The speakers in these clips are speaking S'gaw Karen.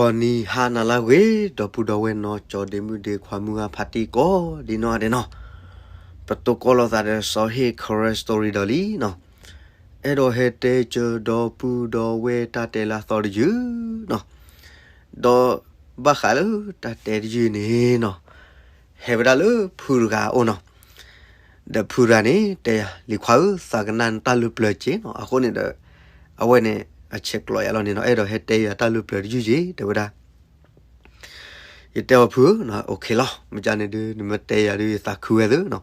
ဒီးနံၤဟါနၤလၢအဂ့ၤ ဒီပုၢ်ဒီဝဲၢ်နီၢ်ကၠီဒ့မုၣ်ဒ့ခွါမုၢ်ဂၤဖါတံၢ်ကိးဒ်နီၢ်ဂၤဒဲးနီၤ, ပတိၢ်ကီၢ်လိာ်သးဒီးစီၤဟ့ၣ် Karen Story ဒီးလံနီၤ, အဲၣ်ဒိးဟဲတဲကၢဒီပုၢ်ဒီဝဲၢ်တၢ်တဲလၢအသီတယုၢ်နီၤ, ဒီးဘၣ်ဃးလၢတၢ်တဲတယုၢ်န့ၣ်နီၤ, ဟဲဝဲဒၣ်လၢဖုတဂၤအအိၣ်နီၤ, ဒီးဖုတဂၤန့ၣ် တဲယၤ လံၤခွါဧၢ သးကနၣ်နတၢ်လၢပျၢၤက့နီၤ, အဃိန့ၣ်ဒီး အဝဲန့ၣ် အဆဲးကျိးယၤလီၤန့ၣ်နီၤ, အဲၣ်ဒိးဟဲတဲယၤတၢ်လၢပျၢၤတယုၢ်က့ တဲဝဲဒၣ်, ယတဲအီၤဖုဧၢနီၤ, OK လီၤ, မ့ၢ်ကန့ၣ်ဒုး နမ့ၢ်တဲယၤဒုး ယသးခုဝဲသ့နီၤ,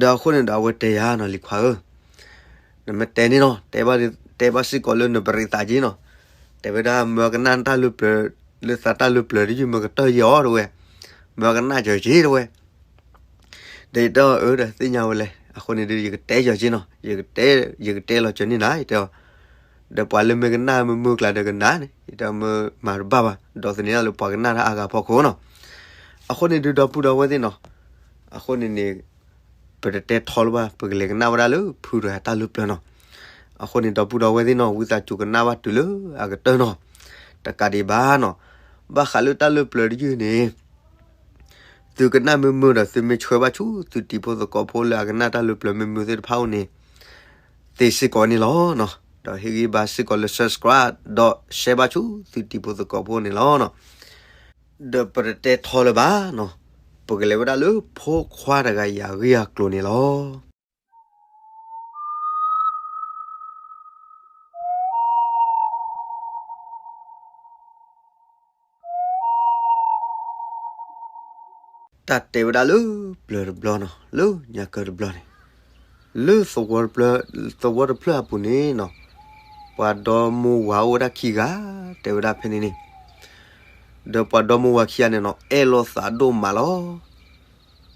ဒီးအဃိန့ၣ်ဒီးအဝဲတဲယၤနီၤ လံၤခွါဧၢ နမ့ၢ်တဲန့ၣ်နီၤ, တဲဘၣ်စ့ၢ်ကီးလၢနပရံးသးက့နီၤ, တဲဝဲဒၣ် မ့ၢ်ကနၣ်တၢ်လၢပျၢၤ, လၢသးတၢ်လၢပျၢၤတယုၢ်မ့ၢ်ကတၢၢ်ယဲအီၤတဝဲ, မ့ၢ်ကနၣ်စၢၤက့တဝဲ, ဒီးယတဲအီၤအၢ ဒီးသ့ၣ်ညါဝဲလဲၣ်, အဃိန့ၣ်ဒုး ယကတဲစၢၤက့နီၤ, ယကတဲ, ယကတဲလီၤစၢၤန့ၣ်နၤ ယတဲအီၤ, ဒီးပှၤလၢမ့ၢ်ကနၣ်မုာ်မုာ်ကျါဒီးကနၣ်န့ၣ် ယတဲအီၤမ့ၢ်မၤတဘၣ်ဘၣ်, ဒီးသန့ၤဒၣ်လၢပှၤကနၣ်တၢ်အါဂၤဖီခိၣ်နီၤ, အဃိန့ၣ်ဒုး ဒီပုၢ်ဒီဝဲၢ်သ့ၣ်နီၤ, အဃိန့ၣ်န့ၣ် ပတတဲထီလၢၤဘၣ်, ပကလဲၤကနၣ်ဝဲဒၣ်လၢဖုတဂၤတၢ်လၢပျၢၤနီၤ, အဃိန့ၣ် ဒီပုၢ်ဒီဝဲၢ်သ့ၣ်နီၤ ဝံသးစူၤကနၣ်ဘၣ်တုၤလၢအကတၢၢ်နီၤ, တကးဒံးဘၣ်နီၤ, ဘၣ်ဃးလၢတၢ်လၢပျၢၤတယုၢ်န့ၣ် သုကနၣ်မုာ်မုာ်ဒီး သုမ့ၢ်ဆှၢဘၣ်ဆူသုတံၤဖိသကိးဖိလၢအကနၣ်တၢ်လၢပျၢၤမုာ်မုာ်သ့ၣ်တဖၣ်အအိၣ်န့ၣ် သ့စ့ၢ်ကီးန့ၣ်လီၤနီၤ, ဒီးဟ့ၣ်ဂံၢ်ဘါစ့ၢ်ကီးလၢ subscribe ဒီး share ဘၣ်ဆူသုတံၤဖိသကိးဖိန့ၣ်လီၤနီၤ, ဒီးပတတဲထီလၢၤဘၣ်နီၤ, ပကလဲၤဝဲဒၣ်လၢဖိခွါတဂၤအံၤအဂ့ၢ်အကျိၤန့ၣ်လီၤ. တၢ်တဲဝဲဒၣ်လၢပျၢၤတဘျီနီၤ, လၢညါကၢတဘျီန့ၣ်, လၢသဝီတဖျၢၣ်, သဝီတဖျၢၣ်အပူၤန့ၣ်နီၤ, ပှၤဒီမါဝၤအိၣ်ဝဲဒၣ်ခံဂၤ, တဲဝဲဒၣ်ဖဲန့ၣ်န့ၣ်, ဒီးပှၤဒီမါဝၤခံဂၤန့ၣ်နီၤ အဲၣ်လိာ်သးဒိၣ်မးလီၤ.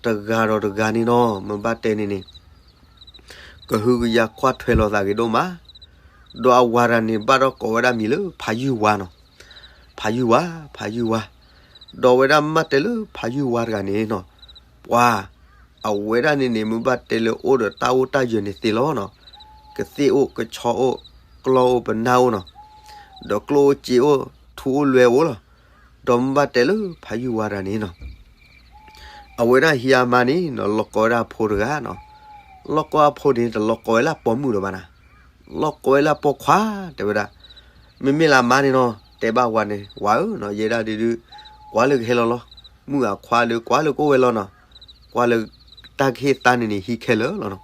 တဂၤဒီးတဂၤန့ၣ်နီၤ မ့ၢ်ဘၣ်တဲန့ၣ်န့ၣ် ကဟုကယာ်ကွၢ်ထွဲလိာ်သးဂ့ၤဒိၣ်မး, ဒီးအဝၤတဂၤန့ၣ် ဘၣ်ဒီးကိးဝဲဒၣ်မံၤလၢဖးယုၢ်ဝါနီၤ, ဖးယုၢ်ဝါ, ဖးယုၢ်ဝါ, ဒီးဝဲဒၣ်မ့ၢ်ဘၣ်တဲလၢဖးယုၢ်ဝါတဂၤန့ၣ်နီၤ, ပှၤ အဝဲဒၣ်န့ၣ်န့ၣ် မ့ၢ်ဘၣ်တဲလၢအိၣ်ဒီးတၢ်အိၣ်တၢ်ယၢၤန့ၣ်သ့လီၤနီၤ, ကသ့ၣ်အိၣ်, ကဆီအိၣ်, ကျီၢ်အိၣ်, ပနၢ်အိၣ်နီၤ, ဒီးကျိၣ်အိၣ်စ့အိၣ်, ထူအိၣ်လွဲအိၣ်လီၤ. ဒီးမ့ၢ်ဘၣ်တဲလၢဖးယုၢ်ဝါတဂၤန့ၣ်နီၤ အဝဲဒၣ်ဟံးအမါန့ၣ်နီၤ လီၢ်ကီဝဲဒၣ်အဖိတဂၤနီၤ, လီၢ်ကီအဖိန့ၣ် တလီၢ်ကီဝဲလၢအပိာ်မုၣ်ဒီးဘၣ်နၤ, လီၢ်ကီဝဲလၢအပိာ်ခွါ တဲဝဲဒၣ်, မ့မ့ၢ်လၢအမါန့ၣ်နီၤ တဲဘၣ်ဝၤန့ၣ် ဝၤဧၢနီၤ ယဲဒၣ်ဒုဒု ကွၢ်လၢကဟဲလီၤလီၤ, မုၢ်အခွါဒီး ကွၢ်လၢကအိၣ်ဝဲလီၤနီၤ, ကွၢ်လၢတၢ်ကဟ့ၣ်သါန့ၣ်န့ၣ် ဟံးခဲလၢာ်လီၤနီၤ,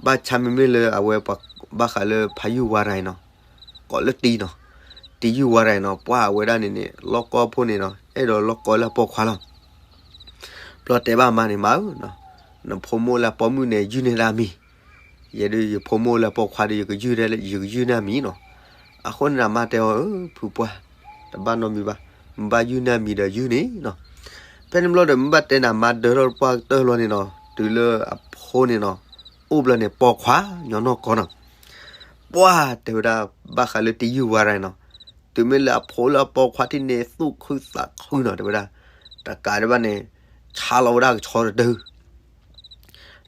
ဘၣ်ဆၣ်မ့မ့ၢ်လၢအဝဲ ဘၣ်ဃးလၢဖးယုၢ်ဝါတဂၤအံၤနီၤ ကိးလၢတံၤနီၤ, တံၤယုၢ်ဝါတဂၤအံၤနီၤ ပှၤအဝဲဒၣ်န့ၣ်န့ၣ် လီၢ်ကီအဖိန့ၣ်နီၤ အဲၣ်ဒိးလီၢ်ကီလၢအပိာ်ခွါလီၤ. ဘျီတဲဘၣ်အမါန့ၣ် မါဧၢ, နဖိမုၣ်အိၣ်လၢအပိာ်မုၣ်န့ၣ် ယုၢ်န့ၢ်ဒၣ်အမံၤ, ယဲဒၣ်ယဖိမုၣ်အိၣ်လၢအပိာ်ခွါဒီး ယကယုၢ်န့ၢ်အမံၤနီၤ. အဃိန့ၣ်အမါတဲအီၤ ဧၢ ဖုပှၢ်, တဘၣ်နီတမံၤဘၣ်, မ့ၢ်ဘၣ်ယုၢ်န့ၢ်အမံၤဒီးယုၢ်န့ၣ်နီၤ. ဖဲန့ၣ်ဘျီဒီး မ့ၢ်ဘၣ်တဲန့ၣ်အမါဒၢထီၣ်ပှၢ်ကတၢၢ်လီၤန့ၣ်နီၤ တုၤလၢအဖိန့ၣ်နီၤ အိၣ်ဘျီန့ၣ် ပိာ်ခွါညီနီၢ်ကီၢ်နီၤ. ပှၢ်တဲဝဲဒၣ် ဘၣ်ဃးလၢတံၤယုၢ်ဝါတဂၤအံၤနီၤ, တုၤမ့ၢ်လၢအဖိလၢအပိာ်ခွါထံၣ်န့ၣ် သူၣ်ခုသးခုနီၤ တဲဝဲဒၣ်, တကးဒံးဘၣ်န့ၣ် ဆါလီၤဝဲဒၣ်ကဆီတဒု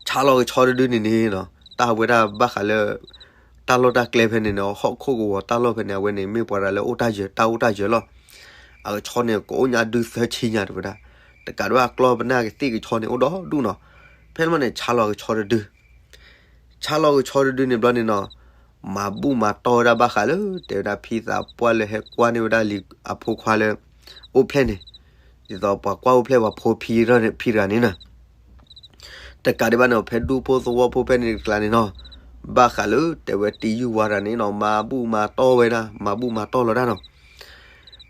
ဆါလီၤကဆီတဒုန့ၣ်န့ၣ်နီၤ တၢ်ဝဲဒၣ်ဘၣ်ဃးလၢ တၢ်လီၢ်တၢ်ကျဲဖဲန့ၣ်န့ၣ် ဟီၣ်ခိၣ်ကဝီၤတၢ်လီၢ်ဖဲန့ၣ် အဝဲန့ၣ် မ့ၢ်ပှၤတဂၤလၢအိၣ်တၢ်ယၢၤ တၢ်အိၣ်တၢ်ယၢၤလီၤ. အကဆီန့ၣ် ကအိၣ်ညါဒုသၢဆံညါတဲဝဲဒၣ်, တကးဒံးဘၣ်အကျီၢ်ပနၢ်ကသ့ၣ်ကဆီန့ၣ် အိၣ်ဒီဒူၣ်နီၤ. ဖဲန့ၣ်ဘျီန့ၣ် ဆါလီၤကဆီတဒု ဆါလီၤကဆီတဒုန့ၣ်ဘျီန့ၣ်နီၤ, မၤဘူၣ်မၤတီၢ်ဝဲဒၣ်ဘၣ်ဃးလၢ တဲဝဲဒၣ်ဖံသးပှၢ်လၢဟဲကွၢ်န့ၢ်ဝဲဒၣ်လံၤအဖိခွါလၢ အိၣ်ဖျဲၣ်န့ၣ်, ဒ်သိးပှၤကွၢ်အိၣ်ဖျဲၣ်ပှၤဖိဖံဖံတဂၤန့ၣ်နီၤ. တကးဒံးဘၣ်န့ၣ် ဖဲဒူဖိသဝီဖိဖဲန့ၣ်တကျါန့ၣ်နီၤ, ဘၣ်ဃးလၢတဲဝဲတံၤယုၢ်ဝါတဂၤန့ၣ်နီၤ မၤဘူၣ်မၤတီၢ်ဝဲဒၣ်, မၤဘူၣ်မၤတီၢ်လီၤဒၣ်နီၤ.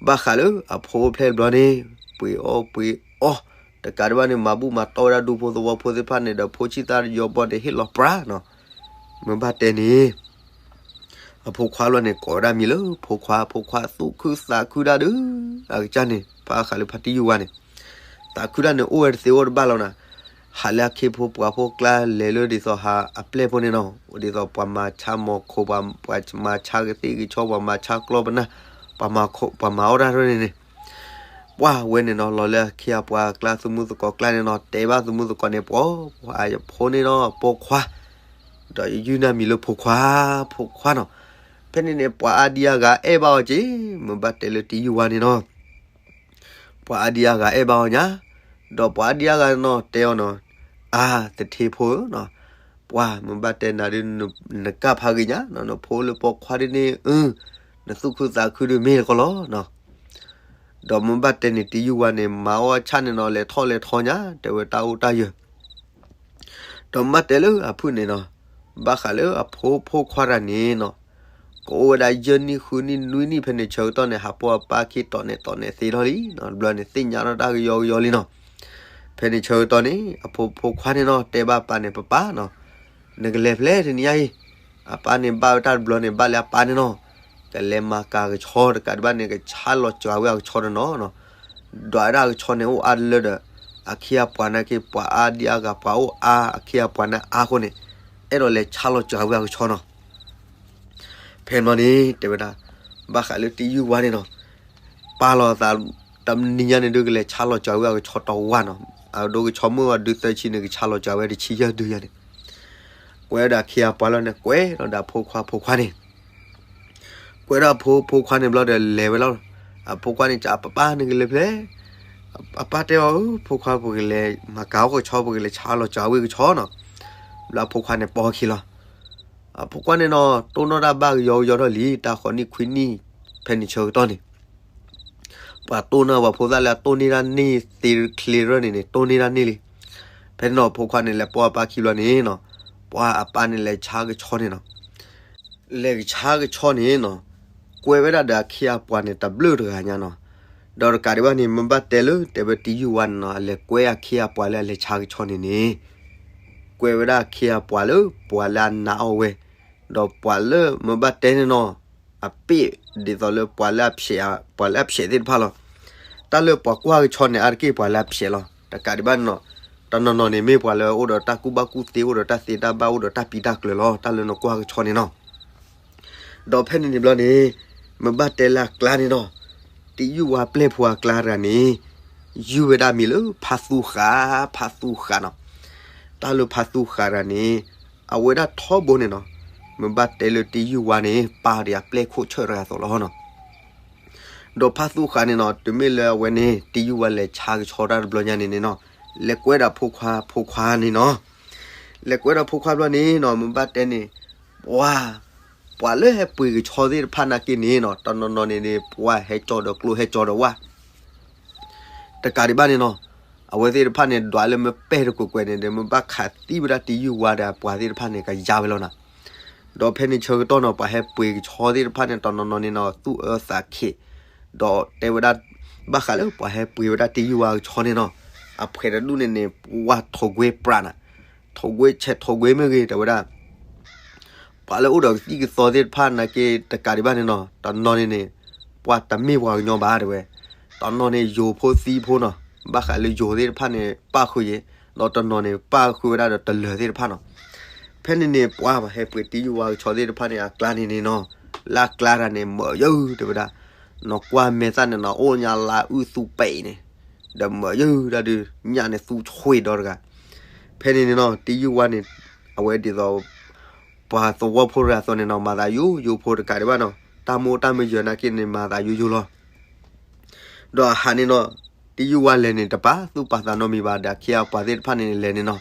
ဘၣ်ဃးလၢအဖိအိၣ်ဖျဲၣ်ဘျီန့ၣ် ပှ့ၤအီၣ်ပှ့ၤအီ, တကးဒံးဘၣ်န့ၣ် မၤဘူၣ်မၤတီၢ်ဝဲဒၣ်ဒူဖိသဝီဖိသ့ၣ်တဖၣ်န့ၣ်ဒီး ဖိဆံၣ်သၣ်ယီၤဘီန့ၣ် ဟ့ၣ်လီၤပြၢနီၤ. မ့ၢ်ဘၣ်တဲန့ၣ် အဖိခွါလီၤန့ၣ် ကိးဝဲဒၣ်မံၤလၢဖိခွါ, ဖိခွါသူၣ်ခုသးခုဒၣ်ဒုး, အကစၢ်န့ၣ် ဘၣ်ဃးလၢဖါတံၢ်ယုၢ်ဝါန့ၣ် သးခုဒၣ်န့ၣ် အိၣ်ဝဲတသ့အိၣ်တဘၣ်လီၤနၤ. ဟးလၢအခ့ဖိပှၤဖိကျါ လဲၤလၢဒ်သိးဟးအပျဲၢ်ဖိန့ၣ်နီၤ, ဒ်သိးပှၤမၤဆါမီၤခိၣ်, ပှၤမၤဆါကသ့ၣ်ကဆီ, ပှၤမၤဆါကျီၢ်ပနၢ်, ပှၤမၤအီၣ်တၢ်ရဲၣ်န့ၣ်န့ၣ် ပှၢ်ဝဲန့ၣ်နီၤ, လီၤလၢအခ့အပှၤကျါ သမူသကိးကျါန့ၣ်နီၤ, တဲဘၣ်သမူသကိးန့ၣ် ပှၤ, ပှၤယဖိန့ၣ်နီၤ ပိာ်ခွါ, ဒီးယယုၢ်န့ၢ်မံၤလၢဖိခွါ, ဖိခွါနီၤ. ဖဲန့ၣ်န့ၣ် ပှၤအါဒံအါဂၤအဲၣ်ဘၣ်အီၤက့ၤ, မ့ၢ်ဘၣ်တဲလၢတံယုၢ်ဝါန့ၣ်နီၤ, ပှၤအါဒံအါဂၤအဲၣ်ဘၣ်အီၤညါ, ဒီးပှၤအါဒံအါဂၤနီၤ တဲအီၤနီၤ, အါ သထ့ဖိဧၢနီၤ, ပှၤမ့ၢ်ဘၣ်တဲနၤဒုး နကၢ်ဖးဂ့ၤညါနီၤ, နဖိလၢပိာ်ခွါဒုးန့ၣ် အၢ နသူၣ်ခုသးခုဒုးမ့ၢ်တကီလီၤနီၤ. ဒီးမ့ၢ်ဘၣ်တဲန့ၣ် တံယုၢ်ဝါန့ၣ် မၤအီၣ်ဆၣ်န့ၣ်နီၤ လဲၤထီၣ်လဲၤထီညါ တဲဝဲတၢ်အိၣ်တၢ်ယၢၤ ဒီးမ့ၢ်ဘၣ်တဲလၢအဖုၣ်န့ၣ်နီၤ, ဘၣ်ဃးလၢအဖိဖိခွါတဂၤန့ၣ်နီၤ, ကအိၣ်ဝဲဒၣ်ယဲၢ်နံၣ်ဃုနံၣ်နွံနံၣ် ဖဲန့ၣ်ဆၢကတီၢ်န့ၣ် ဟးပိာ်အပၢ်ခံတီၤန့ၣ် တီၤန့ၣ်သ့ထီၣ်လံနီၤ, တဘျီန့ၣ်သ့ၣ်ညါထီၣ်တၢ်ကယီကယီလံနီၤ. ဖဲန့ၣ်ဆၢကတီၢ်န့ၣ် အဖိဖိခွါန့ၣ်နီၤ တဲဘၣ်ပၢ်န့ၣ် ပၢ်ပၢ်နီၤ, နကလဲၤဖဲလဲၣ်တနံၤညါအံၤ, အပၢ်န့ၣ်ဘၣ်ဝဲတၢ်တဘျီန့ၣ် ဘၣ်လၢအပၢ်န့ၣ်နီၤ, ကလဲၤမၤကၤကဆီတကးဒံးဘၣ်န့ၣ် ကဆါလီၤစှၤဝဲအကဆီတနီၤနီၤ, ဒွးဝဲဒၣ်အကဆီန့ၣ်အိၣ်အါတလၢဒီး, အခ့အပှၤနာ်က့ ပှၤအါဒံအါဂၤ ပှၤအိၣ်အါ အခ့အပှၤန့ၣ်အါအဃိန့ၣ်, အဲၣ်ဒိးလဲၤဆါလီၤစှၤဝဲအကဆီနီၤ. ဖဲန့ၣ်န့ၣ် တဲဝဲဒၣ်, ဘၣ်ဃးလၢတံယုၢ်ဝါန့ၣ်နီၤ, ပာ်လီၤသး တနံၤညါန့ၣ်ဒုးကလဲၤဆါလီၤစှၤဝဲအကဆီတဝၢ်နီၤ, အဒိကဆီမုၢ်ဝဲဒုးသၢဆံန့ၣ် ကဆါလီၤစှၤဝဲတဆံယဲၢ်ဒုညါန့ၣ်, ကွဲးဒီးအခ့အပှၤလီၤန့ၣ် ကွဲးဒီးအဖိခွါဖိခွါန့ၣ် ကွဲးဒီးအဖိဖိခွါန့ၣ်ဘျီဒီးလဲၤဝဲလီၤ. အဖိခွါန့ၣ် အပၢ်ပၢ်နကလဲၤဖဲလဲၣ်, အပၢ်တဲအီၤ ဖိခွါ ပကလဲၤမၤကၤအီၣ်ကဆီ ပကလဲၤဆါလီၤစှၤဝဲကဆီနီၤ. ဘျီအဖိခွါန့ၣ်ပိာ်ခံလီၤ. အဖိခွါန့ၣ်နီၤ တိၢ်နီၣ်တၢ်ဘၣ်ကယီကယီထီၣ်လံ တၢ်ဃိးနံၣ်ခွံနံၣ် ဖဲန့ၣ်ဆၢကတီၢ်န့ၣ် ပှၤတိၢ်နီၣ်ပှၤဖိသၣ်လၢအတိၢ်န့ၢ်တၢ်န့ၢ်သ့ချ့ရၢၢ်န့ၣ်န့ၣ် တိၢ်န့ၢ်တၢ်န့ၢ်လံ. ဖဲန့ၣ်နီၤ အဖိခွါန့ၣ် လဲၤပိာ်အပၢ်ခံဘျီန့ၣ်နီၤ, ပှၤအပၢ်န့ၣ်လဲၤဆါကဆီန့ၣ်နီၤ. လဲၤကဆါကဆီန့ၣ်နီၤ, ကွဲးဝဲဒၣ်ဒီးအခ့အပှၤန့ၣ် တဘျုးတဂၤညါနီၤ. ဒီးတကးဒံးဘၣ်န့ၣ် မ့ၢ်ဘၣ်တဲလၢ တဲဝဲတံယုၢ်ဝါန့ၣ်နီၤ အလဲၤကွဲးအခ့အပှၤလၢအလဲၤဆါကဆီန့ၣ်န့ၣ်, ကွဲးဝဲဒၣ်အခ့အပှၤလၢ ပှၤလၢအနာ်အီၤဝဲ, ဒီးပှၤလၢမ့ၢ်ဘၣ်တဲန့ၣ်နီၤ, အပ့ၢ်ဒ်သိးလၢပှၤလၢအဖျဲး ပှၤလၢအဖျဲးသ့ၣ်တဖၣ်လီၤ. တၢ်လၢပှၤကွၢ်ကဆီန့ၣ် အါတက့ၢ်ပှၤလၢအဖျဲးလီၤ. တကးဒံးဘၣ်န့ၣ်နီၤ, တနီၤနီၤန့ၣ် မ့ၢ်ပှၤလၢအိၣ်ဒီးတၢ်ကူၣ်ဘၣ်ကူၣ်သ့ အိၣ်ဒီးတၢ်သ့တၢ်ဘၣ် အိၣ်ဒီးတၢ်ပံတၢ်ကျၢၤလီၤ. တၢ်လၢနကွၢ်ကဆီန့ၣ်နီၤ. ဒီးဖဲန့ၣ်န့ၣ်ဘျီန့ၣ်, မ့ၢ်ဘၣ်တဲလၢအကျါန့ၣ်နီၤ, တံယုၢ်ဝါပျဲၢ်ဖိအကျါတဂၤန့ၣ်, ယုၢ်ဝဲဒၣ်မံၤလၢဖါသူဃး, ဖါသူဃးနီၤ. တၢ်လၢဖါသူဃးတဂၤန့ၣ်, အဝဲဒၣ်ထီဘိန့ၣ်နီၤ, မ့ၢ်ဘၣ်တဲလၢတံယုၢ်ဝါန့ၣ် ပာ်ဒံးအပျဲၢ်ခိၣ်ဆၢၣ်တဂၤအသိးလီၤနီၤ. ဒီးဖါသူဃးန့ၣ်နီၤ, တုၤမ့ၢ်လၢအဝဲန့ၣ် တံယုၢ်ဝါလဲၤဆါကဆီတၢ်တဘျီညါန့ၣ်န့ၣ်နီၤ, လဲၤကွဲးဒီးဖိခွါဖိခွါန့ၣ်နီၤ. လဲၤကွဲးဒီးဖိခွါဘျီန့ၣ်နီၤ, မ့ၢ်ဘၣ်တဲန့ၣ်, ပှၤ, ပှၤလၢဟဲပှ့ၤကဆီသ့ၣ်တဖၣ်နာ်က့န့ၣ်နီၤ, တနီၤနီၤန့ၣ်န့ၣ် ပှၤဟဲကၠီဒီးကျိဟဲကၠီဒီးဝၣ် တကးဒံးဘၣ်န့ၣ်နီၤ, အဝဲသ့ၣ်တဖၣ်န့ၣ် ဒွးလၢမ့ၢ်ပဲၢ်တကွဲးကွဲးန့ၣ်ဒီး မ့ၢ်ဘၣ်ခးသံဝဲဒၣ်တံယုၢ်ဝါဒီးပှၤသ့ၣ်တဖၣ်န့ၣ် ကယါဝဲလီၤနၤ. ဒီးဖဲန့ၣ်ဆၢကတီၢ်နီၤ, ပှၤဟဲပှ့ၤကဆီသ့ၣ်တဖၣ်န့ၣ် တနီၤနီၤန့ၣ်နီၤ သူၣ်အၢသးခံး, ဒီးတဲဝဲဒၣ်, ဘၣ်ဃးလၢပှၤဟဲပှ့ၤဝဲဒၣ်တံယုၢ်ဝါကဆီန့ၣ်နီၤ, အဖှဲးတဒူၣ်န့ၣ်န့ၣ် ပှၤထိးကွ့ပြးနၤ, ထိးကွ့ဆဲးထိးကွ့မ့ၢ်ဂ့ၤ တဲဝဲဒၣ် ပှၤလၢအိၣ်ဒီးကသံၣ်ကသီသ့ၣ်တဖၣ်နာ်က့ တကးဒံးဘၣ်န့ၣ်နီၤ, တနီၤန့ၣ်န့ၣ် ပှၤတမ့ၢ်ပှၤကညီဘၣ်တဲဝဲ, တနီၤန့ၣ်ယိၤဖိသံဖိနီၤ, ဘၣ်ဃးလၢယိၤသ့ၣ်တဖၣ်န့ၣ် ပၣ်ဃုာ်ယဲ, ဒီးတနီၤန့ၣ် ပၣ်ဃုာ်ဝဲဒၣ်ဒီးတလၢၤသ့ၣ်တဖၣ်နီၤ. ဖဲန့ၣ်န့ၣ် ပှၤဟဲပှ့ၤတံယုၢ်ဝါကဆီသ့ၣ်တဖၣ်န့ၣ် အကျါန့ၣ်န့ၣ်နီၤ, လၢအကျါတဂၤန့ၣ် မၢယုၢ်တဲဝဲဒၣ်, နီၢ်ကွၢ်မဲာ်သၣ်န့ၣ်နီၤ အိၣ်ညါလါအုၣ်သူပဲအံၤန့ၣ်, ဒီးမၢယုၢ်ဒၣ်ဒုး ညၣ်န့ၣ်သူဆွ့ဒီတဂၤ ဖဲန့ၣ်န့ၣ်နီၤ တံယုၢ်ဝါန့ၣ် အဝဲဒ်သိး ပှၤသဝီဖိတဂၤအသိးန့ၣ်နီၤ မၤသးယိယိဖိတကးဒံးဘၣ်နီၤ တၢ်မူတၢ်မယၢၤနာ်က့န့ၣ် မၤသးယိယိလီၤ. ဒီးအဟးန့ၣ်နီၤ တံယုၢ်ဝါလဲၤန့ၣ် တပာ်သူၣ်ပာ်သးနီတမံၤဘၣ် ဒီးအခ့အပှၤသ့ၣ်တဖၣ်န့ၣ်လဲၤန့ၣ်နီၤ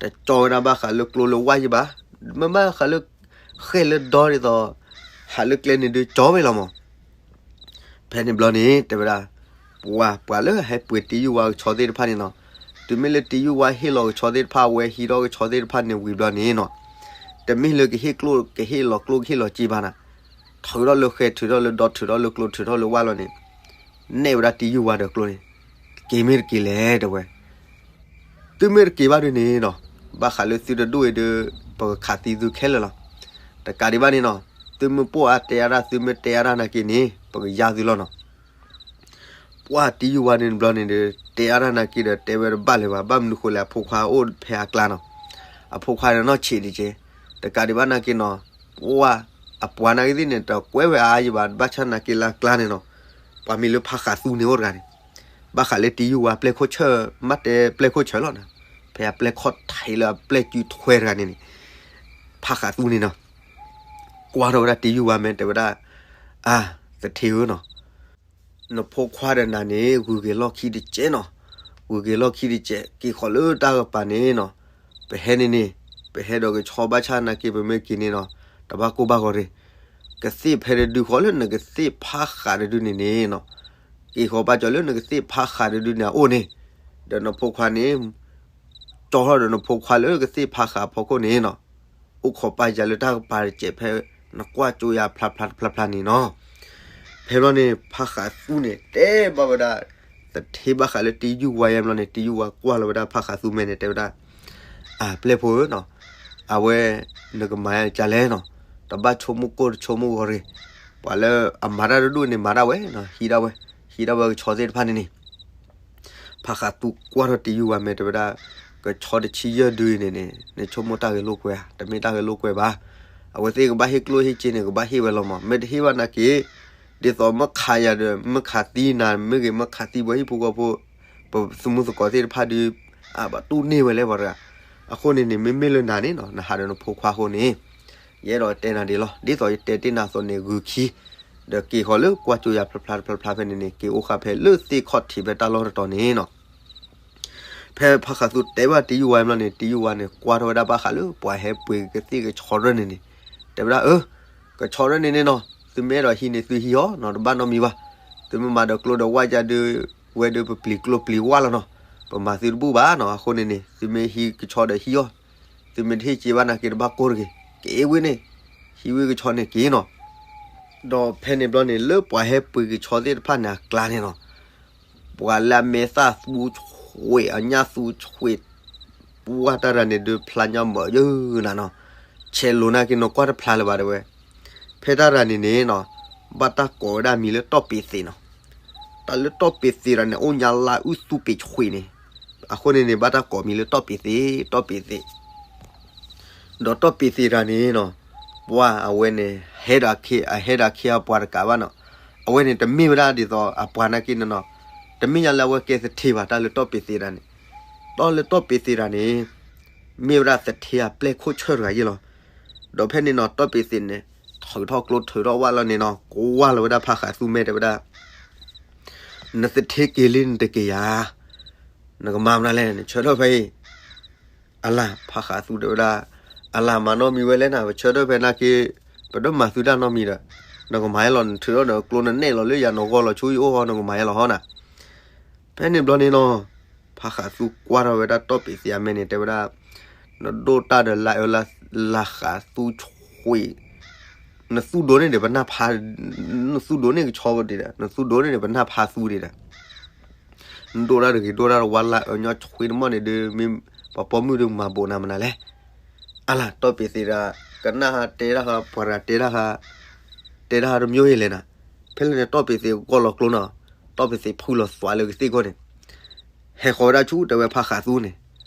တကၠီဝဲဒၣ်ဘၣ်ဃးလၢကျိလၢဝၣ်ယံၤဘၣ် မ့ၢ်ဘၣ်ဃးလၢ ဃဲၢ်လၢဒီဒ်သိး ဟးလၢကျဲန့ၣ်ဒုးကၠီဝဲလီၤမး ဖဲန့ၣ်ဘျီန့ၣ် တဲဝဲဒၣ် ပှၤ ပှၤလၢဟဲပှ့ၤတံယုၢ်ဝါကဆီသ့ၣ်တဖၣ်န့ၣ်နီၤ တုၤမ့ၢ်လၢတံယုၢ်ဝါဟ့ၣ်လီၤကဆီသ့ၣ်တဖၣ် အဝဲဟံးထီၣ်ကဆီသ့ၣ်တဖၣ်န့ၣ်ဝံၤဘျီန့ၣ်နီၤ တမ့ၢ်လၢကဟ့ၣ်ကျိ ကဟ့ၣ်လီၤကျိကဟ့ၣ်လီၤစ့ဘၣ်နၤ ထုးထီၣ်လၢဃဲၤ ထုးထီၣ်လၢဒီ ထုးထီၣ်လၢကျိ ထုးထီၣ်လၢဝၣ်လီၤန့ၣ် နဲၣ်ဝဲဒၣ်တံယုၢ်ဝါဒီးကျိန့ၣ် က့ၤမ့ၢ်တက့ၤလဲၣ်တဲဝဲ သုမ့ၢ်တက့ၤဘၣ်ဒုးန့ၣ်နီၤ ဘၣ်ဃးလၢသုတဒူၣ်အံၤဒီး ပကခးသံသုခဲလၢာ်လီၤ. တကးဒံးဘၣ်န့ၣ်နီၤ သုမ့ၢ်ပိာ်အါတဲအါဒၣ် သုမ့ၢ်တဲအါဒၣ်နာ်က့န့ၣ် ပကယါသုလီၤနီၤ. ပှၤတံယုၢ်ဝါန့ၣ်တဘျီန့ၣ်ဒီး တဲအါဒၣ်နာ်က့ဒီး တဲဝဲတဘၣ်လၢၤဘၣ် ဘၣ်မနုၤဃိလဲၣ် အဖိခွါအိၣ်ဖဲအကျါနီၤ. အဖိခွါန့ၣ်နီၢ်ဆံးဒံးက့ တကးဒံးဘၣ်နာ်က့နီၤ ပှၤ အပှၤနာ်က့သ့ၣ်န့ၣ် တကွဲးဝဲအါယံၤဘၣ် ဘၣ်ဆၣ်နာ်က့လၢအကျါန့ၣ်နီၤ ပှၤမံၤလၢဖးဃးသူန့ၣ်အိၣ်တဂၤန့ၣ် ဘၣ်ဃးလၢတံယုၢ်ဝါပျဲၢ်ခိၣ်ဆၢၣ် မ့ၢ်တဲပျဲၢ်ခိၣ်ဆၢၣ်လီၤနၤ ဖဲအပျဲၢ်ခီၣ်ထံးလၢအပျဲၢ်စုထွဲတဂၤန့ၣ်န့ၣ် ဖးဃးသူန့ၣ်နီၤ ကွၢ်ထီၣ်ဝဲဒၣ်တံယူၢ်ဝါမဲ တဲဝဲဒၣ်, အါ, သထ့ဧၢနီၤ, နဖိခွါဒီးနၤန့ၣ် ဂုၤက့ၤလီၢ်ခံတစဲးနီၤ, ဂုၤက့ၤလီၢ်ခံတစဲး, က့ၤဃီၤလၢတၢ်ကပၤန့ၣ်နီၤ, ပဟဲန့ၣ်န့ၣ်, ပဟဲဒီးကဆီဘၣ်ဆၣ်နာ်က့ ပမ့ၢ်က့ၤန့ၣ်နီၤ, တဘၣ်ကိၢ်ဘၣ်ဂီၤရ့ၣ်, ကသ့ၣ်ဖဲတဒုဃီလၢနကသ့ၣ်ဖးဃးတဒုန့ၣ်န့ၣ်နီၤ, က့ၤဃီၤပာ်စၢၤလၢနကသ့ၣ်ဖးဃးတဒုန့ၣ်အအိၣ်န့ၣ်, ဒီးနဖိခွါန့ၣ် ကၠီထီၣ်ဒီးနဖိခွါလၢကသ့ၣ်ဖးဃးအဖီခိၣ်န့ၣ်နီၤ, အိၣ်ခိးပာ်ယၤလၢတၢ်ကပၤတစဲးဖဲ နကွၢ်ကၠိယၤဖျါဖျါတဖျါဖျါန့ၣ်နီၤ. ဖဲဘျီန့ၣ် ဖးဃးသူန့ၣ် တဲဘၣ်ဝဲဒၣ် သထ့ဘၣ်ဃးလၢတံယူၢ်ဝါယဲဘျီန့ၣ် တံယူၢ်ဝါကွၢ်လီၤဝဲဒၣ်ဖးဃးသူမဲန့ၣ် တဲဝဲဒၣ်, အၢ ပျဲၢ်ဖိဧၢနီၤ, အဝဲ နကမၤယၤကလဲၣ်နီၤ, တဘၣ်ဆိကမိၣ်ကိၢ်တဆိကမိၣ်ဂီၤရ့ၣ်, ပှၤလၢအမၤတၢ်တဒူၣ်န့ၣ် မၤဒၣ်ဝဲနီၤ, ဟံးဒၣ်ဝဲ, ဟံးဒၣ်ဝဲကဆီသ့ၣ်တဖၣ်န့ၣ်န့ၣ် ဖးဃးသူကွၢ်ထီၣ်တံယူၢ်ဝါမဲ တဲဝဲဒၣ်, ကဆီတဆံယဲၢ်ဒုအံၤန့ၣ်န့ၣ် နဆိကမိၣ်တၢ်ဂ့ၤလိာ်ကွဲဧါ, တမ့ၢ်တၢ်ဂ့ၤလိာ်ကွဲဘၣ်. အဝဲသ့ၣ်ကဘၣ်ဟ့ၣ်ကျိၣ်ဟ့ၣ်စ့န့ၣ် ကဘၣ်ဟ့ၣ်ဝဲလီၤမး, မ့ၢ်တဟ့ၣ်ဘၣ်နာ်က့ ဒ်သိးမ့ၢ်ခးယၤဒီး မ့ၢ်ခးသံနၤ မ့ၢ်ဂ့ၤ မ့ၢ်ခးသံပှၤဟံၣ်ဖိဃီဖိ ပသုးမုၢ်သကိးသ့ၣ်တဖၣ်ဒီး အဘၣ်တူၢ်န့ၢ်ဝဲလၢပှၤတဂၤ. အဃိန့ၣ်န့ၣ် မ့မ့ၢ်လၢနၤန့ၣ်နီၤ နဟးဒီးနဖိခွါအဃိန့ၣ် ယအဲၣ်ဒိးတဲနၤဒ်လီၤ. ဒ်သိးယတဲတ့ၢ်နၤအသိးန့ၣ် ဂုာ်ခံ ဒီးက့ၤဃီၤလၢကွၢ်ကၠိယၤဖျါဖျါတဖျါဖျါဖဲန့ၣ်န့ၣ် က့ၤအိၣ်ဃာ်ဖဲလၢသ့ၣ်ခီၣ်ထံးဖဲတၢ်လီၢ်တတီၤန့ၣ်နီၤ. ဖဲဖးဃးသူတဲဘၣ်တံယူၢ်ဝါဘျီန့ၣ် တံယူၢ်ဝါန့ၣ် ကွၢ်ထီၣ်ဝဲဒၣ်ဘၣ်ဃးလၢပှၤဟဲပှ့ၤကသ့ၣ်ကဆီရၢၢ်န့ၣ်န့ၣ် တဲဝဲဒၣ် အၢ ကဆီရၢၢ်န့ၣ်န့ၣ်နီၤ သုမ့ၢ်အဲၣ်ဒိးဟံးန့ၣ် သုဟံးအီၤနီၤ တဘၣ်နီတမံၤဘၣ်. သုမ့ၢ်မၤဒီးကျိဒီးဝၣ်ယါဒုး ဝဲဒုးပပျံၤကျိပျံၤဝၣ်လီၤနီၤ. ပမၤသုတဘူၣ်ဘၣ်နီၤ. အဃိန့ၣ်န့ၣ် သုမ့ၢ်ဟံးကဆီဒီးဟံးအီၤ, သုမ့ၢ်တဟ့ၣ်စ့ဘၣ်နာ်က့ တဘၣ်ကိၢ်တဂ့ၤ, က့ၤဝဲန့ၣ်, ဟံးဝဲကဆီန့ၣ်က့ၤနီၤ. ဒီးဖဲန့ၣ်ဘျီန့ၣ် လၢပှၤဟဲပှ့ၤကဆီသ့ၣ်တဖၣ်န့ၣ်အကျါန့ၣ်နီၤ ပှၤလၢအမဲာ်သၣ်သူဆွံး အညၣ်သူဆွံး ပှၢ်တၢ်ရၤန့ၣ်ဒုးဖျါညါမၢယုၢ်နၤနီၤ. ဆဲးလိၤနာ်က့နီၢ်ကွၢ်တဖျါလၢၤဘၣ်တဲဝဲ. ဖဲတၢ်ရၤန့ၣ်န့ၣ်နီၤ ဘၣ်တၢ်ကိးဝဲဒၣ်မံၤလၢတီၢ်ပ့ၤသ့းနီၤ. တၢ်လၢတီၢ်ပ့ၤသ့းတၢ်န့ၣ် အိၣ်ညါလါအုၣ်သူပ့ၤဆွံးန့ၣ်, အဃိန့ၣ်န့ၣ် ဘၣ်တၢ်ကိးမံၤလၢတီၢ်ပ့ၤသ့း, တီၢ်ပ့ၤသ့း ဒီးတီၢ်ပ့ၤသ့းတၢ်န့ၣ်နီၤ ပှၢ်အဝဲန့ၣ် ဟဲဒီးအခ့အပှၤတကးဘၣ်နီၤ. အဝဲန့ၣ်တမ့ၢ်ဝဲဒၣ်ဒ်သိးအပှၤနာ်က့န့ၣ်နီၤ, တမ့ၢ်ညါလၢအဝဲကဲသထ့ဘၣ် တၢ်လၢတီၢ်ပ့ၤသ့းတၢ်န့ၣ်. တၢ်လၢတီၢ်ပ့ၤသ့းတၢ်န့ၣ် မ့ၢ်ဝဲဒၣ်သထ့အပျဲၢ်ခိၣ်ဆၢၣ်တဂၤယ့ၢ်လီၤ. ဒီးဖဲန့ၣ်နီၤ တီၢ်ပ့ၤသ့းန့ၣ် ထုးထီၣ်ကျိထုးထီၣ်ဝၣ်လီၤန့ၣ်နီၤ ကွၢ်လီၤဝဲဒၣ်ဖးဃးသူမဲတဲဝဲဒၣ် နသထ့က့ၤလံနတက့ၤယၤ, နကမၤမနုၤလဲၣ် နဆၢထၢၣ်ဖဲအံၤ. အလၤ ဖးဃးသူတဲဝဲဒၣ်, အလၤမၤနီတမံၤဝဲလဲၣ်နၤ ပဆၢထၢၣ်ဖဲနာ်က့ ပတမၤသုတၢ်နီတမံၤဒီး နကမၤယဲလီၤ နထုးထီၣ်ဒီးကျိနနဲၣ်လီၤလၢယၤ နဂီၢ်လီၤဆူယအိၣ်ဃီ နကမၤယဲလီၤဟီနၤ. ဖဲန့ၣ်ဘျီန့ၣ်နီၤ ဖးဃးသူကွၢ်ထီၣ်ဝဲဒၣ်တီၢ်ပ့ၤသ့းအမဲန့ၣ် တဲဝဲဒၣ်, နဒိၣ်တၢ်ဒီးလါအၢလါဃးသူဆွံး, နသူၣ်ဒိၣ်န့ၢ်ဒီးပနၢ်ဖး, နသူၣ်ဒိၣ်န့ၢ်ကဆီဒံးဒီး နသူၣ်ဒိၣ်န့ၢ်ဒီးပနၢ်ဖးသူဒံးဒီး နဒိၣ်တၢ်တဂ့ၤ ဒိၣ်တၢ်တဝါလၢအၢညီဆွံတမီၢ်န့ၣ်ဒုး မ့ၢ်ပှၤပိာ်မုၣ်ဒုးမၤဘိးနၤမနုၤလဲၣ်. အလၤ တီၢ်ပ့ၤသ့းတၢ် ကနၣ်ဟါတဲတၢ်ဃါ ပှၤတဂၤတဲတၢ်ဃါ, တဲတၢ်ဃါတမံၤအံၤလဲၣ်နၤ. ဖဲလဲၣ်န့ၣ် တီၢ်ပ့ၤသ့းဂီၢ်လီၤကျိနီၤ, တီၢ်ပ့ၤသ့းဖုလီၤသွးလၢကသ့ၣ်ခိၣ်န့ၣ်, ဟဲဃီၤဝဲဒၣ်ဆူတဲဝဲဖးဃးသူန့ၣ်,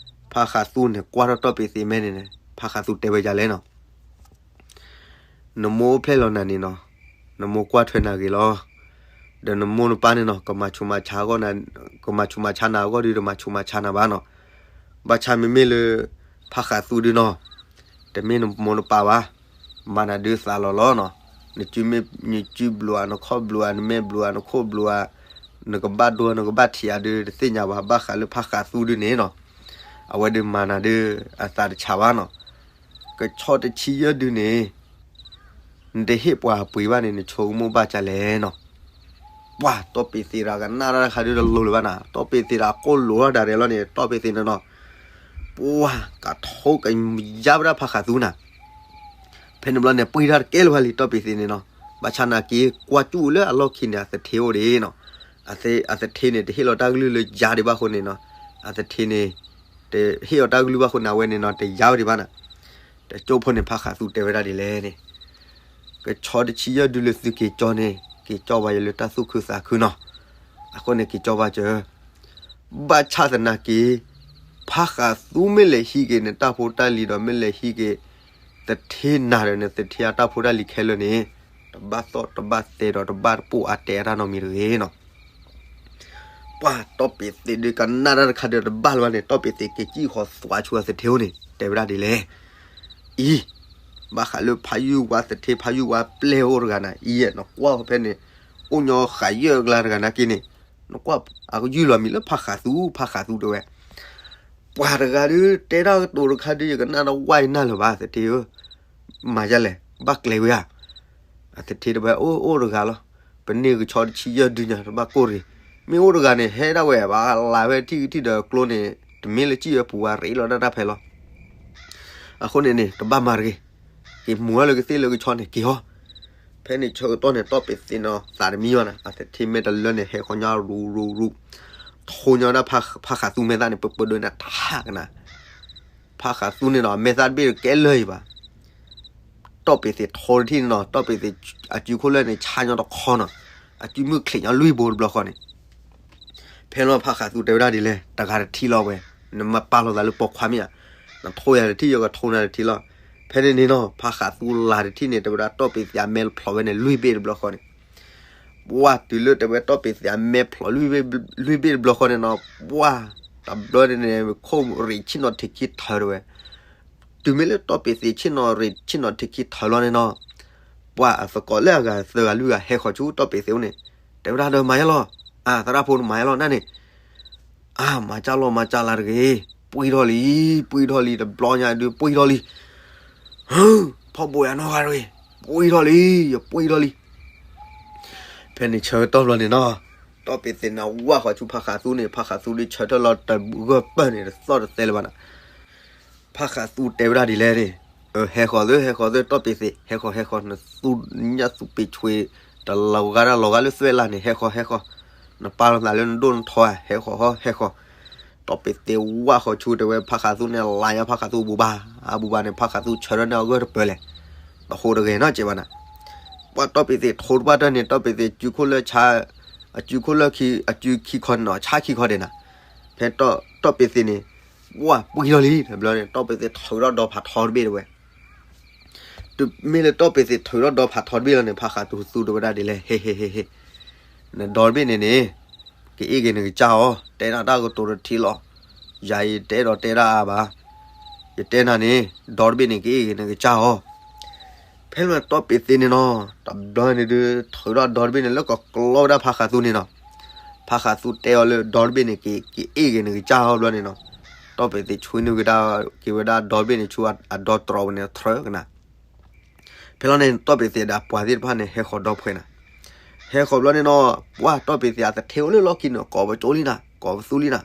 ဖးဃးသူန့ၣ် ကွၢ်ထီၣ်တီၢ်ပ့ၤသ့းမဲန့ၣ်န့ၣ် ဖးဃးသူတဲဝဲဒ်လဲၣ်နီၤ. နမိၢ်အိၣ်ဖျဲၣ်လီၤနၤန့ၣ်နီၤ, နမိၢ်ကွၢ်ထွဲနၤဂ့ၤလီၤ. ဒီးနမိၢ်နပၢ်န့ၣ်နီၤ ကမၤဆူးမၤဆါအဂီၢ်, ကမၤဆူးမၤဆါနၤအဂီၢ်ဒီး တမၤဆူးမၤဆါနၤဘၣ်နီၤ. ဘၣ်ဆၣ်မ့မ့ၢ်လၢ ဖးဃးသူဒုးနီၤ, တမ့ၢ်နမိၢ်နပၢ်ဘၣ်, မၤနၤဒုးသးလီၤလီၤနီၤ. နစုမ့ၢ်နစုဘျုးဧါ, နခီၣ်ဘျုးဧါ, နမဲာ်ဘျုးဧါ, နခိၣ်ဘျုးဧါ, နကဘၣ်ဒိ နကဘၣ်ထံးဧါဒုး တသ့ၣ်ညါဘၣ်. ဘၣ်ဃးလၢဖးဃးသူဒုးန့ၣ်နီၤ, အဝဲဒုးမၤနၤဒုး အသးတဆါဘၣ်နီၤ. ကဆီတဆံယဲၢ်ဒုန့ၣ် နတဟ့ၣ်ပှၤပှ့ၤဘၣ်န့ၣ် နဆိကမိၣ်ဘၣ်ဒ်လဲၣ်နီၤ. ပှၤတီၢ်ပ့ၤသ့းတၢ်ကနၣ်တၢ်တခါဒုးတလိၤလၢၤဘၣ်နၤ, တီၢ်ပ့ၤသ့းတၢ်ကိၢ်လိာ်ထီၣ်ဒၣ်ရဲၣ်လီၤန့ၣ် တီၢ်ပ့ၤသ့းန့ၣ်နီၤ, ပှၤကထိကယါဝဲဒၣ်ဖးဃးသူနၤ. ဖဲန့ၣ်ဘျီန့ၣ် ပှ့ၤတၢ်တကဲလၢၤဘၣ်လံ တီၢ်ပ့ၤသ့းန့ၣ်နီၤ. ဘၣ်ဆၣ်နာ်က့ ကွၢ်စူၣ်လၢအလီၢ်ခံန့ၣ် အသထ့အိၣ်ဒံးနီၤ. အသထ့န့ၣ် တဟ့ၣ်လီၤတၢ်ကလုၢ်လၢယါဒံးဘၣ်အဃိန့ၣ်နီၤ, အသထ့န့ၣ် တဟ့ၣ်အီၤတၢ်ကလုၢ်ဘၣ်အဃိန့ၣ် အဝဲန့ၣ်နီၤ တယါဝဲဒံးဘၣ်နၤ. တကၠိဖိန့ၣ် ဖးဃးသူတဲဝဲဒၣ်ဒ်လဲၣ်န့ၣ်, ကဆီတဆံယဲၢ်ဒုလၢသုက့ၤကၠီန့ၣ် က့ၤကၠီဘၣ်ယဲလၢတၢ်သူၣ်ခုသးခုနီၤ. အဃိန့ၣ်က့ၤကၠီဘၣ်စၢၤ ဘၣ်ဆၣ်သနာ်က့ ဖးဃးသူမ့ၢ်လဲၤဟံးက့ၤနတၢ်ဖိတၢ်လံၤဒီး မ့ၢ်လဲၤဟံးက့ၤ သထ့နၤဒီးနသထ့အတၢ်ဖိတၢ်လံၤခဲလၢာ်န့ၣ် တဘၣ်သီၣ်တဘၣ်သဲဒီးတဘၣ်တပိာ်အါတဲအတၢ်နီတမံၤတဂ့ၤနီၤ. ပှၤတီၢ်ပ့ၤသ့းဒုးကနၣ်တၢ်တခါဒီးတဘၣ်လၢၤဘၣ်န့ၣ် တီၢ်ပ့ၤသ့းက့ၤစံၣ်ဃီၤသွးဆူအသထ့အိၣ်န့ၣ် တဲဝဲဒၣ်ဒ်လဲၣ်. အံၤ ဘၣ်ဃးလၢဖးယုၢ်ဝါသထ့ ဖးယုၢ်ဝါပျဲၢ်အိၣ်တဂၤန့ၣ် အံၤ နကွၢ်ဖဲန့ၣ် အိၣ်ညီဃာ်ယဲၢ်အကျါတဂၤနာ်က့န့ၣ် နကွၢ် အကယုၢ်လီၤမံၤလၢဖးဃးသူ ဖးဃးသူတဲဝဲ ပှၤတဂၤဒုး တဲတၢ်ကတိၤတခါဒုး ယကနၣ်တဝၢ်အံၤနၢ်လၢၤဘၣ် သထ့ဧၢ, မၤယလဲၣ် ဘၣ်ကျဲၤဝဲဧါ. အသထ့တဲဝဲ အိၣ်အိၣ်တဂၤလီၤ, ပန့ၢ်ကဆီတဆံယဲၢ်ဒုညါ တဘၣ်ကိၢ်တဂ့ၤ, မ့ၢ်အိၣ်တဂၤန့ၣ် ဟဲဒၣ်ဝဲ ဘၣ်လၤဝဲထံၣ်ကထံၣ်ဒီးကျိန့ၣ် တမ့ၢ်လၢစံၣ်ဝဲပူၤဝဲ ရ့လိာ်ဒၣ်တၢ်ဖဲလီၤ. အဃိန့ၣ်န့ၣ် တဘၣ်မၤတဂ့ၤ, က့ၤမူၤဝဲလၢကသ့ၣ်လၢကဆီန့ၣ် က့ၤဟီ. ဖဲန့ၣ်ဆၢကတီၢ်န့ၣ် တီၢ်ပ့ၤသ့ၣ်နီၤ သးတမံဘၣ်နၤ, အသထ့မဲာ်တလၢန့ၣ် ဟဲဃီၤညီရူရူရူ, ထိညီဒၣ်ဖးဃးသူမဲာ်သၣ်န့ၣ် ပၢပၢဒၢနထးကနၤ, ဖးဃးသူန့ၣ်နီၤ မဲာ်သၣ်တဘ့ၣ်တကဲလၢာ်အံၤဘၣ်. တီၢ်ပ့ၤသ့ၣ်ထိတထံၣ်န့ၣ်နီၤ တီၢ်ပ့ၤသ့ၣ် အစုခိၣ်လၢၢ်န့ၣ် ဆါညီတခီနီၤ, အစုမုၢ်ချံးညီလွံၢ်ဘိတဘျီဃီန့ၣ် ဖဲလီၤဖးဃးသူတဲဝဲဒၣ်ဒ်လဲၣ် တဂၤတထံၣ်လီၤဝဲ, နမ့ၢ်ပာ်လီၤသးလၢပိာ်ခွါမ့ၢ်ဧါ, နထိယၤတထံၣ် ယကထိနၤတထံၣ်လီၤ. ဖဲန့ၣ်န့ၣ်နီၤ ဖးဃးသူလၤတထံၣ်န့ၣ် တဲဝဲဒၣ်တီၢ်ပ့ၤသ့ၣ်အမဲာ်ဖျိးဝဲန့ၣ် လွံၢ်ဘ့ၣ်တဘျီဃီန့ၣ် ပှၢ်တုၤလၢတဲဝဲတီၢ်ပ့ၤသ့ၣ်အမဲာ်ဖျိးလွံၢ်ဘ့ၣ်တဘျီဃီန့ၣ်နီၤ, ပှၢ် တဘျီန့ၣ်န့ၣ် ခိၣ်ရ့ၣ်ဆ့ၣ်နီၤထံးခံထၢဝဲ, တုၤမ့ၢ်လၢတီၢ်ပ့ၤသ့ၣ်ဆ့ၣ်နီၤရ့ၣ်ဆ့ၣ်နီၤထံးခံထၢလီၤန့ၣ်နီၤ, ပှၢ်အသကိးလၢအဂၤသၢဂၤလွံၢ်ဂၤဟဲဃီၤဆူတီၢ်ပ့ၤသ့ၣ်အိၣ်န့ၣ်, တဲဝဲဒၣ်ဒီးမၤယါလီၤ, အသရၣ်ဖိန့ၣ်မၤယါလီၤနၢ်န့ၣ်, အမၤကၢ်လီၤမၤကၢ်လၢတဂ့ၤ, ပှံၢ်ထီၣ်လံ, ပှံၢ်ထီၣ်လံ တဘျီညါဒုးပှံၢ်ထီၣ်လံ, ဖီၣ်ဘိးယၤနီၢ်ဂၤတဂ့ၤ, ပှံၢ်ထီၣ်လံ, ယပှံၢ်ထီၣ်လံ. ဖဲန့ၣ်ဆၢကတီၢ်ဘျီန့ၣ်နီၤ, တီၢ်ပ့ၤသ့ၣ်န့ၣ်ဝၢ်ဃီၤဆူဖးဃးသူန့ၣ် ဖးဃးသူဒုးဆၢထၢၣ်လီၤတဂၢၢ်ပၢၢ်န့ၣ် တသီၣ်တသဲလၢၤဘၣ်နၤ. ဖးဃးသူတဲဝဲဒၣ်ဒ်လဲၣ်န့ၣ်, ဟဲဃီၤသု ဟဲဃီၤသု တီၢ်ပ့ၤသ့ၣ် ဟဲဃီၤ ဟဲဃီၤ နသူၣ်ညၣ်သူၣ်ပ့ၤဆွ့ တလီၤဂာ်တၢ်လီၤဂာ်လၢသွဲၣ်လၢ်န့ၣ် ဟဲဃီၤ ဟဲဃီၤ, နပာ်လီၤသးလၢနဒိၣ်နထီဧါ ဟဲဃီၤဟီ ဟဲဃီၤ. တီၢ်ပ့ၤသ့ၣ်ဝၢ်ဃီၤဆူတဲဝဲဖးဃးသူန့ၣ် လါညါဖးဃးသူအဘူးဘၣ်, အဘူးဘၣ်န့ၣ် ဖးဃးသူဆၢထၢၣ်န့ၢ်အဂၢၢ်တပၢၢ်လဲၣ်, တဟိးတဂဲၤနီတစဲးဘၣ်နၤ. ပှၢ်တီၢ်ပ့ၤသ့ၣ်ထိတပှၢ်တၢၢ်န့ၣ် တီၢ်ပ့ၤသ့ၣ်စုခိၣ်လၢဆါ, အစုခိၣ်လၢခံ အစုခံခီန့ၣ်နီၤ ဆါခံခီဒဲးနၤ. ဖဲတီၢ်ပ့ၤသ့ၣ်န့ၣ် ဝၢ်ပှံၢ်ထီၣ်လံ တဘျီန့ၣ် တီၢ်ပ့ၤသ့ၣ်ထုးထီၣ်ဒီဖးထီတဘ့ၣ်တဲဝဲ တုၤမ့ၢ်လၢတီၢ်ပ့ၤသ့ၣ်ထုးထီၣ်ဒီဖးထီတဘ့ၣ်လီၤန့ၣ် ဖးဃးသူသူတဲဝဲဒၣ်ဒ်လဲၣ် ဟ့ၣ်ဟ့ၣ်ဟ့ၣ်ဟ့ၣ်, နဒီတဘ့ၣ်န့ၣ်န့ၣ် ကအ့ၣ်က့ၤနကစၢ်အီၤ တဲနၤတၢ်ကတိၤတထံၣ်လီၤ. ယၤအံၤတအဲၣ်ဒိးတဲဒၣ်အါဘၣ်, ယတဲနၤန့ၣ် ဒီတဘ့ၣ်န့ၣ်ကအ့ၣ်က့ၤနကစၢ်အီၤ. ဖဲလၢတီၢ်ပ့ၤသ့ၣ်န့ၣ်နီၤ တဘျီန့ၣ်ဒုး ထုးထီၣ်ဒီတဘ့ၣ်န့ၣ် လၢကကျီဝဲဒၣ်ဖးဃးသူန့ၣ်နီၤ. ဖးဃးသူတဲအီၤလၢဒီတဘ့ၣ်န့ၣ် က့ၤက့ၤအ့ၣ်က့ၤနကစၢ်အီၤဘျီန့ၣ်နီၤ. တီၢ်ပ့ၤသ့ၣ်ဆွံနုာ်ကဒါက့ၤဝဲဒၣ်ဒီတဘ့ၣ်န့ၣ် ဆူအဒီတြီဝဲန့ၣ် ထြၢကနၤ. ဖဲလီၤန့ၣ် တီၢ်ပ့ၤသ့ၣ်ဒီးပှၤသ့ၣ်တဖၣ်န့ၣ် ဟဲဃီၤဒီဖှဲးနၤ. ဟဲဃီၤဘျီန့ၣ်နီၤ ပှၢ်တီၢ်ပ့ၤသ့ၣ်အသထ့အိၣ်လၢလီၢ်ခံန့ၣ် ကိးပကၠိလံနၤ ကိးပသူလံနၤ.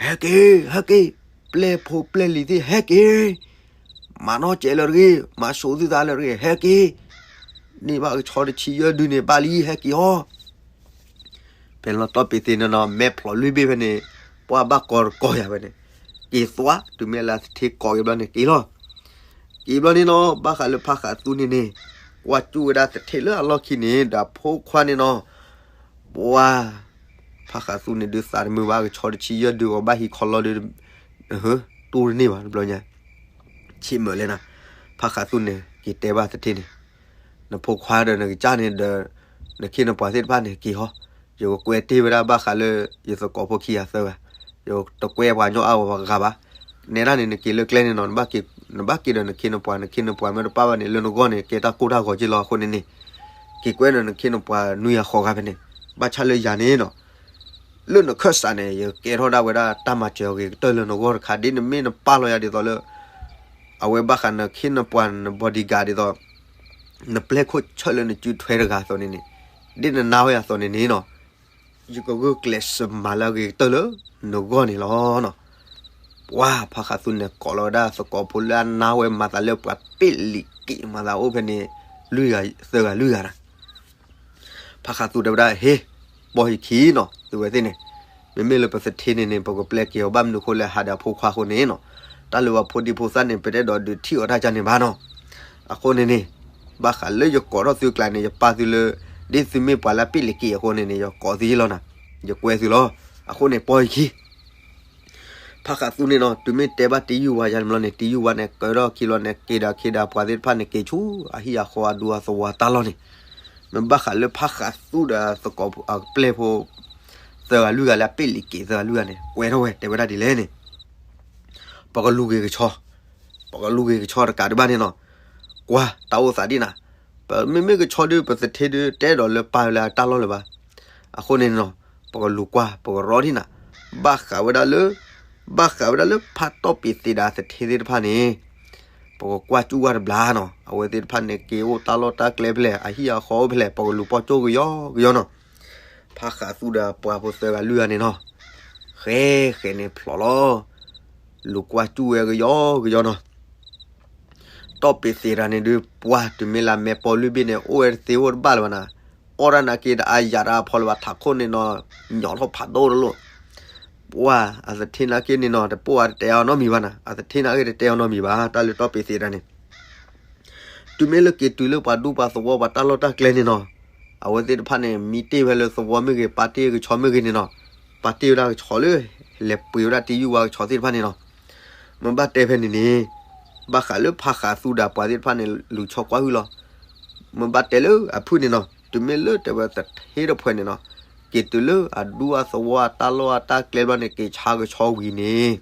ဟဲက့ၤ ဟဲက့ၤ, ပျဲၢ်ဖိပျဲၢ်လံၤသ့ၣ် ဟဲက့ၤ မၤနီၢ်ကဲးလၢၤတဂ့ၤ, မၤစိာ်သုသးလၢၤတဂ့ၤ, ဟဲက့ၤ, န့ၢ်ဘၣ်ကဆီတဆံယဲၢ်ဒုန့ၣ် ဘၣ်လံ ဟဲက့ၤအီၤ. ဖဲလီၤတီၢ်ပ့ၤသ့ၣ်န့ၣ်နီၤ မဲာ်ဖျိးလွံၢ်ဘ့ၣ်ဖဲန့ၣ် ပှၢ်ဘၣ်ကီတကီယၤဖဲန့ၣ် က့ၤသွါ တုၤမ့ၢ်လၢသထ့ကိးက့ၤဘျီန့ၣ်က့ၤလီၤ. က့ၤဘျီန့ၣ်နီၤ ဘၣ်ဃးလၢဖးဃးသူန့ၣ်န့ၣ် ကွၢ်ကၠူၣ်ဝဲဒၣ်သထ့လၢအလီၢ်ခံန့ၣ် ဒီးဖိခွါန့ၣ်နီၤ ပှၢ် ဖးဃးသူန့ၣ်ဒုးသးတမုာ်ဘၣ် ကဆီတဆံယဲၢ်ဒုဂီၤဘၣ်ဟံးခီလီၤဒုး တူၢ်တန့ၢ်ဘၣ်တဘျီညါ ဆ့ၣ်မုာ်လဲၣ်နၤ. ဖးဃးသူန့ၣ် က့ၤတဲဘၣ်သထ့န့ၣ် နဖိခွါဒီးနကစၢ်န့ၣ်ဒီး နခ့နပှၤသ့ၣ်တဖၣ်န့ၣ် က့ၤဟီ ယကကွဲးတ့ၢ်ဝဲဒၣ်ဘၣ်ဃးလၢ ယသကိးဖိခံဂၤသၢဂၤ ယတကွဲးပှၤညီအါဂၤဘၣ်. နဲဒၣ်န့ၣ် နက့ၤလၢကျဲန့ၣ်နီၤ နဘၣ်က့ၤဒီးနခ့နပှၤ နခ့နပှၤမ့ၢ်တပၣ်ဘၣ်န့ၣ် လၢနဂီၢ်န့ၣ် ကဲတၢ်ကိၢ်တၢ်ဂီၤက့လီၤ. အဃိန့ၣ်န့ၣ် က့ၤကွဲးဒီးနခ့နပှၤနွံဂၤဃိးဂၤဖဲန့ၣ် ဘၣ်ဆၣ်လၢယၤန့ၣ်နီၤ လၢနခၢၣ်စးန့ၣ် ယကဲထီၣ်ဒၣ်ဝဲဒၣ်တၢ်မၤစၢၤအဂ့ၤကတၢၢ်လၢနဂီၢ်တခါ ဒ်နမ့ၢ်နပာ်လီၤယၤဒ်သိးလၢ အဝဲဘၣ်ဃးနခ့နပှၤ န bodyguard ဒ်သိး နပျဲၢ်ခိၣ်ဆၢၣ်လၢနစုထွဲတဂၤအသိးန့ၣ်န့ၣ် ဒ်နနာ်ဝဲအသိးန့ၣ်န့ၣ်နီၤ ယကဂုာ်ကျဲးစၢးမၤလၢအဂ့ၤကတၢၢ်လၢနဂီၢ်န့ၣ်လီၤ. ပှၢ်ဖးဃးသူန့ၣ် ကိးလီၤဝဲဒၣ်သကိးဖိလၢအနာ်ဝဲမၤသးလၢပှၤပ့ၣ်လံၤက့ၤမၤသးအိၣ်ဖဲန့ၣ် လွံၢ်ဂၤသၢဂၤလွံၢ်ဂၤနၤ ဖးဃးသူတဲဝဲဒၣ် ဟ့ၣ် ပိာ်ယခံနီၤ သုဝဲသ့ၣ်န့ၣ် မ့မ့ၢ်လၢပသထ့န့ၣ်န့ၣ် ပကပျဲက့ၤအီၤဘၣ်မနုၤအဃိလဲၣ် ဟးဒီးအဖိခွါအဃိန့ၣ်နီၤ တၢ်လၢပှၤဖိဒံဖိသၣ်န့ၣ် ပတအဲၣ်ဒိးဒုးထံၣ်အီၤတၢ်ကန့ၣ်ဘၣ်နီၤ အဃိန့ၣ်န့ၣ် ဘၣ်ဃးလၢယကိးထီၣ်သုကျါန့ၣ် ယပာ်သုလၢ ဒ်သုမ့ၢ်ပှၤလၢအပ့ၣ်လံၤက့ၤအဃိန့ၣ်န့ၣ် ယကိးသုယ့လီၤနၤ ယကွဲသုလီၤ အဃိန့ၣ် ပိာ်ယခံ ဖးဃးသူန့ၣ်နီၤ တုၤမ့ၢ်တဲဘၣ်တံယုၢ်ဝါယါန့ၣ်ဘျီန့ၣ် တံယုၢ်ဝါန့ၣ် ကၢထီၣ်ခံလီၤန့ၣ် က့ၤဒီးခ့ဒီးပှၤသ့ၣ်တဖၣ်န့ၣ် က့ၤဆူအဟံၣ်အဃီအဒူအသဝီတၢ်လီၢ်န့ၣ် မ့ၢ်ဘၣ်ဃးလၢဖးဃးသူဒီးသကိးအပျဲၢ်ဖိ သၢဂၤလွံၢ်ဂၤလၢအပ့ၣ်လံၤက့ၤသၢဂၤလွံၢ်ဂၤန့ၣ် ကွဲထီၣ်ဝဲတဲဝဲဒၣ်ဒ်လဲၣ်န့ၣ် ပကလူၤက့ၤကဆီ ပကလူၤက့ၤကဆီတကးဒံးဘၣ်န့ၣ်နီၤ ပကလူၤကွၢ်တၢ်အိၣ်သးဒ်နၤ, ပမ့မ့ၢ်ကဆီဒုး ပသထ့ဒုး တအဲၣ်ဒိးလၢပၢ်ဝဲလၢအတၢ်လီၢ်လၢၤဘၣ်. အဃိန့ၣ်နီၤ ပကလူၤကွၢ် ပကရီဒ်နၤ, ဘၣ်ဃးဝဲဒၣ်လၢ ဘၣ်ဃးဝဲဒၣ်လၢဖးတီၢ်ပ့ၤသ့းဒီးအသထ့သ့ၣ်တဖၣ်န့ၣ် ပကကွၢ်စူၣ်ဝဲတဘျီနီၤ, အဝဲသ့ၣ်တဖၣ်န့ၣ် က့ၤအိၣ်တၢ်လီၢ်တၢ်ကျဲဖဲလဲၣ်, အဟံၣ်အဃီအိၣ်ဖဲလဲၣ်, ပကလူၤပိာ်ကၠိကယီကယီနီၤ. ဖးဃးသူဒီးပှၤဖိသၢဂၤလွံၢ်ဂၤန့ၣ်နီၤ, ဃဲဃဲန့ၣ်ဖျိးလီၤ, လူၤကွၢ်စူၣ်ဝဲကယီကယီနီၤ. တီၢ်ပ့ၤသ့းတၢ်န့ၣ်ဒုး ပှၤတုၤမ့ၢ်လၢအမဲာ်ပိာ်လွံၢ်ဘ့ၣ်န့ၣ် အိၣ်ဝဲတသ့အိၣ်တဘၣ်လၢၤဘၣ်နၤ, အီၣ်တၢ်နာ်က့တအါယၤတအါဖီလၢၤဘၣ်, ထးခိၣ်န့ၣ်နီၤ ညီထီၣ်ဖးဒိၣ်တလိၣ်, ပှၤအသထ့နာ်က့န့ၣ်နီၤ တပိာ်အတတဲအီၤနီတမံၤဘၣ်နၤ, အသထ့နာ်က့တတဲအီၤနီတမံၤဘၣ် တၢ်လၢတီၢ်ပ့ၤသ့းတၢ်န့ၣ် တုၤမ့ၢ်လၢက့ၤတုၤလၢပှၤဒူပှၤသဝီပှၤတၢ်လီၢ်တၢ်ကျဲန့ၣ်နီၤ, အဝဲသ့ၣ်တဖၣ်န့ၣ် မံတ့ၢ်ဝဲလၢသဝီမ့ၢ်ဂ့ၤ ပာ်တ့ၢ်ကဆီမ့ၢ်ဂ့ၤန့ၣ်နီၤ, ပာ်တ့ၢ်ဝဲဒၣ်ကဆီလၢ လဲၤပှ့ၤဝဲဒၣ်တ့ၢ်ယုၢ်ဝါကဆီသ့ၣ်တဖၣ်န့ၣ်နီၤ. မ့ၢ်ဘၣ်တဲဖဲန့ၣ်န့ၣ် ဘၣ်ဃးလၢဖးဃးသူဒီးပှၤသ့ၣ်တဖၣ်န့ၣ် လူၤဆီကွၢ်ဟုၣ်လီၤ. မ့ၢ်ဘၣ်တဲလၢအဖုၣ်န့ၣ်နီၤ, တုၤမ့ၢ်လၢတဲဝဲသထ့တဖှဲးန့ၣ်နီၤ, က့ၤတုၤလၢအဒူအသဝီအတၢ်လီၢ်အတၢ်ကျဲဘျီန့ၣ် က့ၤဆါကဆီဝံၤန့ၣ်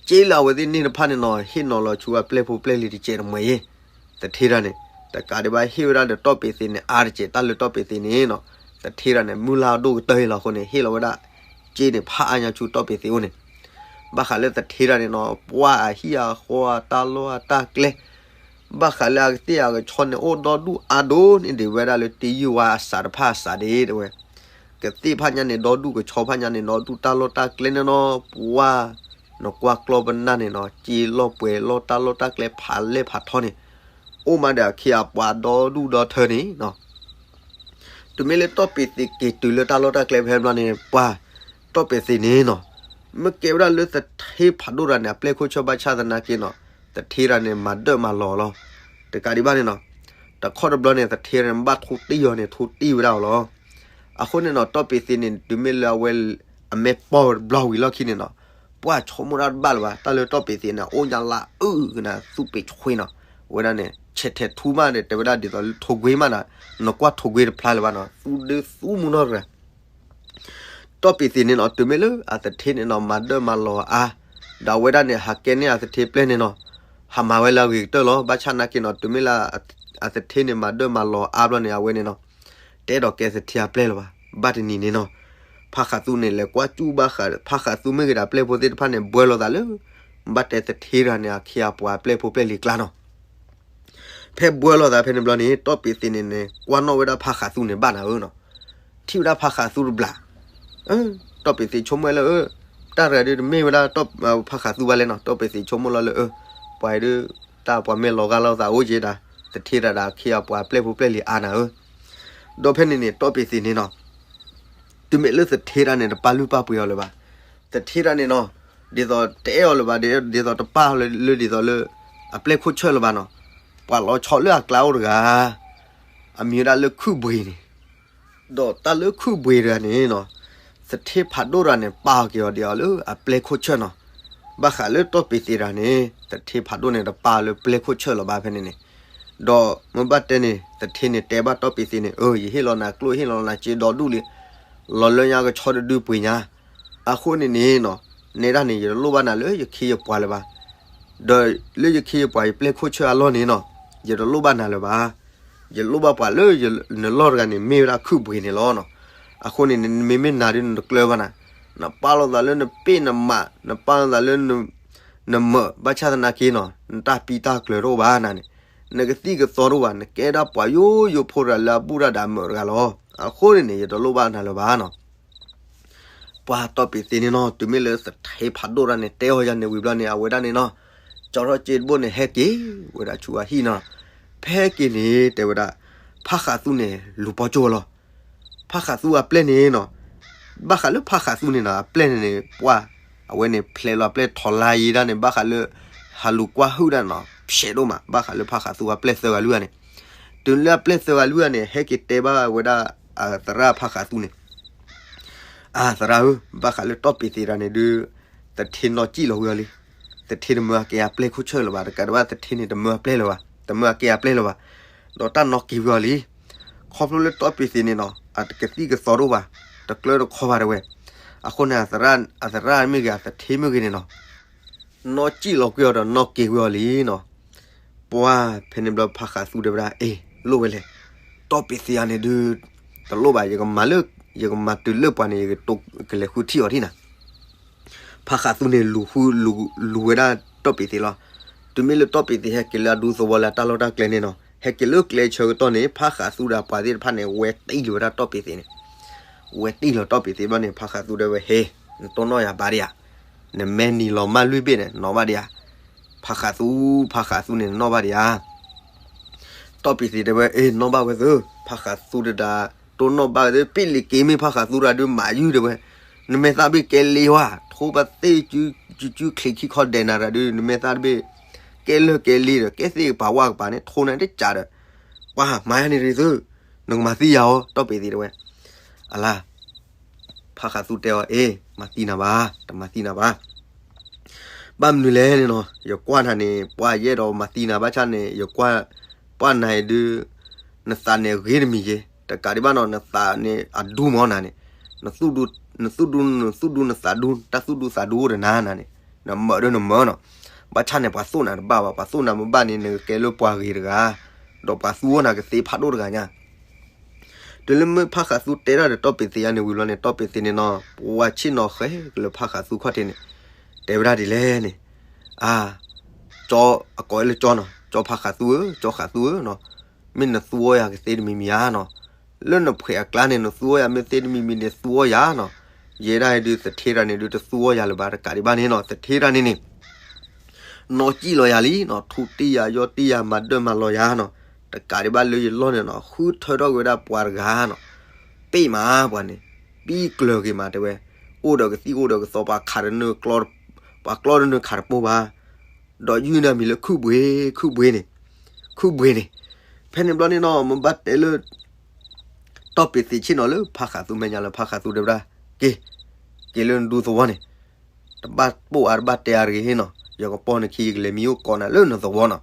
က့လၢအဝဲသ့ၣ်န့ၣ်တဖၣ်န့ၣ်နီၤ, ဟ့ၣ်နီၤလီၤဆူအပျဲၢ်ဖိပျဲၢ်လံၤတစဲးတမှဲၤအံၤ, သထ့တၢ်န့ၣ် တကးဒံးဘၣ်ဟ့ၣ်ဝဲဒၣ်ဒီးတီၢ်ပ့ၤသ့းန့ၣ် အါတစဲးတၢ်လၢတီၢ်ပ့ၤသ့းန့ၣ်နီၤ, သထ့တၢ်န့ၣ် မုၢ်လၢ်အဒိၣ်ကတၢၢ်အံၤလီၤအဃိန့ၣ် ဟ့ၣ်လီၤဝဲဒၣ် က့န့ၣ် ဖးအါညါဆူတီၢ်ပ့ၤသ့းအိၣ်န့ၣ်, ဘၣ်ဃးလၢသထ့တၢ်န့ၣ်နီၤ, ပှၤအဟံၣ်အဃီအတၢ်လီၢ်အတၢ်ကျဲ ဘၣ်ဃးလၢအကသ့ၣ်အကဆီန့ၣ် အိၣ်ဒီဒူၣ်အါဒိၣ်န့ၢ်ဒံးဝဲဒၣ်လၢတ့ၢ်ယုၢ်ဝါအစးတဖၣ်အစးဒၣ်တဲဝဲ, ကသ့ၣ်ဖးညါန့ၣ် ဒီဒူၣ်ကဆီဖးညါန့ၣ် ဒီဒူၣ်တၢ်လီၢ်တၢ်ကျဲန့ၣ်နီၤ, ပှၤ နကွၢ်ကျီၢ်ပနၢ်န့ၣ်နီၤ, က့လီၢ်ပှဲၤလီၢ်တၢ်လီၢ်တၢ်ကျဲဖးလဲၢ်ဖးထီန့ၣ် အိၣ်မးဒီးအခ့အပှၤဒီဒူၣ်ဒီထၢန့ၣ်နီၤ. တုၤမ့ၢ်လၢတီၢ်ပ့ၤသ့းက့ၤတုၤလၢတၢ်လီၢ်တၢ်ကျဲဖဲဘျီန့ၣ် ပှၤ တီၢ်ပ့ၤသ့းန့ၣ်နီၤ, မ့ၢ်ကဲဝဲဒၣ်လၢသထ့ဖးဒိၣ်တၢ်န့ၣ် အပျဲၢ်ခိၣ်ဆၢၣ်ဘၣ်ဆၣ်သနာ်က့နီၤ, သထ့တၢ်န့ၣ် မၤဒၢၣ်မၤလီၤအီၤလီၤ. တကးဒံးဘၣ်န့ၣ်နီၤ, တခီတဘျီန့ၣ် သထ့တၢ်န့ၣ် ဘၣ်ထိတ့ၢ်အီၤန့ၣ် ထိတ့ၢ်ဝဲဒၣ်အီၤလီၤ. အဃိန့ၣ်နီၤ တီၢ်ပ့ၤသ့းန့ၣ် တုၤမ့ၢ်လၢအဝဲ အမဲာ်ပိာ်တဘျီဝံၤလီၢ်ခံန့ၣ်နီၤ, ပှၤဆိကမိၣ်တၢ်တဘၣ်လၢၤဘၣ်, တၢ်လၢတီၢ်ပ့ၤသ့းန့ၣ် အိၣ်ညါလၢအအုၣ်ကနၤသူပ့ၤဆွ့နီၤ, ဝဲဒၣ်န့ၣ် ဆဲးထဲးထူမးန့ၣ် တဲဝဲဒၣ်ဒ်သိးလၢထိးကွ့မးနၤ, နကွၢ်ထိးကွ့တဖျါလၢၤဘၣ်နီၤ, သူဒုသူမူနီတဂၤ တီၢ်ပ့ၤသ့းန့ၣ်နီၤ တုၤမ့ၢ်လၢအသထ့န့ၣ်နီၤ မၤဒၢၣ်မၤလီၤအါ, ဒီးအဝဲဒၣ်န့ၣ် ဟးကဲန့ၢ်အသထ့ပျဲၢ်န့ၣ်နီၤ, ဟးမၤဝဲလၢအဂ့ၤကတၢၢ်လီၤ. ဘၣ်ဆၣ်နာ်က့နီၤ တုၤမ့ၢ်လၢအသထ့န့ၣ် မၤဒၢၣ်မၤလီၤအါဘျီန့ၣ် အဝဲန့ၣ်နီၤ, တအဲၣ်ဒိးကဲသထ့အပျဲၢ်လၢၤဘၣ်. ဘၣ်တနံၤန့ၣ်နီၤ, ဖးဃးသူန့ၣ် လဲၤကွၢ်စူၣ်ဘၣ်ဃး ဖးဃးသူမ့ၢ်ဂ့ၤဒီးအပျဲၢ်ဖိသ့ၣ်တဖၣ်န့ၣ် ဘှဲလီၤသးလၢ ဘၣ်တဲသထ့တၢ်န့ၣ် အခ့အပှၤအပျဲၢ်ဖိပျဲၢ်လံၤကျါနီၤ. ဖဲဘှဲလီၤသးဖဲန့ၣ်ဘျီန့ၣ် တီၢ်ပ့ၤသ့းန့ၣ်န့ၣ် ကွၢ်နီၣ်ဝဲဒၣ်ဖးဃးသူန့ၣ်ဘၣ်နၤဧၢနီၤ, ထံၣ်ဝဲဒၣ်ဖးဃးသူတဘျီ, တီၢ်ပ့ၤသ့းဆိကမိၣ်လၢအၢ, တၢ်တဂၤဒုးတမ့ၢ်ဝဲဒၣ် ဖးဃးသူဘၣ်လဲၣ်နီၤ, တီၢ်ပ့ၤသ့းဆိကမိၣ်လီၤလၢအၢ, ပှၤအံၤဒုး တၢ်ပှၤမ့ၢ်လီၤဂာ်လိာ်သးအိၣ်က့ၤဒၣ်, သထ့တၢ်ဒီးအခ့အပှၤအပျဲၢ်ဖိပျဲၢ်လံၤအါနၤဧၢ. ဒီးဖဲန့ၣ်န့ၣ် တီၢ်ပ့ၤသ့းန့ၣ်နီၤ တုၤမ့ၢ်လၢသထ့တၢ်န့ၣ် တပာ်လုၢ်ပာ်ပှ့ၤအီၤလၢၤဘၣ်. သထ့တၢ်န့ၣ်နီၤ, ဒ်သိးတအဲၣ်အီၤလၢၤဘၣ်, ဒ်သိးတပာ်အီၤလၢဒ်သိးလၢ အပျဲၢ်ခိၣ်ဆၢၣ်လၢၤဘၣ်နီၤ, ပှၤလီၤဆီလၢအကျါအိၣ်တဂၤ, အမံၤဝဲဒၣ်လၢခုၣ်ဘှံးန့ၣ်, ဒီးတၢ်လၢခုၣ်ဘှံးတဂၤန့ၣ်နီၤ, သထ့ဖးဒိၣ်တဂၤန့ၣ် ပာ်အီၤက့ၤအီၤဒ်အီၤလၢအပျဲၢ်ခိၣ်ဆၢၣ်နီၤ. ဘၣ်ဃးလၢတီၢ်ပ့ၤသ့းတၢ်န့ၣ် သထ့ဖးဒိၣ်န့ၣ် တပာ်လၢပျဲၢ်ခိၣ်ဆၢၣ်လၢၤဘၣ်ဖဲန့ၣ်န့ၣ်, ဒီးမ့ၢ်ဘၣ်တဲန့ၣ် သထ့န့ၣ် တဲဘၣ်တီၢ်ပ့ၤသ့းန့ၣ် အၢ ယဟ့ၣ်လီၤနၤကျိၣ် ဟ့ၣ်လီၤနၤစ့ဒီဒူၣ်လံ, လီၤလၢညါကဆီတဒုပှ့ၤညါ, အဃိန့ၣ်န့ၣ်နီၤ, နဲဒၣ်န့ၣ် ယတလိၣ်ဘၣ်နၤလၢယခ့ယပှၤလၢၤဘၣ်, ဒီးလၢယခ့ယပှၤယပျဲၢ်ခိၣ်ဆၢၣ်အလီၢ်န့ၣ်နီၤ, ယတလိၣ်ဘၣ်နၤလၢၤဘၣ်. ယလိၣ်ဘၣ်ပှၤလၢ နလီၢ်တဂၤန့ၣ် မ့ၢ်ဝဲဒၣ်ခုၣ်ဘှံးန့ၣ်လီၤနီၤ. အဃိန့ၣ် နမ့မ့ၢ်နၤဒ်နတကျၢၤဘၣ်နၤ, နပာ်လီၤသးလၢနပ့ၢ်နမး, နပာ်လီၤသးလၢ နမၢး, ဘၣ်ဆၣ်သနာ်က့နီၤ နတၢ်ပံတၢ်ကျၢၤတအိၣ်ဘၣ်နၤန့ၣ်, နကသံၣ်ကသီတအိၣ်ဘၣ်, နကဲဒၣ်ပှၤယိယိဖိတဂၤလၢအဘူၣ်တၢ်ဒီးအမၢးတဂၤလီၤ. အဃိန့ၣ်န့ၣ် ယတလိၣ်ဘၣ်နၤလၢၤဘၣ်နီၤ. ပှၤတီၢ်ပ့ၤသ့းန့ၣ်နီၤ တုၤမ့ၢ်လၢသထ့ဖးဒိၣ်တၢ်န့ၣ် တဲအီၤယၤန့ၣ်ဝံၤဘျီန့ၣ် အဝဲဒၣ်န့ၣ်နီၤ, ကၠီထီၣ်စ့တဘိန့ၣ် ဟဲက့ၤဝဲဒၣ်ဆူအဟံၣ်နီၤ. ဖဲက့ၤန့ၣ် တဲဝဲဒၣ် ဖးဃးသူန့ၣ် လူၤပိာ်ကၠိလီၤ. ဖးဃးသူအပျဲၢ်န့ၣ်နီၤ, ဘၣ်ဃးလၢဖးဃးသူန့ၣ်နီၤ အပျဲၢ်န့ၣ်န့ၣ် ပှၤ အဝဲန့ၣ် ဖျဲးလီၤအပျဲၢ်ထီၣ်လါယံၤဒၣ်န့ၣ် ဘၣ်ဃးလၢ ဟးလူၤကွၢ်ဟုၣ်ဒၣ်နီၤ ဖျဲးဒိၣ်မး ဘၣ်ဃးလၢဖးဃးသူအပျဲၢ်သၢဂၤလွံၢ်ဂၤန့ၣ်, တုၤလၢအပျဲၢ်သၢဂၤလွံၢ်ဂၤန့ၣ် ဟဲက့ၤတဲဘၣ်ဝဲဒၣ် အသရၣ်ဖးဃးသူန့ၣ် အသရၣ်ဧၢ, ဘၣ်ဃးလၢတီၢ်ပ့ၤသ့းတၢ်န့ၣ်ဒုး သထ့နီၢ်ကံၣ်လီၤဝံၤအီၤလံ. သထ့တမၢအကဲအပျဲၢ်ခိၣ်ဆၢၣ်လၢၤဘၣ်, တကးဒံးဘၣ်သထ့န့ၣ် တမၢအပျဲၢ်လၢၤဘၣ်, တမၢအကဲအပျဲၢ်လၢၤဘၣ်, ဒီးတၢ်နီၢ်က့ၤဝံၤအီၤလံ. ခီဖျိလၢတီၢ်ပ့ၤသ့းန့ၣ်နီၤ အကသံၣ်ကသီတအိၣ်ဘၣ်, တကျၢတခီဘၣ်တဲဝဲ. အဃိန့ၣ် အသရၣ်မ့ၢ်ဂ့ၤ အသထ့မ့ၢ်ဂ့ၤန့ၣ်နီၤ နီၢ်ကံၣ်လီၤကွံာ်အီၤဒီးနီၢ်က့ၤဝံၤအီၤလံနီၤ. ပှၢ်ဖဲန့ၣ်ဘျီ ဖးဃးသူတဲဝဲဒၣ် အ့ လိၣ်ဝဲလဲၣ်, တီၢ်ပ့ၤသ့အါန့ၣ်ဒုး တလိၣ်ဘၣ်, ယကမၤလၢ ယကမၤတုၤလၢပှၤန့ၣ် ယကတိၤကလဲၤဃုထံၣ်အီၤထံၣ်နၤ. ဖးဃးသူန့ၣ် လူၤဃု လူၤဝဲဒၣ်တီၢ်ပ့ၤသ့လီၤ. တုၤမ့ၢ်လၢတီၢ်ပ့ၤသ့ဟဲက့ၤလၢအဒူသဝီလၢအတၢ်လီၢ်တၢ်ကျဲန့ၣ်နီၤ, ဟဲက့ၤလၢကျဲဆၢကတီၢ်န့ၣ် ဖးဃးသူဒီးပှၤသ့ၣ်တဖၣ်န့ၣ် ဝဲတံၢ်လီၤဝဲဒၣ်တီၢ်ပ့ၤသ့န့ၣ်, ဝဲတံၢ်လီၤတီၢ်ပ့ၤသ့ဘျီန့ၣ် ဖးဃးသူတဲဝဲ ဟ့ နတိၢ်နီၣ်ယၤဘၣ်ဒံးဧါ, နမဲာ်နံၤလီၤမၢ်လွံၢ်ဘ့ၣ်န့ၣ် နီၣ်ဘၣ်ဒံးဧါ, ဖးဃးသူ ဖးဃးသူန့ၣ် နနီၣ်ဘၣ်ဒံးဧါ. တီၢ်ပ့ၤသ့တဲဝဲ အ့ နီၣ်ဘၣ်ဝဲသု, ဖးဃးသူတဒါ တိၢ်နီၣ်ဘၣ်ဝဲသု, ပ့ၢ်လံၤက့ၤမ့ၢ်ဖးဃးသူတဒါဒုးမၤယုၢ်တဲဝဲ, နမဲာ်သၣ်တဘ့ၣ်ကဲလ့ဝါ, ထိဘၣ်သ့ၣ် ကုကုချ့ခံခီဒဲးနၤတဒါဒုး နမဲာ်သၣ်တဘ့ၣ် ကဲလၢာ်ကဲလ့ဒီး ကဲသ့ၣ်ကပၤဝၣ်ကပၤန့ၣ် ထိနၤတကးဒီး, ပှၤမၤယၤန့ၣ်ရ့သု, နကမၤသံယၤဧိၤ တီၢ်ပ့ၤသ့တဲဝဲ, အလါ ဖးဃးသူတဲအီၤ အ့ မၤသံနၤဘၣ်, တမၤသံနၤဘၣ်. ဘၣ်မနုၤလဲၣ်န့ၣ်နီၤ, ယကွၢ်နၤန့ၣ် ပှၤယအဲၣ်ဒိးမၤသံနၤဘၣ်ဆၣ်န့ၣ် ယကွၢ် ပှၢ်နၤအံၤဒုး နသးန့ၣ်အဂ့ၤတမံၤက့ၤ, တကးဒံးဘၣ်နီၤ နသးန့ၣ်အဒူမၢ်နၤန့ၣ်, နသူၣ်ဒူ နသူၣ်ဒူ နသူၣ်ဒူနသးဒူ တၢ်သူၣ်ဒူသးဒူအိၣ်ဒီးနၤနၤန့ၣ်, နမၢဒၢနမၢနီၤ. ဘၣ်ဆၣ်န့ၣ် ပှၤသိၣ်နၤတဘၣ်ဘၣ်, ပှၤသိၣ်နၤမ့ၢ်ဘၣ်န့ၣ် နကကဲလၢပှၤဂ့ၤတဂၤ, ဒီးပှၤသူအီၤနၤကသ့ဖးဒိၣ်တဂၤညါ တုၤလၢမ့ၢ်ဖးဃးသူတဲတၢ်ဒီးတီၢ်ပ့ၤသ့ယါန့ၣ်ဝံၤလီၤန့ၣ် တီၢ်ပ့ၤသ့န့ၣ်နီၤ ပှၢ်ဆ့ၣ်နီၤဃဲကလၢဖးဃးသူခီၣ်ထံးန့ၣ်, တဲဝဲဒၣ်ဒ်လဲၣ်န့ၣ်, အါ, ကၠီ အကိးလၢကၠီနီၤ, ကၠီဖးဃးသူဧၢ, ကၠီဃးသူဧၢနီၤ, မ့ၢ်နသူအီၤယၤကသ့တမံၤမံၤဧါနီၤ, လၢနဖှဲးအကျါန့ၣ် နသူအီၤယၤမ့ၢ်သ့တမံၤမံၤန့ၣ် သူအီၤယၤနီၤ, ယဲဒၣ်အံၤဒုးသထ့တၢ်န့ၣ်ဒုး တသူအီၤယၤလၢၤဘၣ်, တကးဒံးဘၣ်န့ၣ်နီၤ သထ့တၢ်န့ၣ်န့ၣ် နီၢ်ကံၣ်လီၤယၤလံနီၤ, ထူတ့ၢ်ယၤ ယီၢ်တ့ၢ်ယၤ မၤဒၢၣ်မၤလီၤယၤနီၤ, တကးဒံးဘၣ်လၢယလီၢ်န့ၣ်နီၤ ဃုထၢထီၣ်က့ၤဝဲဒၣ်ပှၤတဂၤနီၤ, ပ့ၢ်မးပှၤန့ၣ်, ပံၢ်ကျၢၤက့ၤမးတဲဝဲ, အိၣ်ဒီးကသံၣ်အိၣ်ဒီးကသီ ပှၤခးတနၢၤ ပှၤကျီတနၢၤခးတပိၢ်ဘၣ်, ဒီးယုၢ်န့ၢ်မံၤလၢခုၣ်ဘှ့ ခုၣ်ဘှ့န့ၣ်, ခုၣ်ဘှ့န့ၣ်, ဖဲန့ၣ်ဘျီန့ၣ်နီၤ မ့ၢ်ဘၣ်တဲလၢ တီၢ်ပ့ၤသ့ဆ့ၣ်နီၤလၢဖးဃးသူမဲာ်ညါလၢဖးဃးသူတဲဝဲဒၣ်, က့ၤ, က့ၤလၢနဒူသဝီန့ၣ်, တဘၣ်ပိာ်အါတဘၣ်တဲအါတဂ့ၤနီၤ, ယကပီၢ်နခံ ယကလဲၤမံအိၣ်ကိးနၤလၢနသဝီနီၤ.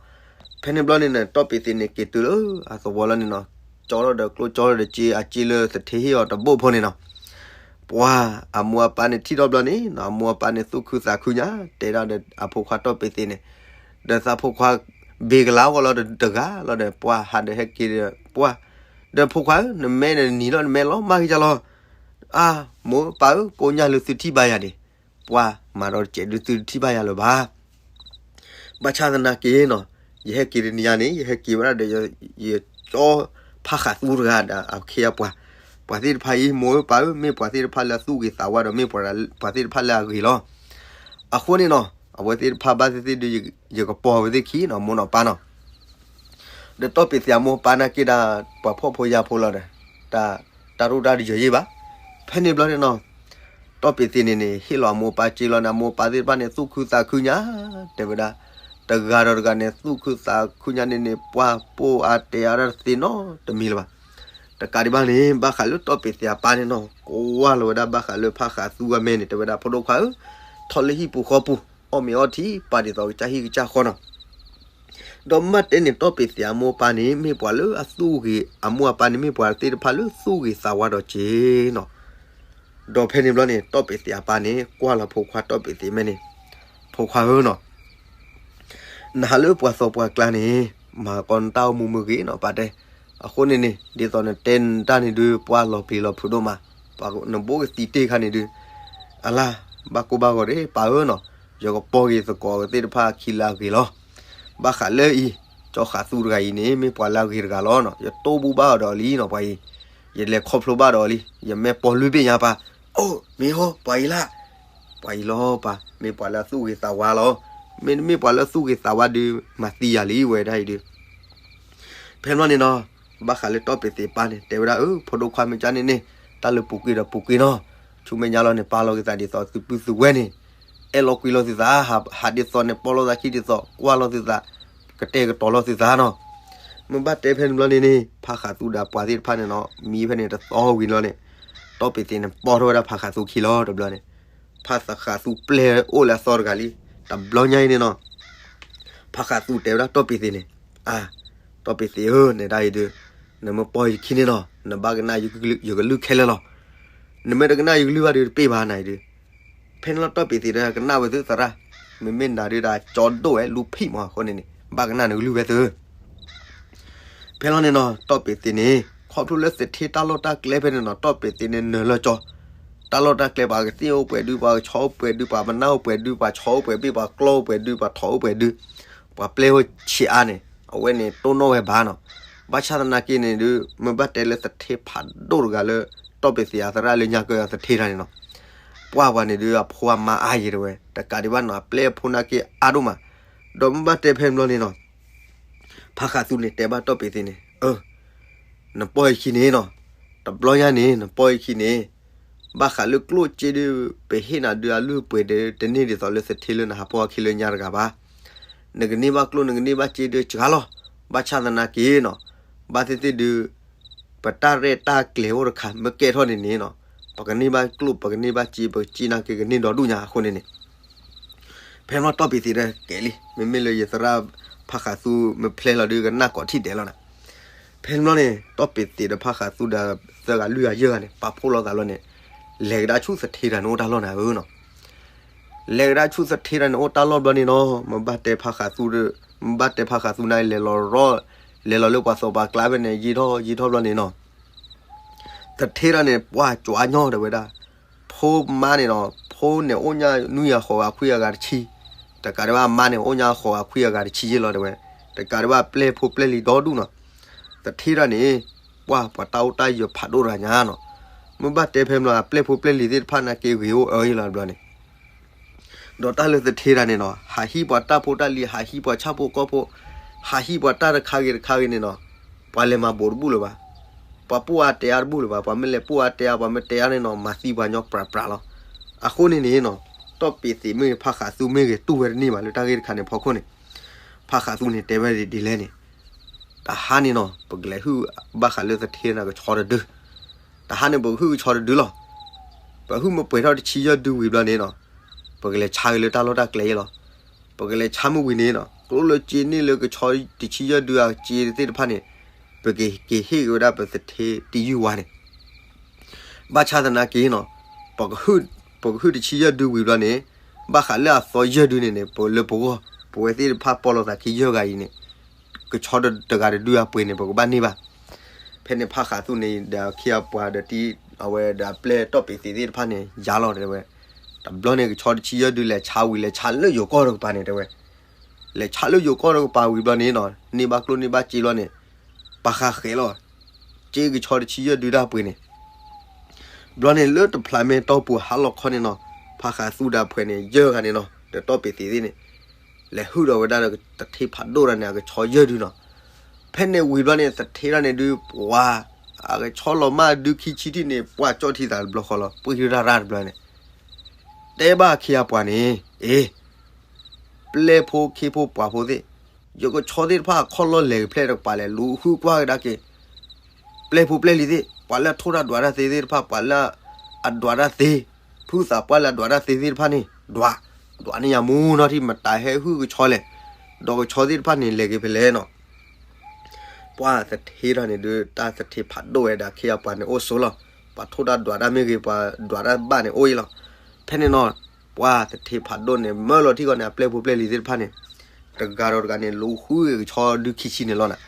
ဖဲန့ၣ်ဘျီန့ၣ်န့ၣ် တီၢ်ပ့ၤသ့န့ၣ်က့ၤတုၤလၢအသဝီလီၤန့ၣ်နီၤ, ကၠီထီၣ်ဒီးကျိ ကၠီထီၣ်ဒီးစ့ အစ့လၢသထ့ဟ့ၣ်အီၤတဘိၣ်ဖိန့ၣ်နီၤ ပှၤအမိၢ်အပၢ်န့ၣ်ထံၣ်ထီၣ်ဘျီန့ၣ်နီၤ အမိၢ်အပၢ်န့ၣ်သူၣ်ခုသးခုညါ တဲဒၣ်ဒီးအဖိခွါတီၢ်ပ့ၤသ့န့ၣ်, ဒီးသးဖိခွါ ဘ့ကလါဂီၢ်လီၤဒီးတဂၤလီၤဒီး ပှၤဟးဒီးဟဲက့ၤဒီးပှၤ, ဒီးဖိခွါဧၢ နမဲာ်နံၤလီၤ နမဲာ်လီၤမၢ်က့ၤကလီၤ, အါ, မိၢ်ပၢ်ဧၢ ကိးညါလၢသုထံၣ်ဘၣ်ယၤန့ၣ်, ပှၤမၤဒီးတစဲးဒုးသုထံၣ်ဘၣ်ယၤလၢၤဘၣ် ဘၣ်ဆၣ်သနာ်က့နီၤ, ယဟဲက့ၤတနံၤညါန့ၣ် ယဟဲက့ၤဝဲဒၣ်ဒီး ယကၠီဖးဃးသူတဂၤဒီး အခ့အပှၤ, ပှၤသ့ၣ်တဖၣ်အံၤ မိၢ်ဧၢပၢ်ဧၢ မ့ၢ်ပှၤသ့ၣ်တဖၣ်လၢအသူၣ်ဂ့ၤသးဝါဒီး မ့ၢ်ပှၤသ့ၣ်တဖၣ်လၢအဂ့ၤလီၤ. အဃိန့ၣ်နီၤ အဝဲသ့ၣ်တဖၣ်ဘၣ်သ့ၣ်သ့ၣ်ဒုး ယကပီၢ်ဝဲသ့ၣ်ခံနီၤ မိၢ်နီၢ်ပၢ်နီၤ ဒီးတီၢ်ပ့ၤသ့အမိၢ်အပၢ်နာ်က့ဒီး ပှၤဖှီၣ်ဖိယာ်ဖိလီၤဒီး တၢ် တၢ်ရူၢ်တၢ်တယၢၤယ့ၢ်ဘၣ်. ဖဲန့ၣ်ဘျီန့ၣ်နီၤ, တီၢ်ပ့ၤသ့န့ၣ်န့ၣ် ဟ့ၣ်လီၤအမိၢ်အပၢ်စ့လီၤန့ၣ် အမိၢ်အပၢ်သ့ၣ်တဖၣ်န့ၣ် သူၣ်ခုသးခုညါ, တဲဝဲဒၣ်, တဂၤဒီးတဂၤန့ၣ် သူၣ်ခုသးခုညါန့ၣ်န့ၣ် ပှၤပိာ်အါတဲအါတၢ်တသ့နီတမံၤလၢၤဘၣ်. တကးဒံးဘၣ်န့ၣ် ဘၣ်ဃးလၢတီၢ်ပ့ၤသ့အပၢ်န့ၣ်နီၤ ကွၢ်လီၤဝဲဒၣ်ဘၣ်ဃးလၢဖးဃးသူအမဲာ်န့ၣ် တဲဝဲဒၣ် ဖိဒိၣ်ခွါဧၢ, ထီၣ်လၢဟံၣ်ပူၤဃီပူၤ အီၣ်မ့ၤအီထံ ပာ်ဒ်သိးကစၢ်ဟံၣ်ကစၢ်ဃီနီၤ ဒီးမ့ၢ်တဲန့ၣ် တီၢ်ပ့ၤသ့အမိၢ်အပၢ်န့ၣ် မ့ၢ်ပှၤလၢအသူၣ်ဂ့ၤ အမိၢ်အပၢ်န့ၣ် မ့ၢ်ပှၤသ့ၣ်တဖၣ်လၢသူၣ်ဂ့ၤသးဝါဒီးက့ၤနီၤ. ဒီးဖဲန့ၣ်ဘျီန့ၣ် တီၢ်ပ့ၤသ့အပၢ်န့ၣ် ကွၢ်လီၤဖိခွါတီၢ်ပ့ၤသ့မဲာ်န့ၣ်, ဖိခွါဧၢနီၤ နဟးလၢပှၤသီပှၤကျါန့ၣ် မၤကီနတၢ်အိၣ်မူမ့ၢ်ဂ့ၤနီၤ ပၢ်တဲ. အဃိန့ၣ်န့ၣ် ဒ်သိးနတဲနတၢ်န့ၣ်ဒုး ပှၤလီၤပျံၤလီၤဖုးဒိၣ်မး, နဘိကသံတ့ၢ်ခါန့ၣ်ဒုး အလါ ဘၣ်ကိၢ်ဘၣ်ဂီၤဒၣ် ပၢ်ဧၢနီၤ, ယကပီၢ်က့ၤသကိးကသ့ၣ်တဖၣ်ခံလၢအဂ့ၤလီၤ. ဘၣ်ဃးလၢအံၤ ကၠီဃးသူတဂၤအံၤန့ၣ် မ့ၢ်ပှၤလၢအဂ့ၤတဂၤလီၤနီၤ, ယတိၢ်ဘူၣ်ဘၣ်အီၤဒီးလံနီၤ ပှၤအံၤ, ယလဲၤခီဖျိဘၣ်ဒီးလံ, ယမဲာ်ပီၢ်လွံၢ်ဘ့ၣ်ညါပၢ်, အိၣ် မ့ၢ်ဟီ ပှၤအံၤလၢ ပှၤအံၤလီၤပၢ်, မ့ၢ်ပှၤလၢအသူၣ်ဂ့ၤသးဝါလီၤ, မ့တမ့ၢ်ပှၤလၢအသူၣ်ဂ့ၤသးဝါဒုး မၤသံယၤလံဝဲဒၣ်အံၤဒုး ဖဲန့ၣ်ဘျီန့ၣ်နီၤ, ဘၣ်ဃးလၢတီၢ်ပ့ၤသ့အပၢ်န့ၣ် တဲဝဲဒၣ် အၢ ဖိဒိၣ်ခွါမ့ၢ်ကန့ၣ်န့ၣ် တၢ်လၢပူၤကွံာ်ဒီးပူၤကွံာ်နီၤ, ဆူမဲာ်ညါလီၤန့ၣ် ပာ်လီၤက့ၤသးဒ်သိးသုပုၢ်သုဝဲၢ်န့ၣ်, အဲၣ်လီၤကွံလီၤသုသး, ဟးဒ်သိးန့ၣ် ပီၢ်လီၤသးခံဒ်သိး ကွၢ်လီၤသုသး, ကတဲာ်ကတီၤလီၤသုသးနီၤ. မ့ၢ်ဘၣ်တဲဖဲန့ၣ်ဘျီန့ၣ်န့ၣ် ဖးဃးသူဒီးပှၤသ့ၣ်တဖၣ်န့ၣ်နီၤ မံဖဲန့ၣ်တသီဝံၤလီၤန့ၣ်, တီၢ်ပ့ၤသ့န့ၣ် ပီၢ်ထီၣ်ဝဲဒၣ်ဖးဃးသူခံလီၤတဘျီန့ၣ် ဖးဃးသူပျဲၢ်အိၣ်လၢအသီတဂၤလံ, တဘျီညါအံၤန့ၣ်နီၤ, ဖးဃးသူတဲဝဲဒၣ်တီၢ်ပ့ၤသ့န့ၣ်, အၢ, တီၢ်ပ့ၤသ့ဧၢ နဲဒၣ်အံၤဒုး, နမ့ၢ်ပီၢ်ယခံန့ၣ်နီၤ နဘၣ်ကနၣ်ယကလုၢ်ခဲလၢာ်လီၤ. နမ့ၢ်တကနၣ်ယကလုၢ်ဘၣ်ဒုးတပ့ၢ်ဘၣ်နၤအံၤဒုး. ဖဲန့ၣ်လီၤတီၢ်ပ့ၤသ့ဒီးကနၣ်ဝဲသုသရၣ်, မ့မ့ၢ်နၤဒုးဒၣ်ကၠီဒိၣ်ဝဲလူၤဖံးမးအဃိန့ၣ်န့ၣ်, ဘၣ်ကနၣ်နကလုၢ်ဝဲသၢ. ဖဲလီၤန့ၣ်နီၤ တီၢ်ပ့းသ့းန့ၣ် ခီဖျိလၢသထ့တၢ်လီၢ်တၢ်ကျဲဖဲန့ၣ်နီၤ တီၢ်ပ့းသ့းန့ၣ်နၢၤလၢကၠီ တၢ်လီၢ်တၢ်ကျဲ ပှၤကသ့ၣ်အိၣ်ပှဲၤဒု ပှၤကဆီအိၣ်ပှဲၤဒု ပှၤပနၢ်အိၣ်ပှဲၤဒု ပှၤဆီအိၣ်ပှဲၤဘ့ၣ် ပှၤကျီအိၣ်ပှဲၤဒု ပှၤထိးအိၣ်ပှဲၤဒု ပှၤပျဲၢ်အိၣ်ဆံးအါန့ၣ် အဝဲန့ၣ်တိၢ်နီၣ်ဝဲဘၣ်နီၤ. ဘၣ်ဆၣ်သနာ်က့န့ၣ်ဒုး မ့ၢ်ဘၣ်တဲလၢသထ့ဖးဒိၣ်တဂၤလၢ တီၢ်ပ့းသ့းအသရၣ်လၢညါကၢအသထ့တၢ်န့ၣ်နီၤ ပှၢ်ပှၤန့ၣ်ဒုး အဖိအမါအါယံၤတဲဝဲ တကးဒံးဘၣ်နီၤ အပျဲၢ်အဖိနာ်က့အါဒိၣ်မး. ဒီးမ့ၢ်ဘၣ်တဲဖဲန့ၣ်ဘျီန့ၣ်နီၤ ဖါဃးသူန့ၣ်တဲဘၣ်တီၢ်ပ့းသ့းန့ၣ် အၢ နပီၢ်ယခံန့ၣ်နီၤ တဘျီညါန့ၣ် နပီၢ်ယခံန့ၣ် ဘၣ်ဃးလၢကျိၣ်စ့ဒုး ပဟ့ၣ်နၤဒုးအလုၢ်အပှ့ၤဒီး တန့ၢ်ဒ်သိးလၢသထ့လၢနဟးဖီအခံလၢညါတဂၤဘၣ်. နကန့ၢ်ဘၣ်ကျိၣ်နကန့ၢ်ဘၣ်စ့ဒုးစှၤလီၤ. ဘၣ်ဆၣ်သနာ်က့နီၤ ဘၣ်သ့ၣ်သ့ၣ်ဒုး ပတၢ်ရဲၣ်တၢ်ကျဲၤအိၣ်တခါ မ့ၢ်ကဲထီၣ်န့ၣ်န့ၣ်နီၤ ပကန့ၢ်ဘၣ်ကျိၣ် ပကန့ၢ်ဘၣ်စ့ ပကစ့နာ်က့ကန့ၢ်ဒီဒူၣ်ညါအဃိန့ၣ်န့ၣ် ဖဲမ့ၢ်တီၢ်ပ့းသ့းဒီးကဲလံ မ့မ့ၢ်လၢယသရၣ်ဖါဃးသူမ့ၢ်ဖျဲလီၤဒုးကနၣ်ကိးထံၣ်ဒဲးလီၤနၤ. ဖဲန့ၣ်ဘျီန့ၣ် တီၢ်ပ့းသ့းဒီးဖါဃးသူဒီးသၢဂၤလွံၢ်ဂၤယဲၢ်ဂၤန့ၣ် ပာ်ဖှိၣ်လိာ်သးလီၤန့ၣ် လဲၤကဒါဆူသထ့တၢ်န့ၣ်အိၣ်တၢ်လီၢ်နၤဧၢနီၤ. လဲၤကဒါဆူသထ့တၢ်န့ၣ်အိၣ်တၢ်လီၢ်ဘျီန့ၣ်နီၤ မ့ၢ်ဘၣ်တဲဖါဃးသူဒီး မ့ၢ်ဘၣ်တဲဖါဃးသူန့ၣ် လဲၤလီၤရီ လဲၤလီၤလၢပှၤသီပှၤကျါဖဲန့ၣ် ယံာ်ထီၣ်ယံာ်ထီၣ်ဘျီန့ၣ်နီၤ သထ့တၢ်န့ၣ် ပှၢ်ကွၢ်ညီတဲဝဲဒၣ် ဖိမါန့ၣ်နီၤ ဖိန့ၣ်အိၣ်ညါနွံဂၤဃိးဂၤခွံဂၤဂၤတဆံ, တကးဒံးဘၣ်မါန့ၣ် အိၣ်ညါဃိးဂၤခွံဂၤဂၤတဆံယဲၢ်လီၤတဲဝဲ, တကးဒံးဘၣ်ပျဲၢ်ဖိပျဲၢ်လံၤဒီဒူၣ်နီၤ. သထ့တၢ်န့ၣ် ပှၢ်ပှၤတၢ်အိၣ်တၢ်ယၢၤဖးဒိၣ်တဂၤညါနီၤ. မ့ၢ်ဘၣ်တဲဖဲမ့ၢ်လီၤ ပျဲၢ်ဖိပျဲၢ်လံၤသ့ၣ်တဖၣ်နာ်က့ဂ့ၤအိၣ်အၢယဲၢ်လီၤတဘျီန့ၣ် ဒီးတၢ်လၢသထ့တၢ်န့ၣ်နီၤ ဟးဟံးပှၤတၢ်ဖိတၢ်လံၤ ဟးဟံးပှၤဆၣ်ဖိကီၢ်ဖိ, ဟးဟံးပှၤတၢ်တခါဂ့ၤတခါဂ့ၤန့ၣ်နီၤ, ပှၤလဲၤမၤဘူးတဘူၣ်လၢၤဘၣ်. ပှၤပူၣ်အါတဲအါတဘူၣ်လၢၤဘၣ်. ပှၤမ့ၢ်လဲၤပူၣ်အါတဲအါ ပှၤမ့ၢ်တဲအါန့ၣ်နီၤ မၤသံပှၤညီပြးပြးလီၤ. အဃိန့ၣ်န့ၣ်နီၤ တီၢ်ပ့းသ့းမ့ၢ်ဂ့ၤ ဖါဃးသူမ့ၢ်ဂ့ၤ တူၢ်ဝဲတန့ၢ်ဘၣ်လၢတၢ်ဂ့ၢ်တခါန့ၣ်ဖီခိၣ်န့ၣ်, ဖါဃးသူန့ၣ်တဲဝဲဒ်လဲၣ်န့ၣ်, တဟါန့ၣ်နီၤ ပကလဲၤဟုၣ်ဘၣ်ဃးလၢသထ့န့ၣ်ကဆီတဒု တဟါန့ၣ်ပကဟုၣ်ကဆီတဒုလီၤ. ပဟုၣ်မ့ၢ်ပှဲၤထီၣ်တဆံယဲၢ်ဒုဝံၤဘျီန့ၣ်နီၤ, ပကလဲၤဆါက့ၤလၢတၢ်လီၢ်တၢ်ကျဲယဲၢ်လီၤ. ပကလဲၤဆါမ့ၢ်ဝံၤန့ၣ်နီၤ ကျိၣ်လၢစ့န့ၢ်လၢကဆီတဆံယဲၢ်ဒုအစ့သ့ၣ်တဖၣ်န့ၣ် ပကက့ၤဟ့ၣ်က့ၤဝဲဒၣ်ပသထ့တံယုၢ်ဝါန့ၣ် ဘၣ်ဆၣ်သနာ်က့နီၤ ပကဟုၣ်တဆံယဲၢ်ဒုဝံၤဘျီန့ၣ် ဘၣ်ဃးလၢအသီယဲၢ်ဒုန့ၣ်န့ၣ် ပလၢပဂီၢ် ပဝဲသ့ၣ်တဖၣ်ပီၢ်လိာ်သးခံယဲၢ်ဂၤအံၤန့ၣ် ကဆီတဂၤတဒုအပှ့ၤန့ၣ် ပကဘၣ်န့ၢ်ဘၣ်. ဖဲန့ၣ်ဖါဃးသူန့ၣ် ဒီးခံအပှၤဒီးတံ အဝဲဒီးအပျဲၢ်တီၢ်ပ့းသ့းသ့ၣ်တဖၣ်န့ၣ် ယါလီၤတဲဝဲ, တဘျီန့ၣ်ကဆီတဆံယဲၢ်ဒုလဲၤဆါဝံၤ လဲၤဆါလၢယိၤကီၢ်တကပၤန့ၣ်တဲဝဲ, လဲၤဆါလၢယိၤကီၢ်တကပၤဝံၤဘျီန့ၣ်နီၤ န့ၢ်ဘၣ်ကျိၣ်န့ၢ်ဘၣ်စ့ဘျီန့ၣ် ပာ်ဃာ်ဃဲးလီၤ စ့ကဆီတဆံယဲၢ်ဒုတၢ်ပှ့ၤန့ၣ် ဘျီန့ၣ်လၢတဖျးမဲာ်တီၢ်ပူၤဟါလီၤခီန့ၣ်နီၤ ဖါဃးသူဒီးအပှဲၤန့ၣ် ယဲၢ်ဂၤန့ၣ်နီၤ ဒီးတီၢ်ပ့းသ့းသ့ၣ်န့ၣ် လဲၤဟုၣ်ဒီးဝဲဒၣ်ဒီးသထ့ဖးဒိၣ်တၢ်န့ၣ် အကဆီယဲၢ်ဒုနီၤ. ဖဲန့ၣ်ဝံၤဘျီန့ၣ် သထ့တၢ်န့ၣ်ဒုး ပှၤ အကဆီလီၤမၢ်ဒုခံဆံထံၣ်န့ၣ် ပှၢ်ကၠီၣ်ထံသးတဘျီဃီလီၤ ပှ့ၤတၢ်ရၢ်တဘျီန့ၣ် တဲဘၣ်ခံအပှၤန့ၣ် အ့ ပျဲၢ်ဖိခ့ဖိပှၤဖိသ့ၣ် ယကဆီသ့ၣ်တဖၣ်အခီၣ်လီၢ်လဲၤကဖျဲၣ်တကပၤလဲၣ် လူၤဃုကွၢ်ကဒါက့ၤ ပျဲၢ်ဖိပျဲၢ်လံၤသ့ၣ် ပှၤလၢအထိၣ်တၢ်ဒွးတၢ်သ့သ့ၣ်တဖၣ် ပှၤလၢအဒွးတၢ်သ့ ဖုသးပှၢ်လၢအဒွးတၢ်သ့သ့ၣ်တဖၣ်န့ၣ် ဒွး ဒွးန့ၢ်ယၤမူနီၢ်ထံၣ် မတၤဟဲဟုၣ်ကဆီလဲၣ် ဒီးကဆီသ့ၣ်တဖၣ်န့ၣ် လဲၤက့ၤဖဲလဲၣ်နီၤ ပှၢ်သထ့တၢ်န့ၣ်ဒုး တၢ်သထ့ဖးဒိၣ်ဝဲဒၣ်ခ့အပှၤန့ၣ်အိၣ်ဆိလီၤ. ပှၤထိၣ်တၢ်ဒွးတၢ်မ့ၢ်ဂ့ၤ ပှၤဒွးတၢ်ဘၣ်န့ၣ်အိၣ်အံၤလီၤ. ဖဲန့ၣ်နီၤ ပှၢ်သထ့ဖးဒိၣ်န့ၣ် မၢလီၤထံၣ်ဃီန့ၣ် အပျဲၢ်ဖိပျဲၢ်လံၤသ့ၣ်တဖၣ်န့ၣ် တဂၤဒီးတဂၤန့ၣ် လူၤဃုက့ၤကဆီဒုခံဆံန့ၣ်လီၤနၤ.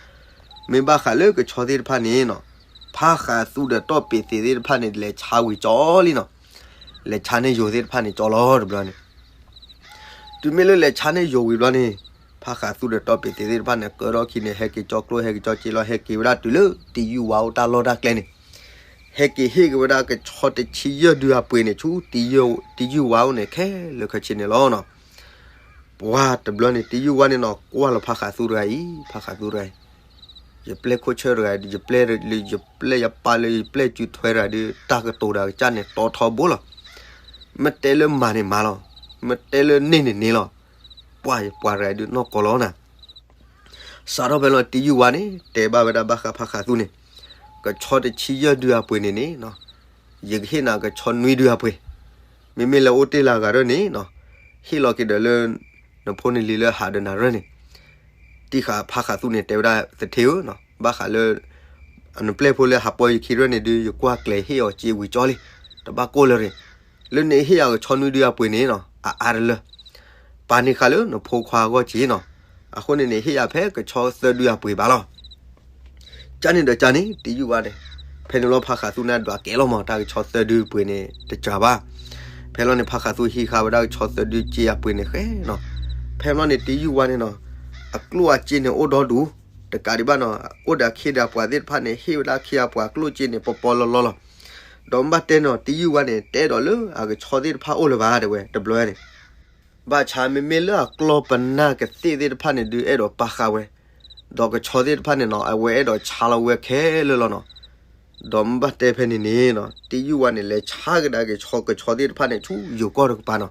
မ့ၢ်ဘၣ်ဃးလၢကဆီသ့ၣ်တဖၣ်န့ၣ်နီၤ ဖါဃးသူဒီးတီၢ်ပ့းသ့းသ့ၣ်တဖၣ်န့ၣ် လဲၤဆါဝံၤကၠီလံနီၤ. လဲၤဆါန့ၢ်ယိၤသ့ၣ်တဖၣ်န့ၣ်ကၠီလီၤတဘျီန့ၣ် တုၤမ့ၢ်လၢလဲၤဆါန့ၢ်ယိၤဝံၤဘျီန့ၣ် ဖါဃးသူဒီးတီၢ်ပ့းသ့းသ့ၣ်တဖၣ်န့ၣ် ကၢထီၣ်ခံန့ၣ် ဟဲက့ၤကၠီကျိၣ် ဟဲက့ၤကၠီစ့လီၤ ဟဲက့ၤဝဲဒၣ်တုၤလၢတံယုၢ်ဝါအိၣ်တၢ်လီၢ်တၢ်ကျဲန့ၣ် ဟဲက့ၤဟ့ၣ်က့ၤဝဲဒၣ်ကဆီတဆံယဲၢ်ဒုအပှ့ၤန့ၣ် ဆူ တံယုၢ်ဝါအိၣ်န့ၣ် ခဲလၢာ်ခဲဆ့န့ၣ်လီၤနီၤ. ပှၢ်တဘျီန့ၣ် တံယုၢ်ဝါန့ၣ်နီၤ ကွၢ်လီၤဖါဃးသူတဂၤအံၤ ဖါဃးသူတဂၤအံၤ ယပျဲၢ်ခိၣ်ဆၢတဂၤ ယပျဲၢ် ယပျဲၢ်ယပၢ်လၢယပျဲၢ်စုထွဲတဂၤဒုး တၢ်ကတိၤတၢ်ကစၢ်န့ၣ် တီထီဘိလီၤ. မ့ၢ်တဲလၢမၤန့ၣ်မၤလီၤ. မ့ၢ်တဲလၢန့ၢ်န့ၣ်န့ၢ်လီၤ. ပှၢ်ယပှၤတဂၤဒုးနီၢ်ကီၢ်လီၤနၤ စးထီၣ်ဖဲလီၤ တံယုၢ်ဝါန့ၣ် တဲဘၣ်ဝဲဒၣ်ဘၣ်ဃးဖါဃးသူန့ၣ် ကဆီတဆံယဲၢ်ဒုအပှ့ၤန့ၣ်န့ၣ် ယကဟ့ၣ်နၤကဆီနွံဒုအပှ့ၤ, မ့မ့ၢ်လၢအိၣ်တ့ၢ်လၢအဂၤရၢၢ်န့ၣ် ဟ့ၣ်လီၤက့ၤဒီးလၢ နဖိနလံၤလၢဟးဒီးနၤရၢၢ်န့ၣ်, တံဃာ်ဖါဃးသူန့ၣ် တဲဝဲဒၣ်သထ့ဧၢ, ဘၣ်ဃးလၢ နပျဲၢ်ဖိလၢဟးပီယခံရၢၢ်န့ၣ်ဒုး ယကွၢ်ကျဲၤဟ့ၣ်အီၤစ့ဝံၤကၠီလံ, တဘၣ်ကိၢ်လၢၤရ့ၣ်, လၢနဟ့ၣ်ယၤကဆီနွံဒုအပှ့ၤန့ၣ် အအါတလၢ ပာ်န့ၢ်ဃာ်လၢနဖိခွါအဂီၢ်က့ၤနီၤ. အဃိန့ၣ်န့ၣ် ဟ့ၣ်ယၤဖဲကဆီသၢဒုအပှ့ၤဘၣ်လီၤ. ကန့ၣ်ဒီးကန့ၣ် တယုၢ်ဝါန့ၣ်, ဖဲန့ၣ်လီၤဖါဃးသူန့ၣ်ဒွးကဲလီၤမး တၢ်ကဆီသၢဒုပှ့ၤန့ၣ်တစှၤဘၣ်. ဖဲလီၤန့ၣ် ဖါဃးသူဟံးဃာ်ဝဲဒၣ်ကဆီသၢဒုစ့အပှ့ၤန့ၣ်ဃဲနီၤ. ဖဲလီၤန့ၣ် တယုၢ်ဝါန့ၣ်နီၤ, အကျိၣ်အစ့န့ၣ်အိၣ်ဒီဒူၣ်, တကးဒံးဘၣ်နီၤ, အိၣ်ဒီးအခ့ဒီးအပှၤသ့ၣ်တဖၣ်န့ၣ် ဟ့ၣ်ဝဲဒၣ်အခ့အပှၤကျိၣ်စ့န့ၣ် ပီပီလီလီလီၤ. ဒီးမ့ၢ်ဘၣ်တဲနီၤ တယုၢ်ဝါန့ၣ် တအဲၣ်ဒိးလၢအကဆီသ့ၣ်တဖၣ်အိၣ်လၢၤဘၣ် တဲဝဲ တဘျီန့ၣ် ဘၣ်ဆၣ်မ့မ့ၢ်လၢအကျီၢ်ပနၢ်ကသ့ၣ်သ့ၣ်တဖၣ်န့ၣ်ဒုး အဲၣ်ဒိးပာ်ဃာ်ဝဲ, ဒီးကဆီသ့ၣ်တဖၣ်န့ၣ်နီၤ အဝဲအဲၣ်ဒိးဆါလီၤဝဲခဲလၢာ်လီၤနီၤ. ဒီးမ့ၢ်ဘၣ်တဲဖဲန့ၣ်န့ၣ်နီၤ တယုၢ်ဝါန့ၣ် လဲၤဆါကဒါက့ၤ ကဆီသ့ၣ်တဖၣ်န့ၣ် ဆူယိၤကီၢ်တကပၤနီၤ.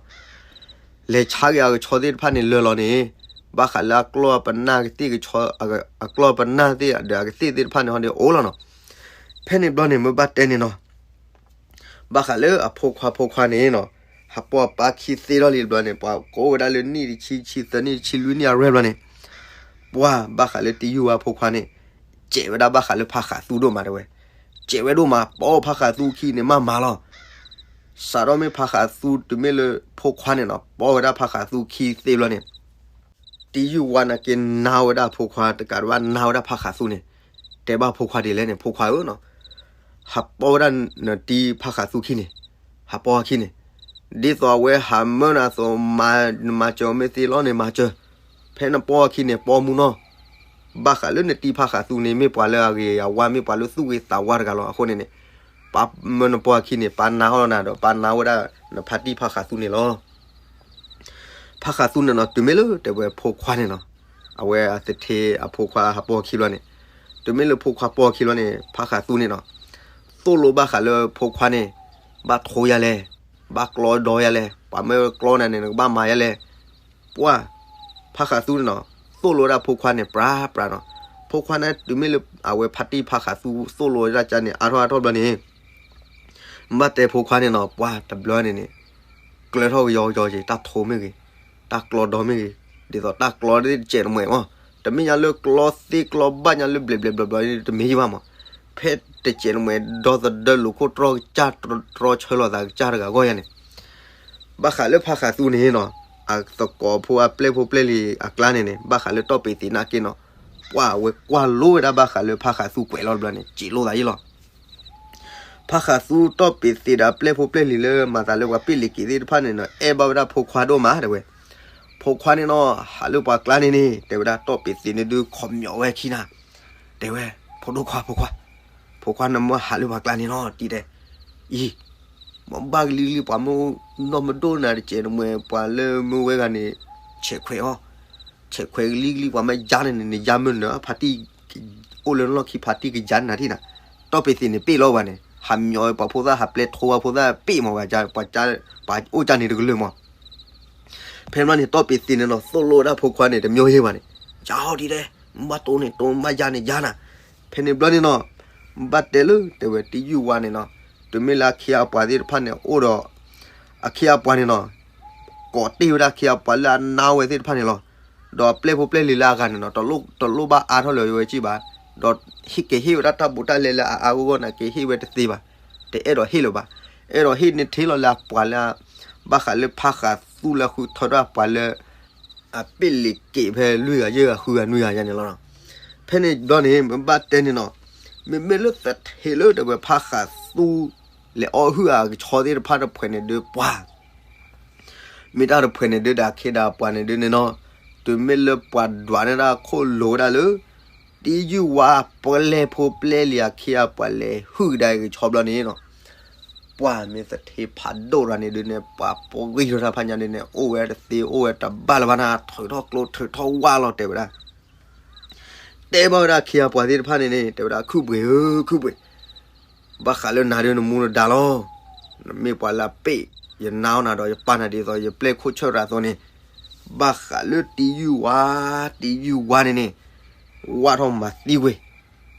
လဲၤဆါက့ၤအကဆီသ့ၣ်တဖၣ်န့ၣ်လၢာ်လီၤန့ၣ်, ဘၣ်ဃးလၢအကျီၢ်ပနၢ်ကသ့ၣ်ကဆီ, အကျီၢ်ပနၢ်သ့ၣ်ဒီးအကသ့ၣ်သ့ၣ်တဖၣ်န့ၣ် ဟီဒုးအိၣ်လီၤနီၤ. ဖဲန့ၣ်ဘျီန့ၣ် မ့ၢ်ဘၣ်တဲန့ၣ်နီၤ ဘၣ်ဃးလၢအဖိခွါ ဖိခွါန့ၣ်နီၤ, ဟးပီၢ်ပၢ်ခံသ့ထီၣ်လံတဘျီန့ၣ် ပှၤကိးဝဲဒၣ်လၢနံၣ်တဆံ ဆံသၢ နံၣ်တဆံလွံၢ် နံၣ်အရဲၣ်ဘျီန့ၣ်, ပှၤဘၣ်ဃးလၢတယုၢ်ဝါဖိခွါန့ၣ်, စဲးဝဲဒၣ်ဘၣ်ဃးလၢဖါဃးသူဒိၣ်မးတဲဝဲ, စဲးဝဲဒိၣ်မး ပီၢ်ဖါဃးသူခံန့ၣ်မးမးလီၤ. စးထီၣ်မ့ၢ်ဖါဃးသူတုၤမ့ၢ်လၢဖိခွါန့ၣ်နီၤ ပီၢ်ဝဲဒၣ်ဖါဃးသူခံသ့ဘျီန့ၣ် တယုၢ်ဝါန့ၣ်က့ၤနါဝဲဒၣ်ဖိခွါ တကးဒံးဘၣ်နါဝဲဒၣ်ဖါဃးသူန့ၣ်, တဲဘၣ်ဖိခွါဒ်လဲၣ်န့ၣ် ဖိခွါဧၢနီၤ, ဟးပီၢ်ဝဲဒၣ်နတံၤဖါဃးသူခံန့ၣ်, ဟးပီၢ်အခံန့ၣ်, ဒ်သိးအဝဲဟးမၢနၤအသိး မၤစၢၤမ့ၢ်သ့လီၤန့ၣ်မၤစၢၤ, ဖဲနပီၢ်အခံန့ၣ် ပီၢ်မူနီၤ, ဘၣ်ဃးလၢနတံၤဖါဃးသူန့ၣ် မ့ၢ်ပှၤလၢအဂ့ၤအဝါ မ့ၢ်ပှၤလၢသူၣ်ဂ့ၤသးဝါတဂၤလီၤ. အဃိန့ၣ်န့ၣ် ပၢ်မၢနပီၢ်အခံန့ၣ် ပၢ်နါအီၣ်နၤဒီး ပၢ်နါဝဲဒၣ်နဖါတံၢ်ဖါဃးသူန့ၣ်လီၤ. ဖါဃးသူန့ၣ်နီၤ တုၤမ့ၢ်လၢတဲဝဲဖိခွါန့ၣ်နီၤ, အဝဲအသထ့အဖိခွါဟးပီၢ်အခံဘျီန့ၣ်, တုၤမ့ၢ်လၢဖိခွါပီၢ်အခံဘျီန့ၣ် ဖါဃးသူန့ၣ်နီၤ, သိၣ်လိဘၣ်ဃးလၢဖိခွါန့ၣ် ဘၣ်ထိယၤလဲၣ်, ဘၣ်ကျီဒီယၤလဲၣ်, ပှၤမၢကျီနၤန့ၣ် နကဘၣ်မၤယၤလဲၣ်, ပှၤ ဖါဃးသူန့ၣ်နီၤ သိၣ်လိဝဲဒၣ်ဖိခွါန့ၣ် ပြးပြးနီၤ, ဖိခွါန့ၣ် တုၤမ့ၢ်လၢအဝဲဖါတံၢ်ဖါဃးသူသိၣ်လိဝဲဒၣ်ကန့ၣ် အါထီၣ်အါထီၣ်ဘျီန့ၣ် ဘၣ်တဲဖိခွါန့ၣ်နီၤ ပှၤတဘျီန့ၣ်န့ၣ် ကျၢၤထီၣ်ကယီကယီက့ၤ တၢ်ထိမ့ၢ်ဂ့ၤ, တၢ်ကျီဒီမ့ၢ်ဂ့ၤ, ဒ်သိးတၢ်ကျီတစဲးတမှဲးမး, တမ့ၢ်ညါလၢကျီသ့ကျီဘၣ်ညါလၢဘျဲးဘျဲးဘျီဘျီန့ၣ် တမ့ၢ်ယဘၣ်မး, ဖဲတစဲးတမှဲးဒီသဒၢလိာ်ခိၣ်တြီကစၢ်တြီဆၢလိာ်သးကစၢ်တဂၤဂီၢ်ယၤန့ၣ် ဘၣ်ဃးလၢဖါဃးသူန့ၣ်နီၤ, အသကိးဖိအပျဲၢ်ဖိပျဲၢ်လံၤအကျါန့ၣ်န့ၣ် ဘၣ်ဃးလၢတီၢ်ပ့းသံးနာ်က့နီၤ, ပှၤဝဲကွၢ်လိဝဲဒၣ်ဘၣ်ဃးလၢဖါဃးသူကွဲးလီၤတဘျီန့ၣ် စံးလိာ်သးယ့ၣ်လီၤ. ဖါဃးသူတီၢ်ပ့းသံးဒီးအပျဲၢ်ဖိပျဲၢ်လံၤလၢမၤသးလၢပှၤပ့းလံၤက့ၤသ့ၣ်တဖၣ်န့ၣ်နီၤ အဲၣ်ဘၣ်ဝဲဒၣ်ဖိခွါဒိၣ်မးတဲဝဲ, ဖိခွါန့ၣ်နီၤ ဟးလၢပှၤကျါန့ၣ်န့ၣ် တဲဝဲဒၣ်တီၢ်ပ့းသံးန့ၣ်ဒုးခီၣ်မၠီဝဲခံနၤ, တဲဝဲ, ဖိဒိၣ်ခွါ ဖိခွါ ဖိခွါနမ့ၢ်ဟးလၢပှၤကျါန့ၣ်နီၤ တံၤတဲ, အံၤ, မ့ၢ်ဘၣ်ကလံၤကလံၤပှၤမ့ၢ်နီၢ်မဒိၣ်နၤတစဲးတမှဲး ပှၤလၢမ့ၢ်ဝဲဂၤန့ၣ် ဆဲးခွဲးအီၤ, ဆဲးခွဲးကလံၤကလံၤပှၤမ့ၢ်ယါန့ၣ်န့ၣ် နယါမ့ၢ်နၢၤ ဖါတံၢ် အိၣ်လၢနလီၢ်ခံဖါတံၢ်ကယါနၤထံၣ်နၤ, တီၢ်ပ့းသံးန့ၣ်ပ့ၣ်လီၤဝဲန့ၣ် ဟးမၠီပှၤဖိသၣ်ဟးပျဲထိဝဲဖိသၣ်ပ့ၣ်မးဝဲ ပှၤအိၣ်ကၢ်န့ၣ်တကလုာ်မး ဖဲဘျီန့ၣ် တီၢ်ပ့းသံးန့ၣ်နီၤ သိၣ်လိဝဲဒၣ်ဖိခွါန့ၣ် တမ့ၢ်ယဲၢ်ဘၣ်န့ၣ်, ယါအီၤဒ်လဲၣ်, မ့ၢ်ဘၣ်တိၢ်န့ၣ်တိၢ် မ့ၢ်ဘၣ်ယါန့ၣ်ယါနၤ, ဖဲန့ၣ်ဘျီန့ၣ်နီၤ, ဘၣ်တဲလၢတဲဝဲတယုၢ်ဝါန့ၣ်နီၤ, တုၤမ့ၢ်လၢအခ့အပှၤသ့ၣ်တဖၣ်န့ၣ်အိၣ်ဒီး, အခ့အပှၤန့ၣ်နီၤ, ကိးတ့ၢ်ဝဲဒၣ်အခ့အပှၤလၢအနါဝဲသ့ၣ်တဖၣ်န့ၣ်လီၤ. ဒီးအပျဲၢ်ဖိပျဲၢ်လံၤလၢအဂၤန့ၣ်နီၤ တလိၣ်ဘၣ်အါထီၣ်လၢၤဝဲကံၣ်ဘၣ်, ဒီးဟ့ၣ်ကဟ့ၣ်ဝဲဒၣ်တၢ်ဘူးတၢ်လဲလၢအအါဂီၢ်ဂီၢ်န့ၣ် ကဟ့ၣ်ဝဲတသ့ဘၣ်, တအဲၣ်ဒိးဟ့ၣ်လၢၤဘၣ်, အဲၣ်ဒိးဟ့ၣ်န့ၢ်ထဲလီၤလၢအပှၤလၢ ဘၣ်ဃးလၢဖါဃးသူလၢဃုထၢထီၣ်ပှၤလၢ အပ့ၢ်လံၤက့ၤဖဲလွံၢ်ဂၤယဲၢ်ဂၤဃုဂၤနွံဂၤယါန့ၣ်လီၤ. ဖဲန့ၣ်ဘျီန့ၣ် မ့ၢ်ဘၣ်တဲန့ၣ်နီၤ, မ့မ့ၢ်လၢသထ့လၢတဝဲဖါဃးသူ လဲၤအီၣ်ဟုၣ်အကဆီသ့ၣ်တဖၣ်တဖှဲးန့ၣ်ဒုးပှၤ မ့ၢ်တၢ်တဖှဲးန့ၣ်ဒုးဒီးအခ့ဒီးအပှၤန့ၣ်ဒုးန့ၣ်နီၤ, တုၤမ့ၢ်လၢပှၤဒွးန့ၢ်ဒၣ်ခိၣ်လိၤဝဲဒၣ်လၢ တယုၢ်ဝါပျဲၢ်ဖိပျဲၢ်လံၤအခ့အပှၤလဲၤဟုၣ်ကဒါအံၤကဆီဘျီန့ၣ်နီၤ, ပှၤမ့ၢ်သထ့ဖးဒိၣ်တဂၤန့ၣ်ဒုးန့ၣ် ပှၤပဂံၢ်ထီၣ်တၢ်ဖးညါဒုးန့ၣ် အိၣ်ဝဲတသ့ အိၣ်ဝဲတဘၣ်လၢၤဘၣ်နၤ ထုးထီၣ်ကျိထုးထီၣ်ဝၣ်လီၤတဲဝဲဒၣ် တဲဘၣ်ဝဲဒၣ်အခ့အပှၤသ့ၣ်တဖၣ်န့ၣ်န့ၣ် တဲဝဲဒၣ် ခုၣ်ဘှံးဧၢ ခုၣ်ဘှံး, ဘၣ်ဃးလၢနၤဒုးနမူနဒါလီၤ. နမ့ၢ်ပှၤလၢအပ့ၢ်, ယနာ်အီၤနၤဒီးယပာ်နၤဒ်သိး ယပျဲၢ်ခိၣ်ဆၢၣ်တၢ်အသိးန့ၣ်, ဘၣ်ဃးလၢတယုၢ်ဝါ, တယုၢ်ဝါန့ၣ်န့ၣ်, ဝၣ်ထီၣ်မၤသံဝဲ,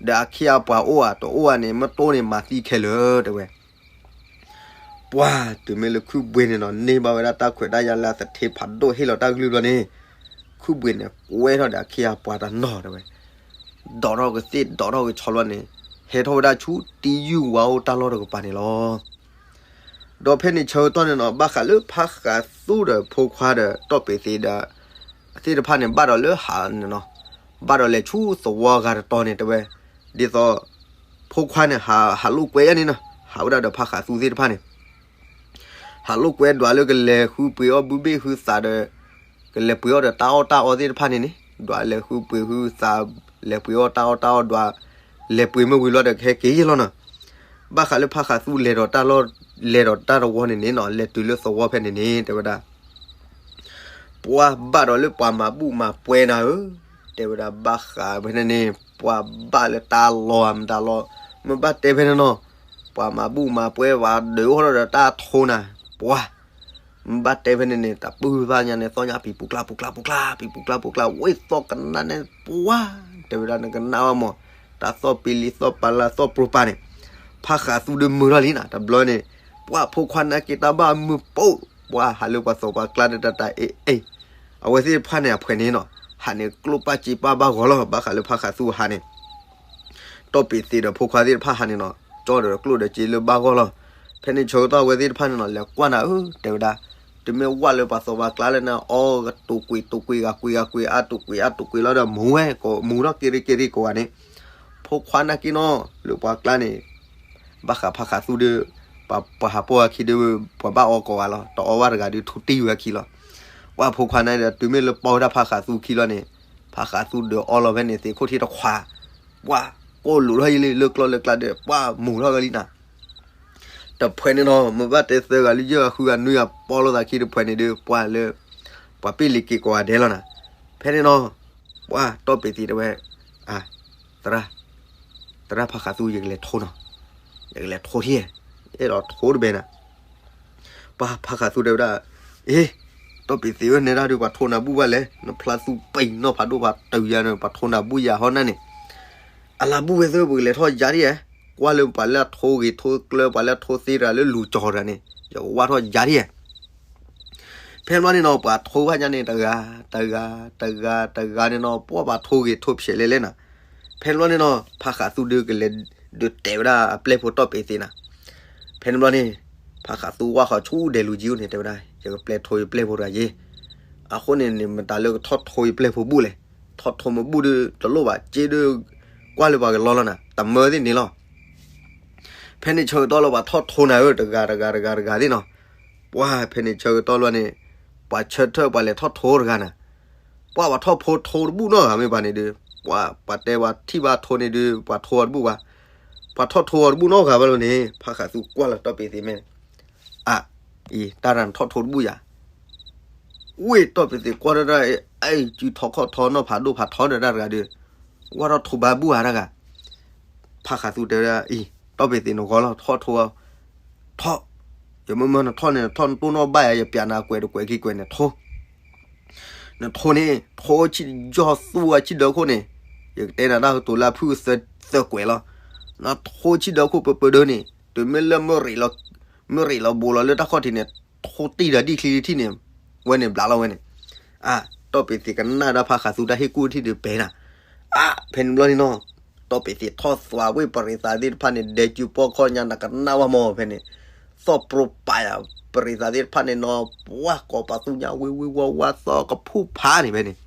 ဒီးအခ့အပှၤအိၣ်ဧါတအိၣ်ဧါန့ၣ် မ့ၢ်တိၢ်န့ၣ်မၤသံခဲလၢာ်တဲဝဲ ပှၤတုၤမ့ၢ်လၢခုၣ်ဘှံးန့ၣ်နီၤ န့ၢ်ဘၣ်ဝဲဒၣ်တၢ်ခွဲးတၢ်ယာ်လၢအသထ့ဖးဒိၣ်ဟ့ၣ်လီၤတၢ်ကလုၢ်ဘျီန့ၣ်, ခုၣ်ဘှံးန့ၣ် ကွဲထီၣ်ဒီးအခ့အပှၤတနီၤတဲဝဲ, ဒိးထီၣ်ကသ့ၣ်ဒိးထီၣ်ကဆီဘျီန့ၣ်, ဟဲထီၣ်ဝဲဒၣ်ဆူတယုၢ်ဝါအိၣ်တၢ်လီၢ်တကပၤန့ၣ်လီၤ. ဒီးဖဲန့ၣ်ဆၢကတီၢ်န့ၣ်နီၤ ဘၣ်ဃးလၢဖါဃးသူဒီးဖိခွါဒီးတီၢ်ပ့းသံးဒီး သ့ၣ်တဖၣ်န့ၣ် ဘၣ်ဒီးလၢဟးန့ၣ်နီၤ, ဘၣ်ဒီးလဲၤဆူသဝီဂၤတတီၤန့ၣ် တဲဝဲ, ဒ်သိး ဖိခွါန့ၣ် ဟးလိာ်ကွဲယါန့ၣ်နီၤ, ဟးဝဲဒၣ်ဒီးဖါဃးသူသ့ၣ်တဖၣ်န့ၣ် ဟးလိာ်ကွဲဒွးလၢကလဲၤဃုပှ့ၤအီၣ်ဘုဘ့ၣ်ဟုသးဒီး ကလဲၤပှ့ၤအီၣ်ဒီးတၢ်အီၣ်တၢ်အီသ့ၣ်တဖၣ်န့ၣ်န့ၣ် ဒွးလဲၤဃုပှ့ၤဟုသး, လဲၤပှ့ၤအီၣ်တၢ်အီၣ်တၢ်အီဒွး, လဲၤပှ့ၤမ့ၢ်ဝံၤလီၤဒီးကဟဲက့ၤလီၤနီၤ. ဘၣ်ဃးလၢဖါဃးသူလဲၤဒီးတၢ်လီၢ်, လဲၤဒီးတၢ်တဝီန့ၣ်န့ၣ်နီၤ, လဲၤတုၤလၢသဝီဖဲန့ၣ်န့ၣ် တဲဝဲဒၣ် ပှၤဘၣ်ဒီးလၢပှၤမၤဘူၣ်မၤပှဲၤနၤဧၢ, တဲဝဲဒၣ်ဘၣ်ဃးဖဲန့ၣ်န့ၣ် ပှၤဘၣ်လၢတၢ်လီၢ်ဧမတၤလီၤ, မ့ၢ်ဘၣ်တဲဖဲန့ၣ်နီၤ, ပှၤမၤဘူၣ်မၤပှဲၤ ပှၤဒုးအိၣ်ထီၣ်ဒီးတၢ်ထိနၤ, ပှၤ မ့ၢ်ဘၣ်တဲဖဲန့ၣ်န့ၣ် တၢ်ပုၢ်ဘၣ်ညါန့ၣ် သီၣ်ညါပံၤပူၤကျါပူၤကျါပူၤကျါ ပံၤပူၤကျါပူၤကျါ ဝဲသီၣ်ကနၣ်န့ၣ် ပှၤ တဲဝဲဒၣ်နကနၣ်ဝဲမး, တၢ်သီၣ်ပ့ၤလံသီၣ်ပၤလၢသီၣ်ပြိပၤန့ၣ်, ဖါဃးသူဒီးမုာ်ထီၣ်လံနၤ တဘျီန့ၣ်, ပှၤဖိခွါနာ်က့တၢ်ဘၣ်မုာ်ပိၢ်, ပှၤဟးလၢပှၤသီၣ်ပှၤကျါဒီးတၢ်တၢ်အ့ၣ်အ့ၣ်, အဝဲသ့ၣ်တဖၣ်န့ၣ်အဖှဲးန့ၣ်နီၤ, ဟးန့ၣ်ကျိၣ်ပၢ်စ့ပၢ်ဘၣ်ဂီၤလီၤ, ဘၣ်ဃးလၢဖါဃးသူဟးန့ၣ် တီၢ်ပ့ၤသ့းဒီးဖိခွါသ့ၣ်တဖၣ်ဟးန့ၣ်နီၤ, ကၠီဒီးကျိၣ်ဒီးစ့လၢဘၣ်ဂီၢ်လီၤ. ဖဲန့ၣ်ဆၢကတီၢ်အဝဲသ့ၣ်တဖၣ်န့ၣ်နီၤ လဲၤကွၢ်နၤဧၢ တဲဝဲဒၣ်, တမ့ၢ်ဝၣ်လၢပှၤသီၣ်ပှၤကျါလၢနၤအီၤ ကတိၤကွံာ်တိၤကွံာ်ဂၤကွံာ်ဂၤကွံာ် အါတိၤကွံာ်အါတိၤကွံာ်လီၤဒီး မူဝဲ မူထီၣ်က့ၤရ့က့ၤရ့ကိးဂၤန့ၣ်, ဖိခွါနာ်က့နီၤ လၢပှၤကျါန့ၣ် ဘၣ်ဃးဖါဃးသူဒီး ပှၤဟးပိာ်ဝဲခံဒီး ပှၤဘၣ်အီကိးဂၤလီၤ, တအီဘၣ်တဂၤဒီးထူတံၢ်ဝဲခံလီၤ. ပှၤဖိခွါန့ၣ်ဒီး တုၤမ့ၢ်လၢပိာ်ဝဲဒၣ်ဖါဃးသူခံလီၤန့ၣ်, ဖါဃးသူဒီးအီလီၤဖဲန့ၣ်သ့ၣ်ခိၣ်ထံတခွး, ပှၤကိၣ်လိာ်ထီၣ်ယံၤလံ လၢကျီၢ်လၢကျါဒီး ပှၤမူထီၣ်ဝဲလံနၤ တဖှဲးန့ၣ်နီၤ မ့ၢ်ဘၣ်တဲသၢဂၤလၢယဲၢ်ဂၤဃုဂၤနွံဂၤပိာ်လိာ်သးခံတဖှဲးန့ၣ်ဒီး ပှၤလၢ ပှၤပ့ၢ်လံၤက့ၤကိးဂၤဒဲးလီၤနၤ. ဖဲန့ၣ်နီၤ ပှၤတီၢ်ပ့ၤသ့းတဲဝဲ, သရၣ်, သရၣ်ဖါဃးသူ ယကလဲၤထိနီၤ, ယကလဲၤထိထံၣ်, အဲၣ်ဒိးထိတဘဲနၤ ပှၤဖါဃးသူတဲဝဲဒၣ်, အ့, တီၢ်ပ့ၤသ့းဧၢ နဲဒၣ်ဒီးပှၤထိနၤဘူၣ်ဘၣ်လဲၣ်, နဖျါသူပံာ်နီၣ်ဖးဒိၣ်ဖးတုၤယၤန့ၣ် ပှၤထိနၤဘူၣ်ယၤဟီၣ်နၢ်န့ၣ်, အလၢဘူၣ်ဝဲသ့ၣ် ပကလဲၤထီၣ်ယါဒ်ယဲ, ကွၢ်လၢပှၤလၢအထိဂ့ၤထိကျၢ ပှၤလၢအထိသ့တဂၤလၢလူၤကၠီတဂၤန့ၣ် ယကဝၢ်ထီၣ်ယါဒ်ယဲ ဖဲန့ၣ်ဘျီန့ၣ်နီၤ ပှၤထိဘၣ်ညါန့ၣ် တဂၤ, တဂၤ, တဂၤ, တဂၤန့ၣ်နီၤ ပှၤပှၤထိဂ့ၤထိဖျဲးလဲၣ်လဲၣ်နၤ. ဖဲန့ၣ်ဘျီန့ၣ်နီၤ ဖါဃးသူဒုးကလဲၤဒုးတဲာ်ဝဲဒၣ်အပျဲၢ်ဖိတီၢ်ပ့ၤသ့းနၤ. ဖဲန့ၣ်ဘျီန့ၣ် ဖါဃးသူဝၣ်ဃီဆူဒဲးလူၤကံအိၣ်န့ၣ် တဲဝဲဒၣ် ယကပျဲၢ်ထိယပျဲၢ်ဖိတဂၤယ့. အဃိန့ၣ်န့ၣ် မတၤလၢကထီၣ်ထိယပျဲၢ်ဖိဘူၣ်လဲၣ်. ထီၣ်ထိမ့ၢ်ဘူၣ်ဒုးတလိၣ်ဘၣ် က့ဒုး ကွၢ်လၢပှၤကလီလီၤနၤ တမၢသ့ၣ်န့ၣ်လီၤ. ဖဲန့ၣ်ဆၢကတီၢ်လၢပှၤထီၣ်ထိနၤဧၢ တဂၤတဂၤတဂၤတဂၤသ့ၣ်နီၤ. ပှၤဖဲန့ၣ်ဆၢကတီၢ်လၢန့ၣ် ပှၤဆၢထၢၣ်ပှၤလဲၤထီၣ်ထိတဂၤနၤ. ပှၤပှၤထီၣ်ဖိထိတဘူၣ်နီတဂၤမ့ၢ်ဘၣ်န့ၣ်ဒုး ပှၤပှၤတဲပှၤထံၣ်ဘၣ်ထိန့ၣ်ဒုး ပှၤထိအီၤတဘူၣ်ဘၣ်. ပှၤထီၣ်ထိအီၤတဘူၣ်နီတဂၤဘၣ်လီၤန့ၣ် ဖါဃးသူကွၢ်လီၤတီၢ်ပ့ၤသ့းမ့ၢ် အ အံၤ တၢ်ရၤနထီၣ်ထိတဘူၣ်ယၤ ဝ့ၢ်တီၢ်ပ့ၤသ့းကွၢ်တၢ် အဲ စုထီခီၣ်ထီနီၣ်ဖးဒိၣ်ဖးထီဒီးတၢ်တဂၤဒီး ဝၢ်ထီၣ်ထိဘါဘူၣ်ဧါတၢ်ဂၤ. ဖါဃးသူတဲဝဲဒၣ် အံၤ တီၢ်ပ့ၤသ့းနဂီၢ်လီၤ ထီၣ်ထိ ထီၣ် ယမ့ၢ်မၢနထီၣ်န့ၣ် နထီၣ်နတိၢ်နီၣ်ဘၣ်ယၤ ယပျးနၤကွဲးတကွဲးခံကွဲးန့ၣ် ထိ နထိန့ၣ် ထိဆံၣ်ယီၢ်သူဝဲဆံၣ်ဒၢခိၣ်န့ၣ် ယကတဲနၤတၢ်ကတိၤလၢအဖုၣ်သၢကွဲးလီၤ. နထိဆံၣ်ဒၢခိၣ်ပၢပၢဒၢန့ၣ် တုၤမ့ၢ်လၢ မ့ၢ်ရ့းလီၤဘိးလီၤလၢတၢ်ခီၣ်ထံးန့ၣ် ထိတံၢ်ဒီးဒံၣ်ချံထံၣ်န့ၣ် ဝဲန့ၣ်ဘျးလီၤဝဲန့ၣ်. အ တီၢ်ပ့ၤသ့းကနၣ်ဒၣ်ဖါဃးသူတၢ်ဟ့ၣ်ကူၣ်ထံၣ်ဒီးပဲနၤ. အ ဖဲန့ၣ်ဘျီန့ၣ်နီၤ တီၢ်ပ့ၤသ့းထီၣ်သွးဝ့ၢ်ပရံးသးသ့ၣ်တဖၣ်န့ၣ် ဒဲကၠူပီၢ်ခီၣ်ညါနကနၣ်ဝဲမးဖဲန့ၣ် သီၣ်ပြိပာ်ယၤ ပရံးသးသ့ၣ်တဖၣ်န့ၣ်နီၤ ပှၤကိးပသူညါဝ့ၤဝ့ၤဝါဝါသီၣ်ကဖူၣ်ဖးန့ၣ်ဖဲန့ၣ်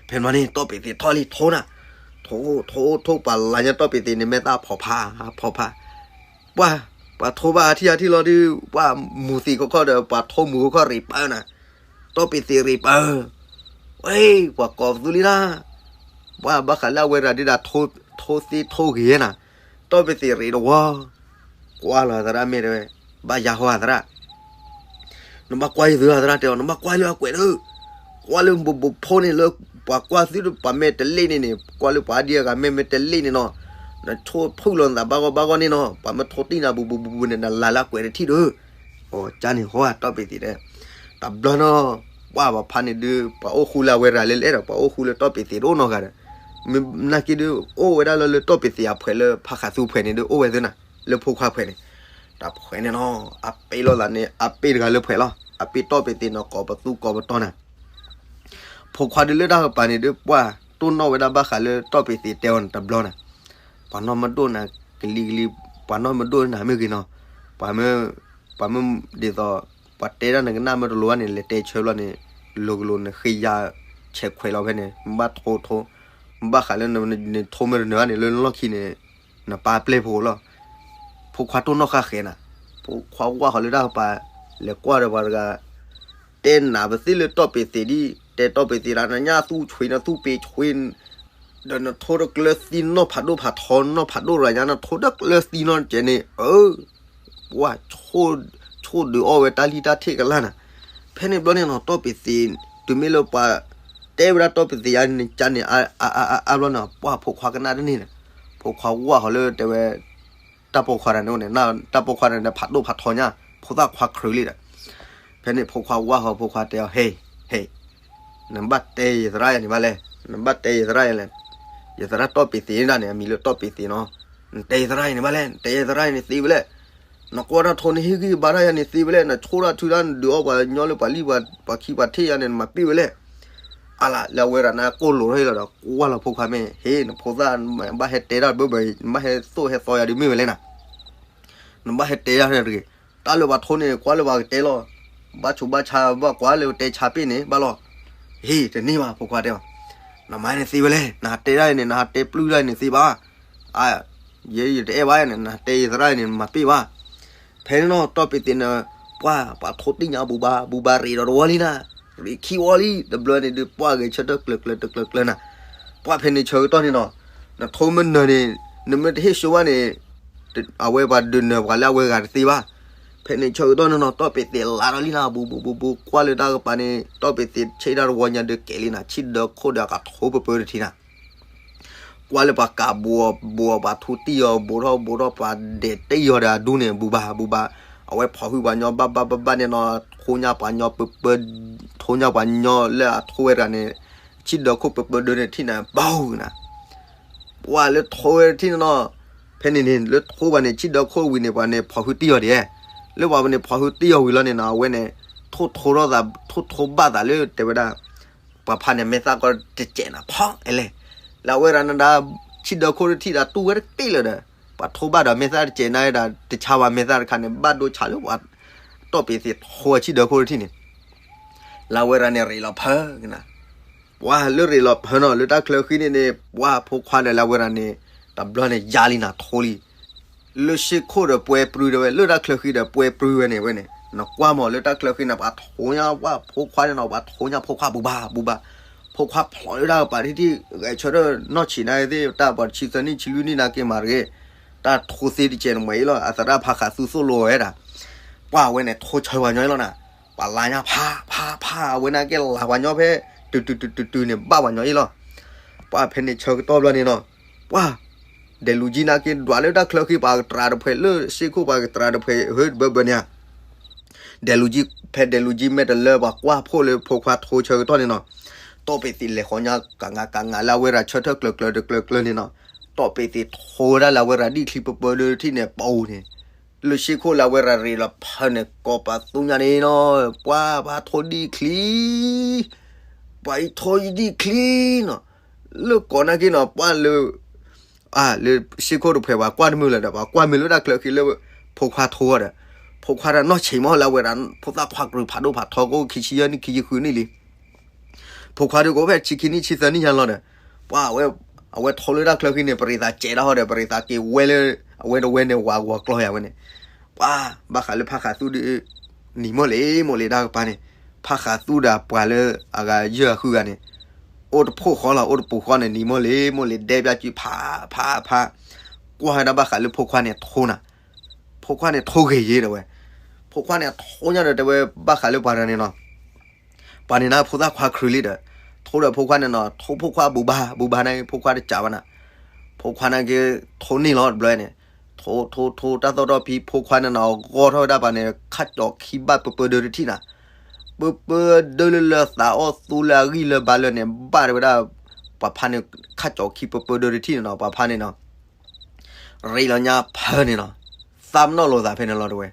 ဖဲန့ၣ်ဘျီန့ၣ် တီၢ်ပ့ၤသ့းထီၣ်လံထိနၤ, ထိ ထိ ထိပှၤလၢညါတီၢ်ပ့ၤသ့းန့ၣ် မဲာ်သၣ်ဖီဖး ဖီဖး, ပှၤ ပှၤထိဘၣ်အထံၣ်အထံၣ်လီၤဒုး ပှၤမူၤသံးခီခီဒီး ပှၤထိမူၤခီခီရံးပၢနၤ, တီၢ်ပ့ၤသ့းရံးပၢ, ဝဲ ပှၤကိးပသူလံနၤ, ပှၤဘၣ်ဃးလၢအဝဲရၤဒုးဒၣ် ထိသ့ထိဂ့ၤနၤ, တီၢ်ပ့ၤသ့းရံးတဝီ ကွၢ်လီၤသရၣ်မ့ၢ်တဲဝဲ, ဘၣ်ယၤဟီဧါသရၣ်, နဘၣ်ကွၢ်ယသုဧါသရၣ်တဲအီၤ နဘၣ်ကွၢ်လၢအကွဲးဒီး, ကွၢ်လၢဘိးဘိးဖိန့ၣ်လၢ ပှၤကွၢ်သုတပှၤမ့ၢ်တလ့ၣ်န့ၣ်န့ၣ် ကွၢ်လၢပှၤအါဒံအါဂၤမ့ၢ်မ့ၢ်တလ့ၣ်န့ၣ်နီၤ, နဆိဖုၣ်လီၤနသးဘၣ်ဂီၢ်ဘၣ်ဂီၢ်န့ၣ်နီၤ ပှၤမ့ၢ်ထိတံၢ်နၤဘူးဘူးဘူးဘူးန့ၣ် နလၤလၢအကွဲးတထံၣ်ဒီး, အကၢန့ၣ်ဟီဧါတီၢ်ပ့ၤသ့းတဲ, တဘျီနီၤ, ပှၤပှၤဖးန့ၣ်ဒုး ပှၤအိၣ်ဃူလၢအဝဲရၤလၢလဲၣ်ဒီး ပှၤအိၣ်ဃူလၢတီၢ်ပ့ၤသ့းတအိၣ်နီတဂၤဒီး, မ့ၢ်နာ်က့ဒုး အိၣ်ဝဲဒၣ်လၢလၢတီၢ်ပ့ၤသ့းအဖှဲးလၢဖါဃးသူဖှဲးန့ၣ်ဒုး အိၣ်ဝဲသ့နၤ, လၢဖိခွါဖှဲးန့ၣ်, တၢ်ဖှဲးန့ၣ်နီၤ အပ့ၤလိာ်သးန့ၣ် အပ့ၤတဂၤလၢဖှဲးလီၤ အပ့ၤတီၢ်ပ့ၤသ့းနီၤ ကိးပသူကိးပတီၢ်နၤ ဖိခွါဒုးလၢတၢ်ကပၤန့ၣ်ဒုး ပှၤတိၢ်နီၣ်ဝဲဒၣ်ဘၣ်ဃးလၢတီၢ်ပ့ၤသ့းတဲအီၤန့ၣ်တဘျီနၤ, ပှၤနီၢ်မ့ၢ်ဒိၣ်နၤကလံၤကလံၤ, ပှၤနီၢ်မ့ၢ်ဒိၣ်နၤမ့ၢ်ဂ့ၤနီၤ, ပှၤမ့ၢ်, ပှၤမ့ၢ်ဒ်သိး, ပှၤတဲဒၣ်နကနၣ်မ့ၢ်တလိၤဘၣ်န့ၣ် လဲၤတဲဆၢဘျီန့ၣ်, လိၤကလိၤန့ၣ်ဃ့ယၤ ဆဲးခွဲးလီၤဖဲန့ၣ် ဘၣ်ထိထိ ဘၣ်ဃးလၢနထိမ့ၢ်တနၢၤန့ၣ် လၢနလီၢ်ခံန့ၣ် နပၢ်ပျဲၢ်ဖိလီၤ. ဖိခွါတိၢ်နီၣ်ဃာ်ဃဲၤနၤ, ဖိခွါဝၢ်ဃီၤလၢတၢ်ကပၤ လဲၤကွၢ်ဒီးပှၤတဂၤ တဲနၤပသ့ၣ်လၢတီၢ်ပ့ၤသ့ၣ်ဒ် တဲတီၢ်ပ့ၤသ့ၣ်ဒၣ် နညၣ်သူဆွံး နသူပ့ၤဆွံး ဒီးနထိတကျၢၤသံနီၢ်ဖးဒိၣ်ဖးထီ နီၢ်ဖးဒိၣ်ရၤညါ နထိတကျၢၤသံနီၢ်တကဲးန့ၣ် အၢ ပှၢ် ဆိၣ်ဒုးအီၣ်ဝဲတၢ်လံၣ်တၢ်ထ့ၣ်ကလၢ်နၤ. ဖဲန့ၣ်ဘျီန့ၣ်နီၤ တီၢ်ပ့ၤသ့ၣ် တုၤမ့ၢ်လၢပှၤတဲဝဲဒၣ်တီၢ်ပ့ၤသ့ၣ်ယါန့ၣ် ကန့ၣ် အါအါအါအါဘျီန့ၣ် ပှၢ် ဖိခွါကနၣ်တန့ၢ်န့ၣ်, ဖိခွါဝၢ်ဃီၤလၢတဲဝဲ တၢ်ပိာ်ခွါတဂၤန့ၣ်အိၣ်န့ၣ် တၢ်ပိာ်ခွါတဂၤန့ၣ် ဖးဒိၣ်ဖးထီညါ ဖိသၣ်ခွါခြုးလံဒီး ဖဲန့ၣ်ဖိခွါဝၢ်ဃီၤ ဖိခွါတဲအီၤ ဟ့ ဟ့ နဘၣ်တဲယသရၣ်ယၤန့ၣ်ဘၣ်လဲၣ်, နဘၣ်တဲယသရၣ်ယၤလဲၣ်, ယသရၣ်တီၢ်ပ့ၤသ့ၣ်ဒၣ်န့ၣ် အမံၤလၢတီၢ်ပ့ၤသ့ၣ်နီၤ, နတဲယသရၣ်ယၤန့ၣ်ဘၣ်လဲၣ်, နတဲယသရၣ်ယၤန့ၣ်သ့ဝဲလဲၣ်, နကွၢ်တၢ်ထိန့ၣ် ဟ့ၣ်ဂံၢ်ဘါတၢ်ယၤန့ၣ်သ့ဝဲလဲၣ်, နဆိၣ်တၢ်ထုတၢ် နဒုးအီၣ်ပှၤညီလၢပှၤလံၣ်ပှၤခံပှၤထ့ၣ်ယၤန့ၣ် နမၤပ့ၢ်ဝဲလဲၣ်. အလၤ လၢအဝဲဒၣ်န့ၣ်ကိၢ်လိာ်ထီၣ်လီၤဒီး ကွၢ်လီၤဖိခွါမ့ၢ် ဟ့ နဖိသၣ် နဘၣ်ဟဲတဲတၢ်ဘၢဘၢ နဘၣ်ဟဲသိၣ်ဟဲသီယၤဒုးမ့ၢ်ဝဲလဲၣ်နၤ, နဘၣ်ဟဲတဲယၤန့ၣ်တဂ့ၤ, တၢ်လၢပှၤထိန့ၣ် ကွၢ်လၢပှၤကတဲလီၤ, ဘၣ်ဆိးဘၣ်ဆါ ဘၣ်ကွၢ်လၢတဲဆါပ့ၢ်န့ၣ် ဘၣ်လီၤ. ဟ့ တန့ၢ်ဘၣ် ဖိခွါတဲအီၤ, နမၤန့ၣ်သ့ဝဲလဲၣ်, နဟးတဲဒၣ်အံၤန့ၣ် နဟးတဲပျုၢ်ဒၣ်အံၤန့ၣ်သ့ဘၣ်, ယဲယတအဲၣ်ဘၣ်န့ၣ် နဟးတဲယသရၣ်အံၤန့ၣ် နမၤပ့ၢ်ဘၣ်. ဖဲန့ၣ်နီၤ တီၢ်ပ့ၤသ့ၣ်န့ၣ် ပှၢ် ပှၤထိတ့ၢ်ညါဘူးဘၣ် ဘူးဘၣ်ရ့းဒီးတဝီလံနၤ, ရ့းခံဝီလံ တဘျီန့ၣ်ဒုး ပှၢ်ဂဲၤဆၢထၢၣ်ကျၢၤကျၢၤတကျၢၤကျၢၤနၤ, ပှၢ် ဖဲန့ၣ်ဆၢကတီၢ်န့ၣ်နီၤ, နထိမ့ၢ်နၢၤန့ၣ် နမ့ၢ်တဟ့ၣ်ဆိဘၣ်န့ၣ် အဝဲပှၤဒုးနၢၤပှၤလၢအဝဲဂၤတသ့ဘၣ်. ဖဲန့ၣ်ဆၢကတီၢ်န့ၣ်နီၤ တီၢ်ပ့ၤသ့ၣ်လါဒီးလံနၤ ဘူးဘူးဘူးဘူး ကွၢ်လၢတၢ်ကပၤန့ၣ် တီၢ်ပ့ၤသ့ၣ်ဆ့ၣ်တၢ်တဝီညါဒုးကဲးလံနၤ ဆံၣ်ဒၢခိၣ်ဒီးအကထိပၢပၢတထံနၤ ကွၢ်လၢပှၤကးဘူးအီၤဘူးအီၤ ပှၤထူတံၢ်အီၤ ဘူးထီၣ်ဘူးထီၣ် ပှၤဒဲးတ့ၢ်အီၤဒီးအဒူန့ၣ် ဘူးဘၣ်ဘူးဘၣ်, အဝဲဖီၣ်ဟုၣ်ပှၤညီဘၣ်ဘၣ်ဘၣ်ဘၣ်န့ၣ်နီၤ ထိညါပှၤညီပၢပၢ, ထိညါပှၤညီလၢအထိဝဲတဂၤန့ၣ်, ဆံၣ်ဒၢခိၣ်ပၢပၢဒၢန့ၣ်ထံၣ်န့ၣ် ဘၣ်နၤ, ပှၢ်လၢထိဝဲတထံၣ်န့ၣ်နီၤ, ဖဲန့ၣ်န့ၣ် လၢထိပှၤန့ၣ် ဆံၣ်ဒၢခိၣ်ဝံၤန့ၣ် ပှၤန့ၣ် ဖီၣ်ဟုၣ်တံၢ်အီၤဒံး, လၢပှၤန့ၣ် ဖီၣ်ဟုၣ်တံၢ်အီၤဝံၤလီၤန့ၣ်နီၤ အဝဲန့ၣ် ထိၣ်ထိထီၣ်သး ထိၣ်ထိဘၣ်သးလၢတဲဝဲဒၣ် ပှၤဖးန့ၣ် မဲာ်သၣ်ကီတစဲးနၤ ဖီၣ်အဲလဲၣ်, လၢအဝဲဒၣ်နဒၣ် ဆံၣ်ဒၢခိၣ်တထံၣ်ဒၣ်တူၢ်ဝဲတက့ၢ်လၢၤဒီး, ပှၤထိဘၣ်ဒီးမဲာ်သၣ်တစဲးနၤဒၣ် တဆါဝဲမဲာ်သၣ်တခါန့ၣ် ဘၣ်ဒိဆါလၢပှၤ တီၢ်ပ့ၤသ့ၣ်ထိဝဲဆံၣ်ဒၢခိၣ်တထံၣ်န့ၣ်, လၢအဝဲဒၣ်န့ၣ် ရ့းလီၤဖၢကနၤ ပှၢ်လၢရ့းလီၤဖၢနီၤ လၢတၢ်ချၢဃံန့ၣ်န့ၣ် ပှၢ်ဖိခွါဒီးလၢအဝဲဒၣ်န့ၣ် တဘျီန့ၣ်ယါလံနၤထိလံ, လၢရှ့ခိၣ်ဒီးပှဲၤပြူၤဒီးဝဲ လၢတၢ်ချၢဃံဒီးပှဲၤပြူၤဝဲန့ၣ်ဝဲန့ၣ် နကွၢ်မးလၢတၢ်ချၢဃံန့ၣ် ပှၤထိညါပှၢ်ဖိခွါန့ၣ်နီၤ ပှၤထိညါဖိခွါဘူးဘၣ်ဘူးဘၣ်, ဖိခွါဖျိးလၢတၢ်ကပၤထံထံၣ် ဂဲၤဆၢထၢၣ်နီၢ်ဆံးနၤသ့ၣ် တၢ်ပှၤတဆံသၢနံၣ်ဆံလွံၢ်နံၣ်နၤက့ၤမၤတဂ့ၤ, တၢ်ထိသ့တစဲးန့ၣ်မ့ၢ်အံၤလီၤ အသရၣ်ဖးဃးသူသိၣ်လိဝဲဒၣ်, ပှၢ်ဝဲန့ၣ်ထိဆၢပှၤညီအံၤလီၤနၤ, ပှၤလါညါဖးဖးဖး အဝဲန့ၣ်က့ၤလါပှၤညီဖဲ တုၤတုၤတုၤတုၤတုၤန့ၣ် ဘၣ်ပှၤညီအံၤလီၤ, ပှၢ်ဖဲန့ၣ်ဆၢကတီၢ်ဘျီန့ၣ်နီၤ, ပှၢ် ဒဲးလူၤကံနၤက့ၤဒွးလၢတၢ်ချၢဃံ ပှၤကတြးတဖှဲးလၢရှ့ခိၣ် ပှၤကတြးတဖှဲး ဟၢတဘၢဘၢန့ၣ်ဧါ ဒဲးလူၤကံ ဖဲဒဲးလူၤကံမဲာ်တလၢ ပှၤကွၢ်ဖှိၣ်လၢဖိခွါထိဆၢကတီၢ်န့ၣ်နီၤ, တီၢ်ပ့ၤသ့ၣ်လဲၤဃီညါ ကငါကငါလၢအဝဲရၤဆၢထၢၣ်ကျၢၤကျၢၤတကျၢၤကျၢၤန့ၣ်နီၤ, တီၢ်ပ့ၤသ့ၣ်ထိဝဲဒၣ်လၢအဝဲရၤဒံၣ်ချံပၢပၢဒၢထံၣ်န့ၣ် ပအိၣ်န့ၣ်, လၢရှ့ခိၣ်လၢအဝဲရၤရ့းလီၤဖၢန့ၣ် ကိးပသူညါန့ၣ်နီၤ, ပှၢ်ပှၤထိဒံၣ်ချံ ပှၤအံၤထိယဒံၣ်ချံနီၤ, လၢကိးနၤက့ၤနီၤ ပှၢ်လၢ လၢရှ့ခိၣ်တဖှဲး ပှၤကွၢ်တမုာ်လၢၤဒီး ပှၤကွၢ်မုာ်လၢတၢ်ချၢဃံလၢ ဖိခွါထိဒီး, ဖိခွါတနီၢ်ဆံးမးလၢအဝဲဒၣ် ဖိသၣ်ခွါကရူၢ်ဖးဒိၣ်ဖးထီ ကအိၣ်ခံဆံယဲၢ်နံၣ်ခံဆံဃုနံၣ်လံ, ဖိခွါဒုးကအိၣ်ဖဲဆံခံနံၣ်ဆံသၢနံၣ်ညါလီၤဒီး, ပှၢ် အဝဲထိလၢတၢ်ချၢဃံန့ၣ် ပရံးသးစဲးဒၣ်ဟီဒီး ပရံးသးက့ၤဝဲလၢ အဝဲတဝဲန့ၣ် ဝၤဂီၤကျီယၤဝဲန့ၣ်, ပှၢ် ဘၣ်ဃးလၢဖးဃးသူဒီး နံၤမိၢ်လ့ၤမိၢ်လ့ၤတၢ်ကပၤန့ၣ်, ဖးဃးသူဒီးပှၤလၢအဂၤယဲၢ်ဂၤဃုဂၤန့ၣ်, အိၣ်တဖိၣ်ဃီလီၤ အိၣ်တပူၤဃီန့ၣ် နံၤမိၢ်လ့ၤမိၢ်လ့ၤဒဲးပျၢ်စုဖးဖးဖး, ကွၢ်ဝဲဒၣ်ဘၣ်ဃးလၢဖိခွါန့ၣ်ထိနၤ, ဖိခွါန့ၣ်ထိဂ့ၤယ့ၤဒီးဝဲ, ဖိခွါန့ၣ်ထိညါဒီးတဲဝဲဘၣ်ဃးလၢပှၤတဂၤန့ၣ်နီၤ ပှၤန့ၣ်နၤဖိသၣ်ခွါခြုးလံဒီး, ထိဒီးဖိခွါန့ၣ်နီၤ ထိဖိခွါဘူးဘါဘူးဘါန့ၣ် ဖိခွါတစးဘၣ်နၤ, ဖိခွါန့ၣ်က့ၤထိန့ၢ်လီၤတဘျီန့ၣ်, ထိထိထိတၢ်သီၣ်ထီၣ်ဖံ ဖိခွါန့ၣ်နီၤ ဂီၢ်ထီၣ်ဝဲဒၣ်ပှၤန့ၣ် ခၣ်ကၠီၤခံဘၣ်ပၢပၢဒၢတထံၣ်နၤ, ပၢပၢဒၢလၢလၢသးအီၣ်သူလၢအဂံၢ်လၢဘါလၢန့ၣ် ဘၣ်တဲဝဲဒၣ်, ပှၤဖါန့ၣ် ခၣ်ကၠီၤခံပၢပၢဒၢတထံၣ်န့ၣ်နီၤ ပှၤဖါန့ၣ်နီၤ ရ့းလီၤညါဖၢန့ၣ်နီၤ, သးပနီၣ်လိာ်သးဖဲန့ၣ်လီၤတဝဲ,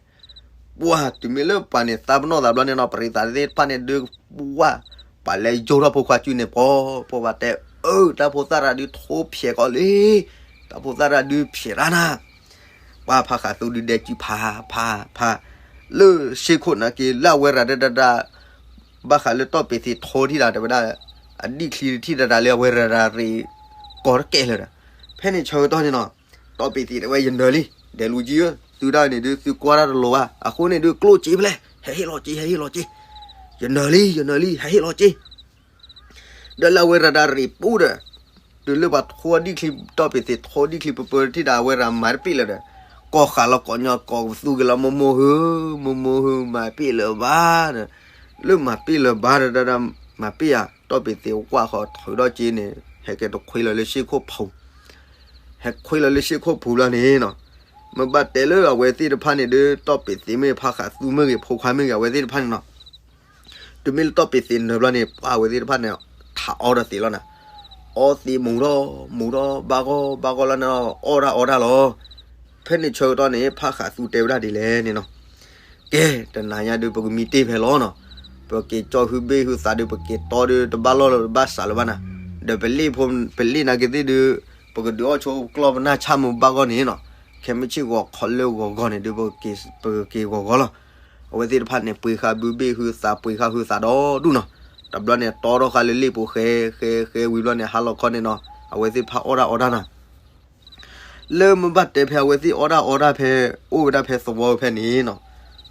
ပှၢ်တုၤမ့ၢ်လၢပှၤန့ၣ် သးပနီၣ်သးဘျီန့ၣ်နီၤ ပရံးသးသ့ၣ်တဖၣ်န့ၣ်ဒုးဝၢ်, ပှၤလဲၤယိးထီၣ်ဖိခွါစုန့ၣ် ပှီၤပှီၤဘၣ်တဲ, အၢ တၢ်ဖိသၣ်ရၤဒုးထိဖျဲးကီးလံ, တၢ်ဖိသၣ်ရၤဒုးဖျဲးရၤနၤ, ပှၢ်ဖးဃးသူဒုးဒဲးစုဖးဖးဖး, လၢရှ့ခိၣ်နၤက့ၤလၢအဝဲရၤဒၣ်ဒၣ်ဒၣ် ဘၣ်ဃးလၢတီၢ်ပ့ၤသ့းထိထံၣ်ဒၣ်တဲဝဲဒၣ် အဒံၣ်ချံတထံၣ်တၢ်တၢ်လၢအဝဲရၤရၤရ့း ကိးတကဲလၢၤဒီး ဖဲန့ၣ်ဆၢကတီၢ်န့ၣ်နီၤ တီၢ်ပ့ၤသ့းတဲဝဲ ယနၢၤလံ ဒဲးလူၤကံဧၢ သုဒၣ်န့ၣ်ဒုး သုကွၢ်တၢ်တလိၤဘၣ် အဃိန့ၣ်ဒုး ကျိၣ်စ့ဖဲလဲၣ် ဟဲဟ့ၣ်လီၤစ့ ဟဲဟ့ၣ်လီၤစ့ ယနၢၤလံ ယနၢၤလံ ဟဲဟ့ၣ်လီၤစ့ ဒီးလၢအဝဲရၤရၤရ့းပူၤဒီး တုၤလၢပှၤထိဒံၣ်ချံ တီၢ်ပ့ၤသ့းထိဒံၣ်ချံပပၢထံၣ်ဒၣ်အဝဲရၤမၤတပ့ၣ်လၢၤဒီး ကိးဃာ်လီၤကိးညီကိးပသူက့ၤလီၤ မိၢ်မိၢ်ဟု မိၢ်မိၢ်ဟု မၤပ့ၣ်လၢၤဘၣ်ဒီး လၢမၤပ့ၣ်လၢၤဘၣ်ဒီး မၤပ့ၣ်ဧါ တီၢ်ပ့ၤသ့းကွၢ်ဃီၤထုးဒီးစ့န့ၣ် ဟဲက့ၤတခွ့လီၤလၢရှ့ၣ်ခိၣ်ပူၤ ဟဲခွ့လီၤလၢရှ့ၣ်ခိၣ်ပူၤဘျီန့ၣ်နီၤ မ့ၢ်ဘၣ်တဲလၢအဝဲသ့ၣ်တဖၣ်န့ၣ်ဒုး တီၢ်ပ့ၤသ့းမ့ၢ်ဂ့ၤ ဖးဃးသူမ့ၢ်ဂ့ၤ ဖိခွါမ့ၢ်ဂ့ၤ အဝဲသ့ၣ်တဖၣ်န့ၣ်နီၤ တုၤမ့ၢ်လၢတီၢ်ပ့ၤသ့းနၢၤဘျီန့ၣ် ပှၤအဝဲသ့ၣ်တဖၣ်န့ၣ် ထးအီဒီးသ့းလီၤနၤ အီသ့းမူၤထီၣ် မူၤထီၣ် ဘၣ်ဂီၢ် ဘၣ်ဂီၢ်လီၤန့ၣ် အီၣ်တၢ်အီတၢ်လီၤ ဖဲန့ၣ်ဆၢကတီၢ်န့ၣ် ဖးဃးသူတဲဝဲဒၣ်ဒ်လဲၣ်န့ၣ်နီၤ ကဲ တနၤညါဒုး ပကမံတ့ၢ်ဖဲလီၤနီၤ ပက့ၤကၠီၣ်ဟုဘ့ၣ်ဟုသးဒုး ပက့ၤတီဒုး တဘၣ်လီၢ်လၢၤတဘၣ်စးလၢၤဘၣ်နၤ ဒီးပလ့ၣ်ဖိ ပလ့ၣ်နာ်က့ၤသ့ၣ်ဒုး ပကဒုးအီၣ်ဆိကျီၢ်ပနၢ်ဆၣ်မုာ်ဘၣ်ဂီၢ်န့ၣ်နီၤ ခဲမုၢ်ဆ့ၣ်ဂီၤခီလၢဂီၤဂီၤန့ၣ်ဒုး ပကက့ၤဂီၤဂီၤလီၤ အဝဲသ့ၣ်တဖၣ်န့ၣ် ပှ့ၤဃာ်ဘုဘ့ၣ်ဟုသး ပှ့ၤဃာ်ဟုသးဒီဒူၣ်နီၤ တဘျီန့ၣ် တီထီၣ်ဃာ်လၢလ့ၣ်ပူၤဃဲ ဃဲ ဃဲဝံၤဘျီန့ၣ် ဟါလီၤခီန့ၣ်နီၤ အဝဲသ့ၣ်တဖၣ်အီၣ်တၢ်အီတၢ်နၤ လၢမ့ၢ်ဘၣ်တဲဖဲအဝဲသ့ၣ်အီၣ်တၢ်အီတၢ်ဖဲ အိၣ်ဝဲဒၣ်ဖဲသဝီဖဲန့ၣ်နီၤ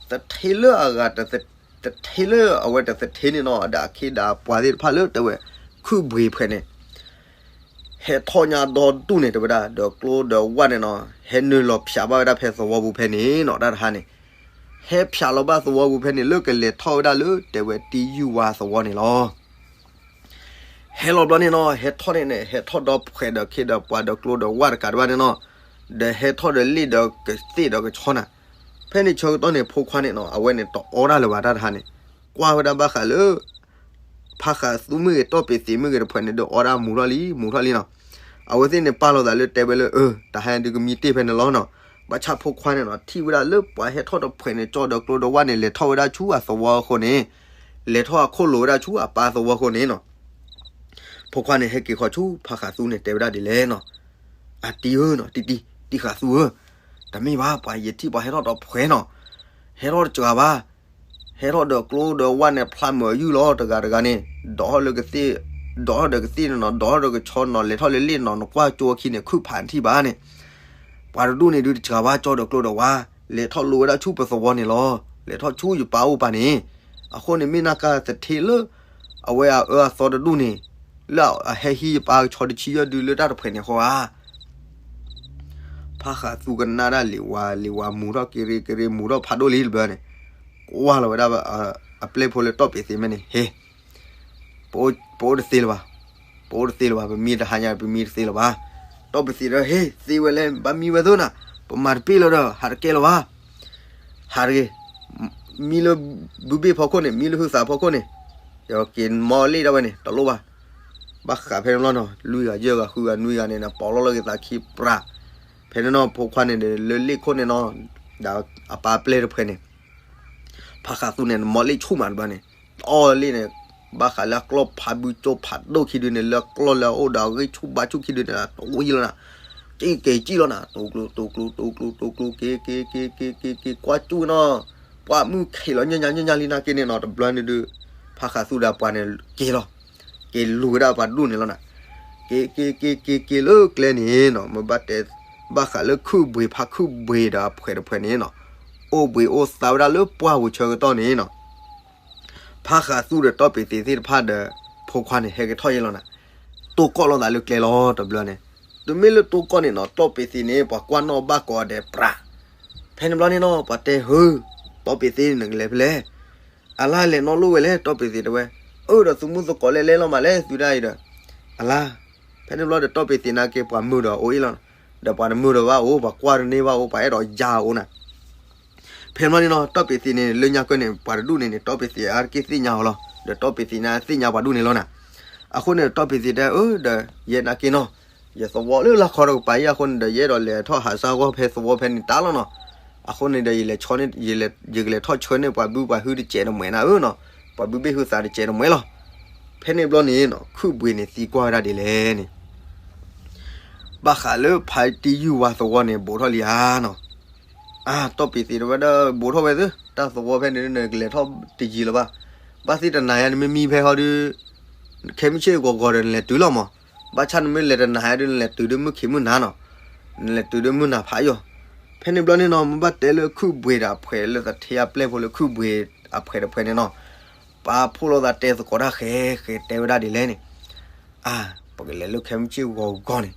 သထ့လၢအဂၤ သထ့လၢအဝဲတသထ့န့ၣ်နီၤ ဒီးအခ့ဒီးပှၤသ့ၣ်တဖၣ်လၢတဲဝဲ ခုၣ်ဘှ့ၤဖဲန့ၣ် ဟဲထီၣ်ညါဒီဒူၣ်န့ၣ် တဲဝဲဒၣ် ဒီးကျိဒီးဝၣ်န့ၣ်နီၤ ဟဲနုာ်လီၤဖၠးဘၣ်ဝဲဒၣ်ဖဲသဝီပူၤဖဲန့ၣ်နီၤ တၢ်တဟါန့ၣ် ဟဲဖၠးလီၤဘၣ်သဝီပူၤဖဲန့ၣ် လၢကလဲၤထီၣ်ဝဲဒၣ်လၢ တဲဝဲတံယုၢ်ဝါသဝီန့ၣ်လီၤ ဟဲလီၤဘျီန့ၣ်နီၤ ဟဲထီၣ်န့ၣ်န့ၣ် ဟဲထီၣ်ဒီဖှဲးဒီးခ့ဒီးပှၤဒီးကျိဒီးဝၣ်တကးဒံးဘၣ်န့ၣ်နီၤ ဒီးဟဲထီၣ်ဒီးလ့ၣ်ဒီးကသ့ၣ်ဒီးကဆီနၤ ဖဲန့ၣ်ဆၢကတီၢ်န့ၣ် ဖိခွါန့ၣ်နီၤ အဝဲန့ၣ်တအီတၢ်လၢၤဘၣ်တၢ်တဟါန့ၣ် ကွၢ်ဝဲဒၣ်ဘၣ်ဃးလၢ ဖးဃးသူမ့ၢ်ဂ့ၤ တီၢ်ပ့ၤသ့းမ့ၢ်ဂ့ၤတဖှဲးန့ၣ် ဒုးအီတၢ်မူၤထီၣ်လံ မူၤထီၣ်လံနီၤ အဝဲသ့ၣ်န့ၣ်ပာ်လီၤသးလၢတဲဝဲလၢ အၢ တဟါဒုးကမံတ့ၢ်ဖဲန့ၣ်လီၤနီၤ ဘၣ်ဆၣ်ဖိခွါန့ၣ်နီၤ ထံၣ်ဝဲဒၣ်လၢပှၤဟဲထီၣ်တဖှဲးန့ၣ် ကၠီဒီးကျိဒီးဝၣ်န့ၣ် လဲၤထီၣ်ဝဲဒၣ်ဆူအသဝီအဃိန့ၣ် လဲၤထီၣ်အခိၣ်လိၤဝဲဒၣ်ဆူအပၢ်သဝီအဃိန့ၣ်နီၤ ဖိခွါန့ၣ် ဟဲက့ၤခီဆူ ဖးဃးသူန့ၣ် တဲဝဲဒၣ်ဒ်လဲၣ်နီၤ အတံဧၢနီၤ တံတံ တံဃးသူဧၢ တမ့ၢ်ဘၣ် ပှၤယထံၣ်ပှၤဟဲထီၣ်တဖှဲးနီၤ ဟဲထီၣ်တစှၤဘၣ် ဟဲထီၣ်ဒီးကျိဒီးဝၣ်န့ၣ် ဖျါမုာ်အယုၢ်လီၤ တဂၤတဂၤန့ၣ် ဒိးထီၣ်လၢကသ့ၣ် ဒိးထီၣ်ဒီးကသ့ၣ်န့ၣ်နီၤ ဒိးထီၣ်ဒီးကဆီနီၤ လဲၤထီၣ်လၢလ့ၣ်နီၤ နကွၢ်ကၠိအခံန့ၣ် ခုၣ်ဖးနထံၣ်ဘၣ်န့ၣ် ပှၤတဒူၣ်န့ၣ်ဒုးတစှၤဘၣ် ကၠီဒီးကျိဒီးဝၣ် လဲၤထီၣ်လိဝဲဒၣ်ဆူပသဝီန့ၣ်လီၤ လဲၤထီၣ်ဆူယပၢ်အိၣ်ပၢ်န့ၣ် အဃိန့ၣ်မ့ၢ်နာ်က့သထ့လၢ အဝဲအအၢအသီတဒူၣ်န့ၣ် လၢအဟဲဟံးယပၢ်ကဆီတဆံယဲၢ်ဒုးလၢတၢ်တဖှဲးန့ၣ်အဃိဧါ ဖးဃးသူကနၣ်ဒၣ်လံၤဝါလံၤဝါ မူၤထီၣ်က့ၤရ့က့ၤရ့ မူၤထီၣ်ဖးဒိၣ်လံတဘျီန့ၣ် ကွၢ်လီၤဝဲဒၣ် အပျဲၢ်ဖိလၢတီၢ်ပ့ၤသ့မဲန့ၣ် ဟ့ ပအိၣ်တသ့လၢၤဘၣ်, ပအိၣ်တသ့လၢၤဘၣ်, ပမံတဟါညါ ပမံတသ့လၢၤဘၣ်. တီၢ်ပ့ၤသ့ဒီး ဟ့ သ့ဝဲလဲၣ် ဘၣ်မံဝဲသ့နီၤ, ပမၤတပ့ၢ်လၢၤဒီး ဟးတကဲလၢၤဘၣ်. ဟးတဂ့ၤ, မံလၢဘုဘ့ၣ်ဖီခိၣ်န့ၣ် မံလၢဟုသးဖီခိၣ်န့ၣ်, ယက့ၤမီလ့ၣ်ဒၣ်ဝဲန့ၣ် တလိၣ်ဘၣ်. ဘၣ်ဃးဖဲန့ၣ်ဘျီနီၤ လွံၢ်ဂၤယဲၢ်ဂၤဃုဂၤနွံဂၤန့ၣ် ပီးလီၤလီၤက့ၤသးခံပြး, ဖဲန့ၣ်နီၤ ဖိခွါန့ၣ်ဒီး လၢလ့ၣ်ခိၣ်န့ၣ်နီၤ, ဒီးအပၢ်ပျဲၢ်တဖှဲးန့ၣ် ဖးဃးသူန့ၣ် နမီလ့ၣ်ဆူၣ်မးတဘျီန့ၣ်, တအီၣ်လ့ၣ်န့ၣ်, ဘၣ်ဃးလၢအကျီၢ်ဖးဘုကၠိဖးဒိၣ်ခံဒုန့ၣ် လၢအကျီၢ်လၢအအိၣ်ဒီးအဂ့ၢ်ဆူၣ်ဘါဆူၣ်ခံဒုန့ၣ် တဝံၤလီၤနၤ, က့ၤက့ၤကံၣ်လီၤနၤ, တိၤကျိၤ တိၤကျိၤ တိၤကျိၤ တိၤကျိၤ က့ၤက့ၤက့ၤက့ၤက့ၤက့ၤ ကွၢ်ကၠူၣ်နီၤ, ပှၢ်မုၢ်ခံးလီၤ ညၣ်ညါညၣ်ညါလံနာ်က့န့ၣ်နီၤ တဘျီန့ၣ်ဒုး ဖးဃးသူဒီးပှၤန့ၣ်က့ၤလီၤ, က့ၤလူၤဝဲဒၣ်ပှၤဒူၣ်န့ၣ်လီၤနၤ, က့ၤက့ၤက့ၤက့ၤက့ၤလၢကျဲန့ၣ်နီၤ မ့ၢ်ဘၣ်တဲ ဘၣ်ဃးလၢခုၣ်ဘှံးဖးခုၣ်ဘှံးဒီးအဖှဲးတဖှဲးန့ၣ်နီၤ, အိၣ်ဘှံးအိၣ်သါဝဲဒၣ်လၢပှၢ်ပူၤဆၢကတီၢ်န့ၣ်နီၤ, ဖးဃးသူဒီးတီၢ်ပ့ၤသ့းသ့ၣ်တဖၣ်ဒီး ဖိခွါန့ၣ် ဟဲက့ၤထီၣ်ယဲလီၤနၤ, တိၢ်ကီၢ်လိာ်သးလၢကျဲလီၤတဘျီန့ၣ်, တုၤမ့ၢ်လၢတိၢ်ကီၢ်န့ၣ်နီၤ တီၢ်ပ့ၤသ့းန့ၣ် ပှၤကွၢ်နီၣ်ဘၣ်ကိးဂၤဒဲးပြး, ဖဲန့ၣ်ဘျီန့ၣ်နီၤ ပှၤတဲ ဟၢ တီၢ်ပ့ၤသ့းန့ၣ် နကလဲၤဖဲလဲၣ် အလါလဲၤနီၣ်လိၣ်ဝဲလဲၣ် တီၢ်ပ့ၤသ့းတဲဝဲ, အၢ ဒီးသုးမုၢ်သကိးလဲၤလဲၤလီၤမးလဲၣ် သုဒၣ်အံၤဒီး, အလါ, ဖဲန့ၣ်ဘျီဒီးတီၢ်ပ့ၤသ့းနာ်က့ ပှၤမုာ်ဒီးအိၣ်အ့ၣ်လီၤ, ဒီးပှၤတမုာ်ဒီးဘၣ်အိၣ် ပှၤကွၢ်တန့ၢ်ဘၣ်အိၣ် ပှၤအဲၣ်ဒိးယါအအိၣ်နၤ, ဖဲန့ၣ်ဘျီန့ၣ်နီၤ တီၢ်ပ့ၤသ့းန့ၣ် လၢညါကၢၢ်န့ၣ် ပှၤတဒူၣ်န့ၣ်န့ၣ် တီၢ်ပ့ၤသ့းအါတက့ၢ်သ့ၣ်ညါအီၤလီၤ, ဒီးတီၢ်ပ့ၤသ့းန့ၣ်သ့ၣ်ညါပှၤဒူၣ်န့ၣ်လီၤနၤ, အဃိန့ၣ်ဒီးတီၢ်ပ့ၤသ့းတဲ အၢ ဒီး ယဲနာ်က့နီၤ ယသဝီလၢလၢခီတကပၤအံၤအဃိန့ၣ်ဒီး ယအဲၣ်ဒိးလဲၤထီၣ်ဟးဆါဂီၢ်ဖဲသဝီဖဲန့ၣ်တၢ်လီၤနီၤ, အဃိန့ၣ်ဒီး ယလဲၤဆီန့ၣ် ယကလဲၤထီၣ်ဆှၢန့ၢ်ပှၤဘုပှၤဟုတစဲးတမှဲးနၤဧၢနီၤ, ပှၤဘုဘ့ၣ်ဟုသးတစဲးတမှဲးလီၤ, ဖဲန့ၣ်ဘျီန့ၣ်နီၤ ခုၣ်ဘှံးန့ၣ်သံကွၢ်ဝဲဒၣ်ဒ်လဲၣ်န့ၣ် ဘၣ်ဃးလၢဖးတံယုၢ်ဝါသဝီန့ၣ် ဘူးထီၣ်လံဧါနီၤ, အါ တီၢ်ပ့ၤသ့းတဲဝဲဒၣ် ဘူးထီၣ်ဝဲသ့ တၢ်သဝီဖဲန့ၣ် နကလဲၤထီၣ်တယံၤလၢၤဘၣ်, မ ဘၣ်သ့ၣ်တနၤယါ နမ့ၢ်မံဖဲဟီဒီး ခဲမုၢ်ဆ့ၣ်ဂီၤဂီၤဒီး နလဲၤတုၤလီၤမး. ဘၣ်ဆၣ်နမ့ၢ်လဲၤတနၤယါဒီး နလဲၤတုၤဒီးမုၢ်ခံးမုၢ်နၤနီၤ, နလဲၤတုၤဒီးမုၢ်နၤဖးယိာ်. ဖဲန့ၣ်ဘျီန့ၣ်နီၤ မ့ၢ်ဘၣ်တဲလၢခုၣ်ဘှံးဒီးအဖှဲးလၢသထ့အပျဲၢ်ဖိလၢခုၣ်ဘှံးအဖှဲးတဖှဲးန့ၣ်နီၤ, ပာ်ဖှိၣ်လိာ်သးတဲသကိးတၢ်ဃဲဃဲ တဲဝဲဒၣ်ဒ်လဲၣ်န့ၣ်, အါ, ပကလဲၤလၢခဲမုၢ်ဆ့ၣ်ဂီၤဂီၤန့ၣ်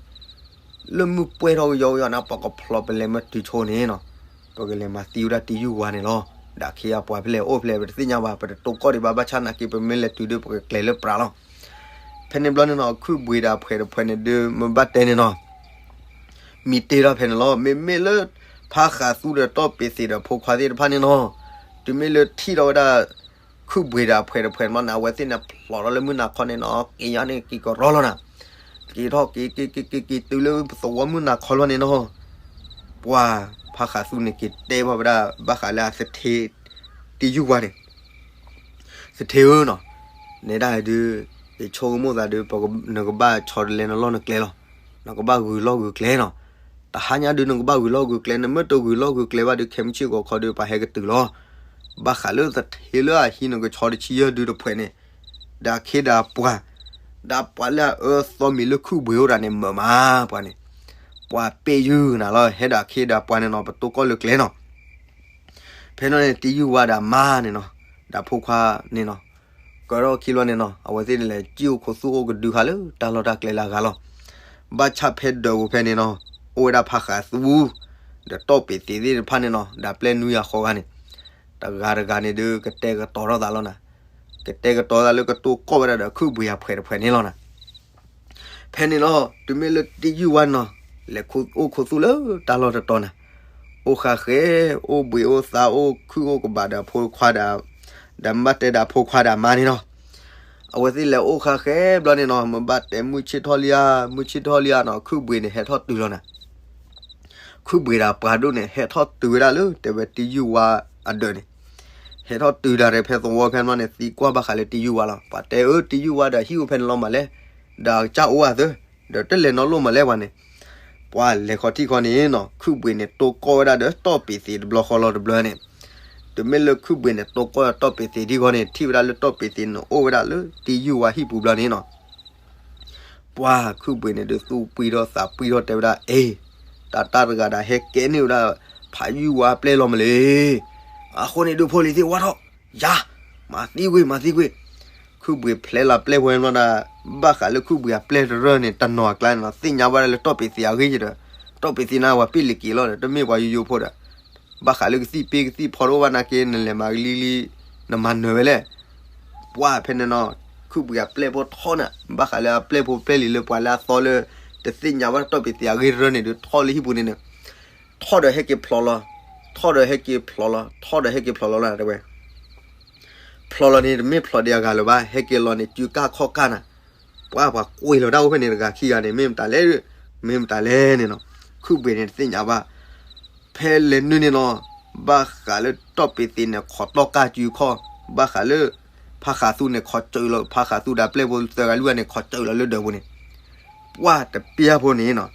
လၢမုၢ်ပှဲၤထီၣ်ကယီကယီန့ၣ် ပကဖျိးပလဲၤမ့ၢ်တုၤဆိန့ၣ်နီၤ, ပကလဲၤမၤသံဝဲဒၣ်တံယုၢ်ဝါန့ၣ်လီၤ. ဒီးခ့အပှၤဖဲလဲၣ်အိၣ်ဖဲလဲၣ် ပတသ့ၣ်ညါဘၣ်, ပတတိၢ်ကီၢ်ဒံးဘၣ်. ဘၣ်ဆၣ်နာ်က့ ပမ့ၢ်လဲၤတုၤဒီး ပကကျဲၤလၢပြးလီၤ. ဖဲန့ၣ်ဘျီန့ၣ်နီၤ ခုၣ်ဘှံးဒီးအဖှဲးတဖှဲးန့ၣ်ဒီး မ့ၢ်ဘၣ်တဲန့ၣ်နီၤ မံၤတ့ၢ်ထီၣ်ဖဲန့ၣ်လီၤ. မ့မ့ၢ်လၢ ဖါဃးသူဒီးတီၢ်ပ့ၤသ့းဒီးဖိခွါသ့ၣ်တဖၣ်န့ၣ်နီၤ, တုၤမ့ၢ်လၢထံၣ်ထီၣ်ဝဲဒၣ် ခုၣ်ဘှံးဒီးအဖှဲးတဖှဲးန့ၣ်လီၤန့ၣ် အဝဲသ့ၣ်န့ၣ်ဖျိးထီၣ်လၢမုၢ်နၤခီန့ၣ်နီၤ က့ၤယါန့ၣ်က့ၤကရီလီၤနၤ, က့ၤထီၣ်က့ၤက့ၤက့ၤက့ၤက့ၤတုၤလၢသဝီမုၢ်နၤခီလီၤန့ၣ်နီၤ, ပှၤဖါဃးသူန့ၣ်က့ၤတဲဘၣ်ဝဲဒၣ် ဘၣ်ဃးလၢအသထ့ တံယုၢ်ဝါန့ၣ်, သထ့ဧၢနီၤ, နဲဒၣ်ဒုး ယဆိကမိၣ်သးဒုး နကဘၣ်ဆီတလဲနလီၢ်နကျဲလီၤ. နကဘၣ်ဂုာ်လီၢ်ဂုာ်ကျဲနီၤ. တဟါညါဒုးနကဘၣ်ဂုာ်လီၢ်ဂုာ်ကျဲ, နမ့ၢ်တဂုာ်လီၢ်ဂုာ်ကျဲဘၣ်ဒုး ခဲမုၢ်ဆ့ၣ်ဂီၤခီဒုး ပှၤဟဲကတုၤလီၤ. ဘၣ်ဃးလၢသထ့လၢအဟံးနကဆီတဆံယဲၢ်ဒုတဖှဲးန့ၣ်, ဒီးခ့ဒီးပှၤ, ဒီးပှၤလၢအအၢသီမံၤလၢခုၣ်ဘှံးအိၣ်ဒၣ်န့ၣ်မုာ်မးပှၤန့ၣ်, ပှၤပ့ၢ်ယုၢ်နၤလီၤ ဟဲဒီးခ့ဒီးပှၤန့ၣ်နီၤ ပတိၢ်ကီၢ်လၢကျဲနီၤ. ဖဲန့ၣ်န့ၣ် တံယုၢ်ဝါဒီးအမါန့ၣ်နီၤ, ဒီးဖိခွါန့ၣ်နီၤ, ကၢထီၣ်ခံလီၤန့ၣ်နီၤ အဝဲသ့ၣ်န့ၣ်လဲၤစံၣ်အိၣ်ခိးသူၣ်အိၣ်ကဒုခါလၢတၢ်လီၢ်တၢ်ကျဲလၢအဂၤလီၤ. ဘၣ်ဆၣ်ဖဲဒၢးပူၤဖဲန့ၣ်နီၤ, အိၣ်ဝဲဒၣ်ဖါဃးသူ ဒီးတီၢ်ပ့ၤသ့းသ့ၣ်တဖၣ်န့ၣ်နီၤ ဒီးပျဲၢ်နွံဂၤဃိးဂၤန့ၣ်, တဂၤတဂၤန့ၣ်ဒုး ကတဲာ်ကတီၤထီၣ်သးလီၤနၤ, ကတဲာ်ကတီၤသးလၢကတိၢ်ကီၢ်ဝဲဒၣ်ဒီးခုၣ်ဘှံးအဖှဲးတဖှဲးန့ၣ်လီၤနၤ. ဖဲန့ၣ်လီၤ တုၤမ့ၢ်လၢတံယုၢ်ဝါနီၤ, လဲၤအိၣ်ခိးသူၣ်လၢတၢ်လီၢ်တတီၤနၤ, အိၣ်ဃာ်ဃဲ, အိၣ်ဘှံးအိၣ်သါအိၣ်ခုၣ်အိၣ်ကဘၣ်ဒီးဖိခွါဒီး, ဒီးမ့ၢ်ဘၣ်တဲဒီးဖိခွါဒီးအမါန့ၣ်နီၤ. အဝဲသ့ၣ်လဲၤအိၣ်ဃာ်ဃဲဘျီန့ၣ်နီၤ မ့ၢ်ဘၣ်တဲမုၢ်ဆ့ၣ်ထီၣ်လံဧါ, မုၢ်ဆ့ၣ်ထီၣ်လံဧါနီၤ ခုၣ်ဘှံးန့ၣ်ဟဲထီၣ်တုၤလီၤနၤ. ခုၣ်ဘှံးဒီးပှၤဒိၣ်န့ၣ် ဟဲထီၣ်တုၤဝဲဒၣ်လၢတဲဝဲတံယုၢ်ဝါအဒၢးန့ၣ်, ဟဲထီၣ်တုၤဒၣ်ရဲၣ်ဖဲသဝီဖဲန့ၣ်န့ၣ် သံကွၢ်ဘၣ်ဃးလၢတံယုၢ်ဝါလီၤ. ပှၤတဲအၢ တံယုၢ်ဝါဒီးဟံၣ်အိၣ်ဖဲန့ၣ်လီၤမးလဲၣ်, ဒီးကစၢ်အိၣ်အသၢ, ဒီးတလဲၤနီတလိၣ်မးလဲၣ်ပှၤန့ၣ်. ပှၤလဲၤခီထံၣ်ခီန့ၣ်နီၤ ခုၣ်ဘှံးန့ၣ်တိၢ်ကီၢ်ဝဲဒၣ်ဒီးတီၢ်ပ့ၤသ့းတဘျီဃီလီၤတဘျီန့ၣ်. တုၤမ့ၢ်လၢခုၣ်ဘှံးန့ၣ်တိၢ်ကီၢ်တီၢ်ပ့ၤသ့းဒ်ဃီန့ၣ် ထံၣ်ဝဲဒၣ်လၢတီၢ်ပ့ၤသ့းန့ၣ်အိၣ်ဝဲဒၣ်လၢတံယုၢ်ဝါဟံၣ်ပူၤဘျီန့ၣ်နီၤ. ပှၤခုၣ်ဘှံးန့ၣ်ဒုးသူၣ်ပှံၢ်ထီၣ်သးပှံၢ်ထီၣ်တဲဝဲဒၣ် အ့, တၢ်တၢ်တဂၤဒီးဟဲကဲန့ၢ်ဝဲဒၣ် ဖးယုၢ်ဝါအပျဲၢ်လီၤမးလံ. အဃိန့ၣ်ဒုးဖိလံၤသ့ၣ်ဝါထီၣ်, ယၤ, မၤသံကွံာ် မၤသံကွံာ်. ခုၣ်ဘှံးဖျဲလီၤပျဲၢ်ဖိဝဲဘျီဒီး ဘၣ်ဃးလၢခုၣ်ဘှံးအပျဲၢ်တရၢၢ်န့ၣ် တနီၤအကျါန့ၣ်နီၤ သ့ၣ်ညါဝဲဒၣ်လၢတီၢ်ပ့ၤသ့းအဂ့ၢ်ဒီး, တီၢ်ပ့ၤသ့းန့ၣ် ပှၤပ့ၢ်လံၤက့ၤလီၤဒီး တမ့ၢ်ပှၤယိယိဖိဒီး ဘၣ်ဃးလၢကသံၣ်ပ့ကသံၣ်ဖီတအိၣ်ဘၣ်နာ်က့ နလဲၤမၤကလံၤလံၤ နမၤနၢၤဝဲလဲၣ်. ပှၤဖဲန့ၣ်နီၤ ခုၣ်ဘှံးအပျဲၢ်ဖိထီၣ်န့ၣ် ဘၣ်ဃးလၢအပျဲၢ်ဖိပျဲၢ်လံၤလၢပှၤလၢအသီလၢ တသ့ၣ်ညါဝဲတီၢ်ပ့ၤသ့းအဂ့ၢ်တရၢၢ်န့ၣ်ဒီး ထီၣ်လၢဟံၣ်ပူၤန့ၣ်န့ၣ်, ထီၣ်ဒီးဟဲက့ၤဖျိးလီၤ, ထီၣ်ဒီးဟဲက့ၤဖျိးလီၤ, ထီၣ်ဒီးဟဲက့ၤဖျိးလီၤလီၤတဲဝဲ. ဖျိးလီၤန့ၣ် တမ့ၢ်ဖျိးဒံးအဂၤလၢၤဘၣ်, ဟဲက့ၤလီၤန့ၣ် စုကၢ်ခီၣ်ကၢ်နၤ. ပှၤ ပှၤကွံာ်လီၤတၢ်အိၣ်ဖဲန့ၣ် တဂၤခံဂၤန့ၣ် မ့ၢ်မတၤလဲၣ်, မ့ၢ်မတၤလဲၣ်န့ၣ်နီၤ, ခုၣ်ဘှံးန့ၣ်တသ့ၣ်ညါဘၣ်. ဖဲလဲၤနုာ်န့ၣ်နီၤ, ဘၣ်ဃးလၢတီၢ်ပ့ၤသ့းန့ၣ် ခိးတီၢ်ကၢ်စုခီၣ်, ဘၣ်ဃးလၢ ဖါဃးသူန့ၣ် ခိးစၢၤလီၤ, ဖါဃးသူဒီးပျဲၢ်ဖိသၢဂၤလွံၢ်ဂၤန့ၣ် ခိးစၢၤလီၤလၢဒၢးပူၤန့ၣ်, ပှၤတပျၢ်ဖိန့ၣ်နီၤ,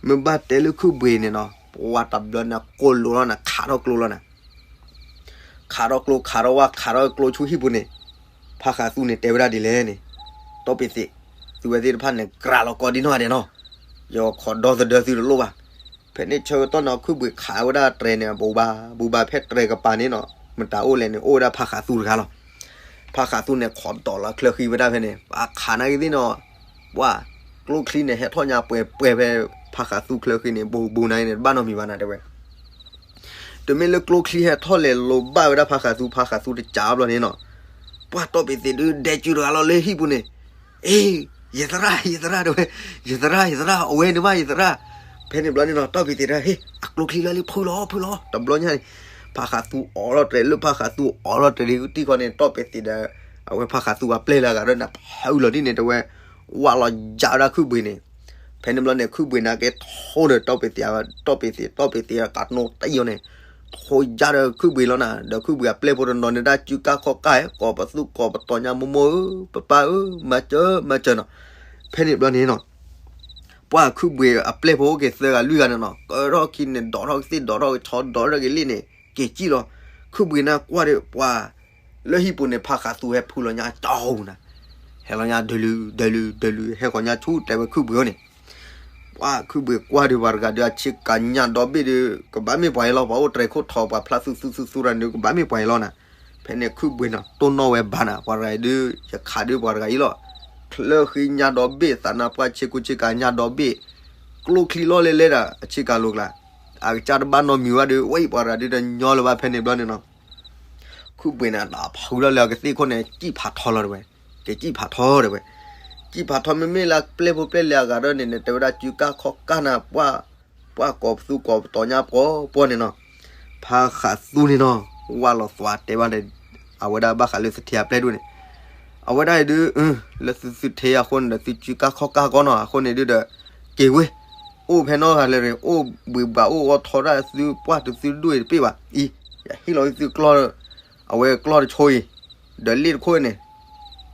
မ့ၢ်ဘၣ်တဲလၢခုၣ်ဘှံးန့ၣ်နီၤ, ပှၤတဘျီန့ၣ် ကိးလိာ်လီၤနၤ, ခးထီၣ်ကျိလီၤနၤ. ခးထီၣ်ကျိ ခးထီၣ်ဝၣ် ခးထီၣ်ကျိဆူဟံၣ်ပူၤန့ၣ်, ဖါဃးသူန့ၣ်တဲဝဲဒၣ်ဒ်လဲၣ်န့ၣ်, တီၢ်ပ့ၤသ့း, သုဝဲသ့ၣ်တဖၣ်န့ၣ် ကြးလီၤကီဒ်နီၢ်ဂၤဒဲးနီၤ, ယခိးဒီသဒၢသုတလိၣ်ဘၣ်. ဖဲန့ၣ်ဆၢကတီၢ်န့ၣ် ခုၣ်ဘှံးခးဝဲဒၣ်တြဲၤန့ၣ် ဘူးဘၣ်ဘူးဘၣ် ဖဲတြဲၤကပၤန့ၣ်နီၤ, မတၤအိၣ်လဲၣ်န့ၣ် အိၣ်ဝဲဒၣ်ဖါဃးသူတဂၤလီၤ. ဖါဃးသူန့ၣ် ခိးဒီးလီၤချၢဃံဝဲဒၣ်ဖဲန့ၣ် ပှၤခးနာ်က့သ့ၣ်နီၤ, ပှၤ ကျိချံန့ၣ် ဟဲထီၣ်ညါပှဲၤပှဲၤဖဲ ဖါဃးသူချၢဃံန့ၣ် ဘူးဘူးနၤန့ၣ် တဘၣ်နီတမံၤဘၣ်နၤတဲဝဲ. တုၤမ့ၢ်လၢကျိချံဟဲထီၣ်လဲၤလိၤဘၣ်ဝဲဒၣ်ဖါဃးသူ ဖါဃးသူတစးဘျီန့ၣ်နီၤ, ပှၤတီၢ်ပ့ၤသ့းဒုးဒဲစုတဂၤလီၤလၢဟံၣ်ပူၤန့ၣ်, အ့, ယသရၣ် ယသရၣ်တဲဝဲ, ယသရၣ် ယသရၣ် အဝဲန့ၣ်မး ယသရၣ်. ဖဲန့ၣ်ဘျီန့ၣ်နီၤ တီၢ်ပ့ၤသ့းဒီး ဟ့ၣ် အကျိချံလၢလံ ဖုလီၤ ဖုလီၤ တဘျီညါန့ၣ်, ဖါဃးသူအိးထီၣ်တြဲၤလၢ ဖါဃးသူအိးထီၣ်တြဲၤလံတံၢ်ဃီန့ၣ် တီၢ်ပ့ၤသ့းဒီး အဝဲဖါဃးသူအပျဲၢ်လၢအဂၤဒီးန့ၣ် ဖုလီၤဒ်န့ၣ်တဲဝဲ, ဝၣ်လီၤယါဝဲဒၣ်ခုၣ်ဘှံးန့ၣ်. ဖဲန့ၣ်ဘျီန့ၣ် ခုၣ်ဘှံးန့ၣ်က့ၤထိဒီးတီၢ်ပ့ၤသ့း, တီၢ်ပ့ၤသ့း တီၢ်ပ့ၤသ့းအကးနိတယိန့ၣ်, ထိယါဒီးခုၣ်ဘှံးလီၤနၤ, ဒီးခုၣ်ဘှံးအပျဲၢ်ဖိတနီၤန့ၣ်ဒၣ်စုကၢ်ခီၣ်ကၢ် ကိးပသူၣ်ကိးပတီၤညါမိၢ်မိၢ်ဧၢ, ပၢ်ပၢ်ဧၢ, မၤစၢၤ မၤစၢၤနီၤ. ဖဲန့ၣ်ဘျီန့ၣ်နီၤ ပှၤခုၣ်ဘှံးအပျဲၢ်ဖိအိၣ်က့ၤသၢဂၤလွံၢ်ဂၤန့ၣ်နီၤ ကၢထီၣ်ခံန့ၣ် ဒိးထီၣ်ကသ့ၣ် ဒိးထီၣ်ကဆီ ဒိးထီၣ်ကလံၣ်န့ၣ် က့ၤစံၣ်လီၤ. ခုၣ်ဘှံးန့ၣ်ကွၢ်ဒီးပှၤ လၢဟံၣ်ပူၤန့ၣ် ဖးဃးသူဟဲဖုလီၤညါကၠီဟူနၤ, ဟဲလီၤညါဒၢလုာ်ဒၢလုာ်ဒၢလုာ် ဟဲဃီၤညါဆူတဲဝဲခုၣ်ဘှံးအအိၣ်န့ၣ်, ပှၤခုၣ်ဘှံးကွၢ်ဒုးပှၤတဂၤဒုး အဆ့ကၤညၣ်ဒီဘ့ၣ်ဒုး ကဘၣ်မ့ၢ်ပှၤအံၤလီၤ, ပှၤအိၣ်တြဲၤခိၣ်ထီၣ် ပှၤဖျါသူသူသူသူတၢ်ဒုး ကဘၣ်မ့ၢ်ပှၤအံၤလီၤနၤ. ဖဲန့ၣ်ခုၣ်ဘှံးနီၤ တိၢ်နီၣ်ဝဲဘၣ်နၤ ပှၤတဂၤအံၤဒုး ယခးဒုးပှၤတဂၤအံၤလီၤ, ချၢဃ့ညၣ်ဒီဘ့ၣ် သးနါပှၢ်ဆ့ကူဆ့ကၤညၣ်ဒီဘ့ၣ်, ကျိချံလီၢ်လဲၤလဲၤဒီး အဆ့ကၤလိၤကျါ, အကစၢ်တဘၣ်နီတမံၤဘၣ်ဒီး ဝဲအံၤပှၤတဂၤဒုးတညီလၢၤဘၣ် ဖဲန့ၣ်ဘျီန့ၣ်နီၤ ခုၣ်ဘှံးန့ၣ် တၢ်ဖုထီၣ်လၢအကသ့ၣ်ခိၣ်န့ၣ် စံၣ်ဖးထီလီၤတဲဝဲ, ကစံၣ်ဖးထီတဲဝဲ, စံၣ်ဖးထီ မ့မ့ၢ်လၢပျဲၢ်ဖိပျဲၢ်လံၤအဂၤဒီးန့ၣ် တဲဝဲဒၣ် စုကၢ်ခီၣ်ကၢ်နၤ ပှၢ်, ပှၢ်ကိးပသူကိးပတီၤညါပှီၤပှီၤန့ၣ်နီၤ, ဖးဃးသူန့ၣ်နီၤ ဝၢ်လီၤသွးတဲဘၣ်ဒီး အဝဲဒၣ်ဘၣ်ဃးလၢသထ့အပျဲၢ်ဒိၣ်န့ၣ်, အဝဲဒၣ်အံၤဒုး လၢသုသုထ့အဃိန့ၣ်ဒီး သုစုကၢ်ခီၣ်ကၢ်ကီနီၤ အဃိန့ၣ်ဒုးဒီး က့ၤဝဲ, အိၣ်ဖဲနီတဂၤလၢၤ အိၣ်ဘှံးဘၣ်အိၣ်ဂီၢ်ထီဒၣ်သုပှၢ်တသုဒိၣ်အံၤတပ့ၢ်ဘၣ်အံၤ, ယဟ့ၣ်လီၤသုကျီၢ်, အဝဲကျီၢ်တဆိအံၤ, ဒီးလ့ၣ်တခိၣ်န့ၣ်,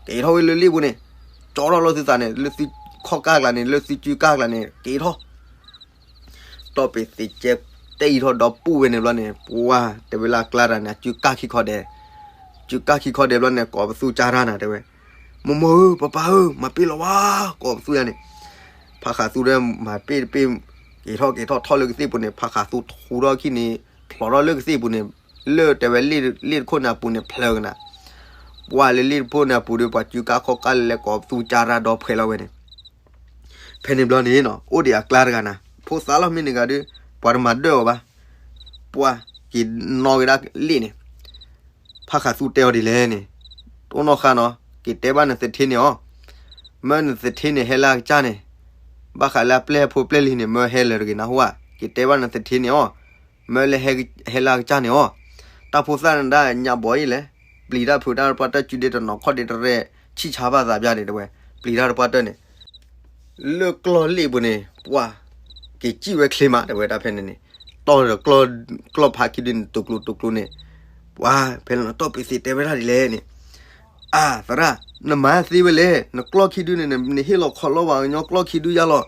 က့ၤထီၣ်ဝဲလၢလ့ၣ်ပူၤန့ၣ်, ကၠီထီၣ်လီၤသုသးန့ၣ် လၢသုခီၣ်ကၢ်ကျါန့ၣ် လၢသုစုကၢ်ကျါန့ၣ် က့ၤထီၣ် တီၢ်ပ့ၤသ့းကဲတဲအံၤထီၣ်ဒီပုၢ်ဝဲန့ၣ်ဘျီန့ၣ် ပှၢ်တဲဝဲလၢအကျါတၢ်န့ၣ် အစုကၢ်ခံခီဒဲး, စုကၢ်ခံခီဒဲးဘျီန့ၣ် ကိးပသူကၢ်တၢ်နၤတဲဝဲ, မိၢ်မိၢ်ဧၢ ပၢ်ပၢ်ဧၢ မၤပ့ၢ်လီၤဝါ, ကိးပသူယၤန့ၣ်, ဖးဃးသူဒီးမၤပ့ၢ်တပ့ၢ်, က့ၤထီၣ်က့ၤထီၣ်ထီၣ်လၢကသ့ၣ်ပူၤန့ၣ် ဖးဃးသူထူထီၣ်ခံန့ၣ်, ဖျိးထီၣ်လၢကသ့ၣ်ပူၤန့ၣ်, လၢတဲဝဲလ့ၣ်တခိၣ်န့ၣ်အပူၤန့ၣ် ဖျၢကနၤ ပှၢ်လၢလ့ၣ်တခိၣ်န့ၣ်အပူၤဒီး ပှၤစုကၢ်ခီၣ်ကၢ်လဲၤလဲၤကိးပသူကၢ်တၢ်ဒီဖှဲးလီၤဝဲန့ၣ်, ဖဲန့ၣ်ဘျီန့ၣ်နီၤ အိၣ်ဒံးအကျါတဂၤနၤ ဖိသၣ်လီၤမ့ၢ်န့ၣ်ဂၤဒီး ပှၤတမၤဒၢၣ်အီၤဘၣ်, ပှၢ်က့ၤနီၣ်က့ၤဒၣ်လ့ၣ်န့ၣ်, ဖးဃးသူတဲအီၤဒ်လဲၣ်န့ၣ်, တအိၣ်နီၢ်ဃာ်နီၤ က့ၤတဲဘၣ်နသထ့န့ၣ်အီၤ, မၢနသထ့န့ၣ်ဟဲလၢအကစၢ်န့ၣ်, ဘၣ်ဃးလၢအပျဲၢ်ဖိပျဲၢ်လံၤန့ၣ် မၢဟဲလၢာ်တဂ့ၤနၢ်ဟူဧါ, က့ၤတဲဘၣ်နသထ့န့ၣ်အီၤ, မၢလၢဟဲလၢအကစၢ်န့ၣ်အီၤ, တၢ်ဖိသၣ်န့ၣ်ဒၣ်ညါဘီအံၤလဲၣ်, ပျံၤတၢ်ဖုးတၢ်တပှၢ်တၢၢ် စုဒ့တနီၤခီၣ်ဒ့တရဲၣ် ဆံၣ်ဆါဘၣ်သးပျၢ်န့ၣ်တဲဝဲ, ပျံၤတၢ်တပှၢ်တၢၢ်န့ၣ် လၢကျီၢ်လ့ၣ်ပူၤန့ၣ် ပှၢ်က့ၤစံၣ်ဝဲချ့မးတဲဝဲဒၣ်ဖဲန့ၣ်န့ၣ်, တီၢ်ဒီးကျီၢ်ဖးခံဒုန့ၣ် တူၢ်ကျိၤတူၢ်ကျိၤန့ၣ်, ပှၢ်ဖဲလၢတီၢ်ပ့ၤသ့းတဲဝဲဒၣ်ဒ်လဲၣ်န့ၣ်, အၢ သရၣ်, နမၤသ့ဝဲလဲၣ်, နကျီၢ်ခံဒုန့ၣ် နဟ့ၣ်လီၤခီၣ်လီၢ်ဘၣ်ကညီကျီၢ်ခံဒုယါလီၤ,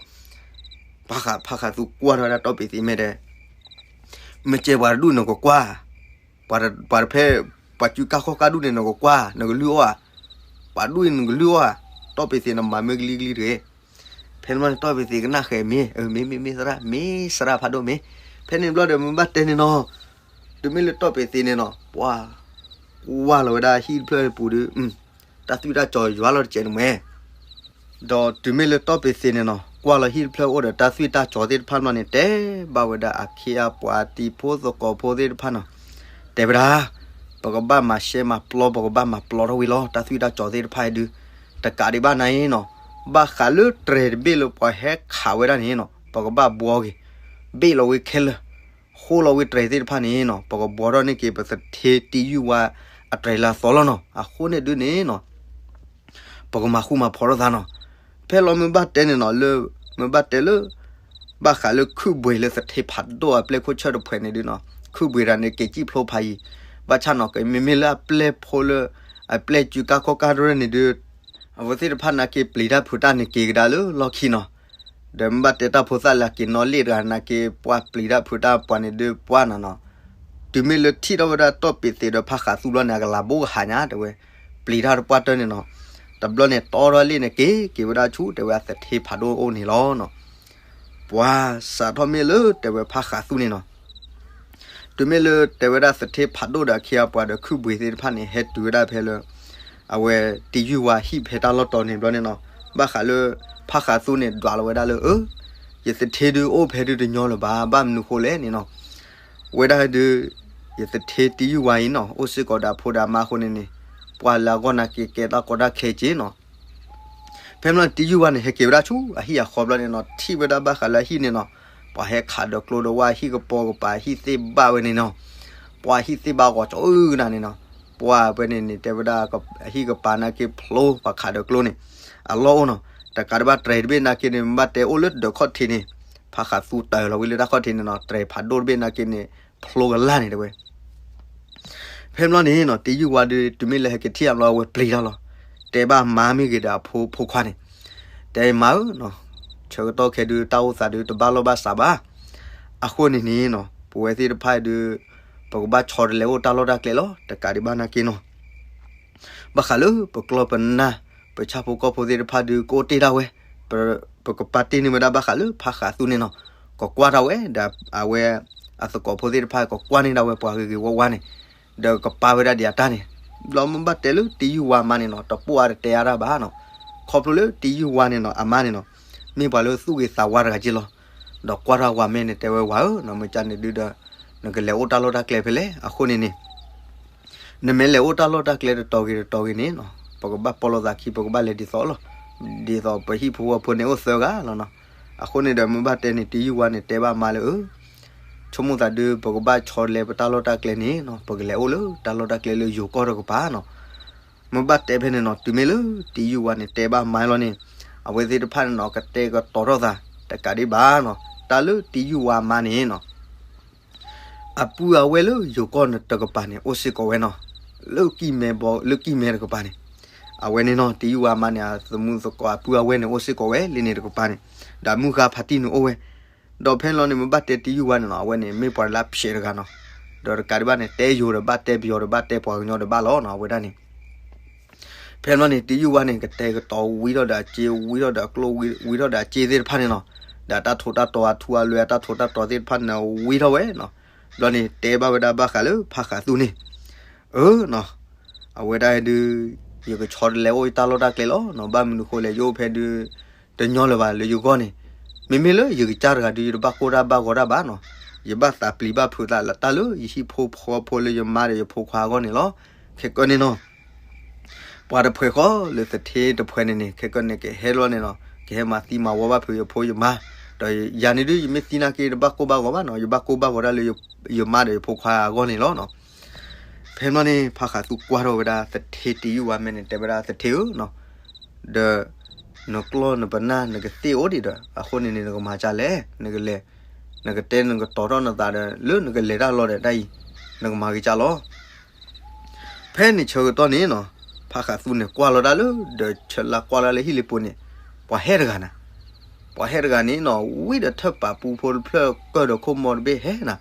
ဖးဃးသူကွၢ်ထီၣ်ဝဲဒၣ်တီၢ်ပ့ၤသ့းမဲာ်တဲ မ့ၢ်ကဲပှၤတဒူၣ်နကကွၢ်, ပှၤတဖဲ ပှၤစုကၢ်ခီၣ်ကၢ်ဒူၣ်န့ၣ် နကကွၢ် နကလုၢ်အီၣ်ဧါ, ပှၤဒူၣ်အံၤနကလုၢ်အီၣ်ဧါ, တီၢ်ပ့ၤသ့းနမၤမ့ၢ်ကလံကလံတဂ့ၤ, ဖဲန့ၣ်ဘျီန့ၣ် တီၢ်ပ့ၤသ့းကနၣ်ဃဲၤမ့ၢ် မ့ၢ်မ့ၢ်မ့ၢ်သရၣ် မ့ၢ်သရၣ်ဖးဒိၣ်မ့ၢ်, ဖဲန့ၣ်ဘျီဒီးမ့ၢ်ဘၣ်တဲန့ၣ်နီၤ, တုၤမ့ၢ်လၢတီၢ်ပ့ၤသ့းန့ၣ်နီၤ ပှၤ ကွၢ်လီၤဝဲဒၣ်ဟံၣ်တဖျၢၣ်ပူၤဒီး တၢ်သွံၣ်တၢ်စီၤယွၤလီၤတစဲးန့ၣ်မ့ၢ် ဒီးတုၤမ့ၢ်လၢတီၢ်ပ့ၤသ့းန့ၣ်နီၤ ကွၢ်လီၤဟံၣ်တဖျၢၣ်အိၣ်ဒီးတၢ်သွံၣ်တၢ်စီၤသ့ၣ်တဖၣ်ဘျီန့ၣ် တဲဘၣ်ဝဲဒၣ်အခ့အပှၤတံၤဖိသကိးဖိသ့ၣ်တဖၣ်နီၤ, တဲဝဲဒၣ် ပကဘၣ်မၤရှဲမၤပျီ ပကဘၣ်မၤပျီထီၣ်ဝံၤလီၤ တၢ်သွံၣ်တၢ်စီၤသ့ၣ်တဖၣ်အံၤဒုး, တကးဒံးဘၣ်နၤအံၤနီၤ, ဘၣ်ဃးလၢတြဲၤတဘ့ၣ်လၢပှၤဟဲခးဝဲဒၣ်န့ၣ်နီၤ ပကဘၣ်ဘှီက့ၤ, ဘ့ၣ်လီၤဝဲခဲလၢာ်, ဃိလီၤဝဲတြဲၤသ့ၣ်တဖၣ်န့ၣ်နီၤ ပကဘှီထီၣ်န့ၢ်က့ၤ ပသထ့တံယုၢ်ဝါအတြဲၤလၢအသီလီၤနီၤ အဃိန့ၣ်ဒုးန့ၣ်နီၤ ပကမၤဃူမၤဖိးထီၣ်သးနီၤ, ဖဲလီၤမ့ၢ်ဘၣ်တဲန့ၣ်နီၤ လၢ မ့ၢ်ဘၣ်တဲလၢ ဘၣ်ဃးလၢခုၣ်ဘှံးလၢသထ့ဖးဒိၣ်အပျဲၢ်ခိၣ်ဆၢၣ်တဖှဲးန့ၣ်ဒုးနီၤ ခုၣ်ဘှံးတၢ်န့ၣ်က့ၤစံၣ်ဖျိဖးယံၤ, ဘၣ်ဆၣ်နီၤ ကမ့မ့ၢ်လၢအပျဲၢ်ဖိလၢ အပျဲၢ်စုကၢ်ခီၣ်ကၢ်တရၢၢ်န့ၣ်ဒုး အဝဲသ့ၣ်တဖၣ်နာ်က့ပျံၤတၢ်ဖုးတၢ်န့ၣ်က့ၤကဒါလၢလီၢ်ခံနီၤ, ဒီးမ့ၢ်ဘၣ်တဲတၢ်ဖိသၣ်လၢအက့ၤနီၣ်လ့ၣ်တဂၤနာ်က့ ပှၤပျံၤတၢ်ဖုးတၢ်ပှၤန့ၣ်ဒုးပှၢ်နၤနီၤ, တုၤမ့ၢ်လၢထံၣ်ထီၣ်ဝဲဒၣ်တီၢ်ပ့ၤသ့းဒီးဖးဃးသူဘျီန့ၣ် အကလၤဘိကဟးညါတဲဝဲ, ပျံၤတၢ်တပှၢ်တၢၢ်န့ၣ်နီၤ, တဘျီန့ၣ်တီထီၣ်လ့ၣ်န့ၣ်က့ၤ က့ၤဝဲဒၣ်ဆူတဲဝဲအသထ့ဖးဒိၣ်အိၣ်န့ၣ်လီၤနီၤ, ပှၤစးထီၣ်မ့ၢ်လၢတဲဝဲဖးဃးသူန့ၣ်နီၤ တုၤမ့ၢ်လၢတဲဝဲဒၣ်သထ့ဖးဒိၣ်ဒီးအခ့အပှၤဒီးခုၣ်ဘှံးသ့ၣ်တဖၣ်န့ၣ် ဟဲတုၤဝဲဒၣ်ဖဲလၢ အဝဲတံယုၢ်ဝါဟံၣ်ဖဲတၢ်လီၢ်တီၤန့ၣ်ဘျီန့ၣ်နီၤ, ဘၣ်ဃးလၢ ဖးဃးသူန့ၣ်ဒွးလီၤဝဲဒၣ်လၢ အၢ ယသထ့ဒုးအိၣ်ဖဲဒုးတညီလၢၤဘၣ် ဘၣ်မနုၤဃိလဲၣ်န့ၣ်နီၤ, ဝဲဒၣ်ဒုး ယသထ့တံယုၢ်ဝါအံၤနီၤ အိၣ်စ့ၢ်ကီးဒီးအဖိဒီးအမါအဃိန့ၣ်န့ၣ် ပှၤလၢအဂီၢ်နာ်က့ကဲတၢ်ကီတၢ်ခဲက့ၤနီၤ ဖဲမ့ၢ်တံယုၢ်ဝါန့ၣ် ဟဲက့ၤဝဲဒၣ်ဆူအဟံၣ်အဃီဘျီန့ၣ်နီၤ ထံၣ်ဝဲဒၣ်ဘၣ်ဃးလၢအဟံၣ်န့ၣ်နီၤ, ပှၤဟဲခးဒီးကျိဒီးဝဲအဟံၣ်ကပိာ်ကပၤ အဟံၣ်သ့ၣ်ဘၣ်ဝဲန့ၣ်နီၤ, ပှၤဟံၣ်သ့ၣ်ဘၣ်ဂီၤကၠီအုကနၤန့ၣ်နီၤ, ပှၤဝဲန့ၣ်န့ၣ် တဲဝဲဒၣ်အဟံၣ်ကပၤနာ်က့ဖျိပှၤခးဒီးကျိန့ၣ် အလီၢ်အိၣ်နီၤ, တကးဒံးဘၣ်တြဲၤတဘ့ၣ်နာ်က့န့ၣ် မ့ၢ်ဘၣ်တဲအိၣ်လၢဒၢးခီၣ်ထံးန့ၣ်, ဖးဃးသူတၢ်လီၤဝံၤလၢတၢ်ခီၣ်ထံးန့ၣ်နီၤ, တြဲၤဖးဒိၣ်တဘ့ၣ်နာ်က့န့ၣ် ဖျိကလၢ်န့ၣ်တဲဝဲ ဖဲဘျီန့ၣ်နီၤ တံယုၢ်ဝါဒီး တုၤမ့ၢ်လၢဟဲက့ၤထံၣ်အဘျီဝဲပျံၤတၢ်လီၤ, တဲဘၣ်မါမ့ၢ်ဂ့ၤဒီးအဖိဖိခွါန့ၣ်, တဲမါဧၢ, ဆၢကတီၢ်ခဲဒုးတၢ်အိၣ်သးဒုးတဘၣ်လီၢ်ဘၣ်စးဘၣ်, အဃိန့ၣ်န့ၣ်နီၤ ပဝဲသ့ၣ်တဖၣ်ဒုး ပကဘၣ်ဆီတလဲအိၣ်တၢ်လီၢ်တၢ်ကျဲလီၤ, တကးဒံးဘၣ်နာ်က့နီၤ ဘၣ်ဃးလၢပကျီၢ်ပနၢ် ပဆၣ်ဖိကီၢ်ဖိသ့ၣ်တဖၣ်ဒုးကအိၣ်တ့ၢ်ဒၣ်ဝဲ, ပကပာ်တ့ၢ်န့ၢ်ဝဲဒၣ်ဘၣ်ဃးလၢဖးဃးသူန့ၣ်နီၤ, ကကွၢ်ထီၣ်ဝဲ ဒီးအဝဲ အသကိးဖိသ့ၣ်တဖၣ် ကကွၢ်န့ၢ်ဒၣ်ဝဲပှၤဂ့ၤဂ့ၤဝါဝါန့ၣ်, ဒီးကပာ်ဝဲဒၣ်ဒံးအတၢ်န့ၣ်, ဘျီမ့ၢ်ဘၣ်တဲလၢတံယုၢ်ဝါမါန့ၣ်နီၤ တပိၢ်အါတတဲအါတၢ်ဘၣ်နီၤ, ခီဖျိလၢတံယုၢ်ဝါန့ၣ်နီၤ အမါန့ၣ်နီၤ, မ့ၢ်ပှၤလၢသူၣ်ဂ့ၤသးဝါတဂၤက့လီၤ, ဒီးကွၢ်ထီၣ်ဝၤမဲာ်န့ၣ်တဲဝဲဝၤဧၢနီၤ မ့ၢ်ကန့ၣ်ဒုဒီး နကလဲၤအိၣ်တၢ်လီၢ်တၢ်ကျဲဖဲလဲၣ် အဃိန့ၣ်န့ၣ် နမ့ၢ်လဲၤအိၣ်တၢ်လီၢ်တၢ်ကျဲတတီၤဂ့ၤတတီၤဂ့ၤန့ၣ်နီၤ ပကဘၣ်ပီၢ်လိာ်သးခံ ပကဘၣ်လဲၤဒ်သိးလီၤ, ဒ်သိးပဟံၣ်ဖိဃီဖိန့ၣ်အိၣ်သၢဂၤလီၤနီၤ, အဃိန့ၣ်ဒီးမ့ၢ်ဘၣ်တဲန့ၣ် တံယုၢ်ဝါန့ၣ်တဲဘၣ်မါလၢအ ဆိကမိၣ်သးဒု ပကဘၣ်ဆီတလဲပတၢ်လီၢ်တၢ်ကျဲန့ၣ်နီၤ ပကလဲၤအိၣ်လၢတၢ်လီၢ်တၢ်ကျဲလၢယိၤကီၢ်တကပၤနီၤ, မ့ၢ်ဘၣ်တဲဖဲန့ၣ်နီၤ တုၤမ့ၢ်လၢတံယုၢ်ဝါန့ၣ်တဲဘၣ်မါလီၤန့ၣ်, အဝဲသ့ၣ်တဖၣ်န့ၣ်နီၤ ကတဲာ်ကတီၤထီၣ်သး တကးဒံးဘၣ်နီၤ တၢ်လၢတံယုၢ်ဝါမါန့ၣ်နီၤ အပုၢ်အဝဲၢ်လၢယိၤကီၢ်န့ၣ်တကပၤန့ၣ် အိၣ်စ့ၢ်ကီးဝဲနီၤ, လၢကံၢ်မဲဘီ လၢကံၢ်မဲတကပၤန့ၣ်, အဝဲန့ၣ်နီၤ တံယုၢ်ဝါမါန့ၣ် အသမူသကိးအပုၢ်အဝဲၢ်န့ၣ် အိၣ်စ့ၢ်ကီးဝဲလံန့ၣ်တကပၤန့ၣ်, ဒီးအမုၢ်ဃါဖးတံၢ်န့ၣ်အိၣ်ဝဲ, ဒီးဖဲန့ၣ်လီၤန့ၣ် မ့ၢ်ဘၣ်တဲတံယုၢ်ဝါန့ၣ်နီၤ အဝဲန့ၣ် မ့ၢ်ပှၤလၢအဖျဲးတဂၤနီၤ, ဒီးတကးဒံးဘၣ်န့ၣ် တဲယိၤဒီးဘၣ် တဲပယီၤဒီးဘၣ် တဲပှၤကညီဒီးဘၣ်လီၤနီၤ အဝဲဒၣ်န့ၣ် ဖဲန့ၣ်လီၤန့ၣ် တံယုၢ်ဝါန့ၣ် ကတဲာ်ကတီၤဝံထီၣ်ဒီးအစ့ ဝံထီၣ်ဒီးအကျိၣ် ဝံထီၣ်ဒီးအစ့သ့ၣ်တဖၣ်န့ၣ်နီၤ, ဒီးအတၢ်ထိးတၢ်တီၤ အထူအလွဲအတၢ်ထိးတၢ်တီၤသ့ၣ်တဖၣ်န့ၣ် ဝံထီၣ်ဝဲနီၤ, ဘျီန့ၣ် တဲဘၣ်ဝဲဒၣ်ဘၣ်ဃးလၢဖးဃးသူန့ၣ်, အၢနီၤ, အဝဲဒၣ်ဒုး ယကဆီတလဲအိၣ်ယတၢ်လီၢ်တၢ်ကျဲလီၤနီၤ, ဘၣ်မနုၤဃိလဲၣ် ယအိၣ်ဖဲဒုး တညီလၢၤဘၣ်လၢယဂီၢ်န့ၣ်, မ့မ့ၢ်လၢယကစၢ်တဂၤဒုး ယတဘၣ်ကိၢ်တၢ်ဘၣ်ဂီၤတၢ်ဘၣ်နီၤ, ယဘၣ်သးပျံၤဘၣ်ဖုးသးလၢတၢ်လၢယဟံၣ်ဖိဃီဖိလၢယမါဒီးယဖိခွါအဂီၢ်န့ၣ်လီၤ, ခဲကနံၣ်န့ၣ်နီၤ ပှၤတဖှဲးဃီလၢသထ့တဖှဲးန့ၣ်န့ၣ် ခဲကနံၣ်န့ၣ် ကဟဲလီၤန့ၣ်နီၤ ကဟဲမၤသံမၤဝီဘၣ်ဖုးယဖိယမါ, ဒီးယၤန့ၣ်ဒုး ယမ့ၢ်သံနာ်က့ တဘၣ်ကိၢ်ဘၣ်ဂီၤဘၣ်နီၤ, ယဘၣ်ကိၢ်ဘၣ်ဂီၤဒၣ်လၢယမါဒီးယဖိခွါအဂီၢ်န့ၣ်လီၤနီၤ. ဖဲန့ၣ်လီၤန့ၣ် ဖးဃးသူကွၢ်ထီၣ်ဝဲဒၣ်သထ့တံယုၢ်ဝါမဲာ်န့ၣ် တဲဝဲဒၣ်သထ့ဧၢနီၤ, ဒီး နကျီၢ်နပနၢ်နကသ့ၣ်အိၣ်ဒံးဒီး အဃိန့ၣ်န့ၣ် နကမၤဒ်လဲၣ်, နကလဲၤ, နကတဲနကတီၤထီၣ်နသးဒီး လၢနကလဲၤတၢ်လီၤဒီးတၢ်အံၤ နကမၤက့ၤဒ်လဲၣ်. ဖဲန့ၣ်ဆၢကတီၢ်န့ၣ်နီၤ ဖးဃးသူန့ၣ်ကွၢ်လီၤဒၣ်လၢ ဒီးဆၢလၢကွၢ်လီၤလၢဟံၣ်လ့ပူၤန့ၣ် ပှၤဟဲတဂၤနၤ, ပှၤဟဲတဂၤန့ၣ်နီၤ ဝံၤဒီးထၢၣ်ပာ်ပူဖိတဖျၢၣ်ကၢၢ်ဒီးခိၣ်မီတဘ့ၣ်ဟဲနၤ,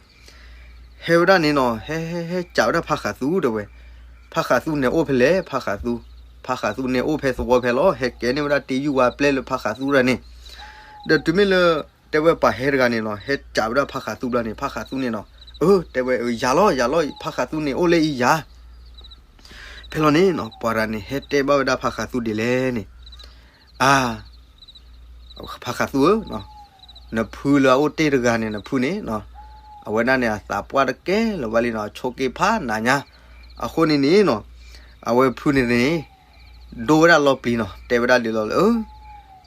ဟဲဝဲဒၣ်န့ၣ်နီၤ ဟဲဟဲဟဲကးဝဲဒၣ်ဖးဃးသူတဲဝဲ, ဖးဃးသူန့ၣ်အိၣ်ဖဲလဲၣ် ဖးဃးသူ, ဖးဃးသူန့ၣ်အိၣ်ဖဲသဝီဖဲလီၤ ဟဲကဲန့ၢ်ဝဲဒၣ်တံယုၢ်ဝါပျဲၢ်လၢဖးဃးသူတဂၤန့ၣ်, ဒီးတုၤမ့ၢ်လၢ တဲဝဲပှၤဟဲတဂၤန့ၣ်နီၤ ဟဲကးဝဲဒၣ်ဖးဃးသူဘျီန့ၣ် ဖးဃးသူန့ၣ်နီၤ အၢ တဲဝဲ ယၤလီၤ ယၤလီၤ ဖးဃးသူန့ၣ်အိၣ်လၢအံၤယၤ ဖဲလီၤန့ၣ်နီၤ ပှၤတဂၤန့ၣ် ဟဲတဲဘၣ်ဝဲဒၣ်ဖးဃးသူဒ်လဲၣ်န့ၣ်, အါ ဖးဃးသူဧၢ, နဖုလၢအအိၣ်တ့ၢ်တဂၤန့ၣ် နဖုန့ၣ်နီၤ, အဝဲဒၣ်န့ၣ် အသးပှၢ်တကဲလၢၤဘၣ်လံနီၤ အဆိးက့ၤဖးနၤညါ, အဃိန့ၣ်န့ၣ်နီၤ, အဝဲဖုန့ၣ်န့ၣ် ဒိဝဲဒၣ်လီၤပျံၤနီၤ တဲဝဲဒၣ်ဒ်လီၤလၢ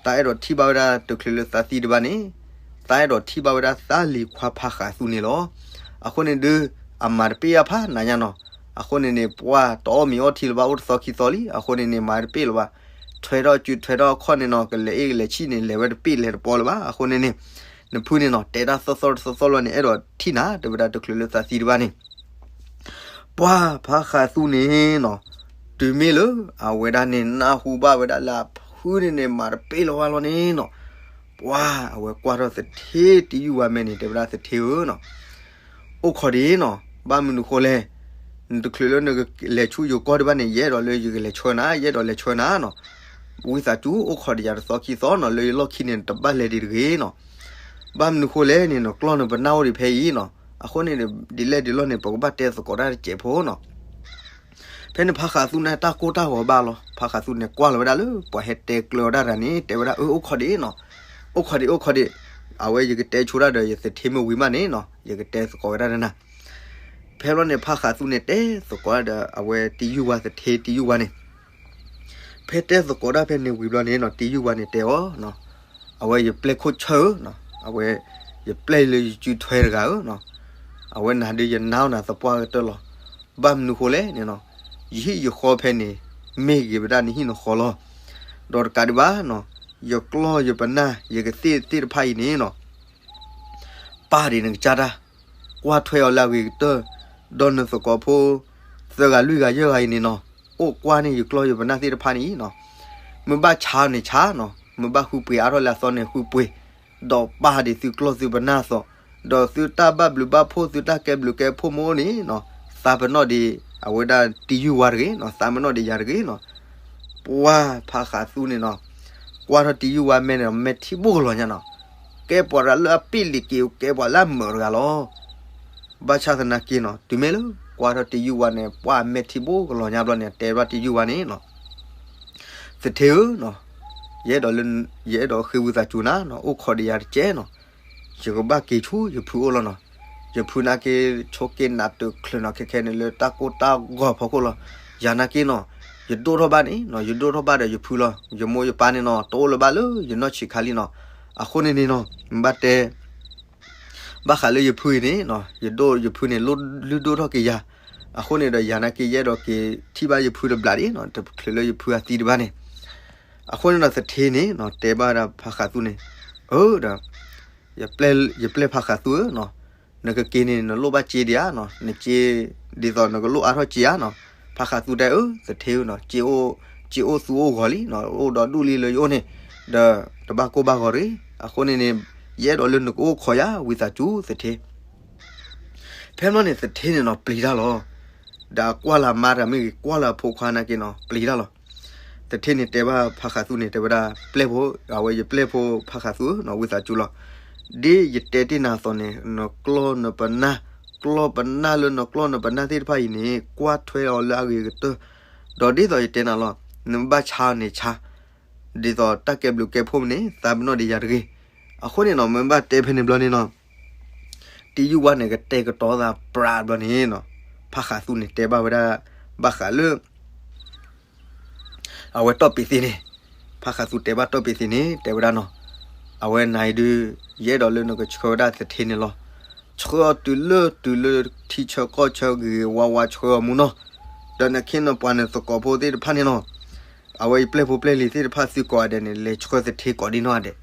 သးအဲၣ်ဒိးထံၣ်ဘၣ်ဝဲဒၣ်တချုးလၢသးသံတဘၣ်န့ၣ်, သးအဲၣ်ဒိးထံၣ်ဘၣ်ဝဲဒၣ်သးလံၤခွါဖးဃးသူန့ၣ်လီၤ. အဃိန့ၣ်ဒုး အမၤတပ့ၢ်အဖးနၤညါနီၤ, အဃိန့ၣ်န့ၣ် ပှၤတအီၣ်မ့ၤအီထံလၢၤဘၣ် အိၣ်တသီခံသီလံ, အဃိန့ၣ်န့ၣ် မၤတပ့ၢ်လၢၤဘၣ်, ထွဲထီၣ်စုထွဲထီၣ်အခီၣ်န့ၣ်နီၤ ကလဲၤအ့ၣ်ကလဲၤဆံၣ်န့ၣ် လဲၤဝဲတပ့ၢ်လဲၤတပီလၢၤဘၣ်, အဃိန့ၣ်န့ၣ် နဖုန့ၣ်နီၤ တဲတၢ်သီၣ်သီၣ်တသီၣ်သီၣ်လီၤန့ၣ် အဲၣ်ဒိးထံၣ်နၤ တဲဝဲဒၣ်တချုးလၢသးသံတဘၣ်န့ၣ် ပှၤဖးဃးသူန့ၣ်နီၤ, တုၤမ့ၢ်လၢအဝဲဒၣ်န့ၣ် နၢ်ဟူဘၣ်ဝဲဒၣ်လၢအဖုန့ၣ်န့ၣ် မၤတပ့ၢ်လၢၤဘၣ်လီၤန့ၣ်နီၤ, ပှၤအဝဲကွၢ်ထီၣ်သထ့တံယုၢ်ဝါမဲာ်န့ၣ် တဲဝဲဒၣ်သထ့ဧၢနီၤ, အိၣ်ခိးဒံးနီၤ, ဘၣ်မနုၤဃိလဲၣ်, နတချုးလၢနကလဲၤဆူယိၤကီၢ်ဒံးဘၣ်န့ၣ် ယအဲၣ်ဒိးလၢယကလဲၤဆှၢနၤ, ယအဲၣ်ဒိးလဲၤဆှၢနၤနီၤ, ဝံသးစူၤအိၣ်ခိးဒံးယၤတသီခံသီနီၤ, လၢယလီၢ်ခံန့ၣ် တဘၣ်လဲၤဒံးတဂ့ၤနီၤ, ဘၣ်မနုၤဃိလဲၣ်န့ၣ် နကျီၢ်နပနၢ်အိၣ်ဒံးဖဲအံၤနီၤ, အဃိန့ၣ် ဒ်လဲၣ်ဒ်လဲၣ်န့ၣ် ပကဘၣ်တဲသကိးတၢ်တစဲးဖိနီၤ ဖဲန့ၣ်ဖးဃးသူန့ၣ် တၢ်ကိၢ်တၢ်ဂီၤဘၣ်လီၤ, ဖးဃးသူန့ၣ် ကွၢ်လီၤဝဲဒၣ်လၢ ပှၤဟဲတဲကျၢၤဝဲဒၣ်တဂၤန့ၣ် တဲဝဲဒၣ် အၢ အိၣ်ခိးဒံးနီၤ, အိၣ်ခိးဒံး အိၣ်ခိးဒံး, အဝဲယကတဲဆိဒၣ်ဒီး ယသထ့မ့ၢ်ဝံၤမးန့ၣ်နီၤ ယကတဲသကိးဝဲဒၣ်နၤ. ဖဲဘျီန့ၣ် ဖးဃးသူန့ၣ် တဲသကိးဒၣ်ဒီး အဝဲတံယုၢ်ဝါသထ့တံယုၢ်ဝါန့ၣ် ဖဲတဲသကိးဒၣ်ဖဲန့ၣ်ဝံၤဘျီန့ၣ်နီၤ တံယုၢ်ဝါန့ၣ်တဲအီၤ, အဝဲယပျဲၢ်ခိၣ်ဆၢဧၢ, အဝဲယပျဲၢ်လၢယစုထွဲတဂၤဧၢ, အဝဲနၤဒုးယနာ်အီၤနၤသပှၢ်ကတၢၢ်လီၤ. ဘၣ်မနုၤဃိလဲၣ်န့ၣ်နီၤ, ယဟံၣ်ယဃီဖဲန့ၣ် မ့ၢ်ဂ့ၤဝဲဒၣ်နဟံၣ်နဃီလီၤ. ဒီးတကးဒံးဘၣ်နီၤ, ယကျီၢ်ယပနၢ် ယကသ့ၣ်သ့ၣ်တဖၣ်အံၤန့ၣ်နီၤ ပာ်ဒံးနကစၢ်တၢ်, ကွၢ်ထွဲအီၤလၢအဂ့ၤကတၢၢ်, ဒီးနသကိးဖိ သၢဂၤလွံၢ်ဂၤယဲၢ်ဂၤအံၤန့ၣ်နီၤ, အိၣ်ကွၢ်န့ၢ်ယကျီၢ်ယပနၢ်သ့ၣ်တဖၣ်န့ၣ်နီၤ, မ့ၢ်ဘၣ်ဆါန့ၣ်ဆါနီၤ, မ့ၢ်ဘၣ်ဃုပှ့ၤအါထီၣ်လၢအသီန့ၣ်ဃုပှ့ၤ, ဒီးပာ်ဒံးသုကျီၢ်သုပနၢ်အသိး, ဒီးသုတၢ်ဘၣ်ဘျုးဘၣ်ဖှိၣ် သုတၢ်ကဲဘျုးကဲဖှိၣ်မ့ၢ်အိၣ်န့ၣ်နီၤ, သးပနီၣ်ဒံး အဝဲဒၣ်တံယုၢ်ဝါတဂ့ၤနီၤ, သးမနီၣ်ဒီးယၤတဂ့ၤနီၤ. ပှၢ်ဖးဃးသူန့ၣ်နီၤ, ကွၢ်ထီၣ်တံယုၢ်ဝါမဲန့ၣ် မဲထံဘိၣ်ကလီၤညါနီၤ, ကဲပှၤတဂၤလၢအပ့ၢ်လံၤက့ၤ ကဲပှၤလၢအမုာ်တဂၤလီၤ. ဘၣ်ဆၣ်သနာ်က့နီၤ, တုၤမ့ၢ်လၢကွၢ်ထီၣ်တံယုၢ်ဝါန့ၣ် ပှၢ်မဲထံဘိၣ်ကလီၤညါဘျီန့ၣ် တဲဘၣ်တံယုၢ်ဝါန့ၣ်နီၤ, သထ့ဧၢ, ယအဲၣ်ဒိးလၢ ယအဲၣ်ဒိးဃ့ဝံသးစူၤနၤနီၤ, အိၣ်ခိးဒီးယၤတကဲးနီၤ, ယကဘၣ်က့ၤဆူယဖုအိၣ်လီၤနီၤ. ယဖုနာ်က့ ဆိးက့နးတချုးနီၤ, ခဲခဲန့ၣ်လၢတၢ်ကိၢ်တၢ်ဂီၤဖီခိၣ်လီၤ. ယၤနာ်က့နီၤ, ယဒိၣ်ထီၣ်ဘၣ်န့ၣ်နီၤ, ယဒိၣ်ထီၣ်ဘၣ်ဒီးယဖုလီၤ. ယမိၢ်ယပၢ်န့ၣ်နီၤ, တအိၣ်လၢၤဘၣ်လၢယနီၢ်ဆံးခါလံနီၤ. အဃိန့ၣ်န့ၣ်နီၤ, ဘၣ်တဲ ဘၣ်ဃးလၢယဖုအံၤန့ၣ်နီၤ, ယဒိၣ်ယဖုန့ၣ် လုၢ်ဒိၣ်ထီၣ်က့ၤယၤ. အဃိန့ၣ်ဒီးယၤနာ်က့ ယအဲၣ်ဒိးက့ၤထံၣ်ဘၣ်ယဖုတဘျီဒံးနီၤ, တချုးလၢယဖုအသံတဘၣ်န့ၣ်. အဃိန့ၣ်ဒီးသထ့န့ၣ်နီၤ, တဲဘၣ်ဝဲဒၣ်ဖးဃးသူန့ၣ်, အၢဒီး ယပျဲၢ်ဖးဃးသူဧၢနီၤ, နကက့ၤန့ၣ် နလိၣ်ဘၣ်စ့ဒံးဧါနီၤ, နစ့ ဒ်သိးနကလိၣ်အါထီၣ်စ့ဧါနီၤ. ဖးဃးသူတဲအၢ သထ့ဧၢနီၤ, စ့အိၣ်သူအိၣ်ဂီၤလံနီၤ, အိၣ်ဒီးဒူၣ်လံလၢယအိၣ်န့ၣ်, ဒီးတဘၣ်ကိၢ်ဘၣ်ဂီၤတဂ့ၤ. အဃိန့ၣ်န့ၣ် ယအဲၣ်ဒိးလၢနကအိၣ်ခိးယၤဝံသးစူၤသထ့. ဖဲမ့ၢ်န့ၣ်သထ့န့ၣ်နီၤ ပျံၤတၢ်လီၤ. ဒီးကွၢ်လၢအမါတဂၤမ့ၢ်ဂ့ၤ ကွၢ်လၢအဖိခွါနာ်က့နီၤ ပျံၤတၢ်လီၤ. သထ့န့ၣ်တဲဘၣ်ဖးဃးသူန့ၣ် တဲဝဲဒၣ် ပျဲၢ်ဖိ အဝဲယပျဲၢ်ဖိဖးဃးသူဧၢနီၤ ဝံသးစူၤလီၤ. ဒ်ယတဲတ့ၢ်နၤအသိးန့ၣ် နကျီၢ်နပနၢ်, ကျီၢ်ပနၢ်လၢနကျီၢ်နပနၢ်သ့ၣ်တဖၣ်အံၤန့ၣ် ကွၢ်ထွဲအီၤလၢအဂ့ၤကတၢၢ်, ဒီးဒ်သိးယတဲနၤလီၤ, နမ့ၢ်ဘၣ်ဆါအီၤန့ၣ်ဆါ, ဒ်သိးတၢ်ကဲဘျုးကဲဖှိၣ်မ့ၢ်န့ၣ် သးပ့ၤနီၣ်ဒီးယၤတဂ့ၤ. အဃိန့ၣ်နီၤ မ့ၢ်ဘၣ်တဲဖဲန့ၣ်ဘျီန့ၣ်နီၤ, တံယုၢ်ဝါန့ၣ် ကတဲာ်ကတီၤသးပြးဘျီန့ၣ်နီၤ, ဖးဃးသူန့ၣ် တဲဘၣ်ဝဲဒၣ် ဘၣ်ဃးလၢ အဝဲတီၢ်ပ့းသ့းန့ၣ်, ဖးဃးသူတဲဘၣ်တီၢ်ပ့းသ့းန့ၣ် တဲဝဲဒၣ်နီၤ, အဝဲနၤအံၤဒုး ယအဲၣ်ဒိးလၢနကဆှၢဝဲဒၣ်သထ့န့ၣ်လီၤ. ဆှၢအီၤတုၤလၢ တုၤလၢထံဆၢကီၢ်ဆၢဂ့ၤဂ့ၤဝါဝါ ဆှၢအီၤမူနီၤ. ဒီးနခ့နပှၤနသကိးဖိသ့ၣ်တဖၣ်န့ၣ်နီၤ, အဝဲအံၤပျဲၢ်ဖိပျဲၢ်လံၤသ့ၣ်တဖၣ်သုကိးဂၤဒဲးန့ၣ် လဲၤဆှၢသထ့ကိးဒံနီၢ်ဂၤဒဲး,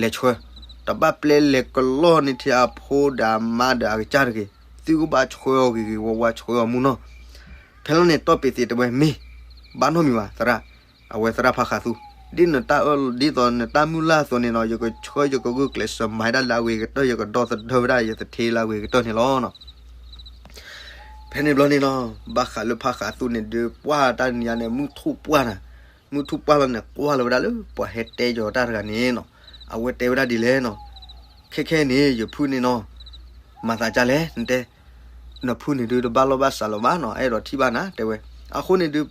လဲၤဆှၢ, တဘၣ်ပျဲလဲၤကလီၢ်န့ၢ်ထဲအဖိဒီးအမါဒီးအကစၢ်တဂ့ၤ, သုကဘၣ်ဆှၢအီၤဂ့ၤဂ့ၤဝါဝါ ဆှၢအီၤမူနီၤ. ဖဲလီၤန့ၣ် တီၢ်ပ့းသ့းတဲဝဲ မ့ၢ်, ဘၣ်နီတမံၤဘၣ် သရၣ်, အဝဲသရၣ်ဖးဃးသူ, ဒ်နတၢ်အၢၣ်လီၤ ဒ်သိးနတၢ်မုၢ်လၢ်အသိးန့ၣ်နီၤ, ယကဆှၢယကဂုာ်ကျဲးစၢးမၤဒၣ်လၢအဂ့ၤကတၢၢ်, ယကဒီသဒၢဝဲဒၣ်ယသထ့လၢအဂ့ၤကတၢၢ်န့ၣ်လီၤ. ဖဲန့ၣ်ဘျီန့ၣ်လီၤ, ဘၣ်ဃးလၢဖးဃးသူန့ၣ်ဒုး ပှၢ်တၢ်နံၤညါန့ၣ် မုၢ်ထူၣ်ပှၢ်နၤ, မုၢ်ထူၣ်ပှၢ်လီၤန့ၣ် ကွၢ်လီၤဝဲဒၣ်လၢပှၤဟဲတဲယီၤတၢ်တဂၤန့ၣ်နီၤ, အဝဲတဲဝဲဒၣ်ဒ်လဲၣ်နီၤ, ခဲခဲန့ၣ် ယဖုန့ၣ်နီၤ, မၤသးဒ်လဲၣ် နတဲ, နဖုန့ၣ်ဒုးတဘၣ်လီၢ်ဘၣ်စးလၢၤဘၣ်နီၤ, အဲၣ်ဒိးထံၣ်ဘၣ်နၤ တဲဝဲ, အဃိန့ၣ်ဒုး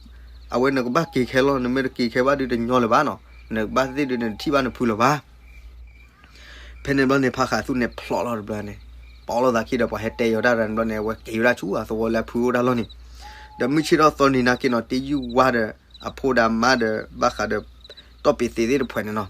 အဝဲနကဘၣ်က့ၤခဲလီၤ, နမ့ၢ်တက့ၤခဲဘၣ်ဒုးတညီလၢၤဘၣ်နီၤ, နကဘၣ်သ့ၣ်ဒုးနတထံၣ်ဘၣ်နဖုလၢၤဘၣ်. ဖဲန့ၣ်ဘျီန့ၣ် ဖးဃးသူန့ၣ်ဖျိးလီၤတဘျီန့ၣ်, ပိာ်လိာ်သးခံဒီးပှၤဟဲတဲယီၤတၢ်တဂၤန့ၣ်ဘျီန့ၣ် အဝဲက့ၤဝဲဒၣ်ဆူအသဝီလၢအဖုအိၣ်ဒၣ်လီၢ်န့ၣ်, ဒီးမုၢ်ဆ့ၣ်ထီၣ်သီနံၤနာ်က့နီၤ, တံယုၢ်ဝါဒီး အဖိဒီးအမါဒီး ဘၣ်ဃးဒီး တီၢ်ပ့းသ့းသ့ၣ်တဖုန့ၣ်နီၤ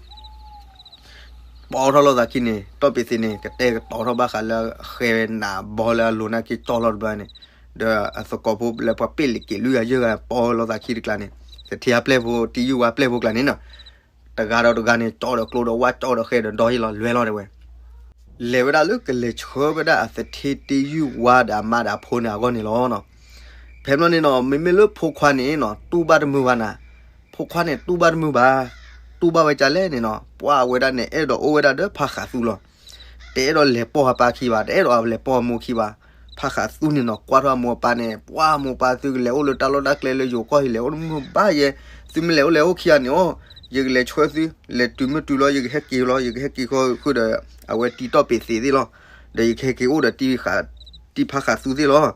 ပိာ်ထီၣ်လိာ်သးခံန့ၣ် တီၢ်ပ့းသ့းန့ၣ် ကတဲာ်ကတီၤထီၣ်ဘၣ်ဃးလၢဃဲနးဘီလၢအလိၤနာ်က့ကၠီလီၤတဘျီန့ၣ်, ဒီးအသကိးဖိလၢပှၤပ့ၢ်လံၤက့ၤလွံၢ်ဂၤယဲၢ်ဂၤ ပိာ်လိာ်သးခံတကျါန့ၣ်, သထ့အပျဲၢ်ဖိ တံယုၢ်ဝါပျဲၢ်ဖိကျါန့ၣ်နီၤ, တဂၤဒီးတဂၤန့ၣ် ကၠီဒီးကျိဒီးဝၣ် ကၠီဒီးဃဲဒီးဒီဟ့ၣ်လီၤ လွဲလီၤတဲဝဲ, လဲၤဝဲဒၣ်လၢကလဲၤဆှၢဝဲဒၣ်အသထ့တံယုၢ်ဝါဒီးအမါဒီးအဖိန့ၣ်အဂီၢ်န့ၣ်လီၤ. ဖဲဘျီန့ၣ်နီၤ မ့မ့ၢ်လၢဖိခွါန့ၣ်နီၤ တူၢ်ဘၣ်တမုာ်ဘၣ်နၤ, ဖိခွါန့ၣ်တူၢ်ဘၣ်တမုာ်ဘၣ်, တူၢ်ဘၣ်ဝဲဒ်လဲၣ်န့ၣ်နီၤ, ပှၢ်အဝဲဒၣ်န့ၣ် အဲၣ်ဒိးအိၣ်ဝဲဒၣ်ဒီးဖးဃးသူလီၤ. တအဲၣ်ဒိးလဲၤပိာ်အပၢ်ခံဘၣ်, တအဲၣ်ဒိးလဲၤပိာ်အမိၢ်ခံဘၣ်. ဖးဃးသူန့ၣ်နီၤ ကွၢ်ထီၣ်အမိၢ်အပၢ်န့ၣ်, ပှၢ်မိၢ်ပၢ်သုကလဲၤအိၣ်လၢတၢ်လီၢ်တၢ်ကျဲလၢယိၤကီၢ် ယလဲၤအိၣ်တမုာ်ဘၣ်ယဲ, သုမ့ၢ်လဲၤအိၣ်လဲၤအိၣ်ခံဂၤန့ၣ်အီၤ, ယကလဲၤဆှၢသု, လဲၤတုၤမ့ၢ်တုၤလီၤ ယကဟဲက့ၤလီၤ, ယကဟဲက့ၤဃီဃုာ်ဒီး အဝဲတံတီၢ်ပ့းသ့းသ့ၣ်လီၤ, ဒီးယကဟဲက့ၤအိၣ်ဒီးတံဖးဃးသူသ့ၣ်လီၤ.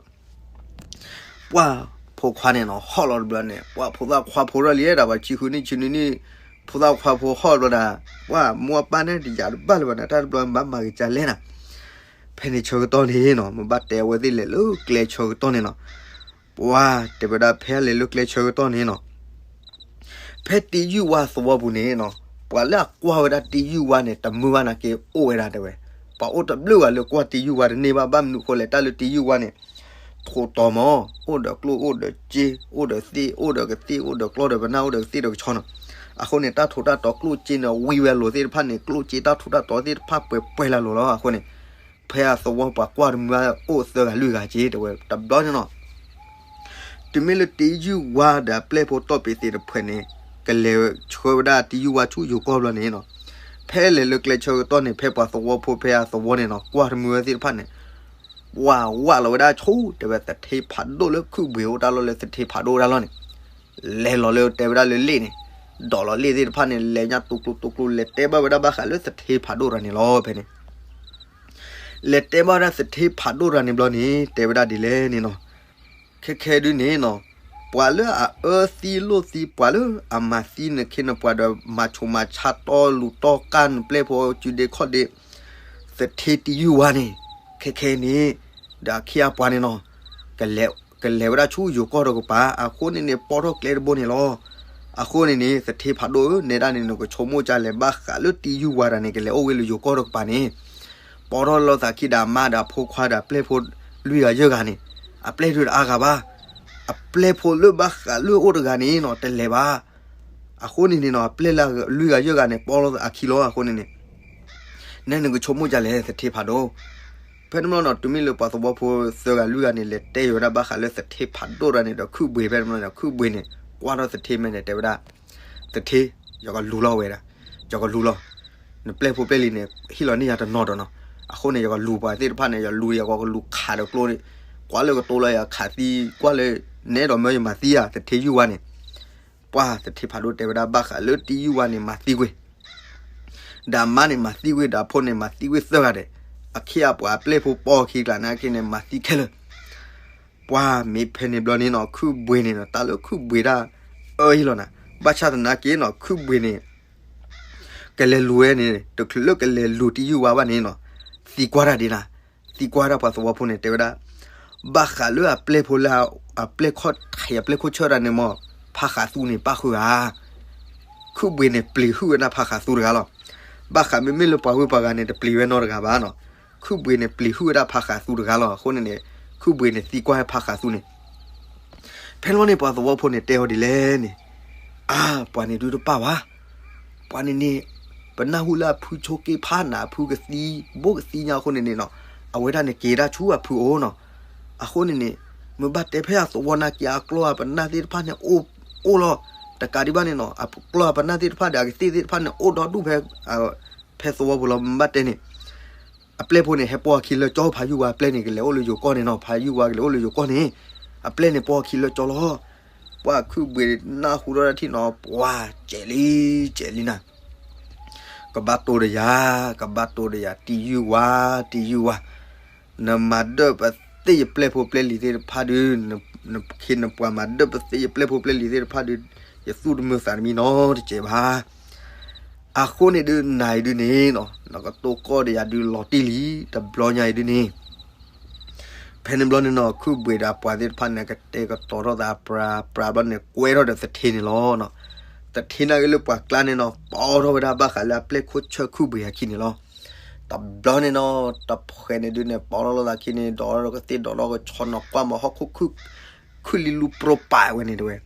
ပှၢ်ဖိခွါန့ၣ်နီၤ ဟီၣ်လီၤတဘျီန့ၣ်, ပှၢ်ဖိသၣ်ခွါဖိထီၣ်လံဒီး ပှၤဆံဃုနံၣ်ဆံနွံနံၣ်, ဖိသၣ်ခွါဖိဟီၣ်တဘျီဒီး, ပှၢ်မိၢ်အပၢ်န့ၣ် တယာ်တဘၣ်လၢၤဘၣ်န့ၣ် တၢ်တဘျီဘၣ်မၤဂ့ၤကလဲၣ်နၤ. ဖဲန့ၣ်ဆၢကတီၢ်န့ၣ်နီၤ မ့ၢ်ဘၣ်တဲအဝဲသ့ၣ်လဲၤလၢကျဲဆၢကတီၢ်န့ၣ်နီၤ, ပှၢ်တဲဝဲဒၣ်ဖဲလဲၤလၢကျဲဆၢကတီၢ်န့ၣ်နီၤ ဖဲတံယုၢ်ဝါသဝီပူၤန့ၣ်နီၤ, ပှၤလၢအကွၢ်ဝဲဒၣ်တံယုၢ်ဝါန့ၣ် တမုာ်ဘၣ်နာ်က့အိၣ်ဝဲဒၣ်တဲဝဲ, ပှၤအိၣ်တဘျုးဂၤလၢကွၢ်တံယုၢ်ဝါတန့ၢ်ဘၣ်, ဘၣ်မနုၤအဃိလဲၣ် တၢ်လၢတံယုၢ်ဝါန့ၣ် ထိးတီၤမး, အိၣ်ဒီးကျိၣ်အိၣ်ဒီးစ့ အိၣ်ဒီးသ့ၣ် အိၣ်ဒီးကသ့ၣ် အိၣ်ဒီးကျီၢ်ဒီးပနၢ် အိၣ်ဒီးကသ့ၣ်ဒီးကဆီနီၤ. အဃိန့ၣ် တၢ်ထိးတၢ်တီၤကျိၣ်စ့န့ၣ် ဝံဝဲအလိၤသ့ၣ်တဖၣ်န့ၣ် ကျိၣ်စ့တၢ်ထိးတၢ်တီၤသ့ၣ်တဖၣ်ပှဲၤပှဲၤလၢအလိၤလီၤ. အဃိန့ၣ် ဖဲအသဝီပှၤကွၢ်တမုာ်ဘၣ်အိၣ်သၢဂၤလွံၢ်ဂၤက့တဲဝဲတဘျီန့ၣ်နီၤ. တုၤမ့ၢ်လၢတံယုၢ်ဝါဒီးအပျဲၢ်ဖိတီၢ်ပ့းသ့းတဖုန့ၣ် ကလဲၤဆှၢဝဲဒၣ်တံယုၢ်ဝါဆူယိၤကီၢ်ဘျီန့ၣ်နီၤ, ဖဲလဲၤလၢကျဲဆၢကတီၢ်န့ၣ် ဖဲပှၤသဝီဖိဖဲအသဝီန့ၣ်နီၤ ကွၢ်တမုာ်ဝဲသ့ၣ်တဖၣ်န့ၣ် ပှၢ်ဝးလီၤဝဲဒၣ်ဆူ တဲဝဲသထ့ဖးဒိၣ်လၢခုၣ်ဘှံးအိၣ်တၢ်လီၢ်လၢသထ့ဖးဒိၣ်တၢ်လီၢ်န့ၣ်, လဲၤလီၤလၢတဲဝဲဒၣ်လၢလ့ၣ်န့ၣ်, ဒိးလီၤလ့ၣ်သ့ၣ်တဖၣ်န့ၣ် လဲၤညါတူကျိတူကျိ လဲၤတဲဘၣ်ဝဲဒၣ်ဘၣ်ဃးလၢသထ့ဖးဒိၣ်တဂၤန့ၣ်လီၤ. ဖဲန့ၣ် လဲၤတဲဘၣ်ဝဲဒၣ်သထ့ဖးဒိၣ်တဂၤန့ၣ်ဘျီန့ၣ် တဲဝဲဒၣ်ဒ်လဲၣ်န့ၣ်နီၤ, ခဲခဲဒုန့ၣ်နီၤ, ပှၤလၢအအၢသံလိၣ်သံ ပှၤလၢအမၤသံနခ့နပှၤဒီး မၤဆူးမၤဆါတီလူၤတီကၢ်နပျဲၢ်ဖိစုဒ့ခီၣ်ဒ့ သထ့တယုၢ်ဝါန့ၣ်, ခဲခဲန့ၣ် ဒီးအခ့အပှၤန့ၣ်နီၤ, ကလဲၤဝဲဒၣ်ဆူယိၤကီၢ်တကပၤ အဃိန့ၣ်န့ၣ် ပီထီၣ်ကျဲတဘိန့ၣ်လီၤ. အဃိန့ၣ်န့ၣ် သထ့ဖးဒိၣ်ဧၢ နဲဒၣ်န့ၣ် နကဆိကမိၣ်ကလဲၤဘၣ်ဃးလၢတယုၢ်ဝါတဂၤန့ၣ် ကလဲၤအိၣ်ဝဲလၢယိၤကီၢ်တကပၤန့ၣ်, ပီထီၣ်လိာ်သးခံဒီးအမါဒီးအဖိခွါဒီးအပျဲၢ်ဖိလွံၢ်ဂၤယဲၢ်ဂၤန့ၣ်, အပျဲၢ်ဒုတအါဂၤဘၣ်, အပျဲၢ်ဖိလၢဘၣ်ဃးလၢအအိၣ်တဂၤန့ၣ်နီၤ တလဲၤဘၣ်. အဃိန့ၣ်န့ၣ်နီၤ အပျဲၢ်လၢလွံၢ်ဂၤယဲၢ်ဂၤန့ၣ် ပီထီၣ်လိာ်သးအခံလီၤ. အဃိန့ၣ်န့ၣ် နဲနကဆိကမိၣ်ကလဲၤသထ့ဖးဒိၣ်. ဖဲန့ၣ်ဘျီနီၤ တုၤမ့ၢ်လၢပှၤသဝီဖိသၢဂၤလွံၢ်ဂၤန့ၣ် လဲၤတဲယိၤဝဲဒၣ်ဘၣ်ဃးလၢသထ့ဖးဒိၣ်တဂၤန့ၣ်ဒီး ခုၣ်ဘှံးဖဲန့ၣ်ဘျီန့ၣ် ခုၣ်ဘှံးန့ၣ် ကွၢ်ထီၣ်သထ့မဲာ်န့ၣ် တဲဝဲဒၣ်, သထ့, ယကလူၤလီၤဝဲဒၣ်, ယကလူၤလီၤ. နပျဲၢ်ဖိပျဲၢ်လံၤန့ၣ် ဟ့ၣ်လီၤန့ၢ်ယၤတနီၤဒီးနီၤ. အဃိန့ၣ် ယကလူၤပှၤသ့ၣ်တဖၣ်န့ၣ် ယလူၤယကလူၤခးဒီးကျိန့ၣ်, ကွၢ်လၢကတိၤလၢယခးသံ ကွၢ်လၢ နဲဒိးမၢယမၤသံဧါ သထ့ယုၢ်ဝါန့ၣ် ပှၤသထ့ဖးဒိၣ်တဲဝဲဒၣ်ဘၣ်ဃးလၢတယုၢ်ဝါန့ၣ် မၤသံကွံာ်, ဒီးအမါန့ၣ်မၤသံကွံာ် ဒီးအဖိန့ၣ်မၤသံကွံာ်သၢဂၤဒီး, အခ့အပှၤအပျဲၢ်ဖိပိာ်ခံကျါန့ၣ်က့န့ၣ် မၤသံခဲလၢာ်. ပှၤမ့ၢ်ဖဲန့ၣ်ဘျီန့ၣ်နီၤ ခုၣ်ဘှံးန့ၣ်နီၤ တၢ်လၢခုၣ်ဘှံးဒၣ်အၢအံၤလီၤနၤ, ဘၣ်ဆၣ်သနာ်က့နီၤ ခုၣ်ဘှံးန့ၣ် ကလဲၤလူၤဝဲန့ၣ် တချုးလၢကလဲၤလူၤတယုၢ်ဝါဘၣ်န့ၣ်နီၤ, သံကွၢ်တၢ်ဒ်နၤ, သံကွၢ်တၢ်ပှၤသဝီဖိန့ၣ် တဲဝဲဒၣ်, ဘၣ်ဃးလၢအပျဲၢ်ဖိလၢ အပျဲၢ်ခီၣ်ထံး အပျဲၢ်ခိၣ်ဆၢၣ်တၢ်န့ၣ်မ့ၢ် ဖးဃးသူန့ၣ် ပၣ်ဃုာ်ဧါ. ခုၣ်ဘှံးန့ၣ် ပျံၤဟုၣ်ဝဲဒၣ်ဖးဃးသူတဂၤလီၤ. ဘၣ်ဃးမ့မ့ၢ်လၢပှၤဂုၤပှၤဂၤန့ၣ် တပျံၤဝဲနီတဂၤဘၣ်နီၤ. ခုၣ်ဘှံးန့ၣ် ပျံၤဟုၣ်ဝဲဒၣ်ဖးဃးသူတဂၤလီၤ. အဃိန့ၣ်န့ၣ် ခုၣ်ဘှံးန့ၣ် သံကွၢ်ဖးဃးသူန့ၣ် ဖဲန့ၣ်ဘျီန့ၣ် ပှၤသဝီဖိန့ၣ် တဲအီၤဒ်လဲၣ်န့ၣ်, အါ ပှၤန့ၣ်ဒုတပၣ်ဘၣ်. ပှၤန့ၣ်န့ၣ် ပနၢ်ဟူလၢအဖုဆိက့ဖးနၤ အဖုကသံ ဘိကသံညါအဃိန့ၣ်န့ၣ်နီၤ, အဝဲဒၣ်န့ၣ်က့ၤဒၣ်ဆူအဖုအိၣ်နီၤ. အဃိန့ၣ်န့ၣ် မ့ၢ်ဘၣ်တဲဖဲအသဝီနာ်က့ အကျီၢ်အပနၢ်သ့ၣ်တဖၣ်န့ၣ် အိၣ်လီၤ. တကးဒံးဘၣ်န့ၣ်နီၤ အကျီၢ်အပနၢ်သ့ၣ်တဖၣ်ဒီး အကသ့ၣ်သ့ၣ်တဖၣ်န့ၣ် အိၣ်ဒီဒူၣ်ဖဲ ဖဲသဝီပူၤလီၤ. မ့ၢ်ဘၣ်တဲန့ၣ် အပျဲၢ်ဖိန့ၣ် ဟဲပိာ်အခံလၢကၠီ ဖးယုၢ်ဝါအပျဲၢ်န့ၣ် ကလဲၤအိၣ်လၢယိၤကီၢ်န့ၣ်နီၤ, ဖးယုၢ်ဝါကလဲၤအိၣ်လၢယိၤကီၢ်န့ၣ် အပျဲၢ်န့ၣ်ပိာ်အခံလၢကၠီလီၤ. ပှၤခုၣ်ဘှံးနၢ်ဟူထီၣ်တၢ်ထံၣ်နီၤ ပှၤကဲးလံ ကဲးလံနၤ, ကဘၣ်တိၢ်ဒီးယၤ, ကဘၣ်တိၢ်ဒီးယၤ တံယုၢ်ဝါ, တံယုၢ်ဝါ, နမၤဒၢၣ်ပသ့ၣ်ယပျဲၢ်ဖိပျဲၢ်လံၤသ့ၣ်တဖၣ်ဒုး, နခ့နပှၤမၤဒၢၣ်ပသ့ၣ်ယပျဲၢ်ဖိပျဲၢ်လံၤသ့ၣ်တဖၣ်ဒုး, ယသူၣ်တမုာ်သးတမံနီတစဲးဘၣ်. အဃိန့ၣ်ဒုး နၤအံၤဒုးန့ၣ်နီၤ နကတိၤကီၢ်ဒီးယၤဒုးလီၤတံၢ်လံ တဘျီညါအံၤဒုးန့ၣ် ဖဲန့ၣ်ဘျီန့ၣ်နီၤ ခုၣ်ဘှံးဒီးအပှၤသ့ၣ်တဖၣ်န့ၣ် ကတဲာ်ကတီၤထီၣ်သးပြးပြးဘျီန့ၣ် ကွဲထီၣ်ဒီးသထ့န့ၣ်လီၤ. သထ့နာ်က့လၢပှၤကျါန့ၣ်နီၤ ပီထီၣ်ဝဲဒၣ်ဘၣ်ဃးလၢအပျဲၢ်ခိၣ်ဆၢၣ်ခုၣ်ဘှံးအခံန့ၣ်လီၤ. တဘျီန့ၣ်နီၤ တဖှဲးန့ၣ်ဒုးန့ၣ် ပီထီၣ်လိာ်သးခံန့ၣ် ဒီးကသ့ၣ်ဒီးကဆီနီၤ ကွၢ်မၤဟီၣ်ခိၣ်ခုၣ် ခုၣ်လံလူပြိပာ်ဝဲန့ၣ်တဲဝဲ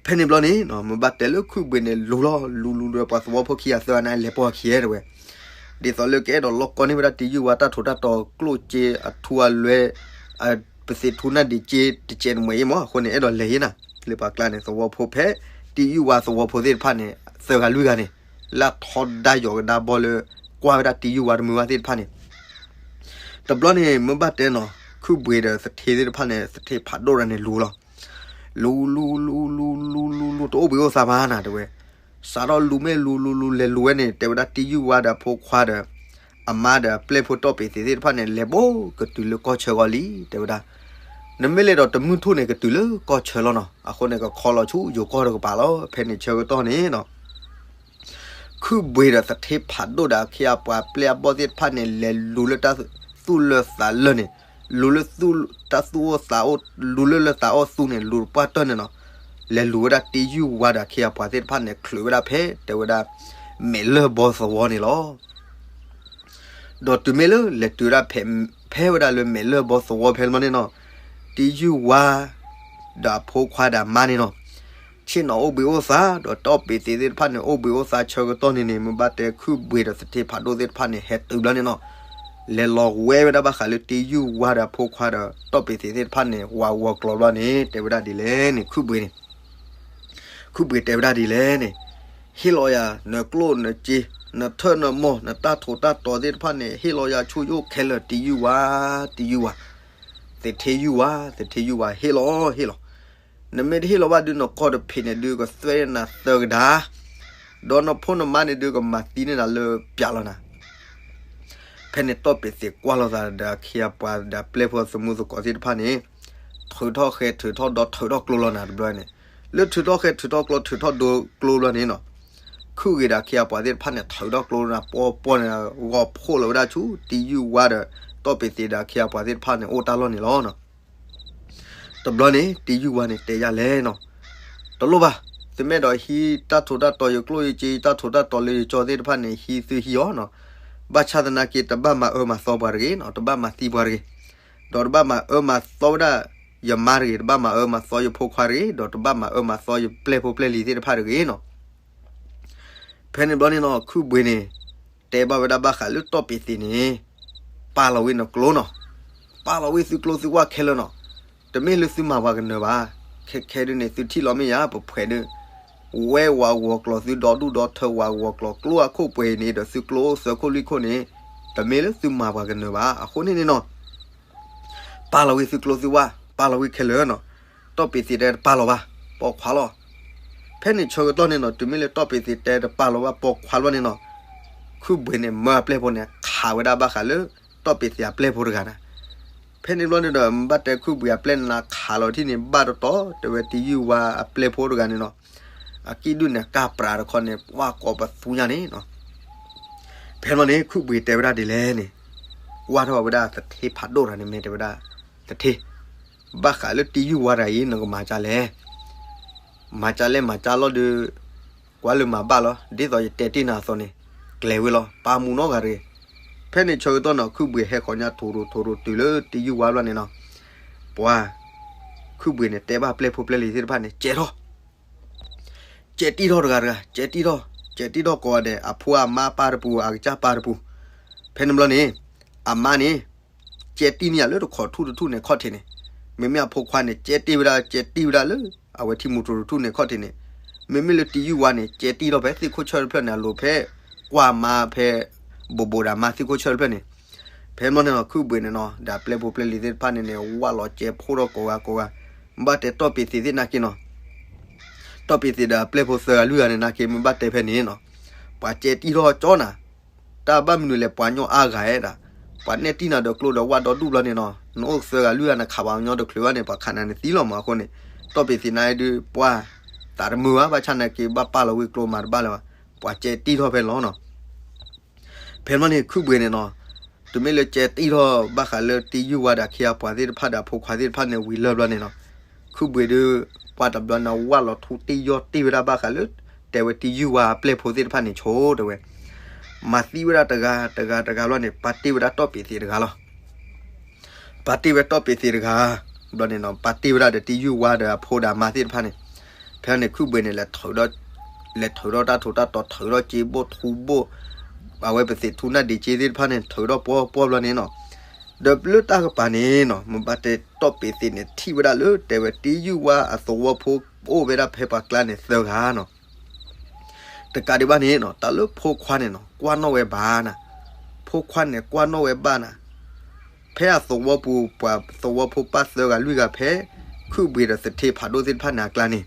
ဖဲန့ၣ်ဘျီန့ၣ် မ့ၢ်ဘၣ်တဲလၢခုၣ်ဘှံးန့ၣ် လူၤလီၤ လူၤလူၤဒီးပှၤသဝီဖိခံဂၤသၢဂၤန့ၣ် လဲၤပိာ်အခံတဲဝဲ, ဒ်သိးလၢကအဲၣ်ဒိးလီၢ်ကီန့ၢ်ဝဲဒၣ်တံယုၢ်ဝါ တၢ်ထူးတၢ်တီၤကျိၣ်စ့ အထူအလွဲၢ် ပသ့ၣ်ထူနၢ်ဒံးစ့တစဲးတမှဲၤအံၤမ့ၢ် အဃိန့ၣ် အဲၣ်ဒိးလဲၤယဲနၤ လၢပှၤကျါန့ၣ် သဝီဖိဖဲ တံယုၢ်ဝါသဝီဖိသ့ၣ်တဖၣ်န့ၣ် သၢဂၤလွံၢ်ဂၤန့ၣ် လၢအထီဒါယီၤကဒါဘီလၢ ကွၢ်ဝဲဒၣ်တံယုၢ်ဝါတမုာ်ဘၣ်သ့ၣ်တဖၣ်န့ၣ် တဘျီန့ၣ် မ့ၢ်ဘၣ်တဲနီၤ ခုၣ်ဘှံးဒီးသထ့သ့ၣ်တဖၣ်န့ၣ် သထ့ဖးဒိၣ်တဂၤန့ၣ် လူၤလီၤ. လူၤ လူၤ လူၤ လူၤ လူၤ လူၤ လူၤ တအိၣ်ဘှံးအိၣ်သါမးနၤတဲဝဲ. စးထီၣ်လူၤမ့ၢ်လူၤ လူၤ လူၤ လဲၤလူၤဝဲန့ၣ် တဲဝဲဒၣ်တံယုၢ်ဝါဒီးအဖိခွါဒီး အမါဒီးအပျဲၢ်ဖိတီၢ်ပ့ၤသ့ၣ်သ့ၣ်တဖၣ်န့ၣ် လဲၤဘိကတုၤလၢကီၢ်ဆၢဂီၢ်လံ တဲဝဲဒၣ်. နမ့ၢ်လဲၤဒီးတမုၢ်ထူၣ်န့ၣ် ကတုၤလၢကီၢ်ဆၢလီၤနီၤ. အဃိန့ၣ် ကခီလီၤဆူယိၤကီၢ်တကပၤလီၤ. ဖဲန့ၣ်ဆၢကတီၢ်န့ၣ်နီၤ ခုၣ်ဘှံးဒီးသထ့ဖးဒိၣ်ဒီးအခ့အပှၤပျဲၢ်အဘီၣ်သ့ၣ်တဖၣ်န့ၣ် လဲၤလူၤလၢတၢ်သူၣ်လၢသးလၢန့ၣ်, လူၤလၢတၢ်သူၣ်အိၣ်သးအိၣ်, လူၤလၢလၢသးအိၣ်သူန့ၣ် လူၤတပှၢ်တၢၢ်န့ၣ်နီၤ, လဲၤလူၤဝဲဒၣ်တံယုၢ်ဝါဒီးအခ့အပှၤသ့ၣ်တဖၣ်န့ၣ် ချုးဝဲဒၣ်ဖဲ တဲဝဲဒၣ် မဲာ်လၢၢ်ဘီသဝီန့ၣ်လီၤ. ဒီးတုၤမ့ၢ်လၢလဲၤတုၤဝဲဒၣ်ဖဲ ဖဲဝဲဒၣ်လၢမဲာ်လၢၢ်ဘီသဝီဖဲန့ၣ်ဘျီန့ၣ်နီၤ, တံယုၢ်ဝါ ဒီးအဖိခွါဒီးအမါန့ၣ်နီၤ, ဆ့ၣ်နီၤအိၣ်ဘှံးအိၣ်သါ ဒီးတီၢ်ပ့ၤသ့ၣ်သ့ၣ်တဖၣ်န့ၣ်အိၣ်ဘှံးအိၣ်သါဆၢကတီၢ်န့ၣ်န့ၣ် မ့ၢ်ဘၣ်တဲခုၣ်ဘှံးဒီးသထ့ဖးဒိၣ်သ့ၣ်တဖၣ်န့ၣ် ဟဲတုၤဘျီန့ၣ်နီၤ, လဲၤလီၤဝဲဝဲဒၣ်ဘၣ်ဃးလၢတံယုၢ်ဝါဒီးအဖိခွါဒီးတီၢ်ပ့ၤသ့ၣ်သ့ၣ်တဖၣ်န့ၣ် ဝးဝီၤကျိၤဘျီန့ၣ် တဲဝဲဒၣ်ဒ်လဲၣ်န့ၣ် ခုၣ်ဘှံးန့ၣ် ခုၣ်ဘှံးတဲဝဲဒၣ်ဒ်လဲၣ်န့ၣ်, ဟ့ၣ်လီၤယၤ နကျိၣ်နစ့ နထၢၣ်နမီၢ် နတၢ်ထူးတၢ်တီၤသ့ၣ်တဖၣ်န့ၣ် ဟ့ၣ်လီၤယၤဆူယအိၣ်ခဲလၢာ် တံယုၢ်ဝါ, တံယုၢ်ဝါ, သထ့ယုၢ်ဝါ, သထ့ယုၢ်ဝါ ဟ့ၣ်လီၤ ဟ့ၣ်လီၤ. နမ့ၢ်တဟ့ၣ်လီၤဘၣ်ဒုး နကီၢ်တဖံးန့ၣ်ဒုး ကသွဲၣ်န့ၢ်နၤသၢကဒါ, ဒီးနဖိနမါန့ၣ်ဒုး ကမၤသံန့ၢ်နၤလၢပျၢၤလီၤနၤ. ဖဲန့ၣ် တီၢ်ပ့ၤသ့းကွၢ်လိာ်သးဒီး အခ့အပှၤဒီးပျဲၢ်ဖိသမူသကိးသ့ၣ်တဖၣ်န့ၣ်, ထုးထီၣ်ဃဲ ထုးထီၣ်ဒီး ထုးထီၣ်ကျိလီၤနၤတဘျီန့ၣ်, လၢထုးထီၣ်ဃဲ ထုးထီၣ်ကျိ ထုးထီၣ်ဒီးကျိဘျီန့ၣ်နီၤ, ခုၣ်ဂ့ၤဒီးအခ့အပှၤသ့ၣ်တဖၣ်န့ၣ် ထုးထီၣ်ကျိလီၤနၤ ပီပီန့ၣ် ဂီၤဖှိၣ်လီၤဝဲဒၣ်ဆူ တံယုၢ်ဝါဒီး တီၢ်ပ့ၤသ့းဒီးအခ့အပှၤသ့ၣ်တဖၣ်န့ၣ် အိၣ်တၢ်လီၢ်န့ၣ်လီၤ. တဘျီန့ၣ် တံယုၢ်ဝါန့ၣ်တဲယၤလဲၣ်နီၤ, တလိၣ်ဘၣ်, သုမ့ၢ်အဲၣ်ဒိးဟံးတၢ်ထူးတၢ်တီၤ ယကျိၣ်ယစ့ ယတၢ်ထူးတၢ်တီၤလၢယကၠီသ့ၣ်တဖၣ်န့ၣ် ဟံးသုဟံးအီၤနီၤ, ဘၣ်ဆၣ်သနာ်က့ တဘၣ်မၤအၢမၤသီပှၤတဂ့ၤနီၤ, တဘၣ်မၤသံပှၤတဂ့ၤ, ဒီးတဘၣ်မၤအၢမၤသီဝဲဒၣ်ယမါတဂ့ၤ, တဘၣ်မၤအၢမၤသီယဖိခွါတဂ့ၤ, ဒီးတဘၣ်မၤအၢမၤသီယပျဲၢ်ဖိပျဲၢ်လံၤသ့ၣ်တဖၣ်တဂ့ၤနီၤ. ဖဲန့ၣ်ဘျီန့ၣ်နီၤ ခုၣ်ဘှံးန့ၣ် တဲဘၣ်ဝဲဒၣ်ဘၣ်ဃးလၢတီၢ်ပ့ၤသ့းန့ၣ်, ပာ်လီၤဝံၤနကျိနီၤ, ပာ်လီၤဝံၤသုကျိသုဝၣ်ခဲလၢာ်နီၤ, တမ့ၢ်လၢသုမၤပှၤကနၢၤဘၣ်, ခဲခဲဒုးန့ၣ် သုထံၣ်လီၤမ့ၢ်ယၤ ပဖှဲးဒုး ဝဲဝးဂီၤကျိာ် သုဒီဒူၣ်ဒီထၢဝးဂီၤကျိာ် ကျိအခိၣ်ပှဲၤအံၤန့ၣ်ဒီး သုကျိအိၣ်သၢခိၣ်လွံၢ်ခိၣ်န့ၣ်, တမ့ၢ်လၢသုမၤပှၤကနၢၤဘၣ်. အဃိန့ၣ်န့ၣ်နီၤ ပာ်လီၤဝံၤသုကျိသုဝၣ်, ပာ်လီၤဝံၤခဲလၢာ်နီၤ, တီၢ်ပ့ၤသ့းတဲတပာ်လီၤဘၣ်, ပိာ်ခွါလီၤ. ဖဲန့ၣ်ဆၢကတီၢ်န့ၣ်နီၤ တုၤမ့ၢ်လၢတီၢ်ပ့ၤသ့းတဲတပာ်လီၤဘၣ် ပိာ်ခွါလီၤန့ၣ်နီၤ, ခုၣ်ဘှံးန့ၣ် မၢအပျဲၢ်ဖိန့ၣ် ခးဝဲဒၣ်ဘၣ်ဃးလၢ တီၢ်ပ့ၤသ့းအပျဲၢ်ဖိတဂၤနၤ. ဖဲန့ၣ်ဘျီန့ၣ်ဒီး မ့ၢ်ဘၣ်တဲခုၣ်ဘှံးအပျဲၢ်နၤခးလီၤထံၣ်န့ၣ် ဘၣ်တတီၤ တဲဝဲတံယုၢ်ဝါအပျဲၢ်ဖိတဂၤန့ၣ်နီၤ, အကံၣ်ဒုၣ်န့ၣ် ကၢ်ပြးတခီန့ၣ် ဝၣ်ကိးပသူညါန့ၣ်နီၤ. ဖဲန့ၣ်ဘျီန့ၣ် ခုၣ်ဘှံးတဲဝဲဒၣ်ဒ်လဲၣ်န့ၣ်, ဝၢ်ထီၣ်ဝဲဒၣ်သထ့ဖးဒိၣ်တဂၤန့ၣ် မ့ၢ်တဲဝဲဒၣ်, သထ့, ဘၣ်ဃးလၢတံယုၢ်ဝါတဂၤအံၤ နကမၤကၢ်လဲၣ်, မၤကၢ်လဲၣ်မၤကၢ်လီၤဒုး ကွၢ်လၢမၤဘၣ်လီၤ ဒ်သိးယတဲတ့ၢ်နၤအသိးန့ၣ်, ကျဲၤဝဲလီၤ ပာ်မူနီတဂၤတဂ့ၤ. ဖဲန့ၣ်ဆၢကတီၢ်နီၤ ခုၣ်ဘှံးဟဲဃီၤညါထိၣ်ရိၣ်ထိၣ်ရိၣ်တုၤလၢတံယုၢ်ဝါဘျီန့ၣ်နီၤ, ပှၤ ခုၣ်ဘှံးန့ၣ် တဲဘၣ်ပျဲၢ်ဖိပျဲၢ်လံၤသ့ၣ်တဖၣ်န့ၣ် ကဲထီၣ် ကဲတံၢ်ထီၣ်တဂၤတဂၤ ကဲတံၢ်ထီၣ်, ကဲတံၢ်ထီၣ်ကိးဂၤဒဲး အဖိအမါပၢ်တပူၤ အကစၢ်ပၢ်တပူၤ. ဖဲန့ၣ်ဘျီန့ၣ် အမါန့ၣ် ကဲတံၢ်န့ၢ်ယၤလၢတခိးထူၣ်တထူၣ်န့ၣ်ခီၣ်ထံးန့ၣ်, မ့မ့ၢ်အဖိခွါန့ၣ် ကဲတံၢ်ဝဲဒၣ် ကဲတံၢ်ဝဲဒၣ်လၢ အဝဲထံမူၤထူၣ်တထူၣ်န့ၣ်ခီၣ်ထံးန့ၣ်, မ့မ့ၢ်လၢတံယုၢ်ဝါန့ၣ် ကဲတံၢ်ထီၣ်ဖဲသ့ၣ်ခိၣ်ဆၢၣ်တဖျၢၣ်န့ၣ် အလိၤဖဲ ကွၢ်မါဖဲ ဘိးဘိးဒီးမါသ့ၣ်ခိၣ်ဆၢၣ်တဖျၢၣ်န့ၣ်, ဖဲမီၢ်န့ၣ်နီၤ ခုၣ်ဘှံးန့ၣ်နီၤ ဒီးပျဲၢ်ဖိပျဲၢ်လံၤသ့ၣ်တဖၣ်န့ၣ်န့ၣ် ဝၢ်လီၤကဲဖိထီၣ်ကိးဂၤကိးဂၤ, ဘၣ်တဲတီၢ်ပ့ၤသ့းသ့ၣ်နာ်က့နီၤ, တီၢ်ပ့ၤသ့းဒီးပျဲၢ်ဖိသၢဂၤလွံၢ်ဂၤန့ၣ်နာ်က့ မ့ၢ်ဘၣ်တဲဖဲန့ၣ်နီၤ, ပှၤကဲတံၢ်ထီၣ်ကၠီနၤ, တၢ်ဘၣ်မနုၤလဲၣ် ပှၤညီအါဂၤအဲၣ်ဒၣ်, ပှၤနဲၣ်တံၢ်နၤဒီးကျိဒီးဝၣ်ဒီဒူၣ်ဘျီန့ၣ်နီၤ, နအိၣ်သၢဂၤလွံၢ်ဂၤနခးပှၤကညီတချုးဘၣ်န့ၣ် ပှၤခးနၤန့ၣ်သံလီၤမးအဃိန့ၣ်, တီၢ်ပ့ၤသ့းနၤဒုး ပှၤ သးတမုာ်ဘၣ် ဘၣ်ဆၣ်နာ်က့ ဘၣ်ပာ်လီၤဝံၤကျိမၤတဘၣ်လၢၤဘၣ်, ပှၤကဲတံၢ်ထီၣ်ဖဲလီၤနီၤ. ဖဲမီၢ်န့ၣ် ခုၣ်ဘှံးန့ၣ်နီၤ, တုၤမ့ၢ်လၢကဲတံၢ်ထီၣ်ဘၣ်ဃးလၢတံယုၢ်ဝါဒီးအခ့အပှၤသ့ၣ်တဖၣ်ဒီးအဖိခွါသ့ၣ်တဖၣ်န့ၣ်ဝံၤလၢဘျီန့ၣ်နီၤ, ခုၣ်ဘှံးဒုး ပှၤတဘျီန့ၣ်ဝၢ်လီၤထူတ့ၢ်ယီၢ်တ့ၢ်ဝဲဒၣ်ဘၣ်ဃးလၢ တဲဝဲတံယုၢ်ဝါအပျဲၢ်ဖိသ့ၣ်တဖၣ်န့ၣ်ဆိတဲဝဲ, မၤသံဝဲဒၣ်တဂၤတဂၤတဂၤလီၤန့ၣ် ပာ်တ့ၢ်ဝဲဒၣ်တီၢ်ပ့ၤသ့းတဂၤလီၤ. ပာ်တ့ၢ်ဝဲတီၢ်ပ့ၤသ့းတဂၤ, ဘျီန့ၣ်နီၤ ပာ်တ့ၢ်ဝဲဒၣ်ဒီးတံယုၢ်ဝါဒီးအဖိဒီးအမါသ့ၣ်တဖၣ်န့ၣ်, ဖဲန့ၣ်ခုၣ်ဘှံးန့ၣ် လဲၤထုးဒီးတၢ်ထူးတၢ်တီၤ ထုးဒီးစ့ဘိၣ်ထူဘိၣ်, အဝဲပသ့ၣ်ထူနၢ်ဒံးစ့သ့ၣ်တဖၣ်န့ၣ် ထုးဒီးပှီၢ်ပှီၢ်ဘျီန့ၣ်နီၤ, ဒီးလၢတၢ်ကပၤန့ၣ်နီၤ မ့ၢ်ဘၣ်တဲတီၢ်ပ့ၤသ့းန့ၣ် ထံၣ်ဝဲဒၣ်လၢတဲဝဲတံယုၢ်ဝါအသဝီဖိ အိၣ်ဝဲဒၣ်ဖဲပှၤကျါန့ၣ်သၢဂၤနီၤ. တကးဒံးဘၣ်န့ၣ်နီၤ တၢ်လၢဖိခွါန့ၣ်နီၤ ကွၢ်နီၣ်ဝဲဘၣ်နၤ, ဖိခွါန့ၣ်ကွၢ်နီၣ်ဝဲဘၣ်နၤ, ဖဲအသဝီပူၤ ပှၤသဝီဖိပၢ်သၢဂၤလွံၢ်ဂၤဖဲ ခုၣ်ဘှံးဒီးသထ့ဖးဒိၣ်သ့ၣ်တဖၣ်န့ၣ်အကျါန့ၣ်,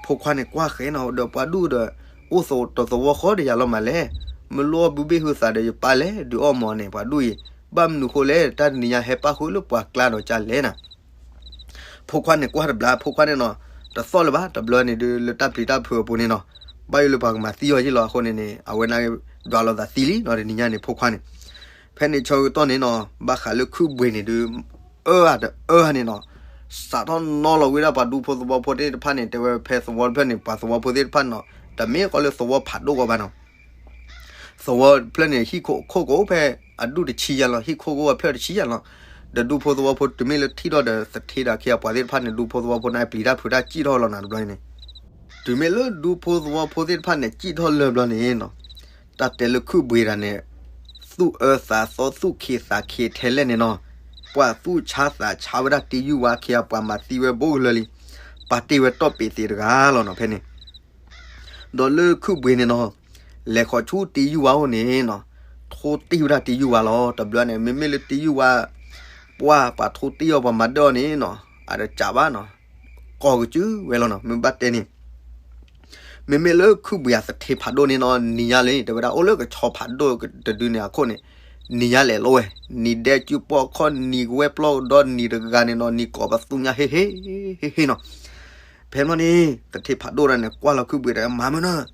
ဖိခွါန့ၣ်ကွၢ်ဃဲနီၤဒီးပှၤဒူၣ်ဒီး အိၣ်တသဝီဃီဒီးယၤလီၤမးလဲၣ်, မ့ၢ်လိအီၣ်ဘုဘ့ၣ်ဟုသးဒီးယပၢ်လဲၣ် ဒုးအီၣ်မးန့ၣ် ပှၤဒူၣ်အံၤ, ဘၣ်မနုၤဃိလဲၣ် တၢ်တနံၤညါဟဲပၣ်ဃုာ်လၢပှၤကျါဒီးကၢ်လဲၣ်နၤ ဖိခွါန့ၣ်ကွၢ်တဘျီ ဖိခွါန့ၣ်နီၤ, တသီၣ်လၢၤဘၣ် တဘျီန့ၣ်ဒုး လၢတၢ်ပျံၤတၢ်ဖုးအပူၤန့ၣ်နီၤ, ဘၣ်ယိၣ်လၢပှၤကမၤသံအီၤယ့ၣ်လီၤအဃိန့ၣ်န့ၣ် အဝဲန့ၣ်ဒွးလိာ်သးသံလံနီၤ တနံၤညါန့ၣ် ဖိခွါန့ၣ်. ဖဲန့ၣ်ဆၢကတီၢ်န့ၣ်နီၤ ဘၣ်ဃးလၢခုၣ်ဘှံးန့ၣ်ဒုး အၢအတအၢဧါန့ၣ်နီၤ, စးထီၣ်နီၤလီၤဝဲဒၣ်ပှၤဒူဖိသဝီဖိသ့ၣ်တဖၣ်န့ၣ် တဲဝဲဖဲသဝီတဖျၢၣ်န့ၣ် ပှၤသဝီဖိသ့ၣ်တဖၣ်န့ၣ်နီၤ, တမ့ၢ်ကီးလၢသဝီဖးဒိၣ်ကီးဘၣ်နီၤ သဝီဖျၢၣ်န့ၣ် ဟံၣ်ခိၣ်ကအိၣ်ဖဲ အဒူၣ်တဆံယၤလီၤ, ဟံၣ်ခိၣ်ကအိၣ်ဖဲတဆံယၤလီၤ. ဒီးဒူဖိသဝီဖိ တုၤမ့ၢ်လၢထံၣ်ထီၣ်ဒီးသထ့ဒီးအခ့အပှၤသ့ၣ်တဖၣ်န့ၣ် ဒူဖိသဝီဖိန့ၣ်ပျံၤတၢ်ဖုးတၢ်စံၣ်ထီၣ်လီၤနၤတဘျီန့ၣ်, တုၤမ့ၢ်လၢဒူဖိသဝီဖိသ့ၣ်တဖၣ်န့ၣ် စံၣ်ထီၣ်လၢဘျီန့ၣ်နီၤ, တၢ်တဲလၢခုၣ်ဘှံးတဂၤန့ၣ် သူၣ်အၢသးသီသူၣ်ခံးသးခံးထဲလဲၣ်န့ၣ်နီၤ, ပှၤသူၣ်ဆါသးဆါဝဲဒၣ်တံယုၢ်ဝါအခ့အပှၤမၤသံဝဲဘိကလၢာ်လံ, ပာ်တ့ၢ်ဝဲတီၢ်ပ့ၤသ့းတဂၤလီၤနီၤ ဖဲန့ၣ် ဒီးလၢခုၣ်ဘှံးန့ၣ်နီၤ, လဲၤဃီၤဆူတံယုၢ်ဝါအိၣ်န့ၣ်နီၤ, ထိတံၢ်ဝဲဒၣ်တံယုၢ်ဝါလီၤ. တဘျီန့ၣ် မ့မ့ၢ်လၢတံယုၢ်ဝါ ပှၢ်ပှၤထိတံၢ်အီၤ ပှၤမၤဒၢၣ်အီၤန့ၣ်နီၤ, အတစးဘၣ်နီၤ, ကိးကစုာ်ဝဲလီၤနီၤ. မ့ၢ်ဘၣ်တဲန့ၣ် မ့မ့ၢ်လၢခုၣ်ဘှံးအသထ့ဖးဒိၣ်န့ၣ်နီၤ, နံၤညါလၢ တဲဝဲဒၣ် အိၣ်လၢကဆီဖးဒိၣ်တဒုန့ၣ်အခိၣ်န့ၣ်, နံၤညါလဲၤလိဝဲ, နံၤဒဲးစုပီၢ်ခီၣ် နံၤကဝဲၢ်ပျီၢ်ဒီးနံၤတဂၤန့ၣ်နီၤ, နံၤကိးပသူညါဟ့ၣ်ဟ့ၣ်ဟ့ၣ်ဟ့ၣ်နီၤ. ဖဲန့ၣ်ဘျီန့ၣ် သထ့ဖးဒိၣ်ဒၣ်န့ၣ် ကွၢ်လီၤခုၣ်ဘှံးဒီး မၤမုၢ်နၢၤ,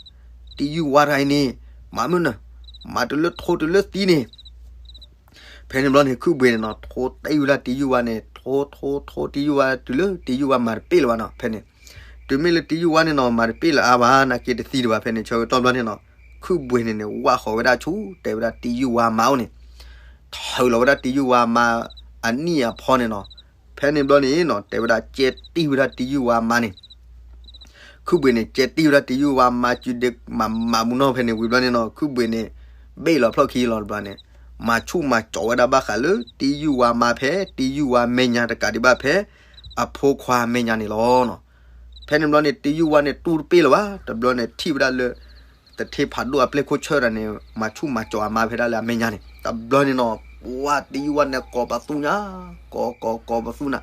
တံယုၢ်ဝါတဂၤအံၤန့ၣ်, မၤမုၢ်နၢၤ, မၤတုၤလၢထိတုၤလၢသံန့ၣ် ဖဲန့ၣ်ဘျီန့ၣ် ခုၣ်ဘှံးန့ၣ်နီၤ ထိတံၢ်ဝဲဒၣ်တံယုၢ်ဝါန့ၣ်, ထိထိထိတံယုၢ်ဝါ တုၤလၢတံယုၢ်ဝါမၤတပ့ၢ်လၢၤဘၣ်နီၤ. ဖဲန့ၣ် တုၤမ့ၢ်လၢတံယုၢ်ဝါန့ၣ်နီၤ မၤတပ့ၢ်လၢၤအါဘၣ် နာ်က့တသံဒံးဘၣ်. ဖဲန့ၣ် ဆၢကတီၢ်ဘျီန့ၣ်နီၤ, ခုၣ်ဘှံးန့ၣ်န့ၣ် ဝၢ်ဃီၤဝဲဒၣ်ဆူ တဲဝဲဒၣ်တံယုၢ်ဝါမါအိၣ်န့ၣ်, ထုးလီၤဝဲဒၣ်တံယုၢ်ဝါမါအနံၣ်အဖီန့ၣ်နီၤ. ဖဲန့ၣ်ဘျီန့ၣ်နီၤ တဲဝဲဒၣ် ကဲတံၢ်ဝဲဒၣ်တံယုၢ်ဝါမါန့ၣ် ခုၣ်ဘှံးန့ၣ် ကဲတံၢ်ဝဲဒၣ်တံယုၢ်ဝါမါ စုဒ့မၤမူနီၤ. ဖဲန့ၣ်ဝံၤဘျီန့ၣ်နီၤ ခုၣ်ဘှံးန့ၣ် ဘ့ၣ်လီၤဖျီၣ်ခံလီၤတဘျီန့ၣ်, မၤဆူၣ်မၤကၠီၤဝဲဒၣ်ဘၣ်ဃးလၢ တံယုၢ်ဝါမါဖဲ တံယုၢ်ဝါမဲာ်ညါတကးဒံးဘၣ်ဖဲ အဖိခွါမဲာ်ညါန့ၣ်လီၤနီၤ. ဖဲန့ၣ်ဘျီန့ၣ် တံယုၢ်ဝါန့ၣ် တူၢ်တပ့ၢ်လၢၤဘၣ်. တဘျီန့ၣ် ထံၣ်ဝဲဒၣ်လၢ သထ့ဖးဒိၣ်အပျဲၢ်ခိၣ်ဆၢတၢ်န့ၣ် မၤဆူၣ်မၤကၠီၤအမါဖဲဒၣ်လၢအမဲာ်ညါန့ၣ်. တဘျီန့ၣ်နီၤ ပှၢ်တံယုၢ်ဝါန့ၣ် ကိးပသူညါ, ကိးကိးကိးပသူနၤ,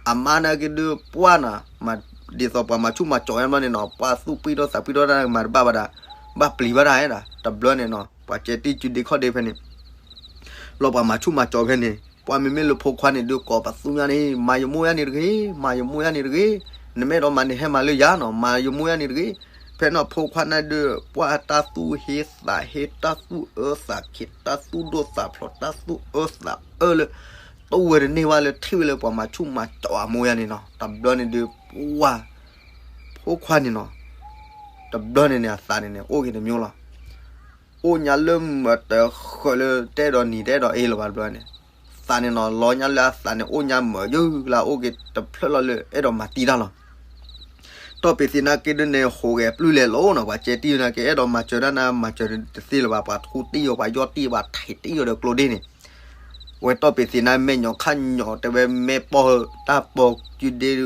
အမါန့ၣ်က့ဒုးပှၢ်နၤ, ဒ်သိးပှၤမၤဆူၣ်မၤကၠီၤဝဲဘျီန့ၣ်နီၤ ပှၢ်သူၣ်ပှံၢ်ထီၣ်သးပှံၢ်ထီၣ်တၢ်မၤတဘၣ်ဘၣ်ဒၣ်, ဘၣ်ပျံၤဘၣ်ဒၣ်ဒၣ်. တဘျီန့ၣ်နီၤ ပှၤကဲတံၢ်စုဒ့ခီၣ်ဒ့ဖဲန့ၣ် လီၤပှၤမၤဆူၣ်မၤကၠီၤဖဲန့ၣ်, ပှၢ်မ့မ့ၢ်လၢဖိခွါန့ၣ်ဒုးကိးပသူညါန့ၣ် မၤယမိၢ်ယါန့ၣ်တဂ့ၤ, မၤယမိၢ်ယါန့ၣ်တဂ့ၤ, နမ့ၢ်အဲၣ်ဒိးမၤန့ၣ် ဟဲမၤလၢယၤနီၤ, မၤယမိၢ်ယါန့ၣ်တဂ့ၤ. ဖဲန့ၣ်ဖိခွါန့ၣ်ဒုး ပှၢ်တၢ်သူၣ်ဟ့သးဟ့ တၢ်သူၣ်အၢသးခံး တၢ်သူၣ်ဒိၣ်သးဖျိး တၢ်သူၣ်အၢသးအၢလၢ တအိၣ်ဝဲတန့ၢ်ဘၣ်လၢထံၣ်ဝဲလၢပှၤမၤဆူၣ်မၤကၠီၤအမိၢ်ယါန့ၣ်နီၤ. တဘျီန့ၣ်ဒုး ပှၢ် ဖိခွါန့ၣ်နီၤ တဘျီန့ၣ်န့ၣ် အသးန့ၣ်န့ၣ် အိၣ်က့ၤတမျိုးလီၤ. အိၣ်ညါလၢမတၤဃၢၤလၢတအဲၣ်ဒိးနံၤတအဲၣ်ဒိးအ့လၢၤဘၣ်တဘျီန့ၣ်, သးန့ၣ်နီၤ လီၤညါလၢအသးန့ၣ် အိၣ်ညါမုာ်ယုၢ်လၢ အိၣ်က့ၤတဖျၢၣ်လီၤလၢအဲၣ်ဒိးမၤတံၢ်တၢ်လီၤ. တီၢ်ပ့ၤသ့ၣ်နာ်က့ဒ်န့ၣ် ဟူးဂဲၤပျုၢ်လဲၤလိၤနီၤ, ပှၤကဲတံၢ်နာ်က့ အဲၣ်ဒိးမၤစၢၤတၢ်နၤ မၤစၢၤတသ့လၢၤဘၣ်, ပှၤထူတံၢ်အီၤ ပှၤယီၢ်တံၢ် ပှၤထံးတံၢ်အီၤဒီးကျိဒ့ၣ်န့ၣ် ဝဲတီၢ်ပ့ၤသ့ၣ်နာ် မဲာ်ညိးခါညိး တဲဝဲမဲာ်ပီၢ်တၢ်ပီၢ်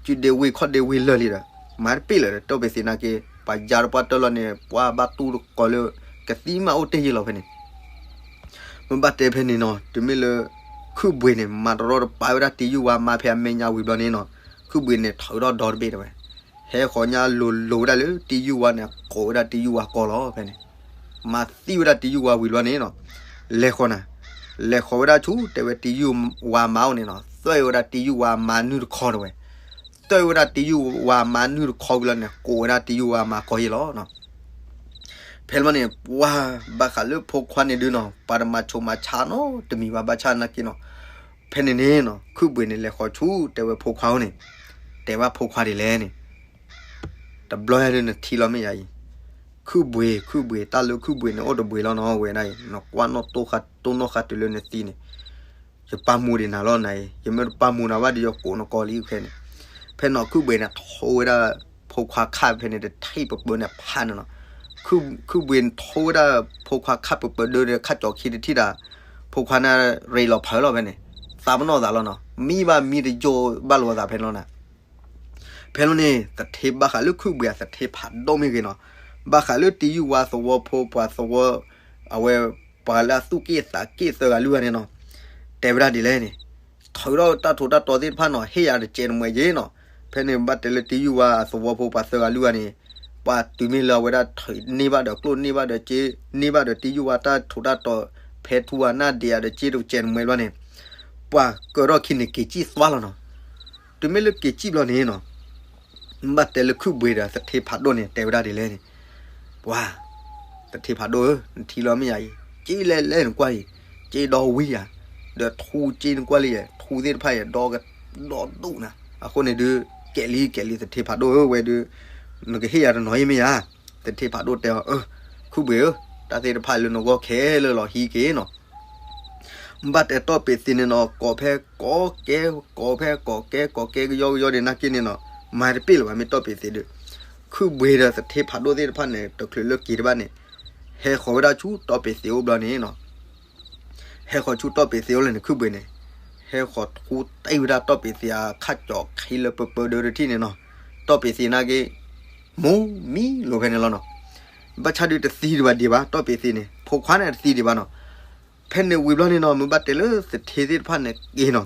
စုဒ့ဝ့ၢ်ခီၣ်ဒ့ဝ့ၢ်လၢာ်လံဒီး မၤတပ့ၢ်လၢၤဒီး တီၢ်ပ့ၤသ့ၣ်နာ်က့ ပှၤယါတပှၢ်တၢၢ်လီၤန့ၣ် ပှၤဘၣ်တူၢ်တကိးလၢ ကသံမးအိၣ်တ့ၢ်ယ့ၢ်လီၤဖဲန့ၣ်. မ့ၢ်ဘၣ်တဲဖဲန့ၣ်နီၤ တုၤမ့ၢ်လၢ ခုၣ်ဘှံးန့ၣ် မၤတရီတပါဝဲဒၣ်တံယုၢ်ဝါမါဖဲအမဲာ်ညါဝံၤဘျီန့ၣ်နီၤ, ခုၣ်ဘှံးန့ၣ် ထုးထီၣ်ဒီတဘ့ၣ်တဲဝဲ ဟဲဃီၤညါလိၤလိၤဝဲဒၣ်လၢတံယုၢ်ဝါန့ၣ် ကိးဝဲဒၣ်တံယုၢ်ဝါကီၢ်လီၤဖဲန့ၣ်. မၤသံဝဲဒၣ်တံယုၢ်ဝါဝံၤဘျီန့ၣ်နီၤ, လဲၤဃီၤနၤ, လဲၤဃီၤဝဲဒၣ်ဆူ တဲဝဲတံယုၢ်ဝါမါအိၣ်န့ၣ်နီၤ, သွဲၣ်ဝဲဒၣ်တံယုၢ်ဝါမါနုၢ်တခီတဲဝဲ, သွဲၣ်ဝဲဒၣ်တံယုၢ်ဝါမါနုၢ်တခီဝံၤလီၤန့ၣ် ကိးဝဲဒၣ်တံယုၢ်ဝါမါကီၢ်ယ့ၢ်လီၤ. ဖဲလီၤန့ၣ် ပှၤဘၣ်ဃးလၢဖိခွါန့ၣ်ဒုနီၤ ပှၤတမၤဆိးမၤဆါနီတမံၤဘၣ် ဘၣ်ဆၣ်နာ်က့နီၤ, ဖဲန့ၣ်န့ၣ်နီၤ ခုၣ်ဘှံးန့ၣ် လဲၤဃီၤဆူ တဲဝဲဖိခွါအိၣ်န့ၣ်, တဲဘၣ်ဖိခွါဒ်လဲၣ်န့ၣ်, တဘျီယၤဒုးနထံၣ်လီၤမ့ၢ်ယၤအံၤ, ခုၣ်ဘှံး ခုၣ်ဘှံး တၢ်လၢခုၣ်ဘှံးန့ၣ် အိၣ်တဘှံးလီၤနီၤ ဝဲဒၣ်အံၤ နကွၢ်နီၣ်တိၢ်ဃာ်တိၢ်နီၣ်ဃာ်တုၤလၢနသံန့ၣ် ယပာ်မူဒံးနၤလီၤနၤအံၤ, ယမ့ၢ်တပာ်မူနၤဘၣ်ဒီး ယကိးနကီၢ်လံခဲန့ၣ်. ဖဲန့ၣ်ခုၣ်ဘှံးန့ၣ် ထိဝဲဒၣ် ဖိခွါခါဖဲန့ၣ် တထံၣ်ပပၢန့ၣ်ဖးန့ၣ်နီၤ, ခုၣ်ဘှံးထိဝဲဒၣ် ဖိခွါခါပပၢဒၢဒီး ခါကၠီခံတထံၣ်ဒၣ်, ဖိခွါန့ၣ် ရ့လီၤဖးလီၤဖဲန့ၣ်, သးပနီၣ်သးလီၤနီၤ, မံဘၣ်မံတယိဘၣ်လိာ်သးဖဲန့ၣ်လီၤနၤ. ဖဲလီၤန့ၣ် သထ့ဘၣ်ဃးလၢခုၣ်ဘှံးအသထ့ဖးဒိၣ်မ့ၢ်ဂ့ၤနီၤ, ဘၣ်ဃးလၢတံယုၢ်ဝါသဝီဖိ ပှၤသဝီ အဝဲ ပှၤလၢအသူၣ်က့ၣ်သးက့ၣ်သၢဂၤလွံၢ်ဂၤန့ၣ်နီၤ, တဲဝဲဒၣ်ဒ်လဲၣ်န့ၣ်, ထုးထီၣ်တၢ်ထူးတၢ်တီၤသ့ၣ်တဖၣ်နီၤ ဟ့ၣ်ယၤတကဲးတမှဲးယ့ၢ်နီၤ. ဖဲန့ၣ်ဘၣ်တဲလၢတံယုၢ်ဝါအသဝီဖိပှၤသၢဂၤလွံၢ်ဂၤန့ၣ်, ပှၤတုၤမ့ၢ်လၢအဝဲဒၣ်ထုးန့ၢ်ဘၣ်ဒီးကျိၣ်န့ၢ်ဘၣ်ဒီးစ့န့ၢ်ဘၣ်ဒီးတံယုၢ်ဝါတၢ်ထူးတၢ်တီၤ ဖဲထူဝါနၢ်ဒံးယၤဒီးစ့တကဲးတမှဲးဘျီန့ၣ်, ပှၤကၢထီၣ်ခံန့ၣ် က့ၤစံၣ်သွါလီၤနီၤ. တုၤမ့ၢ်လၢက့ၤစံၣ်ဘျီန့ၣ်နီၤ, ဘၣ်တဲလၢခုၣ်ဘှံးဒီးသထ့ဖးဒိၣ်န့ၣ် တဲဝဲဒၣ်ဒ်လဲၣ်န့ၣ်, ပှၤ သထ့ဖးဒိၣ်ဧၢ, နထံၣ်လီၤမ့ၢ်ယၤအံၤ, စ့လဲၣ်လဲၣ်နကွၢ်အံၤ, စ့ဒီဝံၤယၤ, ဒီးထူစ့နကွၢ်လံယဲၢ်, ထူသ့ၣ်တဖၣ်ယဲၢ် ဒီကဒီဒူၣ်နၤ, အဃိန့ၣ်ဒုး ကဲးလံကဲးလံသထ့ဖးဒိၣ်ဧၢ ဝဲဒုး နကဟ့ၣ်ယၤတနီၤအံၤမ့ၢ်ယၤ. သထ့ဖးဒိၣ်တဲအီၤ, အၢ ခုၣ်ဘှံးဧၢ, တၢ်သ့ၣ်တဖၣ်လၢနဂီၢ်ခဲလၢာ်လီၤဟံးက့ၤနီၤ. ဘၣ်တဲတီၢ်ပ့ၤသ့န့ၣ်နီၤ ကိးဖဲကိးကဲ ကိးဖဲကိးကဲ ကိးကဲကယီကယီဒံးနာ်က့န့ၣ်နီၤ, မၤတပ့ၢ်လၢၤဘၣ် မ့ၢ်တီၢ်ပ့ၤသ့ဒုး, ခုၣ်ဘှံးဒီးသထ့ဖးဒိၣ်သ့ၣ်တဖၣ်န့ၣ် တချုးလၢက့ၤတဘၣ်န့ၣ်, ဟဲဃီၤဝဲဒၣ်ဆူတီၢ်ပ့ၤသ့အိၣ်ဘျီန့ၣ်နီၤ, ဟဲဃီၤဆူတီၢ်ပ့ၤသ့အိၣ်လၢန့ၣ် ခုၣ်ဘှံးန့ၣ်, ဟဲဃီၤထူတ့ၢ်ဝဲဒၣ်တီၢ်ပ့ၤသ့အခါကၠီခံလၢပပၢဒၢတထံၣ်န့ၣ်နီၤ, တီၢ်ပ့ၤသ့နာ်က့ မူမံလိာ်ဖဲန့ၣ်လီၤနီၤ. ဘၣ်ဆၣ်ဒုးတသံဒံးဘၣ်ဒံးဘၣ် တီၢ်ပ့းသ့းန့ၣ် ဖိခွါန့ၣ်တသံဒံးဘၣ်နီၤ. ဖဲန့ၣ်ဝံၤဘျီန့ၣ်နီၤ မ့ၢ်ဘၣ်တဲလၢသထ့သ့ၣ်တဖၣ်န့ၣ်က့ၤနီၤ,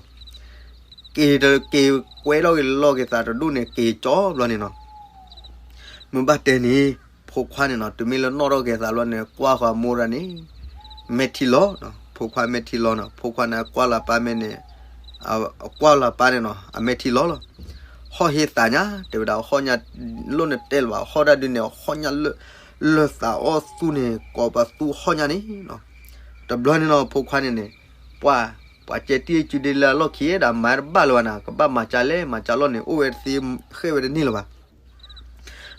က့ၤတက့ၤကွဲထီၣ်က့ၤလီၢ်က့ၤသးတဒူၣ်န့ၣ် က့ၤကၠီဘျီန့ၣ်နီၤ. မ့ၢ်ဘၣ်တဲန့ၣ် ဖိခွါန့ၣ်နီၤ တုၤမ့ၢ်လၢနီၣ်ထီၣ်က့ၤသးဘျီန့ၣ် ကွၢ်ဃီၤအမိၢ်ဒၣ်န့ၣ် မဲာ်ထံလီၤနီၤ, ဖိခွါမဲာ်ထံလီၤနီၤ. ဖိခွါန့ၣ်အကွၢ်လီၤပၢ်မဲာ်န့ၣ် အကွၢ်လီၤပၢ်န့ၣ်နီၤ အမဲာ်ထံလီၤလီၤ. ဟီၣ်ဟ့သးညါ တဲဝဲဒၣ် ဟီၣ်ညါလိၣ်န့ၣ်တဲလၢၤဘၣ် ဟီၣ်ဒၣ်ဒုန့ၣ် ဟီၣ်ညါလၢ လၢသးအီၣ်သူန့ၣ် ကိးပသူဟီၣ်ညါန့ၣ်နီၤ. တဘျီန့ၣ်နီၤ ဖိခွါန့ၣ်န့ၣ် ပှၤ ပှၤကဲတံၢ်အစုဒ့လၢအလီၢ်ခံဒီး မၤတဘၣ်လၢၤဘၣ်နၤ ကဘၣ်မၤကၢ်လဲၣ် မၤကၢ်လီၢ်န့ၣ် အိၣ်ဝဲတသ့ ဃဲၣ်ဝဲတန့ၢ်လၢၤဘၣ်.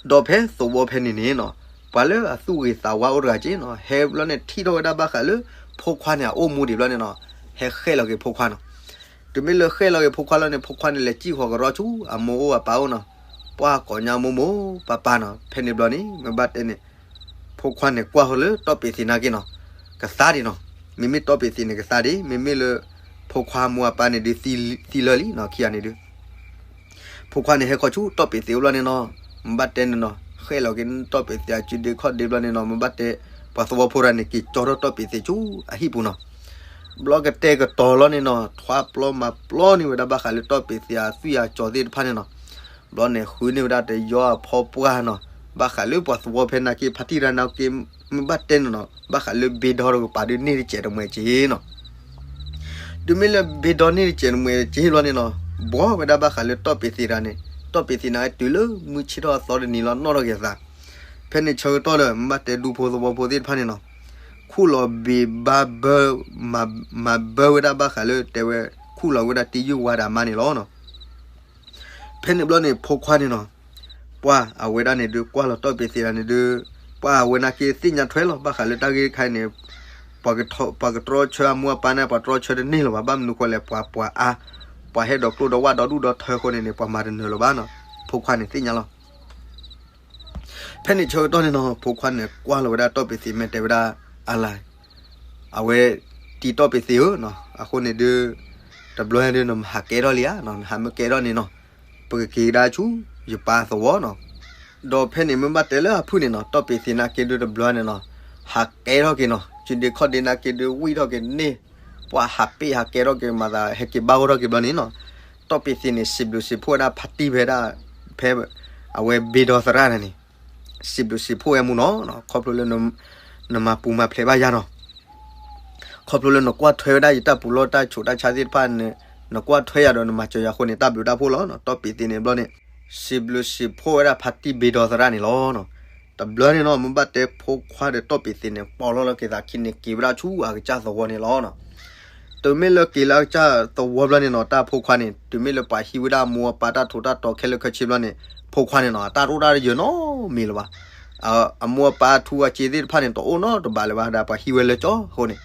ဒီးဖဲသဝီဖဲန့ၣ်န့ၣ်နီၤ ပှၤလၢအသူၣ်ဂ့ၤသးဝါအိၣ်တဂၤက့နီၤ ဟဲဘျီန့ၣ်ထံၣ်ထီၣ်ဝဲဒၣ်ဘၣ်ဃးလၢ ဖိခွါန့ၣ်အအိၣ်မူဒံးဘျီန့ၣ်နီၤ ဟဲဃဲၣ်လီၤက့ၤဖိခွါနီၤ. တုၤမ့ၢ်လၢဃဲၣ်လီၤက့ၤဖိခွါလီၤန့ၣ် ဖိခွါန့ၣ်လဲၤစံၣ်ဃီၤကရီဆူအမိၢ်အိၣ်အပၢ်အိၣ်နီၤ, ပှၤကိးညါမိၢ်မိၢ်ပၢ်ပၢ်နီၤ. ဖဲန့ၣ်ဘျီန့ၣ် မ့ၢ်ဘၣ်တဲန့ၣ် ဖိခွါန့ၣ်ကွၢ်ဃီၤလၢတီၢ်ပ့းသ့းနာ်က့နီၤ ကသါဒံးနီၤ. မ့မ့ၢ်တီၢ်ပ့းသ့းန့ၣ်ကသါဒံး မ့မ့ၢ်လၢ ဖိခွါမိၢ်အပၢ်န့ၣ်ဒုးသံလၢာ်လံနီၤ ခံဂၤန့ၣ်ဒုး ဖိခွါန့ၣ်ဟဲခီဆူတီၢ်ပ့းသ့းအိၣ်ဘျီန့ၣ်နီၤ, မ့ၢ်ဘၣ်တဲန့ၣ်နီၤ ဃဲၣ်လီၤက့ၤတီၢ်ပ့းသ့းအစုဒ့ခီၣ်ဒ့ဘျီန့ၣ်နီၤ မ့ၢ်ဘၣ်တဲ ပှၤသဝီဖိတဂၤန့ၣ် က့ၤကၠီထီၣ်တီၢ်ပ့းသ့းဆူအဟံၣ်ပူၤနီၤ. ဘျီကတဲာ်ကတီၤလီၤန့ၣ်နီၤ ထွါပျီမၤပျီန့ၢ်ဝဲဒၣ်ဘၣ်ဃးလၢတီၢ်ပ့းသ့းအသွံၣ်အကၠီသ့ၣ်တဖၣ်န့ၣ်နီၤ. ဘျီန့ၣ်ဃုန့ၢ်ဝဲဒၣ်တယီအဖီပှၢ်နီၤ, ဘၣ်ဃးလၢပှၤသဝီဖဲနာ်က့ဖါတံၢ်တဂၤနာ်က့ မ့ၢ်ဘၣ်တဲန့ၣ်နီၤ ဘၣ်ဃးလၢဘ့ဒီတကပၤဒုးန့ၢ်တစဲးတမှဲးက့နီၤ. တုၤမ့ၢ်လၢဘ့ဒီန့ၢ်တစဲးတမှဲးက့ဘျီန့ၣ်နီၤ ဘှီဝဲဒၣ်ဘၣ်ဃးလၢတီၢ်ပ့းသ့းတဂၤန့ၣ် တီၢ်ပ့းသ့းန့ၣ်တုၤလၢမုၢ်ဆ့ၣ်ထီၣ်အသီတနံၤလီၤနီၣ်ထီၣ်က့ၤအသး. ဖဲန့ၣ်ဆၢကတီၢ်ဒီး မ့ၢ်ဘၣ်တဲဒူဖိသဝီဖိသ့ၣ်တဖၣ်န့ၣ်နီၤ ခူၣ်လီၤဘ့းဘါဘၢ မၤဘၢဝဲဒၣ်ဘၣ်ဃးလၢတဲဝဲ ခူၣ်လီၤဝဲဒၣ်တံၢ်ယုၢ်ဝါဒီးအမါန့ၣ်လီၤနီၤ. ဖဲန့ၣ်ဘျီန့ၣ် ဖိခွါန့ၣ်နီၤ ပှၤအဝဲဒၣ်န့ၣ်ဒုးကွၢ်လီၤတီၢ်ပ့းသ့းတဂၤန့ၣ်ဒုး ပှၤအဝဲနာ်က့သ့ၣ်ညါထွဲလီၤ ဘၣ်ဃးလၢတၢ်ဂ့ၢ်တခါအံၤန့ၣ် ပှၤကတြီဆၢအမိၢ်အပၢ်န့ၣ် ပှၤတြီဆၢတန့ၢ်လၢၤဘၣ် ဘၣ်မနုၤဃိလဲၣ် ပှၤပှၤအါ ပှၤဟဲဒီးကျိၣ်ဒီးဝၣ်ဒီဒူၣ်ဒီထၢဃိန့ၣ်န့ၣ် ပှၤမၤတနၢၤလၢၤဘၣ်နီၤ. ဖိခွါန့ၣ်သ့ၣ်ညါလီၤ. ဖဲန့ၣ်ဆၢကတီၢ်န့ၣ်နီၤ ဖိခွါန့ၣ်ကွၢ်လီၤဝဲဒၣ်တီၢ်ပ့းသ့းမဲာ်တဲဝဲဒၣ် အလၤ အဝဲတံၤတီၢ်ပ့းသ့းဧၢနီၤ အဃိန့ၣ်ဒုး တဘျီဒုးနမၤဟးကဲထီၣ်လံဧါနီၤ နဟးမ့ၢ်ကဲထီၣ်န့ၣ်နီၤ ပကက့ၤကဒါဆူယပၢ်သဝီနီၤ. ဒီးဖဲန့ၣ်မ့ၢ်ဘၣ်တဲလၢအဖုၣ်န့ၣ်နီၤ တီၢ်ပ့းသ့းနာ်က့ဒုးတဘျီန့ၣ်နီၤ ဟးကဲထီၣ်က့ၤနီၤ စုဒ့ခီၣ်ဒ့နာ်က့ဒုးဝံၣ်ထီၣ်က့ၤန့ၢ် ပှၤဟးပ့ၢ်ဟးကဲထီၣ်က့ၤမၤသးဟဲက့ၤဘၣ်ဂီၢ်ထီၣ်က့ၤဘျီန့ၣ်နီၤ တီၢ်ပ့းသ့းန့ၣ် စံးဘျုးစံးဖှိၣ်ဝဲဒၣ်ဖါတံၢ်ဖဲဒၣ် ဖဲ အဝဲဘ့ဒီသရၣ်န့ၣ်န့ၣ် စံးဘျုးစံးဖှိၣ်ဝဲမူနီၤ ခီဖျိလၢ နမၤပူၤမၤဖျဲးဘၣ်ယၤနီၤ ခီဖျိလၢနကွၢ်ထွဲဝဲဒၣ်ယတၢ်ပူၤလီၢ်တၢ်ဆူးတၢ်ဆါသ့ၣ်တဖၣ်န့ၣ် နကွၢ်ထွဲယၤဒီးနမၤစၢၤယၤအဃိန့ၣ် တၢ်ဘျုးတၢ်ဖှိၣ်လီၤနီၤ တီၢ်ပ့းသ့းန့ၣ်ဘျီန့ၣ် စံးဘျုးစံးဖှိၣ်ဝဲဒၣ်ဖါတံၢ်ဘ့ဒီသရၣ်န့ၣ်လီၤနီၤ. တဘျီန့ၣ်နီၤ မ့ၢ်ဘၣ်တဲဖိခွါဒီးတီၢ်ပ့းသ့းန့ၣ် ပိာ်လီၤလီၤက့ၤသးခံန့ၣ် က့ၤဝဲဒၣ်ဆူအကစၢ်သဝီန့ၣ်လီၤနီၤ. တုၤမ့ၢ်လၢက့ၤလၢအကစၢ်သဝီဘျီန့ၣ်နီၤ တၢ်ဖိခွါန့ၣ် တုၤမ့ၢ်လၢပှၤဟံးဝဲဒၣ်အမိၢ်အပၢ်တၢ်ထူးတၢ်တီၤခဲလၢာ်ခဲဆ့ဘျီန့ၣ် ဖိခွါန့ၣ်နီၤ အတၢ်တအိၣ်တၢ်တယၢၤနီတမံၤလၢၤဘၣ်. အမိၢ်အပၢ်အထူအက့သ့ၣ်တဖၣ်န့ၣ် တအိၣ်နီတဘ့ၣ်လၢၤဘၣ်ဒီး ပှၤဟံးဝဲလၢကၠီအဃိန့ၣ်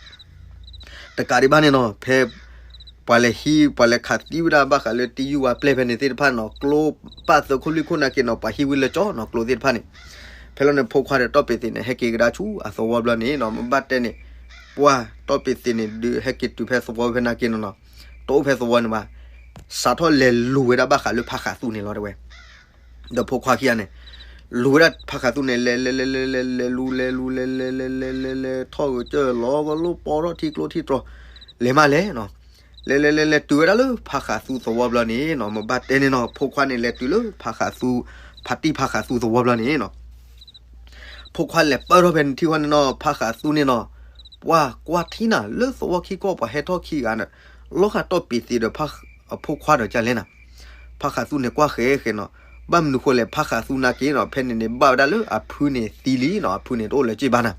တကးဒံးဘၣ်န့ၣ်နီၤ ဖဲ ပှၤလဲၤဟံး ပှၤလဲၤခးသံဝဲဒၣ်ဘၣ်ဃးလၢတံၢ်ယုၢ်ဝါပျဲၢ်ဖဲန့ၣ်သ့ၣ်တဖၣ်န့ၣ်နီၤ ကျိပၣ်သၢခိၣ်လွံၢ်ခိၣ်နာ်က့နီၤ ပှၤဟံးဝဲလၢကၠီနီၤ ကျိသ့ၣ်တဖၣ်န့ၣ် ဖဲလီၤန့ၣ် ဖိခွါဒီးတီၢ်ပ့းသ့းန့ၣ် ဟဲက့ၤကဒါဆူအသဝီဘျီန့ၣ်နီၤ မ့ၢ်ဘၣ်တဲန့ၣ် ပှၤတီၢ်ပ့းသ့းန့ၣ်ဒုး ဟဲက့ၤတုၤဖဲသဝီဖဲနာ်က့နီၤနီၤ တအိၣ်ဖဲသဝီန့ၣ်ဘၣ် စးထီၣ်လဲၤလူၤဝဲဒၣ်ဘၣ်ဃးလၢ ဖါဃးသူန့ၣ်လီၤတဲဝဲ ဒီးဖိခွါခံဂၤန့ၣ် လူၤဝဲဒၣ်ဖါဃးသူန့ၣ် လဲၤလဲၤလဲၤလဲၤလဲၤလဲၤလူၤ လဲၤလူၤ လဲၤလဲၤလဲၤလဲၤလဲၤလဲၤလဲၤ ထီၣ်ဂဲၤကၢၢ်လီၤကလိၣ် ပီထီၣ်ထံကျိထံတြီၤ လဲၤမးလဲၤနီၤ လဲၤလဲၤလဲၤလဲၤတုၤဝဲဒၣ်လၢဖါဃးသူသဝီဘျီန့ၣ်နီၤ မ့ၢ်ဘၣ်တဲန့ၣ်နီၤ ဖိခွါန့ၣ်လဲၤတုၤလၢဖါဃးသူ ဖါတံၢ်ဖါဃးသူသဝီဘျီန့ၣ်နီၤ ဖိခွါလဲၤပၢၢ်ထီၣ်ဖဲန့ၣ်ထံၣ်ဃီန့ၣ်နီၤ ဖါဃးသူန့ၣ်နီၤ ပှၤကွၢ်ထံနၤ လၢသဝီခံကီၢ်ပှၤဟဲထီၣ်ခံဂၤန့ၣ် လီၤဃာ်တီၢ်ပ့းသ့းဒီး အဖိခွါဒီးကလဲၣ်နၤ ဖါဃးသူန့ၣ်ကွၢ်ဃဲဃဲနီၤ ဘၣ်မနုၤဃိလဲၣ် ဖါဃးသူနာ်က့နီၤ ဖဲန့ၣ်န့ၣ် ဘၣ်ဝဲဒၣ်လၢအဖုန့ၣ်သံလံနီၤ အဖုန့ၣ်တအိၣ်လၢၤက့ဘၣ်နၤ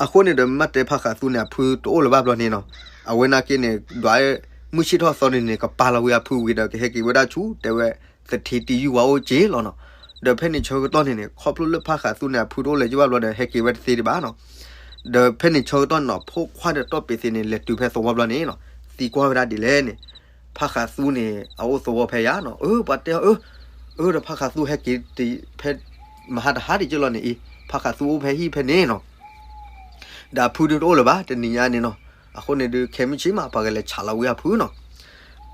အဃိန့ၣ်ဒီး မ့ၢ်တဲဖါဃးသူန့ၣ် အဖုတအိၣ်လၢၤဘၣ်ဘျီန့ၣ်နီၤ အဝဲနာ်က့န့ၣ် ဒွး မုၢ်ဆ့ၣ်ထီၣ်သီန့ၣ်န့ၣ် ကပာ်လီၤဝံၤအဖုဝံၤဒီး ကဟဲက့ၤဝဲဒၣ်ဆူ တဲဝဲ သထ့တံၢ်ယုၢ်ဝါအိၣ်က့လီၤနီၤ ဒီးဖဲန့ၣ်ဆၢကတီၢ်န့ၣ်န့ၣ် ခီဖျိလၢဖါဃးသူန့ၣ် အဖုတအိၣ်လၢၤက့ဘၣ်ဘျီဒီး ဟဲက့ၤဝဲတသ့ဒံးဘၣ်နီၤ ဒီးဖဲန့ၣ်ဆၢကတီၢ်န့ၣ်နီၤ ဖိခွါဒီးတီၢ်ပ့းသ့းန့ၣ် လဲၤတုၤဖဲသဝီဘျီန့ၣ်နီၤ သံကွၢ်ဝဲဒၣ်ဒ်လဲၣ်န့ၣ် ဖါဃးသူန့ၣ် အအိၣ်သဝီဖဲယၤနီၤ အၢ ပှၤတဲအီၤ အၢ အၢ ဒီးဖါဃးသူဟဲက့ၤဖဲ မဟါတဟါဒံးက့လီၤန့ၣ်အံၤ ဖါဃးသူအိၣ်ဖဲဟံၣ်ဖဲန့ၣ်နီၤ ဒီးအဖုဒုးတအိၣ်လၢၤဘၣ် တနံၤညါန့ၣ်နီၤ အဃိန့ၣ်ဒုး ခဲမုၢ်ဆ့ၣ်မး ပှၤကလဲၤဆးလီၤဝံၤအဖုနီၤ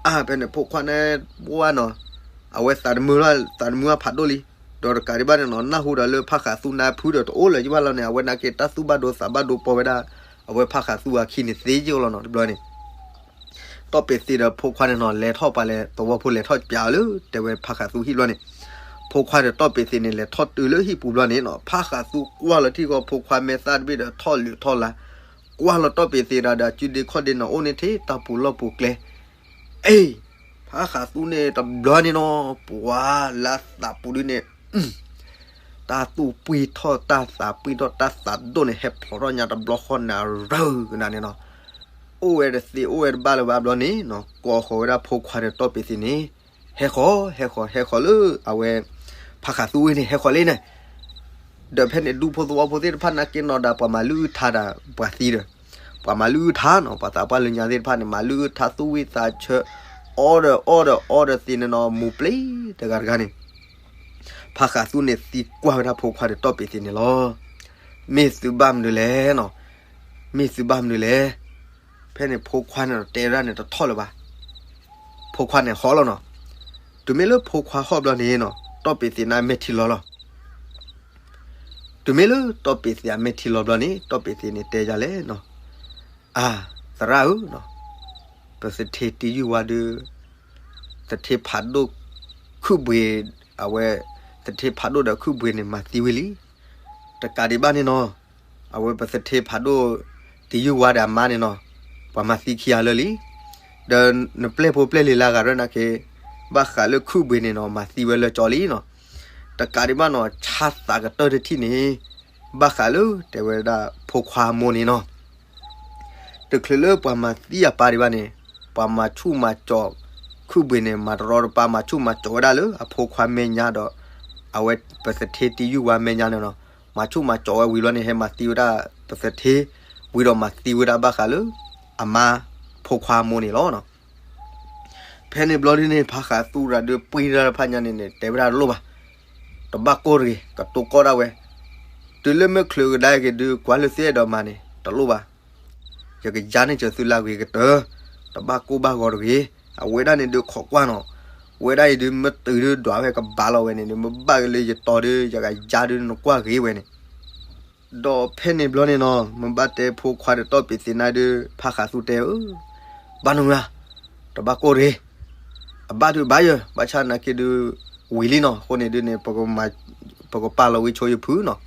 အါ ဖဲန့ၣ်ဖိခွါန့ၣ် ပှၢ်နီၤ အဝဲသးတမုာ်လီၤ သးတမုာ်အဖးဒိၣ်လံ ဒီးတကးဒံးဘၣ်န့ၣ်နီၤ နၢ်ဟူဒီးလၢဖးဃးသူနါဖုဒီးတအိၣ်လၢၤယဘၣ်လီၤန့ၣ် အဝဲနာ်က့တၢ်သူၣ်ဘၣ်ဒိသးဘၣ်ဒိပီဝဲဒၣ် အဝဲဖးဃးသူအခံန့ၣ်သ့ကလီၤနီၤ တဘျီန့ၣ် တီၢ်ပ့ၤသ့ဒီးဖိခွါန့ၣ်နီၤ လဲၤထီၣ်ပှၤလဲၤသဝီဖိလဲၤထီၣ်ပၠးအီၤလၢတဲဝဲဖးဃးသူဟံၣ်ဘျီန့ၣ် ဖိခွါဒီးတီၢ်ပ့ၤသ့န့ၣ် လဲၤထီၣ်တုၤလၢဟံၣ်ပူၤဘျီန့ၣ်နီၤ ဖးဃးသူကွၢ်လီၤထံၣ်ဃီဖိခွါမဲာ်သၣ်တဘ့ၣ်ဒီးထီၣ်လုးထီၣ်လါ ကွၢ်လီၤတီၢ်ပ့ၤသ့ဒီး အစုဒ့ခီၣ်ဒ့န့ၣ်အိၣ်န့ၣ်ထဲတၢ်ပူၤလီၢ်ပူၤကျဲ အ့ ဖးဃးသူန့ၣ်တဘျီန့ၣ်နီၤ ပှၤလၢသးပူၤဒုန့ၣ် တၢ်သူၣ်ပှံၢ်ထီၣ်တၢ်သးပှံၢ်ထီၣ်တၢ်သးဒိၣ်န့ၣ် ဟဲဖျိးထီၣ်ညါတဘျီဃီနၤရၢကနၤန့ၣ်နီၤ အိၣ်ဝဲတသ့အိၣ်ဝဲတဘၣ်လၢၤဘၣ်ဘျီန့ၣ်နီၤ ကိးဃီၤဝဲဒၣ်ဖိခွါဒီးတီၢ်ပ့ၤသ့န့ၣ် ဟဲဃီၤ ဟဲဃီၤ ဟဲဃီၤလၢအဝဲ ဖးဃးသူဝ့ၢ်န့ၣ် ဟဲဃီၤလံန့ၣ် ဒီးဖဲန့ၣ်ဒူဖိသဝီဖိသ့ၣ်တဖၣ်နာ်က့နီၤဒၣ် ပှၤမၤလုၢ်အုၣ်ထါဒီးပှၤသံဒီး ပှၤမၤလုၢ်အုၣ်ထါနီၤ ပှၤသးပှၢ်လၢညါသ့ၣ်တဖၣ်န့ၣ် မၤလုၢ်အုၣ်ထါသူၣ်ဝံၣ်သးဆၢ အီဒီးအီဒီးအီဒီးသ့န့ၣ်နီၤ မူၤပျ့ၤတဂၤတဂၤန့ၣ် ဖးဃးသူန့ၣ်သံကွၢ်ဝဲဒၣ်ဖိခွါဒီးတီၢ်ပ့ၤသ့န့ၣ်လီၤ. မ့ၢ်သုဘၣ်မနုၤလဲၣ်နီၤ မ့ၢ်သုဘၣ်မနုၤလဲၣ် ဖဲန့ၣ်ဖိခွါန့ၣ်တဲဝဲဒၣ်န့ၣ်တထီၣ်လၢၤဘၣ်. ဖိခွါန့ၣ်ဟီၣ်လီၤနီၤ. တုၤမ့ၢ်လၢဖိခွါဟီၣ်ဘျီန့ၣ်နီၤ တီၢ်ပ့ၤသ့န့ၣ်မဲာ်ထံလီၤလီၤ. တုၤမ့ၢ်လၢတီၢ်ပ့ၤသ့အမဲာ်ထံလီၤဘျီန့ၣ် တီၢ်ပ့ၤသ့န့ၣ်တဲယၤလဲၣ်နီၤ အါ သရၣ်ဧၢနီၤ ပသထ့တံယုၢ်ဝါဒု သထ့ဖးဒိၣ်ခုၣ်ဘှ့း အဝဲ သထ့ဖးဒိၣ်ဒီးခုၣ်ဘှ့းန့ၣ်မၤသံဝံၤလံ. တကးဒံးဘၣ်န့ၣ်နီၤ အဝဲပသထ့ဖးဒိၣ်တံယုၢ်ဝါဒီးအမါန့ၣ်နီၤ ပှၤမၤသံခံဂၤလၢာ်လံ. ဒီးနပျဲၢ်ဖိပျဲၢ်လံၤလၢအဂၤရဲၣ်နာ်က့ ဘၣ်ဃးလၢခုၣ်ဘှ့းန့ၣ်နီၤ မၤသံဝဲလၢာ်ကၠီလံနီၤ. တကးဒံးဘၣ်နီၤ ဆါသးကတၢၢ်တထံၣ်န့ၣ် ဘၣ်ဃးလၢတဲဝဲဒၣ်ဖိခွါအမိၢ်န့ၣ်နီၤ တချုးလၢပှၤမၤသံအပၢ်ဒံးဘၣ်န့ၣ် ပှၤမၤဆူၣ်မၤစိး ခုၣ်ဘှ့းန့ၣ် မၤတရီတပါ မၤဆူၣ်မၤစိးဝဲဒၣ်လၢအဖိခွါမဲာ်ညါဒီး အဝဲပသထ့တံယုၢ်ဝါမဲာ်ညါန့ၣ်နီၤ မၤဆူၣ်မၤစိးဝဲဝံၤဘျီန့ၣ် ဟဲမၤသံဝဲဒၣ်ပသထ့ ဝံၤဒီးမၤသံဝဲဒၣ်ဘၣ်ဃးလၢ အမါဖိခွါအမိၢ်န့ၣ်လီၤ. ဖဲန့ၣ်ဘျီဒ်န့ၣ် ဖးဃးသူရၤဒုးပှ့ၤတၢ်တဖၣ်ညါန့ၣ်န့ၣ် တဲဝဲဒၣ်တလိၣ်ဘၣ်, တဘၣ်ကိၢ်တဂ့ၤ, ကတိၤကီၢ်ဒၣ်ဝဲ, တုၤလၢမ့ၢ်ချုးကဒါက့ၤဒုး ကွၢ်လၢသုအဲၣ်ဒိးမၤန့ၣ် တလိၣ်ဘၣ်, ယကယါန့ၢ်စၢၤသုလၢအဂ့ၤကတၢၢ်, တဘၣ်ကိၢ်ဘၣ်ဂီၤတဂ့ၤ, အဝဲဒၣ်န့ၣ်ဒုးခိးကွၢ်နီၤ, ဝဲဒၣ်အံၤဒုးမ့ၢ်တုၤဒုးဒွးဝဲကဘၣ်လီၤဝဲန့ၣ်ဒုး မ့ၢ်ဘၣ်က့ၤလၢယတီၤဒုး ယကယါဒုးနကွၢ်ဂ့ၤဝဲန့ၣ် ဒီးဖဲန့ၣ်ဘျီန့ၣ်နီၤ မ့ၢ်ဘၣ်တဲဖိခွါဒီးတီၢ်ပ့ၤသ့နၤဒုး ဖးဃးသူတဲဧၢ, ဘၣ်နမုာ်ဧါ, တဘၣ်ကိၢ်တဂ့ၤ, အဘၣ်ဒုးဘၣ်ယၢၤ ဘၣ်ဆၣ်နာ်က့ဒုး ဝံၤလံနီၤ အဃိန့ၣ်ဒုးန့ၣ် ပကပာ်လီၤဝံၤဆိယဖုနီၤ,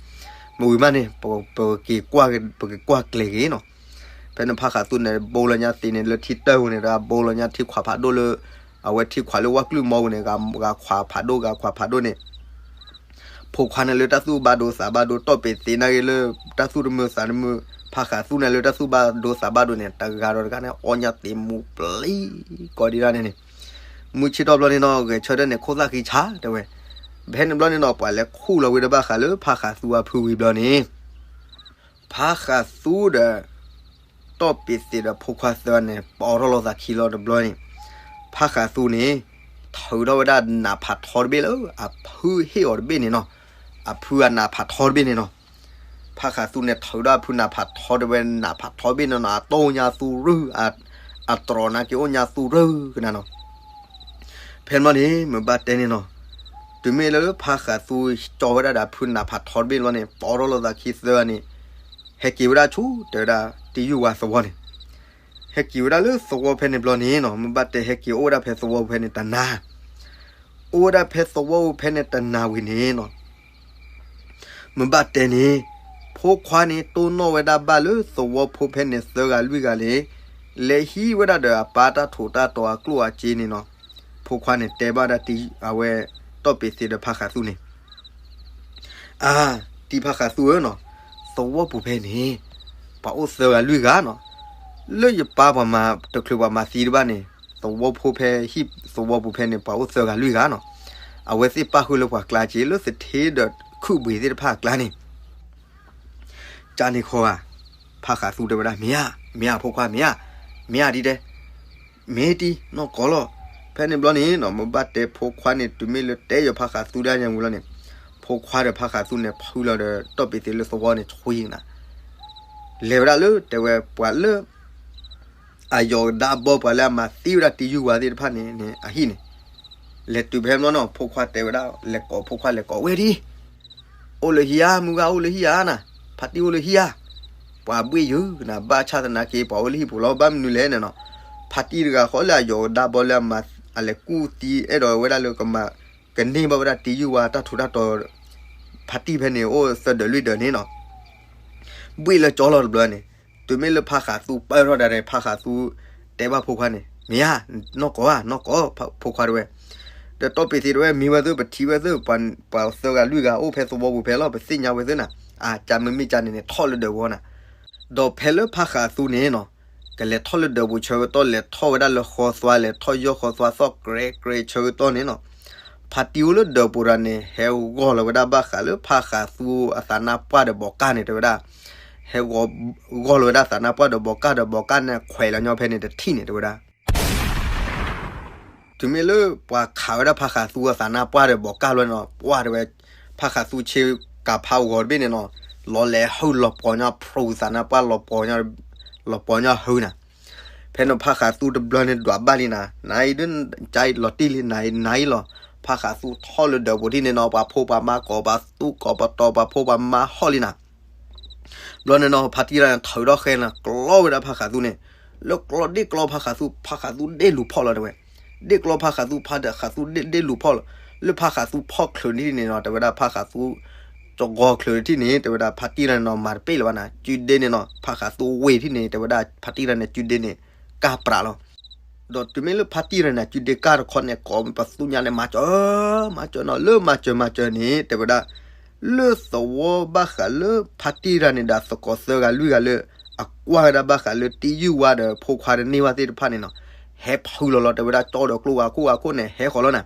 မ့ၢ်ဝံၤမးန့ၣ် ပကက့ၤကွၢ် ပကကွၢ်ကျဲၤဂ့ၤနီၤ, ဖဲန့ၣ်ဖးဃးသူန့ၣ် ဘိလီၤညါသ့န့ၣ် လၢထံတၢၢ်ပူၤန့ၣ် တၢ်ဘိလီၤညါထံခွးဖးဒိၣ်လၢ အဝဲထံခွးလၢဝၣ်ကျုၢ်မီပူၤန့ၣ် ဂၤခွးဖးဒိၣ် ဂၤခွးဖးဒိၣ်န့ၣ် ဖိခွါန့ၣ်လၢတၢ်သူၣ်ဘၣ်ဒိသးဘၣ်ဒိ တီၢ်ပ့ၤသ့နၤဂ့ၤလၢ တၢ်သူၣ်တမုာ်သးတမုာ်, ဖးဃးသူန့ၣ်လၢတၢ်သူၣ်ဘၣ်ဒိသးဘၣ်ဒိန့ၣ် တဂၤဒီးတဂၤန့ၣ် အီၣ်ညၣ်သ့မူၤပျံၤကိးဒံးဒၣ်န့ၣ်န့ၣ်, မုၢ်ဆ့ၣ်ထီၣ်ဘျီန့ၣ်နီၤ ဂဲၤဆၢထၢၣ်န့ၣ် ခိၣ်သၣ်ဃံဆါတဲဝဲ, ဖဲန့ၣ်ဘျီန့ၣ်နီၤ ပှၤလဲၤခူၣ်လီၤဝဲဒၣ်ဘၣ်ဃးလၢဖးဃးသူအဖုဝံၤဘျီန့ၣ် ဖးဃးသူဒီး တီၢ်ပ့ၤသ့ဒီးဖိခွါသၢဂၤန့ၣ် ပီထီၣ်လိာ်သးခံလီၤတဘျီန့ၣ်, ဖးဃးသူန့ၣ် ထုးထီၣ်ဝဲဒၣ်နးဖးထီတဘ့ၣ်လၢ အဖုဟ့ၣ်အီၤတဘ့ၣ်န့ၣ်နီၤ, အဖုအနးဖးထီတဘ့ၣ်န့ၣ်နီၤ, ဖးဃးသူန့ၣ် ထုးထီၣ်အဖုနးဖးထီတဝဲ နးဖးထီတဘ့ၣ်န့ၣ်နီၤ အတီၢ်အိၣ်ညါသူရူၢ်, အတြီၤနာ်က့အိၣ်ညါသူရူၢ်ကနၤနီၤ ဖဲန့ၣ်ဘျီန့ၣ် မ့ၢ်ဘၣ်တဲန့ၣ်နီၤ, တုၤမ့ၢ်လၢဖးဃးသူကၠီဝဲဒၣ်ဒီးဖုနးဖးထီတဘ့ၣ်ဘျီန့ၣ် ပီထီၣ်လိာ်သးခံသၢဂၤန့ၣ်, ဟဲက့ၤဝဲဒၣ်ဆူ တဲဝဲဒၣ် တံယုၢ်ဝါသဝီန့ၣ်, ဟဲက့ၤဝဲဒၣ်လၢသဝီဖဲန့ၣ်ဘျီန့ၣ်နီၤ မ့ၢ်ဘၣ်တဲဟဲက့ၤအိၣ်ဝဲဒၣ်ဖဲသဝီဖဲန့ၣ်တနၤ, အိၣ်ဝဲဒၣ်ဖဲသဝီဖဲန့ၣ်တနၤဝံၤန့ၣ်နီၤ မ့ၢ်ဘၣ်တဲန့ၣ်, ဖိခွါန့ၣ်တိၢ်နီၣ်ဝဲဒၣ်ဘၣ်လၢသဝီဖိဖဲန့ၣ်သၢဂၤလွံၢ်ဂၤန့ၣ်, လဲၤဟံးဝဲဒၣ်ဒီးအပၢ်တၢ်ထိးတၢ်တီၤအကျိၣ်အစ့န့ၣ်နီၤ, ဖိခွါန့ၣ်တဲဘၣ်ဒၣ်တံ အဝဲ တီၢ်ပ့ၤသ့ဒီးဖးဃးသူန့ၣ် အါ, တံဖးဃးသူဧၢနီၤ, သဝီပူၤဖဲန့ၣ် ပှၤအိၣ်သၢဂၤလွံၢ်ဂၤနီၤ, လၢယပၢ်ပှၤမၤတချုးပှၤမၤသံတဘၣ်န့ၣ်, သဝီဖိဖဲဟံၣ်သဝီပူၤဖဲန့ၣ် ပှၤအိၣ်သၢဂၤလွံၢ်ဂၤနီၤ, အဝဲသ့ၣ်ပၣ်ဃုာ်လၢပှၤကျါက့ၤလၢသထ့ဒီးခုၣ်ဘှ့ၤသ့ၣ်တဖၣ်အကျါန့ၣ် ကန့ၣ်ခီဧါ, ဖးဃးသူတဲဝဲဒၣ် မ့ၢ်ဧါ, မ့ၢ်ဧါဖိခွါမ့ၢ်ဧါ, မ့ၢ်ဧါဒ်တဲ, မ့ၢ်တံနီၢ်ကီၢ်လီၤ, ဖဲန့ၣ်ဘျီန့ၣ်နီၤ မ့ၢ်ဘၣ်တဲဖိခွါန့ၣ် တုၤမ့ၢ်လၢတဲယီၤဖးဃးသူဒၣ်ညါဝံၤလီၤန့ၣ်, ဖိခွါဒီးဖးဃးသူန့ၣ် ဖုလီၤဒီးတီၢ်ပ့ၤသ့လၢသဝီန့ၣ် ဆွံကနၤ, လဲၤဝဲဒၣ်လၢတဲဝဲပှၤလၢ အယီၤကဒါဘီပှၤလၢအမၤသံဝဲဒၣ်တံယုၢ်ဝါသ့ၣ်တဖၣ်န့ၣ်န့ၣ် အဟံၣ်န့ၣ် လဲၤတုၤဖဲမနီၤ ဖိခွါတဲဝဲဒၣ် လဲၤကိး ဖိခွါလဲၤကိးဝဲဒၣ်, အိၣ်လၢဟံၣ်ဧါ, မုၢ်ဂၤအိၣ်လၢဟံၣ်ဧါနၤ, ဖါတံၢ်အိၣ်လၢဟံၣ်ဧါ, ပှၤဘှ့ၣ်ယုာ်နၤ, ဘၣ်ဆၣ်သနာ်က့ ပှၤအိၣ်လၢဟံၣ်ပူၤလီၤ, ဘၣ်မနုၤလဲၣ်န့ၣ်နီၤ, ဖါတံၢ်တဂၤဃီလၢအယိာ်ဒါဘီလၢအမၤ အလဲၤကူၣ်သံအဲၣ်ဒိးဝဲဒၣ်လၢကမၤ ကန့ၢ်ဘၣ်ဝဲဒၣ်တံၢ်ယုၢ်ဝါတၢ်ထူးတၢ်တီၤ, ဖါတံၢ်ဖဲန့ၣ်အိၣ်သၢဒၢးလွံၢ်ဒၢးန့ၣ်နီၤ ဘှ့ၣ်လၢကၠီလီၤတဘျီန့ၣ်, တုၤမ့ၢ်လၢဖါဃးသူပၢၢ်ထီၣ်ဒၣ်ဒီး ဖါဃးသူတဲဘၣ်ဖိခွါန့ၣ် မ့ၢ်ဧါ, နီၢ်ကိးဧါ, နီၢ်ကိး, ဖိခွါတဲဝဲ, ဒီးတီၢ်ပ့ၤသ့တဲဝဲ မ့ၢ်ဝဲသ့ၣ် ပထံၣ်ဝဲသ့ၣ် ပှၤသၢဂၤလွံၢ်ဂၤအိၣ်ဖဲသဝီပူၤဖဲလီၤ ပသ့ၣ်ညါဝဲသ့ၣ်နၤ, အကၢ်မ့မ့ၢ်ကၢ်န့ၣ်န့ၣ် ထီၣ်လၢဒၢးပူၤနၤ, ဒီးဖဲလၢဖါဃးသူန့ၣ်နီၤ ကလဲၤထီၣ်လၢဒၢးပူၤဆၢကတီၢ် လဲၤထီၣ်ဝဲဒၣ်လၢဃီသွါ လဲၤထီၣ်ယီၢ်ဃီသွါသီၣ်ကြဲးကြဲးဆၢကတီၢ်န့ၣ်နီၤ, ဖါတံၢ်အိၣ်လၢဒၢးပူၤတဂၤန့ၣ် ဟဲဂီၤလီၤဝဲဒၣ်ဘၣ်ဃးလၢဖါဃးသူအသးနါပှၢ်ဒီးဘီးကၢ်န့ၣ် တဲဝဲဒၣ်, ဟဲဂီၤလီၤဝဲဒၣ်သးနါပှၢ်ဒီးဘီးကၢ်ဒီးဘီးကၢ်န့ၣ်ခွဲးလီၤညီဖဲန့ၣ်တထံၣ်န့ၣ် တဲဝဲဒၣ် တုၤမ့ၢ်လၢပှၤခးဝဲဒၣ်ဖါဃးသူအသးနါပှၢ်ဒီးဘီးကၢ်လီၤန့ၣ်နီၤ ပှၢ်တဲဝဲ, ဖါဃးသူဆ့ကၤဖးဂီၤတဘ့ၣ်န့ၣ်နီၤ, လီၤလဲၤဟုၣ်လီၤပှီၤညီဖရူသးနါပှၢ် လီၤပှီၤညီဟုၣ်နၤ, ဖဲန့ၣ်ဖါဃးသူတဘျီန့ၣ်ဒွးဘၣ်လံနၤ, နၤအံၤဒ်ကၢ်လီၤတံၢ်လံ နၤအံၤနၤအံၤလီၤ, ဖါဃးသူထီၣ်လၢဒၢးပူၤထံၣ်န့ၣ်နီၤ ပှၤဖိပှၤမါကိး ပှၤသူကိးပတီၤ ပှၤဖိပှၤမါဟီၣ်လံနၤ ဘျီန့ၣ်နီၤ ဖါတံၢ်တဂၤန့ၣ် ထုးထီၣ်ဃဲနၤ ကျီဝဲဒၣ်ဖါဃးသူန့ၣ်, လၢကျီဒ့ၣ်ကျီဖါဃးသူ ဖါဃးသူဒ့ၣ်လူၤဖီၣ်လီၤတဲဝဲ, ဒ့ၣ်ကျီဖါဃးသူ ဖါဃးသူဒ့ၣ်ဒ့ၣ်လူၤဖီၣ်လီၤ, လၢဖါဃးသူဖီၣ်ချုးန့ၣ်ထံၣ်န့ၣ်နီၤ တဲဝဲဒၣ်ဖါဃးသူ ကဂီၤချုးထံၣ်န့ၣ် တဲဝဲဒၣ်ဖါတံၢ်တဂၤန့ၣ်နီၤ မၤတပ့ၢ်လၢၤဘၣ်နၤ ကုဒ့န့ၣ်နီၤ ဖါဃးသူဝ့ၢ်ထံၣ်န့ၣ် တဲဝဲဒၣ်ဖါတံၢ်တဂၤန့ၣ် ကုဒ့န့ၣ် ကၢ်ပြးလီၤ ဒီးတုၤမ့ၢ်လၢဖါတံၢ်တဂၤန့ၣ် ကုဒ့ကၢ်တခီန့ၣ် ကိးပသူညါန့ၣ် မၤစၢၤ, မၤစၢၤနီၤ လၢမၤစၢၤမၤစၢၤန့ၣ် တဲဝဲဒၣ်, လၢသဝီဘၣ်ဃးလၢဖါတံၢ်တဂၤန့ၣ်ဒီးသကိးသၢဂၤလွံၢ်ဂၤလၢ အကွၢ်ဝဲဒၣ်ဘၣ်ဃးလၢတံၢ်ယုၢ်ဝါဒီးဖိခွါတန့ၢ်ဘၣ်သ့ၣ်တဖၣ်န့ၣ်နီၤ, ဟဲဖုလီၤလီၤ တဲဝဲဒၣ်ကၠီဒီးကျိဝၤခိၣ်ဝၤခိၣ်န့ၣ် ဟဲဃီၤလီၤနၤ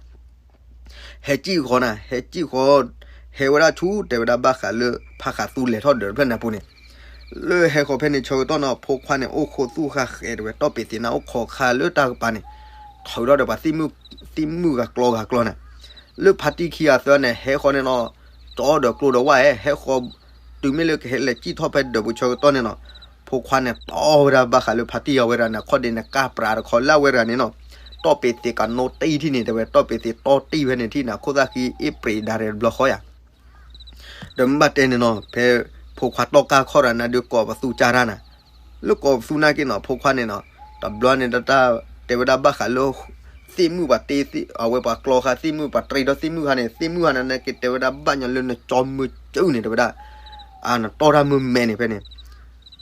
ဟဲစံၣ်ဃီၤနၤ ဟဲစံၣ်ဃီၤ, ဟဲဝဲဒၣ်ဆူ တဲဝဲဒၣ်ဘၣ်ဃးလၢ ဖါဃးသူလဲၤထီၣ်ဒၢးတဖျၢၣ်န့ၣ်အပူၤန့ၣ်, လၢဟဲဃီၤဖဲန့ၣ်ဆၢကတီၢ်နီၤ ဖိခွါန့ၣ် အိၣ်ခိးသူၣ်ဃာ်ဃဲးတဲဝဲ တီၢ်ပ့ၤသ့နၢ်အိၣ်ခိးခါလၢတၢ်ကပၤန့ၣ်, ထုးထီၣ်ဒီးပှၤသ့ၣ်မုၣ်ဂၤကျီဂၤကျီနၤ, လၢဖါတံၢ်ခံဂၤသၢန့ၣ် ဟဲဃီၤန့ၣ်နီၤ, ကၠီဒီးကျိဒီးဝၣ်ဧဲ ဟဲဃီၤ, တုၤမ့ၢ်လၢကဟဲလဲၤစံၣ်ထီၣ်ဖဲဒၢးပူၤဆၢကတီၢ်န့ၣ်နီၤ, ဖိခွါန့ၣ်တီဝဲဒၣ်ဘၣ်ဃးလၢဖါတံၢ်အဝဲဒၣ်န့ၣ် ခီၣ်ဒ့န့ၣ် ကၢ်ပြးတခီလၢအဝဲတဂၤန့ၣ်နီၤ, တီၢ်ပ့ၤသ့ကနိတံၢ်ထံၣ်န့ၣ် တဲဝဲ တီၢ်ပ့ၤသ့တီတံၢ်ဖဲန့ၣ်ထံၣ်န့ၣ် အခိၣ်သၣ်ဃံအ့ၣ်ပြံးဒၣ်ရဲၣ်တဘျီဃီယၤ ဒီးမ့ၢ်ဘၣ်တဲန့ၣ်နီၤ ဖဲဖိခွါတီၢ်ကၢ်ခီၣ်တဂၤန့ၣ်ဒီးကိးပသူကၢ်တၢ်နၤ, လၢကိးပသူနာ်က့နီၤ ဖိခွါန့ၣ်နီၤ, တဘျီန့ၣ်တၢ်တဲဝဲဒၣ်ဘၣ်ဃးလၢ သ့ၣ်မုၣ်ပှၤတ့ အဝဲပှၤကျီဃာ်သ့ၣ်မုၣ် ပှၤတြံဒီးသ့ၣ်မုၣ်ခါန့ၣ် သ့ၣ်မုၣ်ခါန့ၣ်နာ်က့တဲဝဲဒၣ်ဘၣ်ညီလၢနကၠီမုာ်စုန့ၣ် တဲဝဲဒၣ်, အနတီၢ်တၢ်မုၢ်မဲန့ၣ်ဖဲန့ၣ်,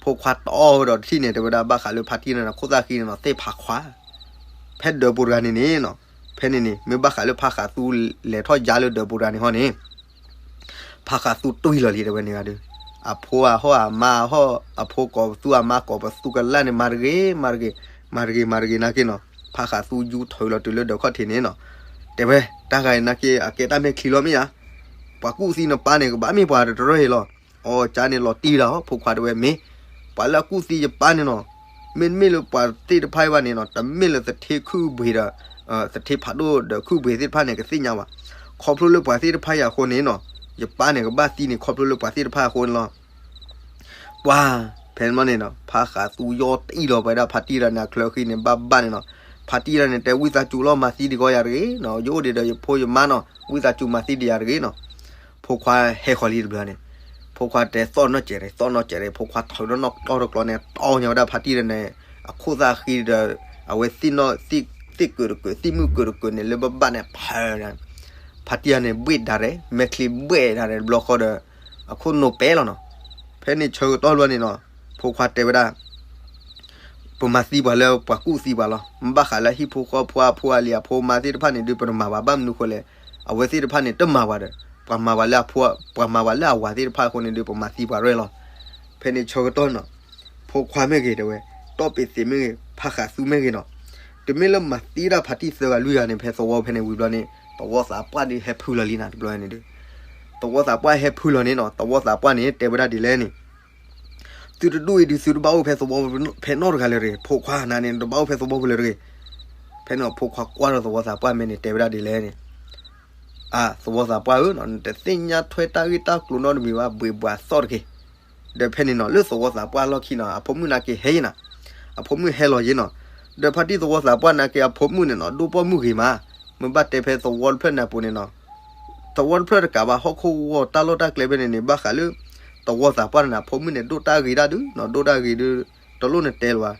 ဖိခွါတီဝဲဒီးတထံၣ်န့ၣ် တဲဝဲဒၣ်ဘၣ်ဃးလၢဖါတံၢ်န့ၣ်နီၤ ခိၣ်သၣ်ဃံန့ၣ်နီၤ သ့ၣ်ဖးခွါ ဖဲဒၢးပူၤတဂၤန့ၣ်န့ၣ်နီၤ, ဖဲန့ၣ်န့ၣ် မ့ၢ်ဘၣ်ဃးလၢဖါဃးသူလဲၤထီၣ်ယါလၢဒၢးပူၤတဂၤန့ၣ်ဟီန့ၣ်, ဖါဃးသူတွံၢ်လီၤလံ တဲဝဲန့ၣ်ဂၤဒုး, အဖိအဟီၣ်အမါအဟီၣ် အဖိကိးပသူအမါကိးပသူကလၢ်န့ၣ် မၤတဂ့ၤ မၤတဂ့ၤ, မၤတဂ့ၤ မၤတဂ့ၤနာ်က့နီၤ, ဖါဃးသူယူထုးလီၤတုၤလၢဒၢးခီၣ်ထံးန့ၣ်နီၤ, တဲဝဲ တၢ်ဂၤအံၤနာ်က့ အကဲတၢ်မဲာ်ချံလီၤမ့ၢ်ဧါ, ပှၤကူၣ်သံနပၢ်န့ၣ် ကဘၣ်မ့ၢ်ပှၤတရၢၢ်အံၤလီၤ, အီ ကၢ်န့ၣ်လီၤတံၢ်လီၤ ဖိခွါတဲဝဲမ့ၢ်, ပှၤလၢအကူၣ်သံယပၢ်န့ၣ်နီၤ, မ့တမ့ၢ်လၢပှၤသ့ၣ်တဖၣ်အံၤဘၣ်န့ၣ်နီၤ တမ့ၢ်လၢသထ့ခုၣ်ဘှ့ၤဒီး သထ့ဖးဒိၣ်ဒီးခုၣ်ဘှ့ၤသ့ၣ်တဖၣ်န့ၣ် ကသ့ၣ်ညါဘၣ်, ခီဖျိလၢပှၤသ့ၣ်တဖၣ်အံၤအဃိန့ၣ်နီၤ, ယပၢ်န့ၣ်ကဘၣ်သံန့ၣ် ခီဖျိလၢပှၤသ့ၣ်တဖၣ်အဃိန့ၣ်လီၤ ပှၤ ဖဲန့ၣ်မ့ၢ်န့ၣ်နီၤ ဖါဃးသူယီၢ်တံၢ်လီၤပှၤဒၣ်ဖါတံၢ်တဂၤန့ၣ် အချၢဃံန့ၣ် ဘၣ်ဘၣ်န့ၣ်နီၤ, ဖါတံၢ်တဂၤန့ၣ် တဲဝံသးစူၤလီၤ မၤသံဒံးကီးယၤတဂ့ၤနီၤ, ယအိၣ်ဒံးဒီးယဖိယမါနီၤ ဝံသးစူၤမၤသံဒံးယၤတဂ့ၤနီၤ, ဖိခွါဟဲဃီၤလံတဘျီန့ၣ်, ဖိခွါတဲသီၣ်နီၢ်စဲးရ့ သီၣ်နီၢ်စဲးရ့ ဖိခွါထုးထီၣ်နီၢ်တီၢ်တကျီန့ၣ် တီၢ်ညါဝဲဒၣ်ဖါတံၢ်တဂၤန့ၣ် အခိၣ်သၣ်ဃံဒီး အဝဲသ့ၣ်နီၣ် သ့ၣ်ကုာ်တကုာ် သ့ၣ်မုၣ်ကုာ်တကုာ်န့ၣ် လၢဘၣ်ဘၣ်န့ၣ် ဖး ဖါတံၢ်တဂၤန့ၣ် ဘှ့ၣ်ဒၣ်ရဲၣ် မဲာ်ချံဘှ့ၣ်ဒၣ်ရဲၣ်တဘျီဃီဒီး အခိၣ်နူာ်ပဲလီၤနီၤ, ဖဲန့ၣ်ဆၢကတီၢ်ဘျီန့ၣ်နီၤ, ဖိခွါတဲဝဲဒၣ် ပမၤသံပှၤလၢပှၤကူၣ်သံပှၤလီၤ. ဘၣ်ဃးလၢဟံၣ်ဖိဃီဖိအဖိအလံၤအဖိအမါသ့ၣ်တဖၣ်န့ၣ်ဒုး ပတမၤပှၤဘၣ်မနုၤဃိလဲၣ်. အဝဲသ့ၣ်တဖၣ်န့ၣ် တမၤပှၤဒီး ပှၤမၤပှၤလၢအဖိ ပှၤမၤပှၤလၢအဝၤသ့ၣ်တဖၣ်အဃိန့ၣ်ဒုး ပမၤသံပှၤရဲၣ်လီၤ. ဖဲန့ၣ်ဆၢကတီၢ်နီၤ, ဖိခွါမ့ၢ်ဂ့ၤတဲဝဲ, တီၢ်ပ့ၤသ့မ့ၢ်ဂ့ၤ, ဖါဃးသူမ့ၢ်ဂ့ၤနီၤ, တမ့ၢ်လၢမၤသံဒၣ်ဖါတံၢ်သၢဂၤလွံၢ်ဂၤန့ၣ် ဖဲသဝီဖဲန့ၣ်ဝံၤဘျီန့ၣ် သဝီသးပှၢ်ဒုးဟဲဖုလီၤလံနၤတဘျီန့ၣ်ဒုး သဝီသးပှၢ်ဟဲဖုလီၤန့ၣ်နီၤ, သဝီသးပှၢ်န့ၣ် တဲဝဲဒၣ်ဒ်လဲၣ်န့ၣ် သုတဒူၣ်အံၤဒုး သုတဘၣ်အိၣ်ဖဲသဝီဖဲနီတဂၤလၢၤတဂ့ၤ. ဖိခွါနၤန့ၣ် တဘၣ်အိၣ်ဖဲသဝီပူၤလၢၤတဂ့ၤ. ဖဲန့ၣ်ဖိခွါကွၢ်ဒီးသဝီသးပှၢ်မဲာ်န့ၣ် တဲဝဲဒၣ်ဒ်လဲၣ်န့ၣ်, အၢ သဝီသးပှၢ်ဧၢ, နတသ့ၣ်ညါထွဲတၢ်ဂ့ၢ်တၢ်ကျိၤနီတမံၤဘၣ်, ဘှ့းဘှးသီၣ်တက့ၢ်. ဒီးဖဲန့ၣ်နီၤ လၢသဝီသးပှၢ်လီၢ်ခံနီၤ အဖိမုၣ်နာ်က့ဟဲယံၤနီၤ, အဖိမုၣ်ဟဲလီၤယံၤနီၤ, ဒီးဖါတံၢ်သဝီသးပှၢ်နာ်က့အဖိမုၣ်န့ၣ်နီၤ ဒိၣ်ပိာ်မုၣ်ဂ့ၤမး, မ့ၢ်ဘၣ်တဲဖဲသဝီတဖျၢၣ်န့ၣ်အပူၤန့ၣ်နီၤ, သဝီတဖျၢၣ်တကးဘၣ် ဟီၣ်ခိၣ်ဂီၢ်တၢ်လီၢ်တၢ်ကျဲဖဲန့ၣ်န့ၣ် ဘၣ်ဃးလၢ သဝီသးပှၢ်န့ၣ် အဖိမုၣ်န့ၣ် ဒိၣ်တၢ်ဂ့ၤဒၣ်ဒုနီၤ, ဒိၣ်တၢ်ဂ့ၤဒု တလိၣ်နတဲလၢၤဘၣ်.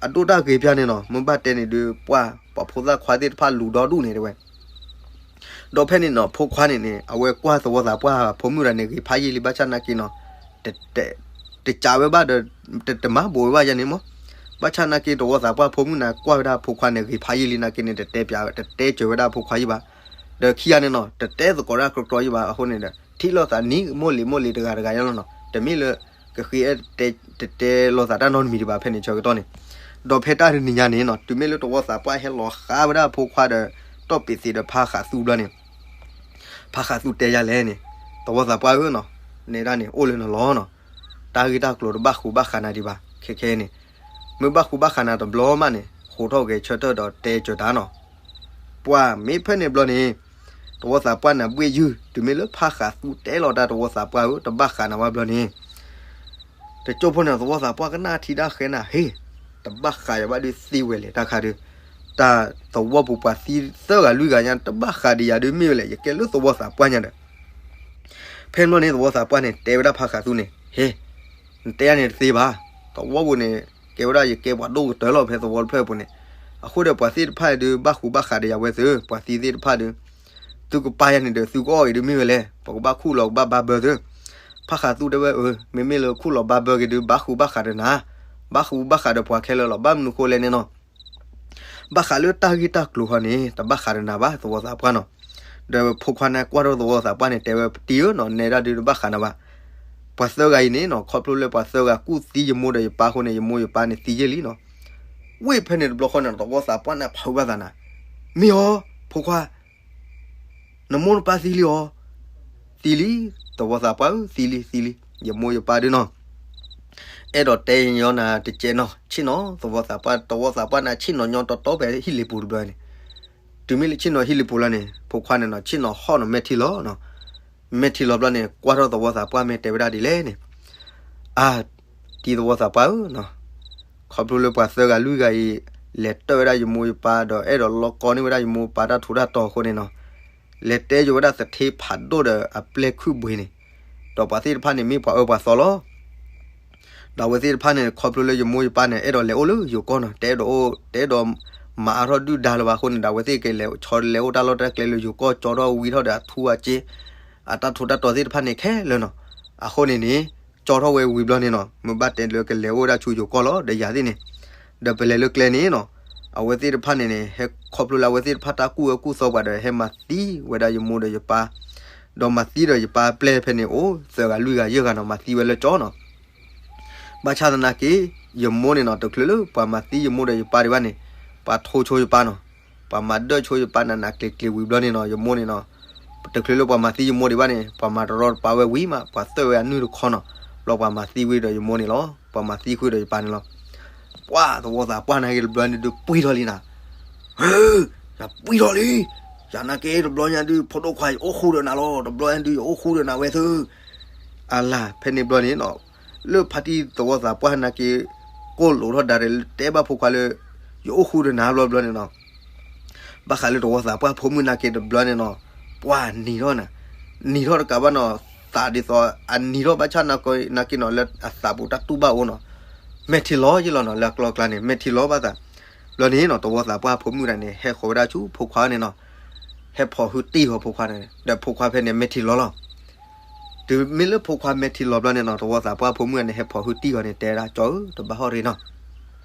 အဒိၣ်တၢ်ဂ့ၤပျၢ်န့ၣ်နီၤ, မ့ၢ်ဘၣ်တဲန့ၣ်ဒုး ပှၢ်ပှၤဖိသၣ်ခွါသ့ၣ်တဖၣ်လူၤဒီဒူၣ်န့ၣ်တဲဝဲ. ဒီးဖဲန့ၣ်နီၤ ဖိခွါန့ၣ်န့ၣ် အဝဲကွၢ်သဝီသးပှၢ်ဖိမုၣ်တဂၤန့ၣ် ဂ့ၤဖးယံာ်လံ ဘၣ်ဆၣ်နာ်က့နီၤ, တ တ တကးဝဲဘၣ်ဒီး တ တမၤဘိးဝဲဘၣ်ယၤန့ၣ်မး. ဘၣ်ဆၣ်နာ်က့ သဝီသးပှၢ်ဖိမုၣ်န့ၣ် ကွၢ်ဝဲဒၣ်ဖိခွါန့ၣ် ဂ့ၤဖးယံာ်လံနာ်က့န့ၣ် တတဲပျးဝဲ တတဲစၢၤဝဲဒၣ်ဖိခွါယံာ်ဘၣ်. ဒီးခံဂၤန့ၣ်နီၤ တတဲသကိးတၢ်ကြီကြီယံာ်ဘၣ်အဃိန့ၣ်ဒီး ထံၣ်လိာ်သးနံၤမိၢ်လံၤမိၢ်လံၤတဂၤတဂၤယါလီၤနီၤ, တမ့ၢ်လၢ ကဃ့အဲၣ်တဲ တတဲလိာ်သးတၢ်နီတမံၤဒံးဘၣ်ဖဲန့ၣ်ဆၢကတီၢ်န့ၣ်. ဒီးဖဲတၢ်တနံၤညါန့ၣ်နီၤ တုၤမ့ၢ်လၢသဝီသးပှၢ်ဟဲလီၤဃးဝဲဒၣ်ဖိခွါဒီး တီၢ်ပ့းသံးဒီးဖါဃးသူဘျီန့ၣ် ဖါဃးသူတဲယၤလဲၣ်န့ၣ်, သဝီသးပှၢ်ဧၢနီၤ, နဲဒၣ်န့ၣ် အိၣ်လၢနလီၤနီၤ, တၢ်ဂ့ၢ်တၢ်ကျိၤတဘၣ်ဃူဘၣ်ဃးနၤဒံးဘၣ် ခဲခဲအံၤန့ၣ်, မ့ၢ်ဘၣ်ဃူဘၣ်ဃးနၤတဘျီမးန့ၣ် ဟိးထီၣ်ဂဲၤဆၢထၢၣ်ဒီးတဲစၢၤတၢ်နီၤ. ပှၤမ့ၢ်ဖဲန့ၣ်ဘျီန့ၣ် သဝီသးပှၢ်န့ၣ်ဘှ့ၣ်ယုၢ် တုၤမ့ၢ်လၢဖါဃးသူတဲလီၤတၢ် သဝီသးပှၢ်ဧၢ တဘၣ်ဃးနၤဝဲဘျီန့ၣ် တကၠိဖိန့ၣ် သဝီသးပှၢ်ကနၣ်ထံတၢ်ဃဲနၤ ဟ့ၣ်, တဘၣ်ဃးယၤဘၣ်ဒုးသ့ဝဲလဲၣ်တၢ်ခါဒုး, တၢ်သဝီပူၤပှၤသံသၢဂၤလွံၢ်ဂၤညါ တဘၣ်ဃးဒံးယၤဒုးမ့ၢ်ဝဲလဲၣ် ယကဲလၢသဝီသးပှၢ်ညါဒီး, ဖဲန့ၣ်ဘျီန့ၣ် သဝီသးပှၢ်န့ၣ် တဲဝဲဒၣ်ဖါဃးသူန့ၣ် ဟ့ၣ်, နတဲယၤန့ၣ်တသ့ဘၣ်, သဝီပူၤန့ၣ် ကဲဝဲဒၣ်ယကဲပှၤဒိၣ်ကတၢၢ်လီၤဖဲသဝီတဖျၢၣ်အပူၤန့ၣ်, အဃိဒီးပှၤသ့ၣ်တဖၣ်ဒုး ဘၣ်ဃူဘၣ်ဃးဒီးယၤဝဲသု, ပှၤသံသ့ၣ်တဖၣ်ဒုး သုကပာ်ယၤန့ၣ်ဒီး သုကအီၣ်အံၤဒုးမ့ၢ်ဝဲလဲၣ်, ပကဘၣ်ခူၣ်လီၤကဘၣ်ဘါဘၢသု. ဖါဃးသူတဲဝဲ အၢ မ့မ့ၢ်လၢခူၣ်လီၤဘါဘၢက့ၤဒုး ဘၣ်ဃူဘၣ်ဃးဒီးနၤ, ဘၣ်ဃူဘၣ်ဃးဒီးပှၤခဲလၢာ်လီၤ. ဘၣ်မနုၤဃိလဲၣ်န့ၣ်နီၤ, ဘၣ်ဃးလၢတၢ်ဂ့ၢ်တၢ်ကျိၤဃီန့ၣ် တဘၣ်ဃးဒီးနၤဘၣ် သဝီသးပှၢ်နီၤ. ဒီးဖိခွါန့ၣ်ကွၢ်ထီၣ်သဝီသးပှၢ်န့ၣ် တဲဝဲ ပတံၤဧၢနီၤ, နဲဒၣ်ဒုးတဘၣ်ဃးနၤဘၣ်. ပှၤသၢဂၤအံၤန့ၣ်နီၤ ခီဖျိလၢပှၤသၢဂၤကူၣ်သံယမိၢ်ဒီးယပၢ်အဃိန့ၣ် ယမိၢ်ယပၢ်န့ၣ်သံယဲၢ်လံနီၤ. ဝ့ၢ်ဖဲန့ၣ်တဘျီဃီန့ၣ် သဝီသးပှၢ်န့ၣ်ဖးဝဲသးနၤ, မ့ၢ်အီၤ ဖိခွါ နမိၢ်နပၢ်သံလံအီၤ, သံလံ, သဝီသးပှၢ်ဧၢ သံလံ သံလံ, ယမိၢ်ယပၢ်ဒုးနီၤ, အဲၣ်ဒိးတဲညီနၤတကဲးနီၤ, ဆ့ၣ်နီၤ သဝီသးပှၢ်, သဝီသးပှၢ်န့ၣ် ဆ့ၣ်နီၤညီတီတီဖဲဟံၣ်လ့ပူၤတဘျီန့ၣ်, တုၤမ့ၢ်လၢဆ့ၣ်နီၤဟံၣ်လ့ပူၤလီၤန့ၣ် ဖိခွါန့ၣ်နီၤ ဆ့ၣ်နီၤဟီၣ်နီၤ မဲာ်ထံလီၤနီၤ, မဲာ်ထံလီၤဘျီန့ၣ် ကွၢ်ထီၣ်သဝီသးပှၢ်မ့ၢ်တဲဝဲဒၣ်ဒ်လဲၣ်န့ၣ်, အါ တံၤသဝီသးပှၢ်ဧၢနီၤ, ခီဖျိလၢပှၤသၢဂၤလွံၢ်ဂၤအံၤ လဲၤတၢၢ်ဝဲဒၣ်ယမိၢ်ယပၢ်ဒီး အဲၣ်ဒိးလီကီန့ၢ်ဝဲဒၣ်ယမိၢ်ပၢ်တၢ်ထူးတၢ်တီၤအဃိန့ၣ်နီၤ, လဲၤတဲယိၤဝဲဒၣ်သထ့ဖးဒိၣ်ဒီးအပျဲၢ်ခုၣ်ဘှ့ၤန့ၣ်, ဒီးပှၤသ့ၣ်တဖၣ်န့ၣ် မ့ၢ်ပှၤအၢပှၤသီလီၤ. ဒီးအဝဲသ့ၣ်တဖၣ်န့ၣ် ခီဖျိလၢယမိၢ်ယပၢ်န့ၣ် အဲၣ်ဒိးလဲၤအိၣ်လၢယိၤကီၢ်နီၤ, တအဲၣ်ဒိးအိၣ် တအဲၣ်ဒိးမၤအါထီၣ်ဒုၣ်ဒါလၢၤဘၣ်အဃိန့ၣ်ဒီး အဝဲသ့ၣ်ကလဲၤဆီလဲၤအိၣ်တၢ်လီၢ်တၢ်ကျဲလၢယိၤကီၢ် ကၠီထီၣ်ဝံထီၣ်ဒီးအထူအက့ အတၢ်ထူးတၢ်တီၤသ့ၣ်တဖၣ်န့ၣ်ခဲလၢာ်နီၤ. အဃိန့ၣ်န့ၣ် ကၠီထီၣ်ဝဲဝံၤဘျီန့ၣ်နီၤ မ့ၢ်ဘၣ်တဲလၢကလဲၤအိၣ်ဝဲဒၣ်ဆူယိၤကီၢ်လီၤ ဒီးယၤသ့ၣ်န့ၣ်, ဒီးပလဲၤလၢကျဲန့ၣ်နီၤ, အဝဲသ့ၣ်တဖၣ်န့ၣ်န့ၣ် ဟဲခီဖျိလၢအဝဲသ့ၣ်တဖၣ်တၢ်ကူၣ်အၢကူၣ်သီပှၤဒီး ဟဲမၤသံဝဲဒၣ်ယမိၢ်ဒီးယပၢ်, ဒီးမၤသံဒီးယပၢ်ပျဲၢ်ဖဲန့ၣ် အိၣ်သၢဂၤလွံၢ်ဂၤယဲၢ်ဂၤနီၤ မၤသံဝဲလၢကၠီနီၤ. ဘၣ်ဆၣ်သနာ်က့ ယမိၢ်န့ၣ်နီၤ တချုးလၢပှၤမၤသံယမိၢ်ဒီးယပၢ်ဒံးဘၣ်န့ၣ် ပှၤထိဆိယပၢ်နီၤ, ပှၤမၤဒၢၣ်ဆိယပၢ်နးနးကျံၤကျံၤဝံၤဘျီန့ၣ်နီၤ ယမိၢ်န့ၣ်နီၤ, တချုးလၢပှၤမၤသံယမိၢ်ဒံးဘၣ်န့ၣ် ပှၤမၤတရီတပါဝဲဝံၤမး ပှၤသၢၣ်ဝဲအနုၢ်တခီနီၤ, ဘျီပှၤမၤသံဝံၤဒီးယမိၢ်န့ၣ်လီၤ, ပှၤမၤသံဃုာ်ဒီးယပၢ်န့ၣ်လီၤ. ပှၤသဝီသးပှၢ်နာ်က့တဘျီန့ၣ်ဒုးပှံၢ်ထီၣ်လံနၤ, ဟၢ, ယပှံၢ်ထီၣ်လံ, ယနာ်က့တဘျီညါဒုး ဖိဒိၣ်ခွါ ယအိၣ်ဃူဒီးနၤလီၤ, တဘျီညါဒုး ယအိၣ်ဃူဒီးနၤဝဲသု. အလၢ် ဖဲန့ၣ်ဘျီန့ၣ်နီၤ, လၢဖါတံၢ်သဝီသးပှၢ်နာ်က့ ကိၢ်လိာ်ထီၣ်ဒါဒီး တဲဘၣ်ဖိခွါလၢ ယအိၣ်ဃူဒီးနၤဘျီဘျီန့ၣ်နီၤ, ဘၣ်ဃးလၢသဝီသးပှၢ်ဖိမုၣ်နာ်က့တဘျီန့ၣ်နီၤ, ပှၤနံၤထီၣ်နၤ, နံၤထီၣ်တကးဘၣ်နီၤ, သးဒ်သိး အနံၤထီၣ်ဘၣ်ဆၣ်နာ်က့နီၤ လၢအသးပူၤတၢ်တူၢ်ဘၣ်အိၣ်နီၤ, မဲာ်ထံလီၤယ့ၢ်လီၤနီၤ လၢအကျီကျါန့ၣ် မဲာ်ထံလီၤဘၣ်သး. ဘျီန့ၣ်နီၤ သဝီသးပှၢ်ဖိမုၣ်တဂၤန့ၣ် ဟဲဃီၤဝဲဒၣ်ဆူဖိခွါန့ၣ်နီၤ, ဟဲဖိးဟုတံၢ်ဃီၤဖိခွါန့ၣ် ဒီးဖိခွါဖဲန့ၣ် မဲာ်ထံလီၤလီၤ. တုၤမ့ၢ်လၢဖိခွါမဲာ်ထံလီၤဘျီန့ၣ်နီၤ သဝီသးပှၢ်ဖိမုၣ်တဂၤန့ၣ် ဟဲဖိးဟုတံၢ်ဃီၤန့ၣ် တဲဝဲဒၣ် ကၠီဧၢ တဘၣ်ဟီၣ်ရ့ၣ်နီၤ,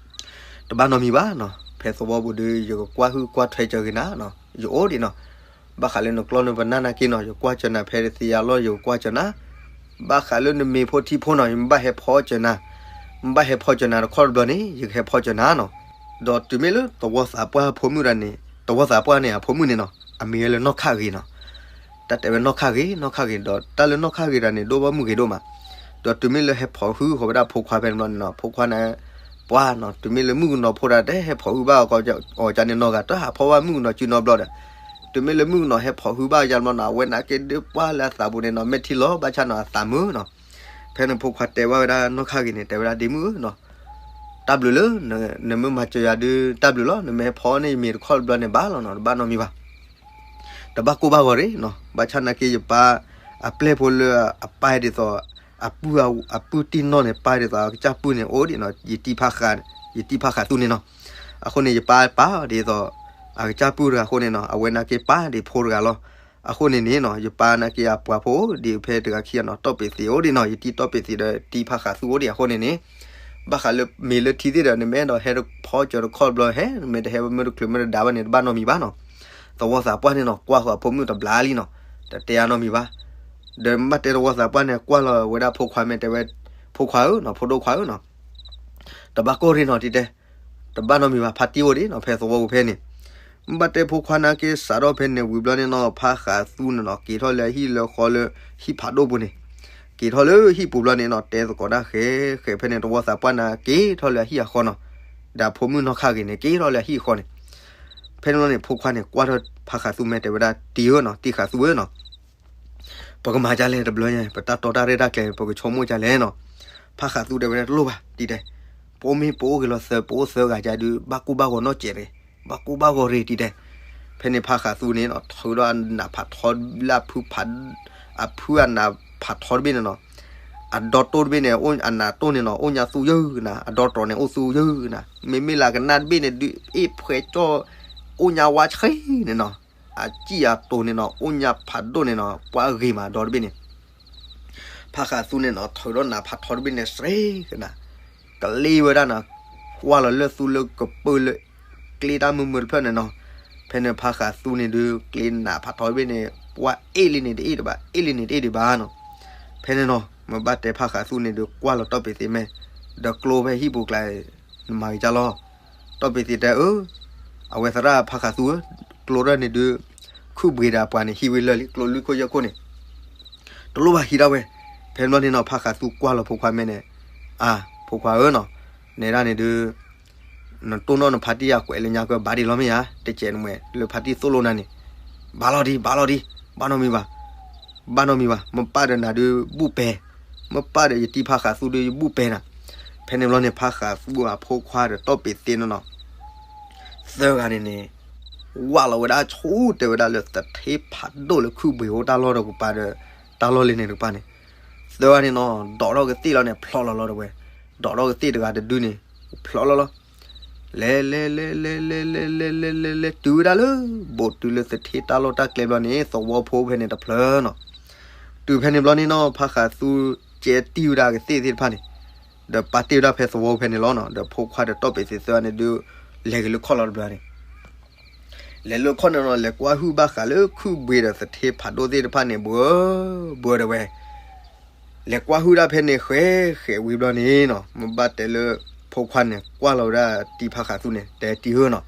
တဘၣ်နီတမံၤဘၣ်နီၤ, ဖဲသဝီပူၤဒီး ယကကွၢ်ဟုၣ်ကွၢ်ထွဲစၢၤက့ၤနၤနီၤ, ယအိၣ်ဒံးနီၤ, ဘၣ်ဃးလၢနကျီၢ်နပနၢ်နာ်က့နီၤ ယကွၢ်စၢၤနၤ ဖဲတသ့ယါလီၢ် ယကကွၢ်စၢၤနၤ, ဘၣ်ဃးလၢနမ့ၤဖိထံဖိနီၤ ယမ့ၢ်ဘၣ်ဟဲဖီစၢၤနၤ, မ့ၢ်ဘၣ်ဟဲဖီစၢၤနၤတခီတဘျီန့ၣ် ယကဟဲဖီစၢၤနၤနီၤ. ဒီးတုၤမ့ၢ်လၢသဝီသးပှၢ်ဖိမုၣ်တဂၤန့ၣ် သဝီသးပှၢ်န့ၣ် အဖိမုၣ်န့ၣ်နီၤ အမံၤဝဲလၢနီၢ်ခၣ်ဂ့ၤနီၤ, တၢ်တဲဝဲနီၢ်ခၣ်ဂ့ၤ နီၢ်ခၣ်ဂ့ၤ ဒီးတၢ်လၢနီၢ်ခၣ်ဂ့ၤတဂၤန့ၣ် ဒိၣ်ဘၣ်မုၢ်ဂ့ၤဒိၣ်မး, ဒီးတုၤမ့ၢ်လၢဟဲဖိးဟုဃီၤဝဲဒၣ်ဖိခွါဖဲန့ၣ်ဘျီန့ၣ်နီၤ ဖိခွါန့ၣ် ပှၤနီၤ တုၤမ့ၢ်လၢမုၣ်ကနီၤဖိတဂၤတဟဲဖိးဟုဘၣ်အီၤကန့ၣ်နီၤ ဂၤတဟးဖီဘၣ်မုၣ်ကနီၤစုနီတဘျီဒီး, တုၤမ့ၢ်လၢမုၣ်ကနီၤဟဲဖိးဟုဘၣ်ယါတဘျီနီၤ အဝဲနာ်က့ဒုးပှၢ်လၢအသးပူၤန့ၣ်နီၤ မဲာ်ထံလီၤဘၣ်ဆၣ်နီၤ အသးမုာ်နီၤ. ဖဲန့ၣ်ဖိခွါတဲဘၣ်ဝဲဒၣ်နီၢ်ခၣ်ဂ့ၤန့ၣ် တဲဝဲဒၣ်ဒ့မုၣ်ဧၢနီၤ, တၢ်ဘျုးလၢ နမ့ၢ်မၤစၢၤယၤဒုး တၢ်ဘျုးလီၤ, နမ့ၢ်ဟဲဖီန့ၢ်ယမ့ၤတခီတဘျီန့ၣ်ဘၣ်လီၤနီၤ တဘၣ်နီတမံၤဘၣ်. တဘၣ်ကိၢ်ဘၣ်ဂီၤရ့ၣ်နီၤ, ဘၣ်ဆၣ်နာ်က့ ယပၢ်အပျဲၢ်ဖိလၢအပၢ်ဒ်သိး အပုၢ်အပုၢ်တံၢ်နီၢ်န့ၣ် ပၢ်ဒ်သိးအကစၢ်ပုၢ်န့ၣ် အိၣ်ဒံးနီၤ, ယတံၤဖါဃး, ယတံၤဖါဃးသူန့ၣ်နီၤ. အဃိန့ၣ် ယပၢ်ပၢ်ဒ်သိး အကစၢ်ပုၢ်တဂၤအဃိန့ၣ်နီၤ, အဝဲနာ်က့ပၢ်ဒ်ဖိတဂၤလီၤ. အဃိန့ၣ်န့ၣ်နီၤ, ယပၢ်နာ်က့အပှၤဖိဒ်ဖဲတဂၤခံဂၤနီၤ, တီၢ်ပ့းသ့အိၣ်ဒံးနီၤ, ယတံၤတီၢ်ပ့းသ့ဒီးတံၤဖါဃးသူအိၣ်ဒံးအဃိန့ၣ်န့ၣ်, ဘၣ်ဃးလၢမ့ၢ်လၢထံသ့ၣ်ဒီး နမ့ၢ်အဲၣ်ဒိးဟဲဖီကၠီၤတခီတဘျီဟဲ, နမ့ၢ်တဟဲမ့ၢ်တချုးမ့ၢ်တဒါဘၣ်န့ၣ် တဘၣ်နီတမံၤဘၣ်နီၤ. သဝီသးပှၢ်န့ၣ်နီၤ, ကွၢ်ဃီၤအဖိမုၣ်တဘျါလံနီၤ, တတဲအါနီတမံၤဘၣ်. ဒီးမ့ၢ်ဘၣ်တဲသဝီသးပှၢ်န့ၣ် ကွၢ်လီၤဝဲဒၣ်ဖိခွါမ့ၢ်တဲဝဲ, ဖိခွါဧၢနီၤ, ဖိဒိၣ်ခွါဧၢနီၤ, တဘၣ်ကိၢ်ရ့ၣ်နီၤ တံၤတဲ, တဘၣ်နီတမံၤဘၣ်, ဖါတံၢ်အိၣ်ဒံးနီၤ ဖဲသဝီပူၤဖဲန့ၣ်. မ့ၢ်ဘၣ်တဲဖိခွါနာ်က့ စးထီၣ်ဖဲန့ၣ်ဝံၤဘျီန့ၣ်နီၤ, ဖါဃးသူန့ၣ်နီၤ က့ၤထီၣ်လၢအဟံၣ်လၢဃီလၢဟံၣ်ဖးဒိၣ်ပူၤန့ၣ်, က့ၤထီၣ်လၢဟံၣ်ပူၤဘျီန့ၣ်နီၤ, တဲသကိးတၢ်ဃဲဃဲ ဖဲန့ၣ်သဝီသးပှၢ်န့ၣ် က့ၤထီၣ်လၢအဟံၣ်အဃီနီၤ, ဒီးဖိမုၣ်နီၢ်ခါဂ့ၤန့ၣ် က့ၤထီၣ်လၢအဟံၣ်အဃီန့ၣ်. ဖဲန့ၣ်ဘျီန့ၣ် ဖိခွါန့ၣ်ကွၢ်ထီၣ်ဖါဃးသူမ့ၢ်တဲဝဲဒၣ်, တံၤဧၢနီၤ, တံၤဃးသူဧၢနီၤ, ပကမၤဒ်လဲၣ်တဘျီညါ, ပတၢ်တီတၢ်ရဲၣ်တၢ်ကျဲၤ ပကဆိကမိၣ်ဒ်လဲၣ်နီၤ. ဖါဃးသူတဲဝဲဒၣ် တလိၣ်ဘၣ် တံၤတဲ, ပအိၣ်မ့ၢ်ပအိၣ်ဂ့ၤလီၤသၢ, ပအိၣ်သၢဂၤကဒုး ဘၣ်ကိၢ်ဘၣ်ဂီၤနီတစဲးရ့ၣ်, ဘၣ်ကိၢ်ဘၣ်ဂီၤရ့ၣ် တံၤတဲ. ဖဲန့ၣ်ဖါဃးသူန့ၣ်နီၤ ထုးဒီးအနးဖးထီလၢအဖုဖး, အဖုအနးဖးထီတဘ့ၣ်န့ၣ်နီၤ, အဒီတိၢ်တဘ့ၣ်န့ၣ် အနးတိၢ်န့ၣ်နီၤ အိၣ်ညါသူယုၢ်နၤ, အဒီတြီၤန့ၣ်အိၣ်သူယုၢ်နၤ, မ့မ့ၢ်လၢအကနၣ်တဘ့ၣ်န့ၣ်ဒုး အ့ၣ်ဖှဲကၠီၣ်, အိၣ်ညါဝါဆှံန့ၣ်နီၤ, အစံၣ်အတိၤန့ၣ်နီၤ အိၣ်ညါဖးဒိၣ်န့ၣ်နီၤ ပှၤဂ့ၤမးဒီတဘ့ၣ်န့ၣ်. ဖါဃးသူန့ၣ်နီၤ ထုးဒီးနးဖးထီတဘ့ၣ်န့ၣ် စရ့ကနၤ, ကလ့ဝဲဒၣ်နၤ, ကွၢ်လီၤလၢသူလၢကပၢၢ်လၢ ကျ့တၢ်မုာ်မုာ်တဖျၢၣ်န့ၣ်နီၤ. ဖဲန့ၣ်ဖါဃးသူန့ၣ်ဒုး ကျ့နးဖးထီတဘ့ၣ်န့ၣ် ပှၤအ့ၣ်လံန့ၣ်တအ့ၣ်ဒံးဘၣ်, အ့ၣ်လံန့ၣ်တအ့ၣ်ဒံးဘၣ်နီၤ. ဖဲန့ၣ်နီၤ မ့ၢ်ဘၣ်တဲဖါဃးသူန့ၣ်ဒုး ကွၢ်လီၤတီၢ်ပ့ၤသ့မဲာ်, ဒီးကျိဖဲဟံၣ်ပူၤကျါ နမၤဂ့ၤကၢ်လီၤ. တီၢ်ပ့ၤသ့တဲ အၢ အဝဲသရၣ်ဖါဃးသူဧၢ, ကျိထီၣ်န့ၣ်ဒုး ခုၣ်ဘှံးဒီးပှၤန့ၣ် ဟံးဝဲလၢာ်လံ ကျိလွံၢ်ခိၣ်ယဲၢ်ခိၣ်န့ၣ်, တလိၣ်ဘၣ်ဟံးဒၣ်ဝဲ. ဖဲန့ၣ်ဘျီန့ၣ်နီၤ ဖါဃးသူကွၢ်လီၤဖိခွါမဲာ်န့ၣ်, အါ ဖိခွါဧၢနီၤ, နဲဒၣ်န့ၣ်ဒုး နတိၢ်နီၣ်နဖါတံၢ်အကွဲးလၢညါကဘၣ်ဒံးလီၤမ့ၢ်ဧါ, တကဲးနမဲာ်လၢဖါတံၢ်သိၣ်လိနၤန့ၣ်, ဘၣ်လီၤဒံး ဘၣ်လီၤဒံး, ဘၣ်နီတမံၤဘၣ်, ဘၣ်နီတမံၤဘၣ်, မ့ၢ်ပၢ်ဒီးနၤဒုးဘူၣ်ပဲာ်, မ့ၢ်ပၢ်ဒီးယတံၤဖါဃးသူဒုးယဘူၣ်ပဲာ်နၤ. ဖဲန့ၣ်ဘျီန့ၣ် ဖါဃးသူအဖိခွါဒီးတီၢ်ပ့ၤသ့န့ၣ်နီၤ သၢဂၤန့ၣ်န့ၣ် ဝၢ်လီၤဝဲဒၣ်ဆူတဲဝဲဒၣ်လၢသထ့ဖးဒိၣ်လၢခုၣ်ဘှံးအိၣ်တၢ်လီၢ်ဒီးကပၤဒီး တၢ်လီၢ်လံန့ၣ်တကပၤန့ၣ်, သၢဂၤန့ၣ်နီၤ ဒိးထီၣ်ကသ့ၣ်လီၤန့ၣ် ဖျိးလီၤလီၤတဝဲ, ဒိးထီၣ်ကသ့ၣ်တဂၤတဒုန့ၣ် ဖျိးလီၤလီၤ, လဲၤလဲၤလဲၤလဲၤလဲၤလဲၤလဲၤလဲၤလဲၤလဲၤလဲၤတုၤဝဲဒၣ်လၢ ဘိးတုၤလၢသထ့တၢ်လီၢ်တၢ်ကျဲဘျီန့ၣ် သဝီဖိဖဲန့ၣ်တဖျၢၣ်နီၤ. တုၤဖဲန့ၣ်ဘျီန့ၣ်နီၤ ဖါဃးသူကဲတံၢ်ဝဲဒၣ်ကသ့ၣ်သ့ၣ်တဖၣ်န့ၣ်, ဒီးပာ်တ့ၢ်ဝဲဒၣ်ဖဲသဝီဖဲန့ၣ်လီၤနီၤ. ဒီးဖိခွါဒီးတီၢ်ပ့ၤသ့သၢဂၤန့ၣ်ဒုး လဲၤက့ၤလၢခီၣ်လီၤတဘျီန့ၣ် လဲၤလၢခီၣ်န့ၣ်နီၤ လဲၤကွၢ်ဟုၣ်ဘၣ်ဃးလၢခုၣ်ဘှံးဒီးသထ့ဖးဒိၣ်သ့ၣ်တဖၣ်န့ၣ် ဘှၢဘှၢတဝဲ, လဲၤကွၢ်ဟုၣ်ဒၣ်ဖဲန့ၣ်ဃဲဃဲဝံၤဘျီန့ၣ်နီၤ မ့ၢ်ဘၣ်တဲလၢ ဖိခွါန့ၣ် ကွၢ်လီၤဝဲဒၣ်တံၤဖါဃးသူန့ၣ် တဲတံၤဧၢနီၤ,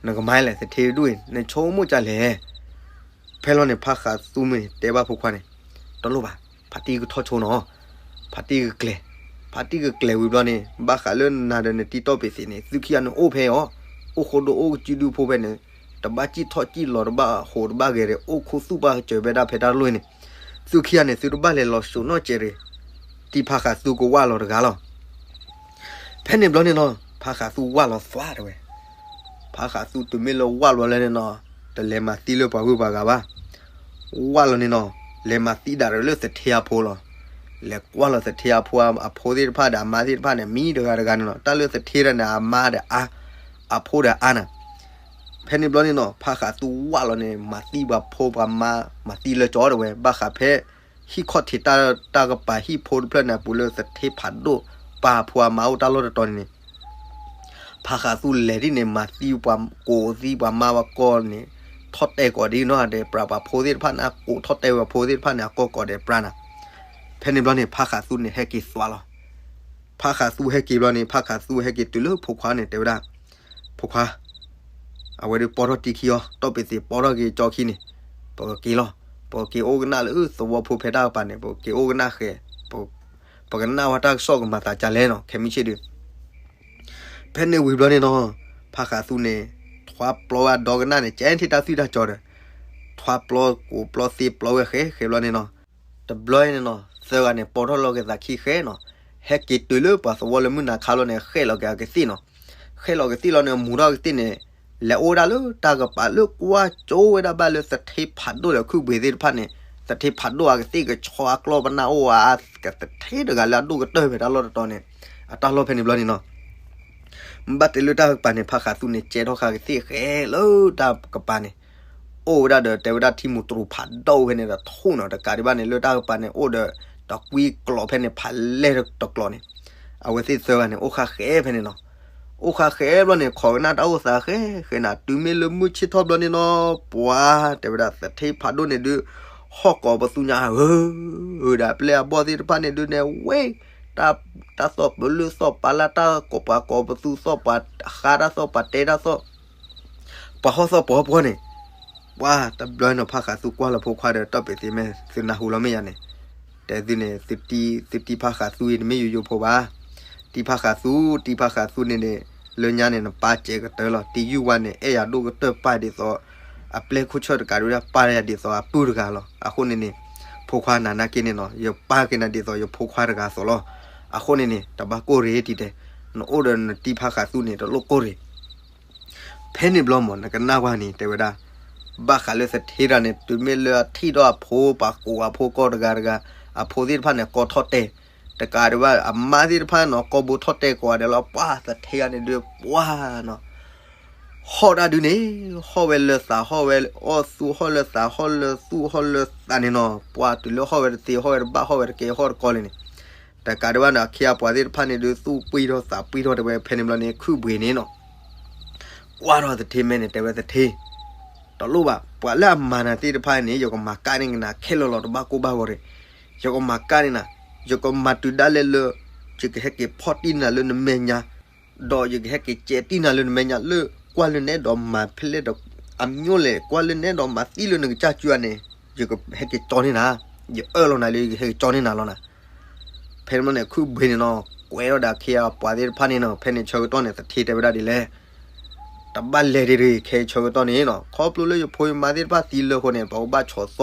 နကမၤလဲၣ်သထ့တဒူၣ်အံၤ နဆိကမိၣ်ကၢ်လဲၣ်. ဖဲလီၤန့ၣ် ဖါဃးသူမ့ၢ်တဲဘၣ်ဖိခွါန့ၣ်, တလိၣ်ဘၣ်, ဖါတံၢ်ကထီၣ်ဆိနီၤ, ဖါတံၢ်ကကျဲၤ, ဖါတံၢ်ကကျဲၤဝံၤဘျီန့ၣ် ဘၣ်ဃးလၢနၤဒီးနတံၤတီၢ်ပ့ၤသ့န့ၣ် သုခံဂၤန့ၣ်အိၣ်ဖဲအီၤ, အိၣ်ဃိဒိၣ်အိၣ်ကစုဒုဖိဖဲန့ၣ်, တဘၣ်စံၣ်ထီၣ်စံၣ်လီၤ တဘၣ်ဟိးတဘၣ်ဂဲၤဒီး အိၣ်ခူသူၣ်ပာ်ကစၢၤဝဲဒၣ်ဖဲတၢ်တလိၣ်အံၤန့ၣ်, သုခံဂၤန့ၣ် သုတဘၣ်လဲၤလီၤစိာ်နီတစဲးရ့ၣ်, တံၤဖါဃးသူကဝၢ်လီၤတဂၤလီၤ. ဖဲန့ၣ်ဘျီန့ၣ်နီၤ ဖါဃးသူဝၢ်လီၤသွါတဝဲ, ဖါဃးသူတုၤမ့ၢ်လၢဝၢ်လီၤလၢန့ၣ်နီၤ, တလဲၤမၤသံလၢပှၤဂုၤပှၤဂၤဘၣ်, ဝၢ်လီၤန့ၣ်နီၤ, လဲၤမၤသံဒၣ်ဒီးလၢသထ့အဖိလီၤ. လဲၤကွၢ်လီၤသထ့အဖိ, အဖိသ့ၣ်တဖၣ်ဒီးအမါသ့ၣ်တဖၣ်န့ၣ် မံတဂၤတဂၤန့ၣ်လီၤ. တၢ်လၢသထ့ဒီးန့ၣ် အမါဒီးအါ, အဖိဒီးအါနၤ. ဖဲန့ၣ်ဘျီန့ၣ်နီၤ ဖါဃးသူဝၢ်လီၤန့ၣ် မၤသံပှၤဖိပှၤမါ, မၤသံလၢကၠီတဝဲ, ဘၣ်ဃးဖဲ ဟံၣ်ခီၣ်ထံးတၢ်ကပၤဟံၣ်ဖိတဖျၢၣ်န့ၣ် အပူၤလၢသထ့ဖးဒိၣ်ပၢ်အဖိအမါအိၣ်တၢ်လီၢ်တတီၤန့ၣ်န့ၣ် ဖါဃးသူလဲၤဒ်န့ၣ် မၤသံပှၤကိးသံပှၤမါပှၤကီၢ်န့ၣ်, ထီၣ်တဲာ်ကိးဒ်နီၢ်ဂၤဒဲး ပြးပှၤဖိသ့ၣ်တဖၣ်န့ၣ် အကိးထီၣ်တဲာ်ဝဲပှၤဖိသ့ၣ်တဖၣ်န့ၣ် အကိးကိးဒဲးပြးနၤ. ဖဲန့ၣ်ဘျီန့ၣ် ဖါဃးသူန့ၣ် ဟဲက့ၤသွါလီၤ. ဖါဃးသူဟဲက့ၤဘျီန့ၣ် ဖါဃးသူဟဲက့ၤတုၤလၢဖိခွါန့ၣ် တဲဝဲဒၣ်, ဖိခွါ အဝဲဒုးပီထီၣ်တံၢ်ခံအီၤ, တီၢ်ပ့ၤသ့ၣ်ပီထီၣ်က့ၤကၠီခံန့ၣ်, ပကက့ၤလီၤ. ပကက့ၤအိၣ်ကနၣ်လၢသဝီဖိဖဲတၢ်ကပၤန့ၣ်, ပကက့ၤအိၣ်ကနၣ်ဃဲ, ပကနၣ်ဝဲတၢ်ကစီၣ်ကမၤသးဒ်လဲၣ်နီၤ, ခဲမုၢ်ဆ့ၣ်ဒုး. ဖဲန့ၣ်ဝံၤဘျီန့ၣ်နီၤ, ဖါဃးသူန့ၣ် ထွါပျီဝဲအဒီကနၣ်န့ၣ် ကဲထီၣ်တၢ်သွံၣ်တၢ်စီၤဒီး ထွါပျီကိးပျီသ့ပျီဝဲဃဲဃဲဘျီန့ၣ်နီၤ, တဘျီအံၤန့ၣ်နီၤ သၢဂၤန့ၣ် ပိာ်ထီၣ်လီၤက့ၤသးခံဃဲနီၤ, ဟဲက့ၤတုၤလၢပှၤသဝီလၢမုၢ်နၤခါလီၤန့ၣ် ဃဲၣ်လီၤက့ၤအကသ့ၣ်နီၤ. ဃဲၣ်လီၤကသ့ၣ်လီၤန့ၣ် မူထီၣ်ကသ့ၣ်န့ၣ် လဲၤအိၣ်ဝဲဒၣ်လၢတၢ်ကပၤလၢကွၢ်ကၠိဝဲဒၣ်ဘၣ်လၢသထ့ဖးဒိၣ်ဒီးခုၣ်ဘှံးသ့ၣ်တဖၣ်န့ၣ်, သထ့ဖးဒိၣ်အကသ့ၣ်ကဆီအကျီၢ်ပနၢ်အိၣ်ဧါ, ကသထ့တဂၤလၢအဒိၣ်ကတၢၢ်ဖဲတၢ်လီၢ်တတီၤန့ၣ်, အတၢ်လီၢ်ဖဲန့ၣ်ဘျီန့ၣ်နီၤ ဘၣ်တဲလၢတၢ်ကပၤန့ၣ် ဖါဃးသူန့ၣ် ကဲထီၣ်ဃာ်ကသ့ၣ်ဃဲလၢတၢ်ကပၤန့ၣ်, အိၣ်ဝဲဒၣ်ဒီးတဲဝဲဒၣ်ထံမူးတရူးဖးဒိၣ်ဖဲန့ၣ်ဒီးထိၣ်နီၤ တကးဒံးဘၣ်န့ၣ် လၢတၢ်ကပၤန့ၣ် အိၣ်ဒီးတကွံကျိးဖဲန့ၣ် ဖးလဲၢ်တကျိးန့ၣ်, အဝဲသ့ၣ်သၢဂၤန့ၣ် အိၣ်ဃာ်ဃဲဖဲန့ၣ်နီၤ အိၣ်ဃာ်ဃဲဘျီန့ၣ် ခိးကနၣ်တၢ်အိၣ်သးဃဲဃဲနၤ တုၤမ့ၢ်လၢမုၢ်ဆ့ၣ်ထီၣ်ဘျီန့ၣ်နီၤ ပှၤတဲဝဲဒၣ်သထ့ဖးဒိၣ်န့ၣ်ဒုး ဟီၣ်ကိးပသူညါဧၢ, ဒီးအပျဲၢ်အဘီၣ်သ့ၣ်တဖၣ်န့ၣ်ဒုးန့ၣ် ဝဲ တၢ်သီၣ်ပလုၢ်သီၣ်ပာ်လၢ် တၢ်ကိးပှၤကိးပသူသီၣ် ပှၤဃါတၢ်သီၣ် ပှၤတဲတၢ်သီၣ် ပှၤဟီၣ်သီၣ်ပှၤဟီၣ်ပှီၢ်န့ၣ်, ပှၤတဘျီနီၤဖါဃးသူကွၢ်လၢဖိခွါဒီးတီၢ်ပ့းသ့မဲာ် သုနၢ်ဟူလီၤမ့ၢ်ယၤန့ၣ်, တဲသုန့ၣ် သုတံၢ်ဖါဃးသူအံၤတမ့ၢ်ယိယိဖိဘၣ်, တံၢ်ဖါဃးသူ တံၢ်ဖါဃးသူန့ၣ်န့ၣ်, လၢညါန့ၣ် နပၢ်စဲးကတၢၢ်လီၤ တံၢ်ယုၢ်ဝါန့ၣ် အဲၣ်ယၤဒိၣ်ကတၢၢ်ပၢ်ဒ်သိး, အပျဲၢ်ခိၣ်ဆၢၣ်တကးဒံးဝဲဒၣ်ပၢ်ယၤဒ်သိးအပုၢ်တဂၤလီၤ အဃိန့ၣ်န့ၣ်, ဖိခွါနၤနာ်က့န့ၣ်နီၤ ယပၢ်က့ၤနၤဒ်သိးယဖိခွါတဂၤအသိးလီၤ, အဃိန့ၣ်န့ၣ် တဘၣ်ကိၢ်ရ့ၤတံၢ်တဲ, နအိၣ်ဒီးနတံၢ်ဖါဃးသူန့ၣ် တလိၣ်ကိၢ်ရ့ၤ ဖဲန့ၣ်ဘျီမး နကနၣ်ကွၢ်န့ၣ် တဲဝဲဒၣ်, ဘၣ်ဃးလၢသထ့တဂၤန့ၣ် တုၤမ့ၢ်လၢအထံၣ်ဒီးအဖိ ပှၤကူးအဖိကိးတဂၤတဂၤ, အဖိသ့ၣ်တဖၣ်န့ၣ် ကိးထီၣ်တဲာ်, တကးဒံးဘၣ် အမါသ့ၣ်တဖၣ်နီၤ ကိးဘိထီၣ်တဲာ်ကိးဂၤဒဲးလီၤ ပှၤသထ့တဂၤန့ၣ်ဒုး ပှၤနီၤ ဟီၣ်တၢ်ဒုးန့ၣ်, ဟီၣ်ဝဲလၢသး ဟီၣ်ဝဲအီၣ်သူၣ် ဟီၣ်လၢသး ဟီၣ်လၢသူၣ် ဟီၣ်လၢသးန့ၣ်နီၤ ပှၤတုၤလၢဟီၣ်ဝဲတသ့ ဟီၣ်ဝဲတဘၣ် ဟီၣ်ဝဲတကဲ ဟီၣ်တကီလၢာ်န့ၣ်, တကးဒံးဘၣ်န့ၣ် အခ့အပှၤသ့ၣ်တဖၣ်န့ၣ်ဒုး သူၣ်ပှံၢ်ထီၣ်သးပှံၢ်ထီၣ်တဲဝဲ ဖဲန့ၣ်ဘျီန့ၣ် ခုၣ်ဘှံးန့ၣ်နီၤ ကွၢ်ထီၣ်သထ့မဲာ်န့ၣ် တဲဝဲသထ့, တလိၣ်ဘၣ် ပှၤလၢအမၤနၤသ့ၣ်တဖၣ်န့ၣ် ယကမၤကၣ်န့ၢ်က့ၤနၤခဲလၢာ်လီၤ တဘၣ်ကိၢ်ဘၣ်ဂီၤရ့ၣ်, ယကမၤကၣ်န့ၢ်နၤ, ယကမၤတုၤဒၣ်လဲာ်လၢ ယကဟဲက့ၤဖီၣ်တံၢ်နၤလၢနမဲာ်ညါ, ဒီးယကဟဲက့ၤကဲးတံၢ်နၤလၢနမဲာ်ညါ လၢကွၢ်လၢနဲဒီးမၤဖဲလဲၣ်ဒီး အမျိုးလဲၣ် ကွၢ်လၢနဲဒီးမၤသံလၢနကစၢ်စုအန့ၣ်, ယကဟဲက့ၤကၠီန့ၢ်နၤ, ယအၢၣ်လီၤနၤလၢယကဟဲက့ၤကၠီန့ၢ်နၤလီၤနၤ ဖဲန့ၣ်ဘျီန့ၣ် ခုၣ်ဘှံးန့ၣ်နီၤ ကွဲးထီၣ်ဒီးအခ့အပှၤသ့ၣ်တဖၣ်န့ၣ်နီၤ ဖဲန့ၣ်ဆၢကတီၢ်န့ၣ် သထ့တဲဝဲဒၣ်ဒ်လဲၣ်, တဘၣ်လဲၤတ့ၢ်တဂ့ၤ ခဲအံၤဆၢကတီၢ်န့ၣ်နီၤ ခီဖျိလၢယဖိယမါသ့ၣ်တဖၣ်သံလၢအဃိန့ၣ် ပကဘၣ်ဆီၣ်သီ,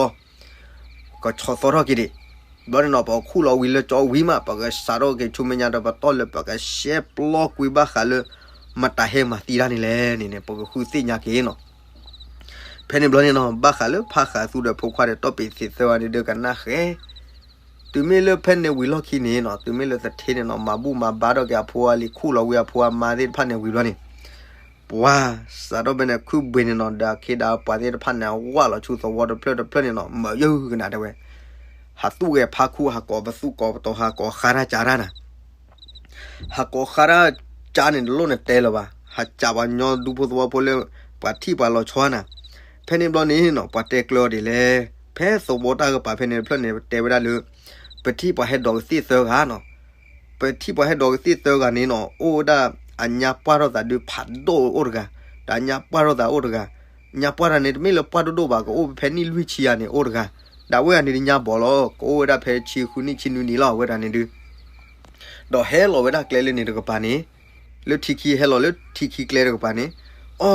ကဆီၣ်သီထီၣ်က့ၤဒံး, ဘျီန့ၣ်နီၤ ပကခူၣ်လီၤဝံၤလၢကၠီဝံၤမး ပကစးထီၣ်က့ၤဆူမဲာ်ညါဒီး ပတီၢ်လၢပကရှဲပျီကွံာ်ဘၣ်ဃးလၢ မတၤဟဲမၤသံတၢ်န့ၣ်လဲၣ်န့ၣ်န့ၣ် ပကဃုသ့ၣ်ညါက့ၤနီၤ ဖဲန့ၣ်ဘျီန့ၣ်နီၤ ဘၣ်ဃးလၢဖါဃးသူဒီးဖိခွါဒီးတီၢ်ပ့းသ့ၣ်သၢဂၤန့ၣ်ဒုးကနၣ်ဃဲ, တုၤမ့ၢ်လၢဖဲန့ၣ်ဝံၤလီၢ်ခံန့ၣ်နီၤ တုၤမ့ၢ်လၢသထ့န့ၣ်နီၤ မၤဘူၣ်မၤဘါထီၣ်က့ၤအဖိအလံၤ ခူၣ်လီၤဝံၤအဖိအမါသ့ၣ်တဖၣ်န့ၣ်ဝံၤဘျီန့ၣ်, ပှၤစးထီၣ်ဖဲန့ၣ် ခုၣ်ဘှံးန့ၣ်နီၤ ဒီးအခ့ဒီးပှၤသ့ၣ်တဖၣ်န့ၣ် ဝၢ်လီၤဆူသဝီတဖျၢၣ်တဖျၢၣ်န့ၣ်နီၤ မၤယုၢ်ကနၤတဲဝဲ, ဟးသူၣ်ဂဲၤဖါခူ ဟးကိးပသူကိးပတီၤ ဟးကိးဃါတၢ်ကၢ်တၢ်နၤ ဟးကိးဃါတၢ်ကၢ်န့ၣ် တလိၣ်နတဲလၢၤဘၣ်, ဟးကးပှၤကညီဒူဖိသဝီဖိလၢ ပှၤထံၣ်ပှၤလီၤဆီနၤ, ဖဲန့ၣ်ဘျီန့ၣ်နီၤ ပှၤတဲကျၢၤအီၤဒ်လဲၣ်, ဖဲသဝီတၢ်ကပၤဖဲန့ၣ်တဖျၢၣ်န့ၣ် တဲဝဲဒၣ်လၢ ပထံၣ်ပှၤဟဲဒိးကသ့ၣ်သၢဂၤနီၤ, ပထံၣ်ပှၤဟဲဒိးကသ့ၣ်သၢဂၤန့ၣ်နီၤ အိၣ်ဝဲဒၣ် အညါပှၢ်ထီၣ်သးဒုးဖးဒိၣ်အိၣ်တဂၤ, ဒီးအညါပှၢ်ထီၣ်သးအိၣ်တဂၤ, ညါပှၢ်တဂၤန့ၣ် တမ့ၢ်လၢပှၢ်ဒိၣ်ဒိၣ်ဘၣ် ကအိၣ်ဖဲနံၣ်လွံၢ်ဆံယၤန့ၣ်အိၣ်တဂၤ, ဒီးအဝဲဒၣ်န့ၣ်ဒုးညါဘီၣ်လီၤ ကအိၣ်ဝဲဒၣ်ဖဲဆံဃုနံၣ်ဆံနွံနံၣ်လီၤ အဝဲဒၣ်န့ၣ်ဒုး ဒီးဟဲလီၤဝဲဒၣ်ကျဲလၢန့ၣ်တကပၤန့ၣ်, လၢထံခံ ဟဲလီၤလၢထံခံကျဲတကပၤန့ၣ်, အီ,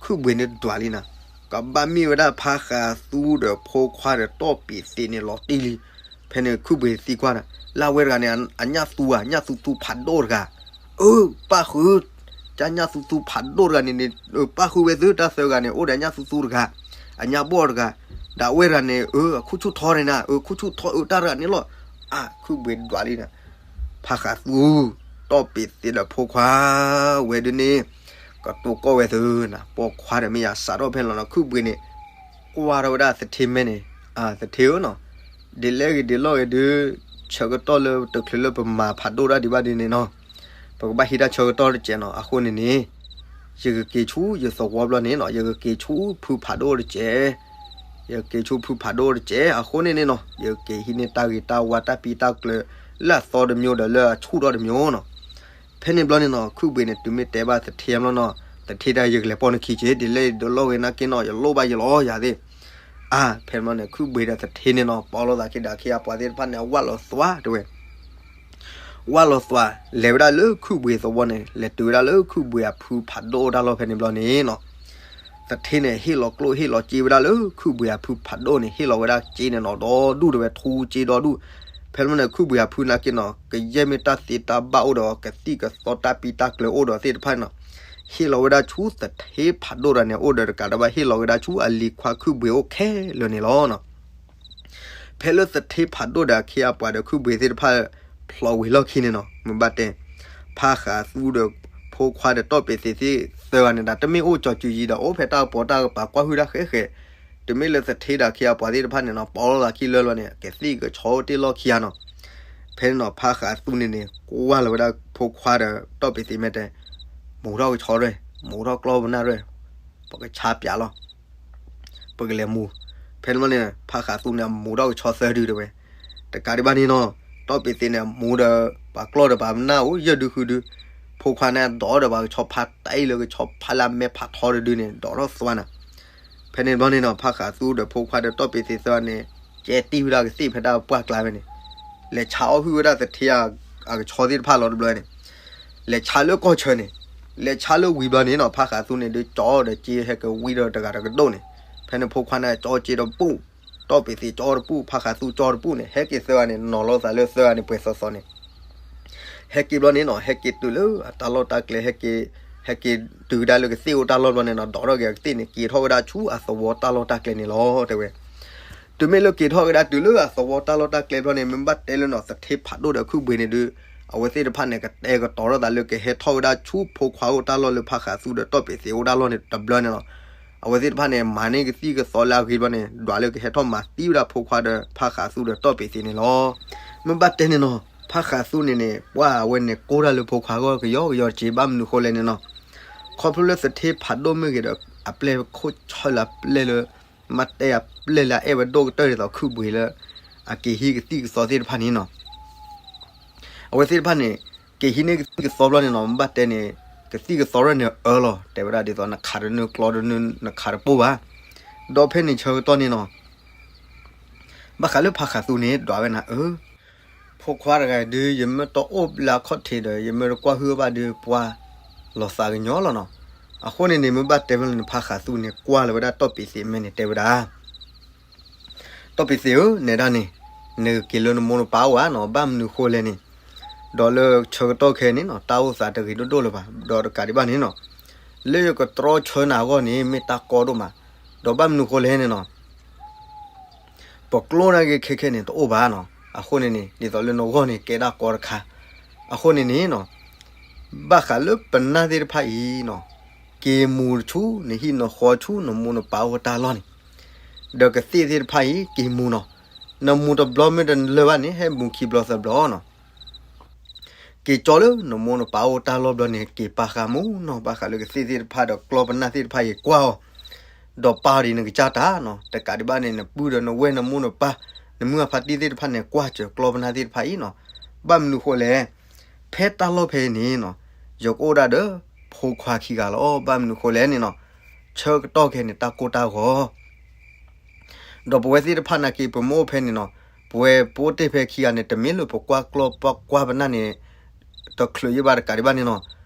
ခုၣ်ဘှံးန့ၣ်ဒွးလံနၤ, ကဘၣ်မ့ၢ်ဝဲဒၣ်ဖါဃးသူဒီးဖိခွါဒီးတီၢ်ပ့းသ့ၣ်န့ၣ်လီၤတံၢ်လံ, ဖဲန့ၣ်ခုၣ်ဘှံးသံကွၢ်နၤ, လၢအဝဲတဂၤန့ၣ် အညၣ်သူဧါ ညၣ်သူသူဖးဒိၣ်တဂၤ, အၢ ပၣ်ဃုာ်, ကညၣ်သူသူဖးဒိၣ်တဂၤန့ၣ်န့ၣ်, ပၣ်ဃုာ်ဝဲသုတၢ်သၢဂၤန့ၣ် အိၣ်ဒီးညၣ်သူသူတဂၤ, အညၣ်ဘီၣ်တဂၤ, ဒီးအဝဲတဂၤန့ၣ် အၢ အခူၣ်ဆူၣ်ထီန့ၣ်နၤ, အၢ ခူၣ်ဆူၣ်ထီအၢတၢ်တဂၤန့ၣ်လီၤ, အါ ခုၣ်ဘှံးဒွးလံနၤ ဖါဃးသူ, တီၢ်ပ့းသ့ၣ်ဒီးဖိခွါဝဲဒုန့ၣ်, ကတိၤကီၢ်ဝဲသုနၤ, ပိာ်ခွါဒီးမ့ၢ်ယၤစးထီၣ်ဖဲလီၤနီၤ ခုၣ်ဘှံးန့ၣ်, ကွၢ်ထီၣ်ဝဲဒၣ်သထ့မဲာ်န့ၣ်, သထ့ဧၢနီၤ, ဒ်လဲၣ်ဂ့ၤဒ်လဲၣ်ဂ့ၤဒုး, ဆၢကတီၢ်လၢတချုးလၢပမၤဖးဒိၣ်တၢ်ဒံးဘၣ်ဒ်န့ၣ်နီၤ, ပကဘၣ်ဟံးတၢ်ဆၢကတီၢ်တစဲးနီၤ, အဃိန့ၣ်န့ၣ်, ယကက့ၤဆူယသဝီဘျီန့ၣ်နီၤ ယကက့ၤဆူဖုဖးဒိၣ်တစဲး ယကက့ၤဆူဖုဖးဒိၣ်တစဲး အဃိန့ၣ်န့ၣ်နီၤ ယကက့ၤဟံးန့ၢ်တၢ်ဂ့ၤတၢ်ဝါတၢ်ပံတၢ်ကျၢၤ လၢအသီတမျိုးဒီးလၢအဆူၣ်ထီၣ်တမျိုးနီၤ, ဖဲန့ၣ်ဘျီန့ၣ်နီၤ ခုၣ်ဘှံးန့ၣ် တုၤမ့ၢ်တဲဘၣ်သထ့ဘျီနီၤ, သထ့တဲယကလဲၤပိာ်နခံက့ၤ ဒ်လဲၣ်ဒ်လဲၣ်ဂ့ၤနာ်က့နီၤ ယလိၣ်ဘၣ်ယလီၤယၤသ့ၣ်, အါ ဖဲန့ၣ်ဘျီန့ၣ် ခုၣ်ဘှံးဒီးသထ့န့ၣ်နီၤ ပိာ်လိာ်သးခံဒီးအခ့အပှၤသ့ၣ်တဖၣ်န့ၣ် အဝၣ်လီၤသွါတဲဝဲ ဝၣ်လီၤသွါ, လဲၤဝဲဒၣ်လၢခုၣ်ဘှံးသဝီန့ၣ် လဲၤတုၤဝဲဒၣ်လၢခုၣ်ဘှံးအဖုဖးဒိၣ်တၢ်လီၢ်ဖဲန့ၣ်ဘျီန့ၣ်နီၤ, သထ့န့ၣ် ဟ့ၣ်လီၤကျိၣ်ဟ့ၣ်လီၤစ့ဝဲဒၣ်လၢခုၣ်ဘှံးအဖုဖးဒိၣ်န့ၣ် ဟ့ၣ်လီၤဝဲဒၣ်စ့န့ၣ်နီၤ ဒီဒူၣ်တဲဝဲ ထူစ့ဒီဒူၣ်, ဖဲန့ၣ်ဘျီန့ၣ် ခုၣ်ဘှံးအဖုနာ်က့နီၤ ကယဲၢ်မ့ၢ်တၢ်သ့တၢ်ဘၣ်အိၣ်ဒီး ကသံၣ်ကသီတၢ်ပံတၢ်ကျၢၤအိၣ်ဒီးသ့ၣ်တဖၣ်န့ၣ်နီၤ, ဟ့ၣ်လီၤဝဲဒၣ်ဆူသထ့ဖးဒိၣ်တဂၤန့ၣ် အိၣ်ဒီးတကးဒံးဘၣ် ဟ့ၣ်လီၤဝဲဒၣ်ဆူအလံၤခွါခုၣ်ဘှ့ၤအိၣ်ခဲလၢာ်န့ၣ်လီၤ. ဖဲလၢသထ့ဖးဒိၣ်ဒီးအခ့အပှၤဒီးခုၣ်ဘှ့ၤသ့ၣ်တဖၣ် ဖျိးဝံၤလီၢ်ခံန့ၣ်နီၤ မ့ၢ်ဘၣ်တဲ ဖါဃးသူဒီးဖိခွါဒီးတီၢ်ပ့းသ့းသ့ၣ်သၢဂၤန့ၣ် တၢ်တမ့ၢ်အိၣ်ကၠီၤစုၤယံၤဒီး အိၣ်ဖဲတၢ်ကပီၤတၢ်ကပၤကွၢ်ဟုၣ်တၢ်ဃဲးဃဲး, တမ့ၢ်လၢသထ့ဒီးအခ့အပှၤသ့ၣ်တဖၣ်န့ၣ်နီၤ ပီလီၤသးခံလၢလီၤန့ၣ် ကသံၣ်ကဆီအိၣ်တ့ၢ်လီၢ်ခံဂၤနီၤ. ဖဲန့ၣ်နီၤ ဖါဃးသူန့ၣ်န့ၣ် ကွၢ်လီၤဝဲဒၣ်ဖိခွါဒီးတီၢ်ပ့းသ့းမဲာ်တဲ မူထီၣ်ကဆီရဲၣ်, မူထီၣ်ကျီၢ်ပနၢ်ရဲၣ်, ပကဆါပၠးလီၤ ပကလဲၤမူ. ဖဲန့ၣ်ဘျီန့ၣ် ဖါဃးသူန့ၣ် မူထီၣ်ကဆီသၢဒုတဲဝဲ. တကးဒံးဘၣ်န့ၣ်နီၤ တီၢ်ပ့းသ့းန့ၣ် မူဒီးပှၤကျီၢ်ဒီးပှၤပနၢ်အိၣ်ယဲၢ်ဒုဃုဒု, ဖိခွါန့ၣ် ဒိးဒီးပှၤကဆီဖါတၢ်အံၤလၢကဆီဖါလၢအမဲာ်ဖးထီတဒုန့ၣ် ဒိးထီၣ်သွါနၤ. ဖဲန့ၣ်ဘျီန့ၣ်နီၤ ဖါဃးသူဒီးဖိခွါဒီးတီၢ်ပ့းသ့းသၢဂၤန့ၣ် ကဲတံၢ်ဝဲဒၣ်ကသ့ၣ်ဖဲတၢ်ပှၢ်ကျါဖဲန့ၣ်, လဲၤဆါအီၣ်ဟုၣ်ဝဲဒၣ်သထ့အကဆီသ့ၣ်တဖၣ်လီၤတဘျီန့ၣ်, လဲၤဆါလၢကီၢ်ဆၢန့ၣ်, လဲၤဆါလၢဝံၤဘျီန့ၣ်နီၤ ဖါဃးသူန့ၣ် ဒုးကၠီဒီးက့ဟဲကဝံဒီးတဂၤတကဒိၣ်န့ၣ်, ဖဲန့ၣ်ဖိခွါန့ၣ် ကၠီက့တပူၤ, တီၢ်ပ့းသ့းကၠီတပူၤ, ဖါဃးသူကၠီတပူၤန့ၣ် ဟဲက့ၤသၢဂၤန့ၣ် နီၤလိာ်သးလၢသၢဂၤန့ၣ်ပှဲၤသီသီန့ၣ် ဟဲက့ၤဘျီန့ၣ်နီၤ ဟဲက့ၤတုၤလၢအတၢ်လီၢ်တၢ်ကျဲ ဟဲက့ၤ, ဟဲက့ၤတုၤကဒါလၢကသ့ၣ်အိၣ်တၢ်လီၢ်ဘျီန့ၣ်နီၤ ဒိးထီၣ်က့ၤအကသ့ၣ်န့ၣ် က့ၤထီၣ်ဝဲဒၣ်ဆူအသဝီတၢ်လီၢ်တၢ်ကျဲန့ၣ်လီၤ တဲဝဲ. တုၤမ့ၢ်လၢက့ၤထီၣ်ကဒါတုၤလၢအသဝီတၢ်လီၢ်တၢ်ကျဲဘျီန့ၣ် မ့ၢ်ဘၣ်တဲလၢနီၤ သထ့ဖးဒိၣ်ဒီးခုၣ်ဘှ့ၤန့ၣ်ဒုး အဝဲသ့ၣ်တဖၣ်န့ၣ် ကတဲာ်ကတီၤထီၣ်သးလၢကဟဲထီၣ်ဝဲဒၣ်ဆူဖိခွါအိၣ်တၢ်လီၢ်လၢဖါဃးသူဒီးတီၢ်ပ့းသ့းအိၣ်တၢ်လီၢ်န့ၣ်တဘျီန့ၣ်လီၤ. အဝဲသ့ၣ်တဖၣ်န့ၣ် မၤန့ၢ်ကသံၣ်ကသီလၢအဂ့ၤဘျီန့ၣ် ဒွးလၢကဟဲထီၣ်မၤသံဝဲဒၣ်ဖိခွါဒီးဖါဃးသူဒီးတီၢ်ပ့းသ့းန့ၣ်လီၤ. မ့ၢ်ဘၣ်တဲန့ၣ်နီၤ ဖါဃးသူန့ၣ်န့ၣ် ပှၢ်အဝဲန့ၣ်ကိၢ်တၢ်လၢဖိခွါဂီၢ်ကယီကယီတက့ၢ် ဘၣ်မနုၤဃိလဲၣ်န့ၣ်နီၤ ခီဖျိလၢသထ့ဖးဒိၣ်မ့ၢ်ဂ့ၤဒီး အပျဲၢ်ခိၣ်ဆၢလၢအပျဲၢ်လၢ မ့ၢ်ဘၣ်တဲအပျဲၢ်လၢအအဲၣ်ဝဲဒိၣ်ကတၢၢ်ဒ်သိးခုၣ်ဘှ့ၤလၢ အက့ၤဟံးကသံၣ်ကသီသ့ၣ်တဖၣ်န့ၣ်နီၤ အဝဲသ့ၣ်တဖၣ်န့ၣ် က့ၤဟံးန့ၢ်ကသံၣ်ကသီဘျီန့ၣ်နီၤ မ့ၢ်ဘၣ်တဲန့ၣ် ကသံၣ်ကသီရဲၣ်န့ၣ်အၢလီၤ တဲဝဲဒၣ်ဒ်သိးနခးတနုာ်ကျီတနုာ် နခးတပိၢ်ဘၣ်. ဒီးဖဲန့ၣ်ဆၢကတီၢ်န့ၣ်နီၤ ဘၣ်ဃးလၢဖါဃးသူန့ၣ် ဒွးဝဲနၤအၢ ဖိခွါတဂၤဒုး ယမ့ၢ်တအိၣ်လၢအခီၣ်ထံးဒီး ယမ့ၢ်တကွၢ်ဟုၣ်ဘၣ်ဒုး ပှၢ်လီၤသးကညီလီၤနီၤ. အဃိန့ၣ်န့ၣ် မ့ၢ်ဘၣ်တဲဖဲလဲၣ်န့ၣ် ဖါဃးသူန့ၣ် ကွၢ်လီၤဝဲဒၣ်တီၢ်ပ့းသ့းမဲာ်န့ၣ် တဲဝဲဒၣ် တီၢ်ပ့းသ့းဧၢ နဲဒၣ်န့ၣ် နကက့ၤလၢနမိၢ်နပၢ်အိၣ်ဧါနီၤ ဘၣ်မနုၤဃိလဲၣ်န့ၣ် ဒီးလၢဆၢကတီၢ်ခဲအံၤန့ၣ်နီၤ တၢ်အိၣ်သးတဂ့ၤဒိၣ်ဒိၣ်လၢၤဘၣ် ဒီးတကးဒံးဘၣ်န့ၣ်နီၤ လၢယကတြီဆၢနၤအဂီၢ်န့ၣ် မ့ၢ်တၢ်ကီဒိၣ်မး ဒီးဘၣ်မနုၤဃိလဲၣ်န့ၣ်နီၤ ပကျိၣ်နာ်က့ခဲခဲန့ၣ် တအိၣ်ဘၣ်နီၤ အဃိန့ၣ်န့ၣ် ဒ်သိးလၢနဂီၢ်န့ၣ် ကဲဒၣ်ကီတခါ အဃိန့ၣ်န့ၣ်နီၤ ဘၣ်ဃးလၢပနၢ်သ့ၣ်တဖၣ်အံၤနီၤ က့ၤမူၤဆူနဟံၣ်နဃီဆူနမိၢ်နပၢ်အိၣ်တၢ်လီၢ်န့ၣ် ဒီးကသ့ၣ်သ့ၣ်တဖၣ်အံၤ က့ၤမူၤနီၤ နမူၤတဘျီမ့ၢ်တလၢာ်ဘၣ်န့ၣ် ဟဲမူၤခံဘျီသၢဘျီနီၤ က့ၤကၠီလၢနမိၢ်နပၢ်အိၣ်တၢ်လီၢ်ဘျီန့ၣ် က့ၤပာ်ဃာ်မူနီၤ ဘၣ်ဃးလၢကသ့ၣ်သ့ၣ်တဖၣ်ဒီးကျီၢ်ပနၢ်သ့ၣ်တဖၣ်အံၤကွၢ်အီၤ ဒီးပာ်အီၤဒ်နကစၢ်တၢ်နီၤ တကးဒံးဘၣ်န့ၣ် နပုၢ်ဒီးနဝဲၢ်နမိၢ်နပၢ် နမုၢ်အဖါတံၢ်သ့ၣ်တဖၣ်န့ၣ် ကွၢ်စၢၤကျီၢ်ပနၢ်သ့ၣ်တဖၣ်အံၤနီၤ ဘၣ်မနုၤဃိလဲၣ် ဖဲတၢ်လီၢ်ဖဲအံၤန့ၣ်နီၤ ယကအိၣ်ဒၣ်ဒီးဖိခွါခံဂၤလီၤ ဘၣ်မနုၤဃိလဲၣ်န့ၣ်နီၤ ဆၢကတီၢ်ခဲအံၤန့ၣ် တၢ်ကိၢ်တၢ်ဂီၤ ဒီးပဝဲသ့ၣ်တဖၣ်နာ်က့ ပမ့ၢ်အိၣ်ဖဲန့ၣ်နီၤ ပဝဲပအိၣ်တ့ၢ်ဖဲခံဂၤန့ၣ် တမ့ၢ်လၢပကွၢ်ကျီၢ်ပကွၢ်ပနၢ်န့ၣ် တချုးယံၤဘၣ်တကးဒံးဘၣ်န့ၣ်နီၤ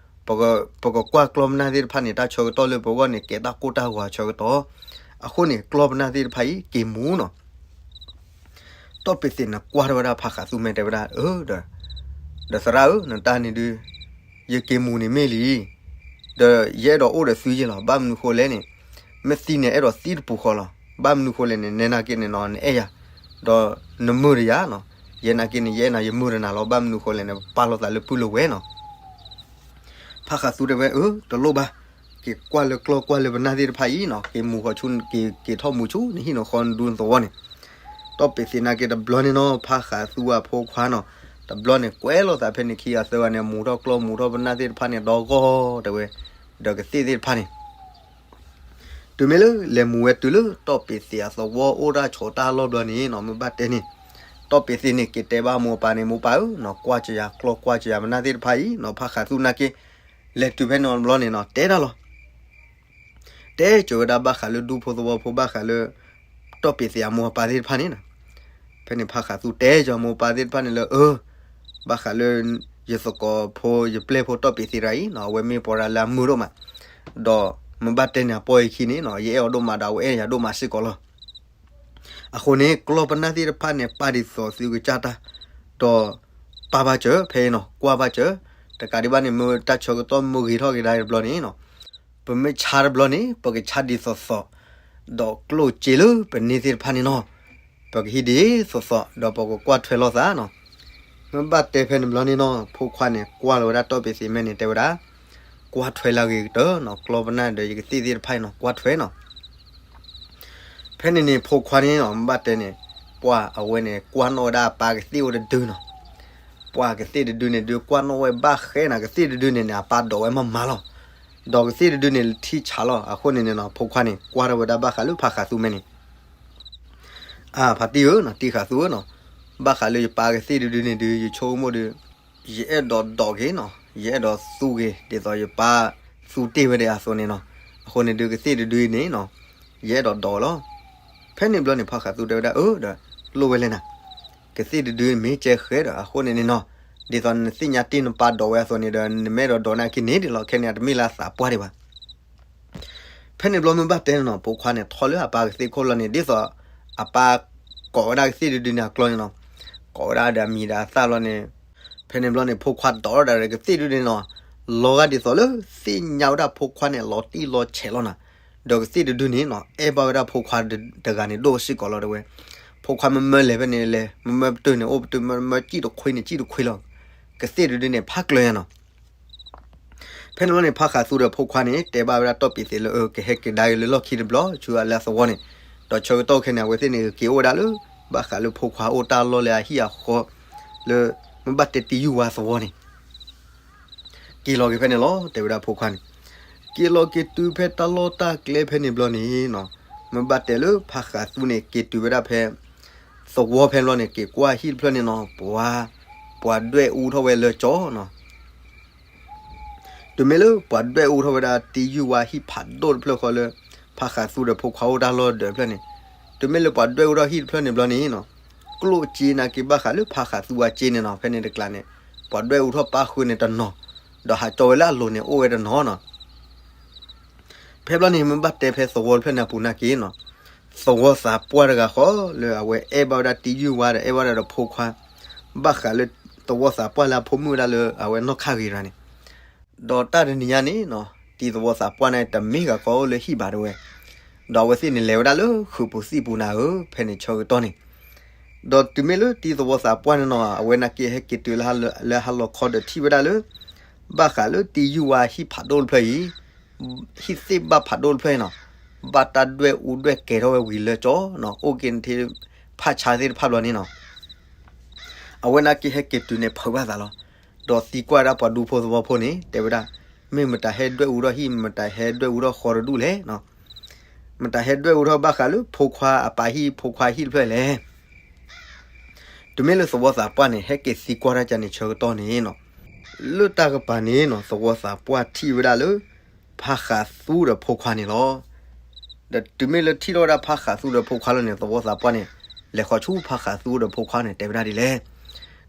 ပကကွၢ်ကျီၢ်ပနၢ်သ့ၣ်တဖၣ်န့ၣ် တၢ်ဆၢကတီၢ်လၢပဂီၢ်န့ၣ် ကဲတၢ်ကိၢ်တၢ်ဂီၤဆၢကတီၢ် အဃိန့ၣ် ကျီၢ်ပနၢ်သ့ၣ်တဖၣ်အံၤ က့ၤမူၤနီၤ တီၢ်ပ့းသ့းန့ၣ် ကွၢ်ထီၣ်ဝဲဒၣ်ဖါဃးသူမဲာ်တဲဝဲဒၣ် အၢ ဒီး ဒီးသရၣ်ဧၢ နတၢ်န့ၣ်ဒုး ယက့ၤမူၤန့ၣ်မ့ၢ်လံ ဒီးယအဲၣ်ဒိးအိၣ်ဒီးသုယ့ၢ်လီၤ ဘၣ်မနုၤဃိလဲၣ်န့ၣ် မ့ၢ်သံန့ၣ် အဲၣ်ဒိးသံတပူၤဃီလီၤ ဘၣ်မနုၤဃိလဲၣ်န့ၣ် နဲနာ်က့န့ၣ်နီၤ နအဲၣ်ယၤ ဒီးနမုာ်ဒီးယၤနီၤ ယဲနာ်က့န့ၣ် ယအဲၣ်နၤယမုာ်ဒီးနၤလီၤ ဘၣ်မနုၤဃိလဲၣ်န့ၣ် ပပာ်လိာ်သးလၢပုၢ်လၢဝဲၢ်နီၤ ဖါဃးသူတဲဝဲ အၢ တလိၣ်ဘၣ် က့ၤကွၢ်လၢကျီၢ်ကွၢ်လၢပနၢ်သ့ၣ်တဖၣ်အံၤနီၤ က့ၤမူၤဃီၤဆူ က့ၤ က့ၤထီၣ်မူၤဆူနဟံၣ်နဃီနဒူနသဝီန့ၣ် တီၢ်ပ့းသ့းနာ်က့တဘျီန့ၣ်နီၤ ဖါဃးသူအဖိခွါနီၤ တဘျီန့ၣ် ကွဲလိာ်သးဖဲန့ၣ်ခံဂၤသၢဂၤန့ၣ် မူၤထီၣ်ကျီၢ်မူၤထီၣ်ပနၢ်သ့ၣ်တဖၣ်န့ၣ် ဒီဂီၢ်တဲဝဲ ဒီးကသ့ၣ်သ့ၣ်တဖၣ်န့ၣ် တုၤမ့ၢ်လၢလဲၤမူၤဝဲတုၤလၢ တီၢ်ပ့းသ့းအသဝီအိၣ်တၢ်ဆိးတၢ်လီၢ်ဘျီန့ၣ်နီၤ မ့ၢ်ဘၣ်တဲန့ၣ် တီၢ်ပ့းသ့းန့ၣ် က့ၤတဲဘၣ်မိၢ်ပၢ်န့ၣ် မိၢ်ပၢ်ဧၢနီၤ ကွၢ်စၢၤယၤကျီၢ်ကွၢ်စၢၤယၤပနၢ်သ့ၣ်တဖၣ်အံၤနီၤ ဖါဃးသူနာ်က့ လဲၤတုၤဖဲန့ၣ်ဘျီန့ၣ်နီၤ တဲတၢ်လီၤ တဲစၢၤဝဲဒၣ်ဘၣ်ဃးလၢဒူဖိသဝီဖိဘၣ်ဃးလၢ တီၢ်ပ့းသ့းအမိၢ်အပၢ်သ့ၣ်တဖၣ်န့ၣ်နီၤ ဖဲန့ၣ်ဖါဃးသူတဲစၢၤမိၢ်ပၢ်သ့ၣ်တဖၣ်န့ၣ်လၢ အၢ ဘၣ်ဃးလၢ ယသကိးဖိ ယပျဲၢ်ဖိတီၢ်ပ့းသ့းတဂၤအံၤနီၤ အဝဲမ့ၢ်ပှၤတဂၤလၢအမုာ်ဒိၣ်မး ဒီးမ့ၢ်ဘၣ်တဲန့ၣ် အပီၢ်ယခံန့ၣ်နီၤ ယအဲၣ်အီၤဒိၣ်မးဒီးအဝဲအဲၣ်ယၤဒိၣ်မးစ့ၢ်ကီးလီၤ အဃိန့ၣ် ကျီၢ်ပနၢ်သ့ၣ်တဖၣ်န့ၣ် ပာ်ဒ်သိးသုကစၢ်တၢ် ဒီး ပာ်ဘၣ်စၢၤ ဖဲအံၤနီၤ ကွၢ်ဘၣ်စၢၤ တကးဒံးဘၣ်န့ၣ် မ့ၢ်တၢ်ဆၢကတီၢ်မ့ၢ်ဂ့ၤထီၣ်က့ၤဒၣ်တဘျီန့ၣ်နီၤ ပမ့ၢ်ဆါတဘျီန့ၣ် ပကဆါဒ်သိးသိး, ဒီးကျိၣ်စ့လၢပန့ၢ်သ့ၣ်တဖၣ်န့ၣ်နီၤ, ပကဟံးဒ်သိးသိး ဒီးပကကွၢ်ထွဲလိာ်သးနီၤ. မ့ၢ်ဘၣ်တဲဖဲန့ၣ်ဘျီန့ၣ်နီၤ ဖိခွါန့ၣ် ကွၢ်လီၤဝဲဒၣ်တီၢ်ပ့ၤသ့ၣ်မဲာ်န့ၣ် တဲဝဲဒၣ်, ကွၢ်ထွဲလၢအဂ့ၤကတၢၢ်နီၤ, ကျီပနၢ်ဒီးယကသ့ၣ်သ့ၣ်တဖၣ်အံၤနီၤ ကွၢ်ထွဲနီၤ. ဖဲန့ၣ်န့ၣ် ဖိခွါန့ၣ်နီၤ မ့ၢ်ဘၣ်တဲန့ၣ်, ပှၤအဝဲန့ၣ် ကွၢ်နီၣ်ဝဲဒၣ်အပၢ်ကသ့ၣ်အိၣ်တဒုနီၤ. ပှၤကသ့ၣ်တဒုန့ၣ်ဒုး ကွၢ်နီၣ်ဝဲဘၣ်ဃဲနၤ, ကသ့ၣ်တဒုန့ၣ်န့ၣ် အပၢ်ဒိးဝဲမးမးလီၤ. ဒီးကသ့ၣ်တဒုန့ၣ် ထံၣ်ဆါလီၤ. အဃိန့ၣ်န့ၣ်နီၤ ဖိခွါန့ၣ် ကွၢ်ထီၣ်ဝဲဒၣ်ဘၣ်ဃးလၢဖးဃးသူမဲာ်န့ၣ် အါ ဖါတံၢ်ဧၢနီၤ, တံၢ်ဃးသူဧၢနီၤ, ဘၣ်ဃးလၢယပၢ်ကသ့ၣ်တဒုန့ၣ်ဒုး ယဆိကမိၣ်ဒီး ယအဲၣ်ဒိးဒိးက့ၤနီၤ, ယအဲၣ်ဒိးသူက့ၤ ဒ်သိးယပၢ်သူတ့ၢ်ဝဲဒၣ်အသိးန့ၣ်နီၤ. အဃိန့ၣ်ဒုး ကသ့ၣ်တဒုအံၤန့ၣ်နီၤ ယအဲၣ်ဒိးဒိးလီၤ. ဖဲန့ၣ်ဘျီန့ၣ် ဖးဃးသူတဲဝဲဒၣ် အၢ ဒီး လိၣ်ဝဲလဲၣ်နၤ, ကသ့ၣ်တဒုမ့ၢ်ကဲဃဲဒီး အဃိန့ၣ်န့ၣ်နီၤ, ဒ်သိးနသ့ၣ်ညါတ့ၢ်နပၢ်ဒိးဝဲအသိးန့ၣ်ဒီး နမ့ၢ်အဲၣ်ဒိးဒိးန့ၢ်က့ၤန့ၣ်ဒ်လီၤ, ခဲန့ၣ် အတမ့ၢ်လၢအသးပှၢ်ဒံးဘၣ်. ဖဲန့ၣ်ဘျီမ့ၢ်ဘၣ်တဲန့ၣ်နီၤ ဖိခွါန့ၣ် ထီၣ်လၢအပၢ်ကသ့ၣ်ခိၣ်လီၤန့ၣ် ဒ်သိးအပၢ်ကိးဝဲဒၣ်ကသ့ၣ်တဒုန့ၣ်အကျီန့ၣ်နီၤ, ကိးဝဲဒၣ်ဒီးအမံၤဒီးအသၣ်လီၤန့ၣ်. ဖဲန့ၣ်ဘျီန့ၣ် ဖိခွါဒိးထီၣ်ဒီးကသ့ၣ်တဒုန့ၣ်နီၤ, လီၤဂာ်ဒ်သိးလၢသ့ၣ်ညါဝဲဒၣ်ဖိခွါန့ၣ် လီၤတံၢ်လီၤဆဲးလီၤနၤ. ဒီးကသ့ၣ်တဒုန့ၣ်နီၤ အဲၣ်ဘၣ်ဝဲဒၣ်ဖိခွါတဂၤန့ၣ်ဒိၣ်စ့ၢ်ကီးလီၤတဲဝဲ. ဖိခွါမ့ၢ်မၢလဲၤဖဲန့ၣ်လဲၤ, မ့ၢ်မၢပတုာ်န့ၣ် အိၣ်ပတုာ်, မၢမၢစံၣ်တခွ့န့ၣ် စံၣ်တခွ့လီၤ. ကသ့ၣ်တဒုန့ၣ် ဖးကျၢၤညါနီၤ. ဖဲန့ၣ်ဘျီန့ၣ် ဖးဃးသူဒီးဖိခွါန့ၣ် တဲဘၣ်ဝဲဒၣ်တီၢ်ပ့ၤသ့ၣ်လၢ အၢ ကဟဲက့ၤဒါက့ၤလၢလီၢ်ခံတဘျီ ဆူအလၢအသဝီန့ၣ်, ဒီးဆၢကတီၢ်ခဲန့ၣ် အဝဲသ့ၣ်န့ၣ် က့ၤအိၣ်ဝဲဒၣ်လၢ ဘၣ်ဃးလၢဖိခွါအိၣ်တၢ်လီၢ်လၢအဟံၣ်အဃီ လၢ မ့ၢ်ဘၣ်တဲတံယုၢ်ဝါသဝီန့ၣ် က့ၤလီၤက့ၤဖဲန့ၣ်လီၤ တဲဝဲဒၣ်ဖိခွါန့ၣ်. က့ၤလီၤက့ၤတုၤဖဲတၢ်လီၢ်တၢ်ကျဲဖဲန့ၣ်ဘျီန့ၣ်နီၤ, မ့ၢ်ဘၣ်တဲလၢဖးဃးသူန့ၣ် က့ၤတုၤဝဲဒၣ်ဖဲ သဝီဖဲန့ၣ်ဘျီန့ၣ် က့ၤကွၢ်ဟံၣ်တဖျၢၣ်န့ၣ်နီၤ, ပှၤ ပှၤဒွဲၣ်အူထီၣ်ဝဲလၢကၠီနီၤ. တုၤမ့ၢ်လၢပှၤဒွဲၣ်အူထီၣ်ဝဲဒၣ်တံယုၢ်ဝါဟံၣ်ဖးဒိၣ်တဖျၢၣ်ဃီလၢ ဖးဃးသူဒီးဖိခွါအိၣ်တၢ်လီၢ်ဒၢးတဖျၢၣ်န့ၣ်, တုၤမ့ၢ်လၢပှၤဒွဲၣ်အူထီၣ်ဟံၣ်တဖျၢၣ်န့ၣ်ဘျီန့ၣ်နီၤ, ကျိၣ်စ့နာ်က့ဘၣ်ဃးလၢဖးဃးသူအစ့န့ၣ်နီၤ, ဖဲန့ၣ်တကျါန့ၣ် ပှၤဒွဲၣ်အူထီၣ်ပၣ်ဃုာ်န့ၣ်တနီၤ, ဒီးဟးကၠီဝဲလၢအလိၤန့ၣ် အိၣ်ဝဲတနီၤနီၤ. ဖဲဘျီန့ၣ် မ့ၢ်ဘၣ်တဲဖဲသဝီတဖျၢၣ်န့ၣ်အပူၤနာ်က့နီၤ, သဝီသးပှၢ်တဂၤဃီလၢအဝဲအဲၣ်ဘၣ်ဝဲဒၣ်တံယုၢ်ဝါဒီးအဲၣ်ဘၣ်ဝဲဒၣ်ဒီးဖိခွါ, ဘၣ်ဃးလၢသဝီသးပှၢ်လၢအဖိမုၣ်ဝဲဒၣ်လၢအဝဲနီၢ်ခါဂ့ၤတဂၤန့ၣ်, ဒီးတၢ်တနံၤညါန့ၣ်နီၤ, တံၤသဝီသးပှၢ်န့ၣ် တမ့ၢ်ဂၤကီအိၣ်လၢဟံၣ်ဘၣ်တဲဝဲ, ဒီးအဝဲသ့ၣ်န့ၣ်လဲၤဝဲဒၣ်လၢဃုာ်ပူၤသံၣ်ပူၤနၤဧၢ, ဖဲန့ၣ်ဆၢကတီၢ်န့ၣ် ဒီးတုၤမ့ၢ်လၢတံၤသဝီသးပှၢ်န့ၣ်နီၤ, အဝဲနာ်က့ဟဲက့ၤတုၤလၢဟါလီၤခီဒီးထံၣ်ဝဲဒၣ်လၢ ဘၣ်ဃးလၢတံၤယုၢ်ဝါဟံၣ်ဖးဒိၣ်တဖျၢၣ်အံၤ, ဟံၣ်သ့ၣ်ဘၣ်ဖးဒိၣ်တဖျၢၣ်အံၤနီၤ, ဘၣ်တၢ်ဒွဲၣ်အူဒွဲၣ်ကဲထီၣ်ဝဲဝံၤလၢကၠီနီၤ, အိၣ်က့ၤနထံဖးဆါသ့ၣ်တဖၣ်ဘျီန့ၣ်နီၤ အဝဲနာ်က့ဟဲက့ၤတုၤန့ၣ်ဖုးဘၣ်သးလီၤ. ဒီးသံကွၢ်ဒၣ်ပှၤဒူဖိသဝီဖိန့ၣ် တဲဝဲဒၣ်, မ့ၢ်မတၤဟဲဒွဲၣ်အူထီၣ်ဟံၣ်, မတၤဟဲဒွဲၣ်အူထီၣ်ဃီတဒူၣ်လဲၣ်, မတၤဟဲဒွဲၣ်အူထီၣ်ဘၣ်ဃးလၢဖိခွါအပၢ်ဟံၣ် ဖိခွါဟံၣ်တဖျၢၣ်လဲၣ်. တုၤမ့ၢ်လၢသဝီသးပှၢ်န့ၣ် ဟဲက့ၤသံကွၢ်တၢ်ကန့ၣ်ဆၢကတီၢ်န့ၣ်နီၤ, လၢတၢ်ကပၤန့ၣ်နီၤ သဝီသးပှၢ်ထံၣ်ဝဲဒၣ်လၢ ဖးဃးသူဒီးဖိခွါန့ၣ်လီၤ. ဒီးတုၤမ့ၢ်လၢထံၣ်ထီၣ်ဝဲဒၣ်ဖးဃးသူဒီးဖိခွါလီၤန့ၣ် သဝီသးပှၢ်န့ၣ် လဲၤဃီၤဆူဖးဃးသူဒီးဖိခွါန့ၣ် တဲဝဲဒၣ်ဒ်လဲၣ်,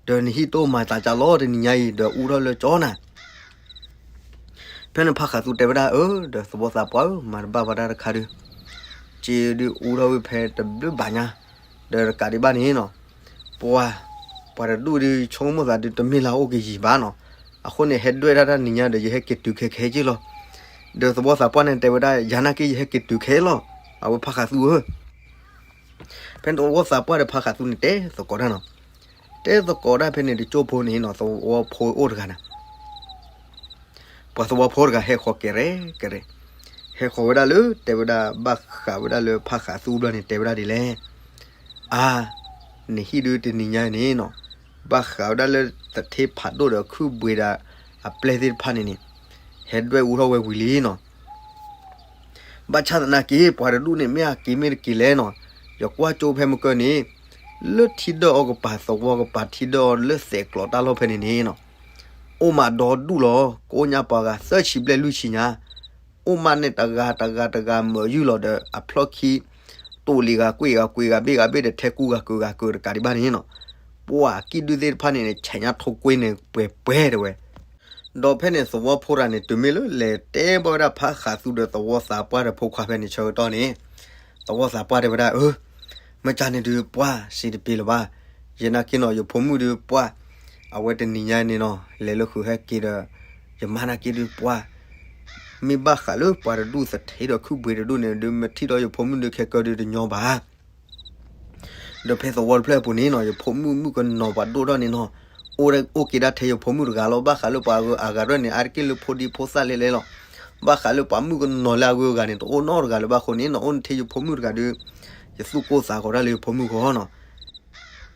ဒီးနဟံၣ်တအိၣ်မၤသးကၢ်လီၤ တနံၤညါအံၤ ဒီးအူထီၣ်လၢကၠီနၤ. ဖဲန့ၣ်ဖးဃးသူတဲဝဲဒၣ် အၢ ဒီးသဝီသးပှၢ်ဧၢ, မၤတဘၣ်ဘၣ်တၢ်တခါဒုး, စ့ဒုးအူထီၣ်ဝဲဖဲတဘျုးဘၣ်ညါ, ဒီးတကးဒံးဘၣ်န့ၣ်နီၤ, ပှၤ, ပှၤတဒူၣ်ဒုးဆိကမိၣ်သးဒုး တမ့ၢ်လၢအအိၣ်ကယံာ်ဘၣ်နီၤ, အဃိန့ၣ် ဟဲဒွဲၣ်ဒၣ်တၢ်နံၤညါဒီး ယဟဲက့ၤတုၤခဲခဲက့လီၤ. ဒီးသဝီသးပှၢ်န့ၣ်တဲဝဲဒၣ် ယၤနာ်က့ယဟဲက့ၤတုၤခဲလီၤ, အဝဲဖးဃးသူဧၢ. ဖဲန့ၣ်သဝီသးပှၢ်ဒီးဖးဃးသူန့ၣ်တဲသကိးတၢ်နီၤ, တဲသကိးတၢ်ဖဲန့ၣ်တကၠိဖိန့ၣ်နီၤ သဝီဖိအိၣ်တဂၤန့ၣ် ပှၤသဝီဖိတဂၤဟဲဃီၤကဲရဲၣ်ကရဲၣ်, ဟဲဃီၤဝဲဒၣ်လၢ တဲဝဲဒၣ်ဘၣ်ဃးဝဲဒၣ်လၢဖးဃးသူဘျီန့ၣ် တဲဝဲဒၣ်ဒ်လဲၣ်, အါ, နဟံၣ်ဒုးတနံၤညါအံၤန့ၣ်နီၤ, ဘၣ်ဃးဝဲဒၣ်လၢသထ့ဖးဒိၣ်ဒီးခုၣ်ဘှံးဒီးအပျဲၢ်သ့ၣ်တဖၣ်န့ၣ်န့ၣ်, ဟဲဒွဲၣ်အူထီၣ်ဝဲဝံၤလံနီၤ. ဘၣ်ဆၣ်သနာ်က့ ပှၤတဒူၣ်န့ၣ် မ့ၢ်အက့ၤမ့ၢ်တက့ၤလဲၣ်နီၤ, ယကွၢ်ကၠိဖဲမုၢ်ကၢန့ၣ်, လၢထံဒၢၣ်အီၤကပၤ သဝီကပၤထံဒၢၣ်အီၤလၢသဲးကျိးတၢ်လီၢ်ဖဲန့ၣ်န့ၣ်နီၤ, အိၣ်မးဒီဒူၣ်လီၤ, ကိးညါပှၤဂၤသၢဆံဘျဲၣ်လွံၢ်ဆံညါ, အိၣ်မးန့ၣ်တဂၤတဂၤတဂၤမၢာ်ယုၢ်လီၤဒီး အဖျီၣ်ခံ တိၢ်လံၤဂၤကွံာ်ဂၤကွံာ်ဂၤဘ့ၣ်ဂၤဘ့ၣ်ဒီးထဲကူဂၤကုာ်ဂၤကုာ်တကးဒံးဘၣ်န့ၣ်နီၤ, ပှၤကံၣ်ဒုၣ်သ့ၣ်တဖၣ်န့ၣ်န့ၣ် ဆဲးညါထိကွ့န့ၣ်ပှဲၤပှဲၤတဲဝဲ ဒီးဖဲန့ၣ်သဝီဖိတဂၤန့ၣ် တုၤမ့ၢ်လၢလဲၤတဲဘၣ်ဝဲဒၣ်ဖးဃးသူဒီးသဝီသးပှၢ်ဒီးဖိခွါဖဲန့ၣ်ဆၢကတီၢ်န့ၣ်, သဝီသးပှၢ်တဲဝဲဒၣ် အၢ, မ့ၢ်ကန့ၣ်ဒုးပှၢ်စံးတပ့ၤလၢၤဘၣ်, ယနာ်က့နီၤ ယဖိမုၣ်ဒုးပှၢ်, အဝဲတနံၤညါန့ၣ်နီၤ လဲၤလၢဃုာ်ဟဲက့ၤဒီး, ယမါနာ်က့ဒုးပှၢ် မ့ၢ်ဘၣ်ဃးလၢပှၤတဒူၣ်သထ့ဒီးခုၣ်ဘှံးတဒူၣ်န့ၣ် ဒုးမ့ၢ်ထံၣ်ဒီးယဖိမုၣ်ဒုးခဲကၢဒုးတညီဘၣ်. ဒီးဖဲသဝီတဖျၢၣ်အပူၤန့ၣ်နီၤ ယဖိမုၣ်မုၣ်ကနီၤပှၤဒိၣ်ထီၣ်န့ၣ်နီၤ, အိၣ်က့ၤဒၣ်ထဲယဖိမုၣ်တဂၤလီၤ. ဘၣ်ဃးလၢပှၤအဂၤရဲၣ်န့ၣ် အါတက့ၢ်လၢဖိဒံဖိသၣ်လဲလဲလီၤ. ဘၣ်ဃးလၢပှၤမုၣ်ကနီၤလၢအဂုၤအဂၤန့ၣ် တအိၣ်နီတဂၤလၢၤဘၣ်အဃိန့ၣ်နီၤ, အိၣ်န့ၣ်ထဲယဖိမုၣ်တဂၤဒီး ယသူၣ်ကိၢ်သးဂီၤဒၣ်လၢယဖိမုၣ်ဂီၢ်နီၤ.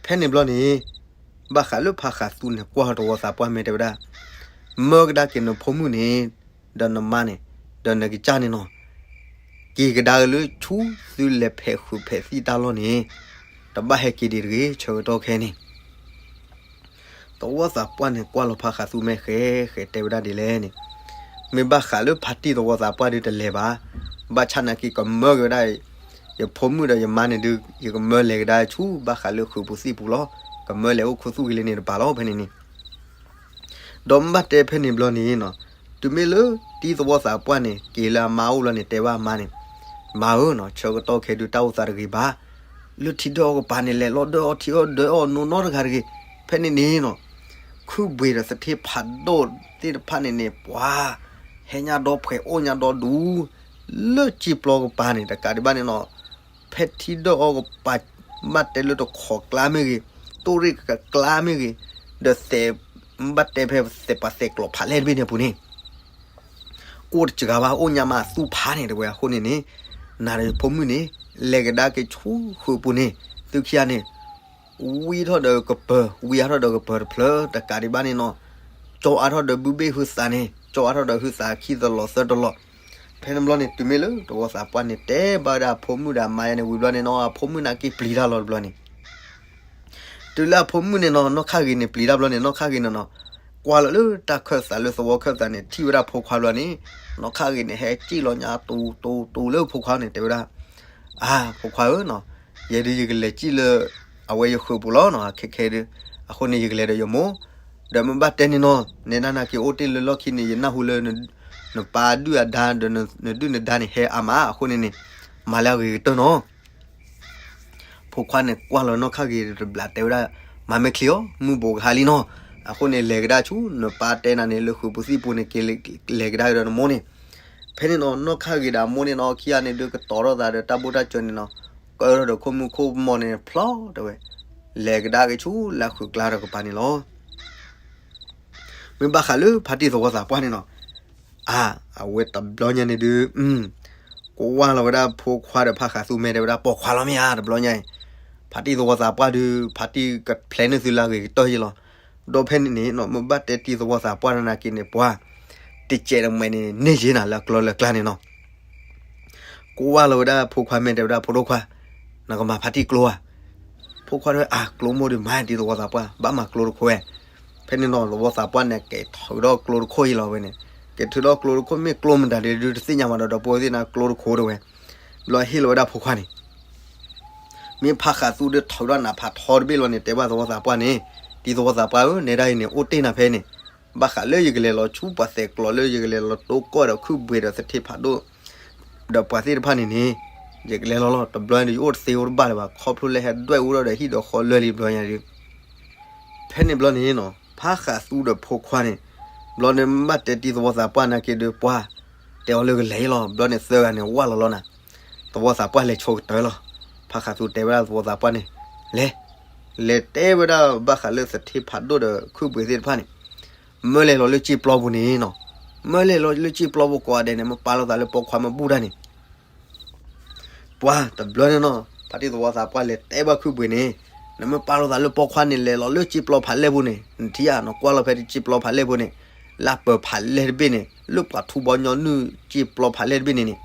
ဖဲန့ၣ်ဘျီန့ၣ် ဘၣ်ဃးလၢဖးဃးသူန့ၣ် ကွၢ်တဝီသးပှၢ်မဲာ်တဲဝဲဒၣ်, မၢကဒါက့ၤနဖိမုၣ်န့ၣ် ဒီးနမါန့ၣ် ဒီးနကစၢ်န့ၣ်နီၤ, က့ၤကဒါက့ၤလၢဆူသုလဲၤဖဲးဃုာ်ဖဲးသံၣ်တၢ်လီၢ်န့ၣ် တဘၣ်ဟဲက့ၤဒံးတဂ့ၤ ဆၢကတီၢ်ခဲအံၤန့ၣ်. သဝီသးပှၢ်န့ၣ် ကွၢ်လီၤဖးဃးသူမဲာ်ဃဲဃဲတဲဝဲဒၣ်ဒ်လဲၣ်န့ၣ်, မ့ၢ်ဘၣ်ဃးလၢဖါတံၢ်သဝီသးပှၢ်ဒုးတလဲၤဘၣ်. ဘၣ်ဆၣ်နာ်က့ၤကမၢက့ၤဝဲဒၣ် ယဖိမုၣ်ဒီးယမါန့ၣ်ဒုး ယကမၢလဲၤကဒါဆူဘၣ်ဃးလၢဃုာ်ပူၤသံၣ်ပူၤလီၤ. ကမၢလဲၤအိၣ်ခူသူၣ်က့ၤလံန့ၣ်တပၤလီၤ ဖဲန့ၣ်န့ၣ်. ဒီးမ့ၢ်ဘၣ်တဲဖဲန့ၣ်ဘျီန့ၣ်နီၤ, တုၤမ့ၢ်လၢတံၢ်သဝီသးပှၢ်န့ၣ် က့ၤလၢအမါအိၣ်လီၤန့ၣ် တဲဘၣ်အမါန့ၣ်, မါဧၢနီၤ, ဆၢကတီၢ်ခဲဒုးတၢ်အိၣ်သးတဂ့ၤဘၣ်. လၢထံဒၢၣ်အီၣ်ကပၤန့ၣ် လဲၤလီၤဒၢအီၣ်ထံအီၣ်ဒၢအီၣ်နီၢ်နီၢ်တဂၤတဂ့ၤ. ဖဲန့ၣ်န့ၣ်နီၤ, ခုၣ်ဘှံးဒီးသထ့ဖးဒိၣ်သ့ၣ်တဖၣ်န့ၣ်န့ၣ် ပှၤ ဟဲညါဒီးဖှဲးအိၣ်ညါဒီးဒူ လၢစ့ပျီကပၤန့ၣ် တကးဒံးဘၣ်န့ၣ်နီၤ, ဖဲထံဒၢၣ်အီၣ်ကပၤ ဘၣ်တဲလၢတခီးကျါမ့ၢ်ဂ့ၤ, တိၢ်ရ့ၣ်ကကျါမ့ၢ်ဂ့ၤ, ဒီးသဲး ဘၣ်တဲဖဲသဲးပှၤသဲးကျိးဖးလဲၢ်တဘ့ၣ်န့ၣ်အပူၤန့ၣ် အိၣ်တစှၤဘၣ် အိၣ်ညါမးအသူၣ်ဖးန့ၣ်တဲဝဲအဃိန့ၣ်န့ၣ်, နၤဒီးယဖိမုၣ်န့ၣ် လဲၤကဒါက့ၤဆူဃုာ်ပူၤန့ၣ် သုခံဂၤန့ၣ် ဝံထီၣ်ဒီးကပၢၤ ဝံအါထီၣ်ဒီးကပၢၤတဖျၢၣ် တကးဒံးဘၣ်န့ၣ်နီၤ, ကၠီအါထီၣ်ဒီးဘုဘ့ၣ်ဟုသးန့ၣ် ကၠီအါထီၣ်ဒီးဟုသးခံသလီၤသၢတလီၤ. ဖဲန့ၣ်ဘျီန့ၣ် တုၤမ့ၢ်လၢတဝီသးပှၢ်န့ၣ် တဲဘၣ်ဝဲဒၣ်အဖိမုၣ်ဒီးအမါယါန့ၣ်ဝံၤဘျီန့ၣ်နီၤ အဖိမုၣ်န့ၣ်က့ၤပျံၤတၢ်လီၤတဘျီန့ၣ် တုၤလၢအဖိမုၣ်န့ၣ်နီၤ နီၢ်ခါဂ့ၤန့ၣ် ပျံၤတၢ်ဘျီန့ၣ် နီၢ်ခါဂ့ၤန့ၣ်နီၤ, ကွၢ်လီၤလၢတၢ်ခၢၣ်သးလၢသဝီခၢၣ်သးန့ၣ် ထံၣ်ဝဲဒၣ်ဖိခွါဘျီန့ၣ်, နီၢ်ခါဂ့ၤန့ၣ် ဟဲစံၣ်လီၤညါတူတူတူလၢဖိခွါန့ၣ် တဲဝဲဒၣ်, အါ ဖိခွါဧၢနီၤ, ယဲဒုးယကလဲၤစံၣ်လၢ အဝဲယဃုာ်ပူၤလီၤနီၤ ခဲခဲဒုး, အဃိန့ၣ် ယကလဲၤဒီးယမိၢ်, ဒီးမ့ၢ်ဘၣ်တဲန့ၣ်နီၤ နဲဒၣ်နာ်က့ၤအိၣ်တ့ၢ်လၢလီၢ်ခံန့ၣ် ယနၢ်ဟူလၢ နပၢ်ဒုၣ်အဒါ ဒီးနဒုၣ်နဒါန့ၣ် ဟဲအါမး အဃိန့ၣ်န့ၣ် မၤလၢအဂ့ၤကတၢၢ်နီၤ ဖိခွါန့ၣ်ကွၢ်လီၤနီၢ်ခါဂ့ၤတဘျီတဲဝဲဒၣ်, မၤမ့ၢ်ချံအီၤ မုၢ်ဘူးကဟါလံနီၤ, အဃိန့ၣ် လဲၤကဒါဆူ နပၢ်တဲနၤန့ၣ် လၢဃုာ်ပူၤသံၣ်ပူၤန့ၣ် က့ၤလဲၤကဒါက့ၤဒီးနမိၢ်န့ၣ်. ဖဲန့ၣ်နီၤ နီၢ်ခါဂ့ၤဒီးအမိၢ်န့ၣ်နီၤ ခံဂၤန့ၣ်ဒုးကတီၤထီၣ်သးဒီးတၢ်ဘိၣ်တၢ်စၢၤန့ၣ်နီၤ, ကၢထီၣ်ဒီးခိၣ်မူခိၣ်မီၤန့ၣ်ဖျီတဲဝဲ, လဲၤကဒါက့ၤဆူလၢဃုာ်ကျါဒီးကပၤန့ၣ်လီၤ. မ့ၢ်ဘၣ်ဃးလၢဖါတံၢ်သဝီသးပှၢ်န့ၣ်နီၤ, အါ အဝဲတဘျီညါန့ၣ်ဒုး ကွၢ်လီၤဝဲဒၣ်ဖိခွါဒီးဖါဃးသူမဲာ်တဲဝဲဒၣ် ပိာ်ခွါလီၤမ့ၢ်ဧါ တဘျီညါအံၤ, ဖါတံၢ်သဝီသးပှၢ်ဒုး ဖါတံၢ်ကဖျဲးန့ၢ်သုလၢအဂ့ၤကတၢၢ်ယံလီၤ. ဒီးဖဲန့ၣ်န့ၣ်နီၤ မ့ၢ်ဘၣ်တဲတံၢ်သဝီသးပှၢ်တနာ်က့ၤန့ၣ် ပှၤ တကဲးတမှဲးန့ၣ် န့ၢ်ယ့နၤလၢအကျီလၢအကျါန့ၣ်နီၤ ကွၢ်လီၤဝဲဒၣ်ဖိခွါမဲာ်တဲဝဲဒၣ် ဖိဒိၣ်ခွါ, နကမၤဖါတံၢ်ကျိဧါ. ဖိခွါတဲဝဲ အါ ကျိမိၢ်ဒုးမၤတံၢ်သဝီသးပှၢ် ဘၣ်မၤကျိတခိၣ်ဝဲ. ဖဲန့ၣ်နီၤ သဝီသးပှၢ်န့ၣ် ကဲၤထုးဒီးကျိတခိၣ်ယံလီၤဝဲန့ၣ�်, ကဲၤထုးဒီးကျိတခိၣ် မ့ၢ်ကျိမတၤဒုး တသ့ၣ်ညါမးဒီး ဒီပုၢ်ဝဲၢ်သ့ၣ်န့ၣ် ကျိတခိၣ်တဲဝဲ. ဘျီဟ့ၣ်လီၤဝဲဒၣ်ဖိခွါန့ၣ် မ့ၢ်ဖါဃးသူဒီးထုးဒီးနးဖးထီတဘ့ၣ်လီၤန့ၣ် တဲဘၣ်သဝီသးပှၢ်န့ၣ်, တံၢ်သဝီသးပှၢ်ဧၢ နဲဒၣ်အံၤန့ၣ် အိၣ်တ့ၢ်နၤဖဲန့ၣ်, ဘၣ်ဃးလၢယကလဲၤလီၤဆူပှၤသဲးကျိးလၢ ယကလဲၤလီၤတိကိၢ်ဒီးခုၣ်ဘှံးဒီးသထ့ဖးဒိၣ် ဒီးပှၤသ့ၣ်တဖၣ်န့ၣ်န့ၣ်, ယကလဲၤလီၤလီၤ တဘျီန့ၣ် ယအိၣ်တသ့အိၣ်တဘၣ်လၢၤဘၣ် ခီဖျိလၢဟဲဒွဲၣ်အူထီၣ်ဒီးဟံၣ်ဒီးဃီလၢာ်လံဘျီညါဒုး ဖဲန့ၣ်ဘျီန့ၣ်နီၤ ဖါဃးသူဒီးဖိခွါန့ၣ်, ဘျီန့ၣ်မ့ၢ်ဘၣ်တဲတံၢ်သဝီသးပှၢ်နာ်က့ၤဒီး ပှၤ တဲအီၤလၢကလဲၤလီၤ. ဘျီန့ၣ်သၢဂၤန့ၣ် ဝၢ်လီၤလီၤနၤ, သဝီသးပှၢ်လဲၤဆိကတၢၢ်လီၤ. ဖါဃးသူတဲဝဲဒၣ်သဝီသးပှၢ်န့ၣ်, လဲၤ, လဲၤတဲဝဲဒၣ်ဘၣ်ဃးလၢသထ့ဖးဒိၣ်ဒီးခုၣ်ဘှံးသ့ၣ်တဖၣ်န့ၣ်, မၢလဲၤလီၤလၢစ့ပျီပူၤန့ၣ်နီၤ, မၢလဲၤလီၤလၢစ့ပျီပူၤကိးဂၤဒဲးန့ၣ် မ့ၢ်ပာ်လီၤသးလၢပိာ်ခွါမ့ၢ်ဘူၣ်တၢ်န့ၣ် ပှၤတဘျီန့ၣ်နီၤ ဖါတံၢ်သဝီသးပှၢ်လဲၤတဲဘၣ်ခုၣ်ဘှံးန့ၣ်, နမ့ၢ်ပာ်လီၤသးလၢပိာ်ခွါန့ၣ် လဲၤလီၤလၢစ့ပျီဖးလဲၢ်ပူၤန့ၣ် နထံၣ်ဧါ နကွၢ်လီၤဖဲတစ့ပျီဖးလဲၢ်ပူၤန့ၣ်, လၢပၢၤဖးလဲၢ်တဘ့ၣ်န့ၣ် လၢပှၤထူဘီညီနုၢ်စ့ပျီဖးလဲၢ်တဘ့ၣ်န့ၣ်န့ၣ်,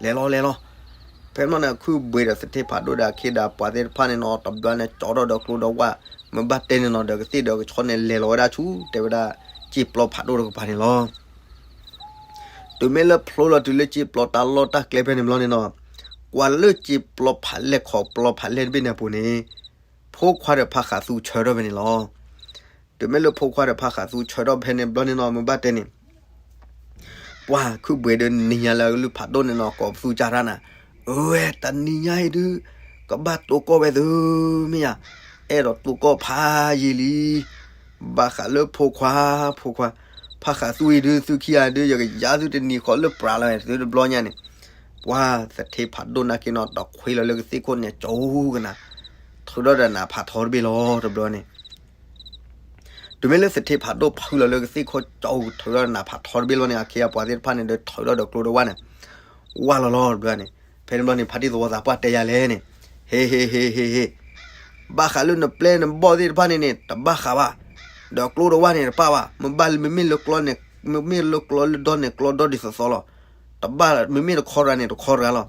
လဲၤလီၤလဲၤလီၤ. ဖဲန့ၣ် ခုၣ်ဘှံးဒီးသထ့ဖးဒိၣ်ဒီးအခ့ဒီးပှၤသ့ၣ်တဖၣ်န့ၣ်နီၤ တဘျီန့ၣ် ကၠီထီၣ်ဒီးကျိဒီးဝၣ်, မ့ၢ်ဘၣ်တဲန့ၣ်နီၤ ဒီးကသ့ၣ်ဒီးကဆီန့ၣ် လဲၤလီၤဝဲဒၣ်ဆူ တဲဝဲဒၣ် စ့ပျီဖးဒိၣ်တကပၤန့ၣ်လီၤ. တုၤမ့ၢ်လၢဖျိလီၤတုၤလၢစ့ပျီတၢ်လီၢ်တၢ်ကျဲဖဲန့ၣ်ဘျီန့ၣ်နီၤ, ကွၢ်လၢစ့ပျီဖးလဲၢ်ခီၣ်ပျီဖးလဲၢ်တဘ့ၣ်န့ၣ်အပူၤန့ၣ်, ဖိခွါဒီးဖါဃးသူဆၢထီၣ်ဖဲန့ၣ်လီၤ. တုၤမ့ၢ်လၢဖိခွါဒီးဖါဃးသူဆၢထီၣ်ဖဲန့ၣ်ဘျီန့ၣ်နီၤ မ့ၢ်ဘၣ်တဲန့ၣ် ပှၤခုၣ်ဘှံးဒီးနံၤညါလၢအကလုၢ်ဖးဒိၣ်န့ၣ်နီၤ ကိးပသူကၢ်တၢ်နၤ, အဝဲတနံၤညါအံၤဒုး ကဘၣ်တိကိၢ်ဝဲသုမ့ၢ်ယါ, အဲၣ်ဒိးတိကိၢ်ဖးယံာ်လံ, ဘၣ်ဃးလၢဖိခွါ, ဖိခွါ, ဖးဃးသူအံၤဒုး သုခံဂၤဒုး ယကယါသုတနံၤဃီလၢပြးလီၤ သုတဘျီညါန့ၣ်, ပှၤသထ့ဖးဒိၣ်နာ်က့နီၤ တခွ့လီၤလၢကသ့ၣ်ခိၣ်န့ၣ် ကၠီကနၤ, ထုးထီၣ်ဒီးနးဖးထီတဘ့ၣ်လီၤ တဘျီန့ၣ် တုၤမ့ၢ်လၢသထ့ဖးဒိၣ်ဖုလီၤလၢကသ့ၣ်ခိၣ် ကၠီကထုးထီၣ်နးဖးထီတဘ့ၣ်လီၤန့ၣ် အခ့အပှၤသ့ၣ်တဖၣ်န့ၣ် ဒုးထုးထီၣ်ဒီးကျိတဝၢ်န့ၣ် ဝၢ်လီၤလီၤတဘျီန့ၣ်, ဖဲန့ၣ်ဘျီန့ၣ် ဖါတံၢ်သဝီသးပှၢ်တဲယၤလဲၣ်န့ၣ်, ဟ့ဟ့ဟ့ဟ့ဟ့, ဘၣ်ဃးလၢနပျဲၢ်နဘီၣ်သ့ၣ်တဖၣ်န့ၣ်န့ၣ် တဘၣ်ဃးဘၣ်, ဒီးကျိတဝၢ်န့ၣ်တပၣ်ဘၣ်, မ့ၢ်ဘၣ်မ့မ့ၢ်လၢကျီန့ၣ်, မ့မ့ၢ်လၢကျီလၢဒီန့ၣ် ကျီဒီဒ်သိးသိးလီၤ, တဘၣ် မ့မ့ၢ်တခီတဂၤန့ၣ် တခီတဂၤလီၤ,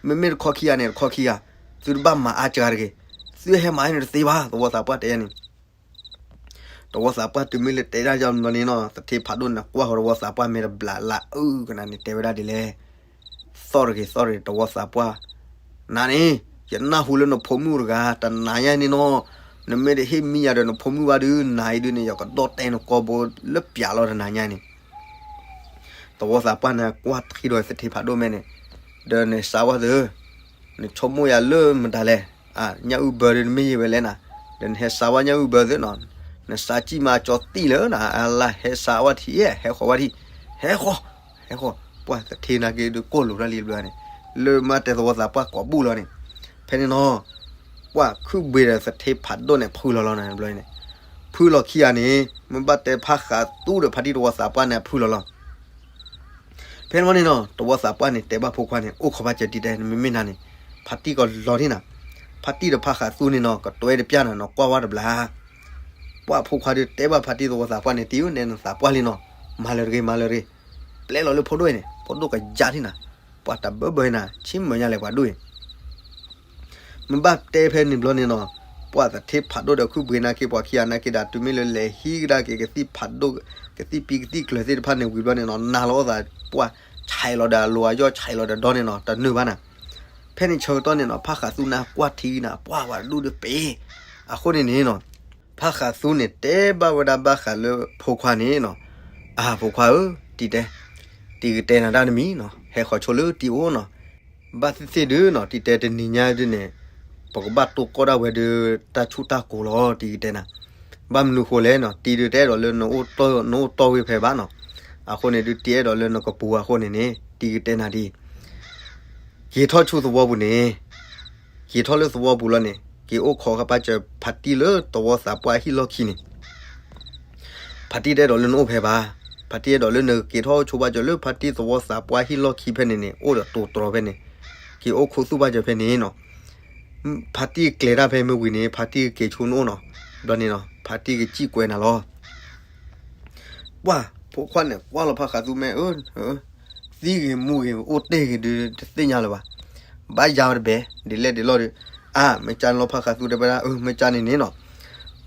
မ့မ့ၢ်တခီခံဂၤန့ၣ် တခီခံဂၤ, သုတဘၣ်မၤအါစှၤတဂ့ၤ, သုဟဲမၤန့ၣ်တသ့ဘၣ် သဝီသးပှၢ်တဲယၤန့ၣ် သဝီသးပှၢ်တုၤမ့ၢ်လၢတဲဒၣ်ယီၤဘျီန့ၣ်နီၤ သထ့ဖးဒိၣ်န့ၣ် ကွၢ်ဃီၤသဝီသးပှၢ်မဲာ်တဘျးလၢအုၣ်ကနၤန့ၣ် တဲဝဲဒၣ်ဒ်လဲၣ်, သီၣ်တဂ့ၤသီၣ်တဂ့ၤ သဝီသးပှၢ်, နၤန့ၣ် ယနၢ်ဟူလၢနဖိမုၣ်တဂၤ တနၤညါန့ၣ်နီၤ, နမ့ၢ်တဟ့ၣ်မံယၤဒီးနဖိမုၣ်ဘၣ်ဒုး နၤအံၤဒုးန့ၣ် ယကဒီၣ်တဲနကိာ်ဘိလၢပၠးလီၤတနၤညါန့ၣ် သဝီသးပှၢ်န့ၣ် ကွၢ်ထံဒီးသထ့ဖးဒိၣ်မဲာ်န့ၣ်, ဒီးနစးဝဲသ့ၣ်, နဆိကမိၣ်ယၤလၢမတၤလဲၣ်, ညၣ်အုၣ်ဘၢဒုးနမ့ၢ်ယံၤဝဲလဲၣ်နၤ, ဒီးနဟဲစးဝဲညၣ်အုၣ်ဘၢသ့ၣ်နီၤ, နစးကံၣ်မးကၠီသံၣ်လၢနၤ အလၢဟဲစးဝဲထံၣ် ဟဲဃီၤဝဲထံၣ်, ဟဲဃီၤ, ဟဲဃီၤ, ပှၤသထ့နာ်က့ဒုးကိၢ်လိာ်တၢ်လံတဘျီန့ၣ်, လၢမ့ၢ်တဲသဝီသးပှၢ်ကိးဘူၣ်လီၤန့ၣ်, ဖဲန့ၣ်နီၤ ပှၤခုၣ်ဘှံးဒီးသထ့ဖးဒိၣ်န့ၣ် ဖုလီၤလီၤန့ၣ်တဘျီန့ၣ်, ဖုလီၤခံဂၤန့ၣ် မ့ၢ်ဘၣ်တဲဖးဃးသူဒီးဖါတံၢ်သဝီသးပှၢ်န့ၣ် ဖုလီၤလီၤ ဖဲန့ၣ်ဘျီန့ၣ်နီၤ သဝီသးပှၢ်န့ၣ် တဲဘၣ်ဖိခွါန့ၣ် အိၣ်ခိးဘၣ်စၢၤတံၢ်တဲ နမ့မ့ၢ်နၤန့ၣ်, ဖါတံၢ်ကလီၤထံၣ်နၤ, ဖါတံၢ်ဒီးဖးဃးသူန့ၣ်နီၤ ကတွဲတပျၢ်နၤ နကွၢ်ဝဲတဘျီ, ပှၤဖိခွါဒုးတဲဘၣ်ဖါတံၢ်သဝီသးပှၢ်န့ၣ် တံၢ်ဧၢ နဲနသးပှၢ်လံနီၤ, မၤလၢၤတဂ့ၤ မၤလၢၤတဂ့ၤ, ပျဲလီၤလၢဖိဒိၣ်အံၤန့ၣ် ဖိဒိၣ်ကယါထံၣ်နၤ, ပှၤတဘၢဘၢနၤ ဆ့မုၢ်ညါလဲၣ်ပှၤဒိၣ်အံၤ မ့ၢ်ဘၣ်တဲဖဲန့ၣ်ဘျီန့ၣ်နီၤ, ပှၤသထ့ဖးဒိၣ်ဒီးခုၣ်ဘှံးနာ်က့ ပှၤခံဂၤနာ်က့ဒၣ် တုၤမ့ၢ်လၢလဲၤဟံးကဒါက့ၤ ကသံၣ်ဖးဒိၣ် ကသံၣ်ပံကသံၣ်ကျၢၤသ့ၣ်တဖၣ်န့ၣ်ဝံၤဘျီန့ၣ်နီၤ နၤလီၤအိၣ်သး ပှၤဆဲးလီၤဒီးအလိၤအယီၢ် ဆဲးလီၤဒီးဒီန့ၣ်နီၤ တနုာ်ဘၣ်နၤ, ဖဲန့ၣ်ဆၢကတီၢ်န့ၣ်နီၤ ဖးဃးသူနၢ်ကွၢ်ထံနၤ ပှၤဝဲဒူၣ်ဒုးပ့ၤ, အဃိန့ၣ်န့ၣ်နီၤ ဖးဃးသူန့ၣ် တဲဘၣ်ဝဲဒၣ်ဘၣ်ဃးလၢဖိခွါန့ၣ်နီၤ, အၢ ဖိခွါဧၢ, တံၢ်တဲ, တံၢ်ကတဲနၤတၢ်တမံၤနီၤ, ဟဲဃီၤဆိလၢတံၢ်အိၣ်နီၤ, ဘၣ်သ့ၣ်သ့ၣ်ဒုးနီၤ တံၢ်တဲတနံၤညါဒုးန့ၣ်, ပကဘၣ်တိၢ်ကီၢ်ဒၣ်ဝဲဒုး တၢ်ဆူၣ်တၢ်ကိၤလီၤ တံၢ်ကတဲနၤ, ဘၣ်မနုၤဃိလဲၣ်နီၤ တံၢ်ဒုးတအဲၣ်ဒိးလၢ နအိၣ်တီၢ်ဝဲဖဲဘၣ်နီၤ, အဃိန့ၣ်ဒုး တံၢ်အဲၣ်ဒိးလၢနကပူၤအဃိန့ၣ်န့ၣ် တံၢ်ကတဲနၤဒ် က့ၤထီၣ်ဆူသဝီပူၤန့ၣ်, က့ၤထီၣ်လၢသဝီပူၤလီၤန့ၣ် က့ၤအိၣ်ခိးဃာ်ပာ်စၢၤဖါတံၢ်လၢသဝီသးပှၢ်ဟံၣ်လီၢ်ခံန့ၣ်, ဖါတံၢ်တအဲၣ်ဒိးလၢနအိၣ်ဖဲဘၣ်, ဖါတံၢ်အဲၣ်ဒိးလၢနကက့ၤထီၣ်အိၣ်ဆိးဘၣ်စၢၤလၢဖါတံၢ်သဝီသးပှၢ်ဟံၣ်လီၢ်ခံဖဲန့ၣ်န့ၣ် အိၣ်ဒီးတိၤတြီၤဖဲန့ၣ်, က့ၤအိၣ်ခိးသူၣ်ဘၣ်စၢၤဖဲန့ၣ်နီၤ, ဖါတံၢ်ကျဲၤတၢ်ဖဲမ့ၢ်ဝံၤန့ၣ် ဖါတံၢ်ကက့ၤဆူနအိၣ်နီၤ, ဘျီန့ၣ်နီၤ ဖါတံၢ်ကစံၣ်ကွဲးနၤလီၤ ပှၢ်ဖိခွါန့ၣ် ကွၢ်လီၤဖးဃးသူမဲာ်, သံဂ့ၤမူဂ့ၤ အိၣ်တ့ၢ်ဂ့ၤဒုး တသ့ၣ်ညါလၢၤဘၣ်, ဘၣ်ယါဝဲတဘဲ ဒ်လဲၣ်ဒ်လဲၣ်ဒီး, အါ မ့ၢ်ကၢန့ၣ်လီၤ ဖးဃးသူတဲဝဲဒၣ်, မ့ၢ်ကၢန့ၣ်န့ၣ်နီၤ,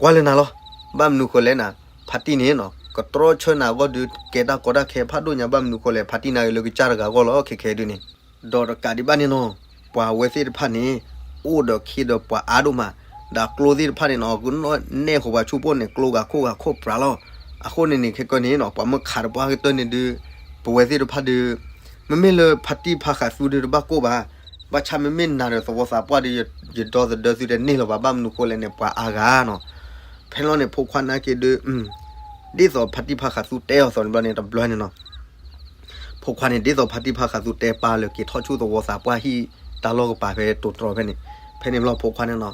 ကွၢ်လၢနၤလီၤ, ဘၣ်မနုၤဃိလဲၣ်နၤ, ဖါတံၢ်န့ၣ်နီၤ ကတြီဆၢနၤအဂီၢ်ဒုး ကဲတၢ်ကီတၢ်ခဲဖးဒိၣ်ညါ ဘၣ်မနုၤဃိလဲၣ် ဖါတံၢ်နာ်က့ၤလၢကစၢ်တဂၤအဂီၢ်လီၤ ခဲခဲဒုးန့ၣ် ဒီးတကးဒံးဘၣ်န့ၣ်နီၤ, ပှၤဝဲသ့ၣ်တဖၣ်န့ၣ် အိၣ်ဒီးခ့ဒီးပှၤအါဒိၣ်မး, ဒီးကျိသ့ၣ်တဖၣ်န့ၣ်နီၤ ကနဲၣ်ဃီၤပှၤဆူၣ်ပိၢ်န့ၣ် ကျိဂၤခိၣ်ဂၤခိၣ်ပြးလီၤ, အဃိန့ၣ်န့ၣ် ခဲကနံၣ်အံၤနီၤ ပှၤမ့ၢ်ခးတပှၢ်ကတၢၢ်န့ၣ်ဒုး, ပဝဲသ့ၣ်တဖၣ်ဒုး, မ့မ့ၢ်လၢဖါတံၢ်ဖးဃးသူဒုးတဘၣ်ကိၢ်ဘၣ်, ဘၣ်ဆၣ်မ့မ့ၢ်နၤဒီးသဝီသးပှၢ်ဒုး, ယဒီသဒၢသုတန့ၢ်လၢၤဘၣ် ဘၣ်မနုၤဃိလဲၣ်န့ၣ် ပှၤအါဂၤနီၤ, ဖဲလီၤန့ၣ် ဖိခွါနာ်က့ၤဒုး ဒ်သိးဖါတံၢ်ဖးဃးသူတဲအီၤသိးန့ၣ်ဘျီန့ၣ် တဘျီန့ၣ်နီၤ, ဖိခွါန့ၣ် ဒ်သိးဖါတံၢ်ဖးဃးသူတဲပာ်လၢ က့ၤထီၣ်ဆူသဝီသးပှၢ်ဟံၣ်တၢ်လီၢ်ကပၤဖဲတိၤတြီၤဖဲန့ၣ်, ဖဲန့ၣ်ဘျီဖိခွါန့ၣ်နီၤ,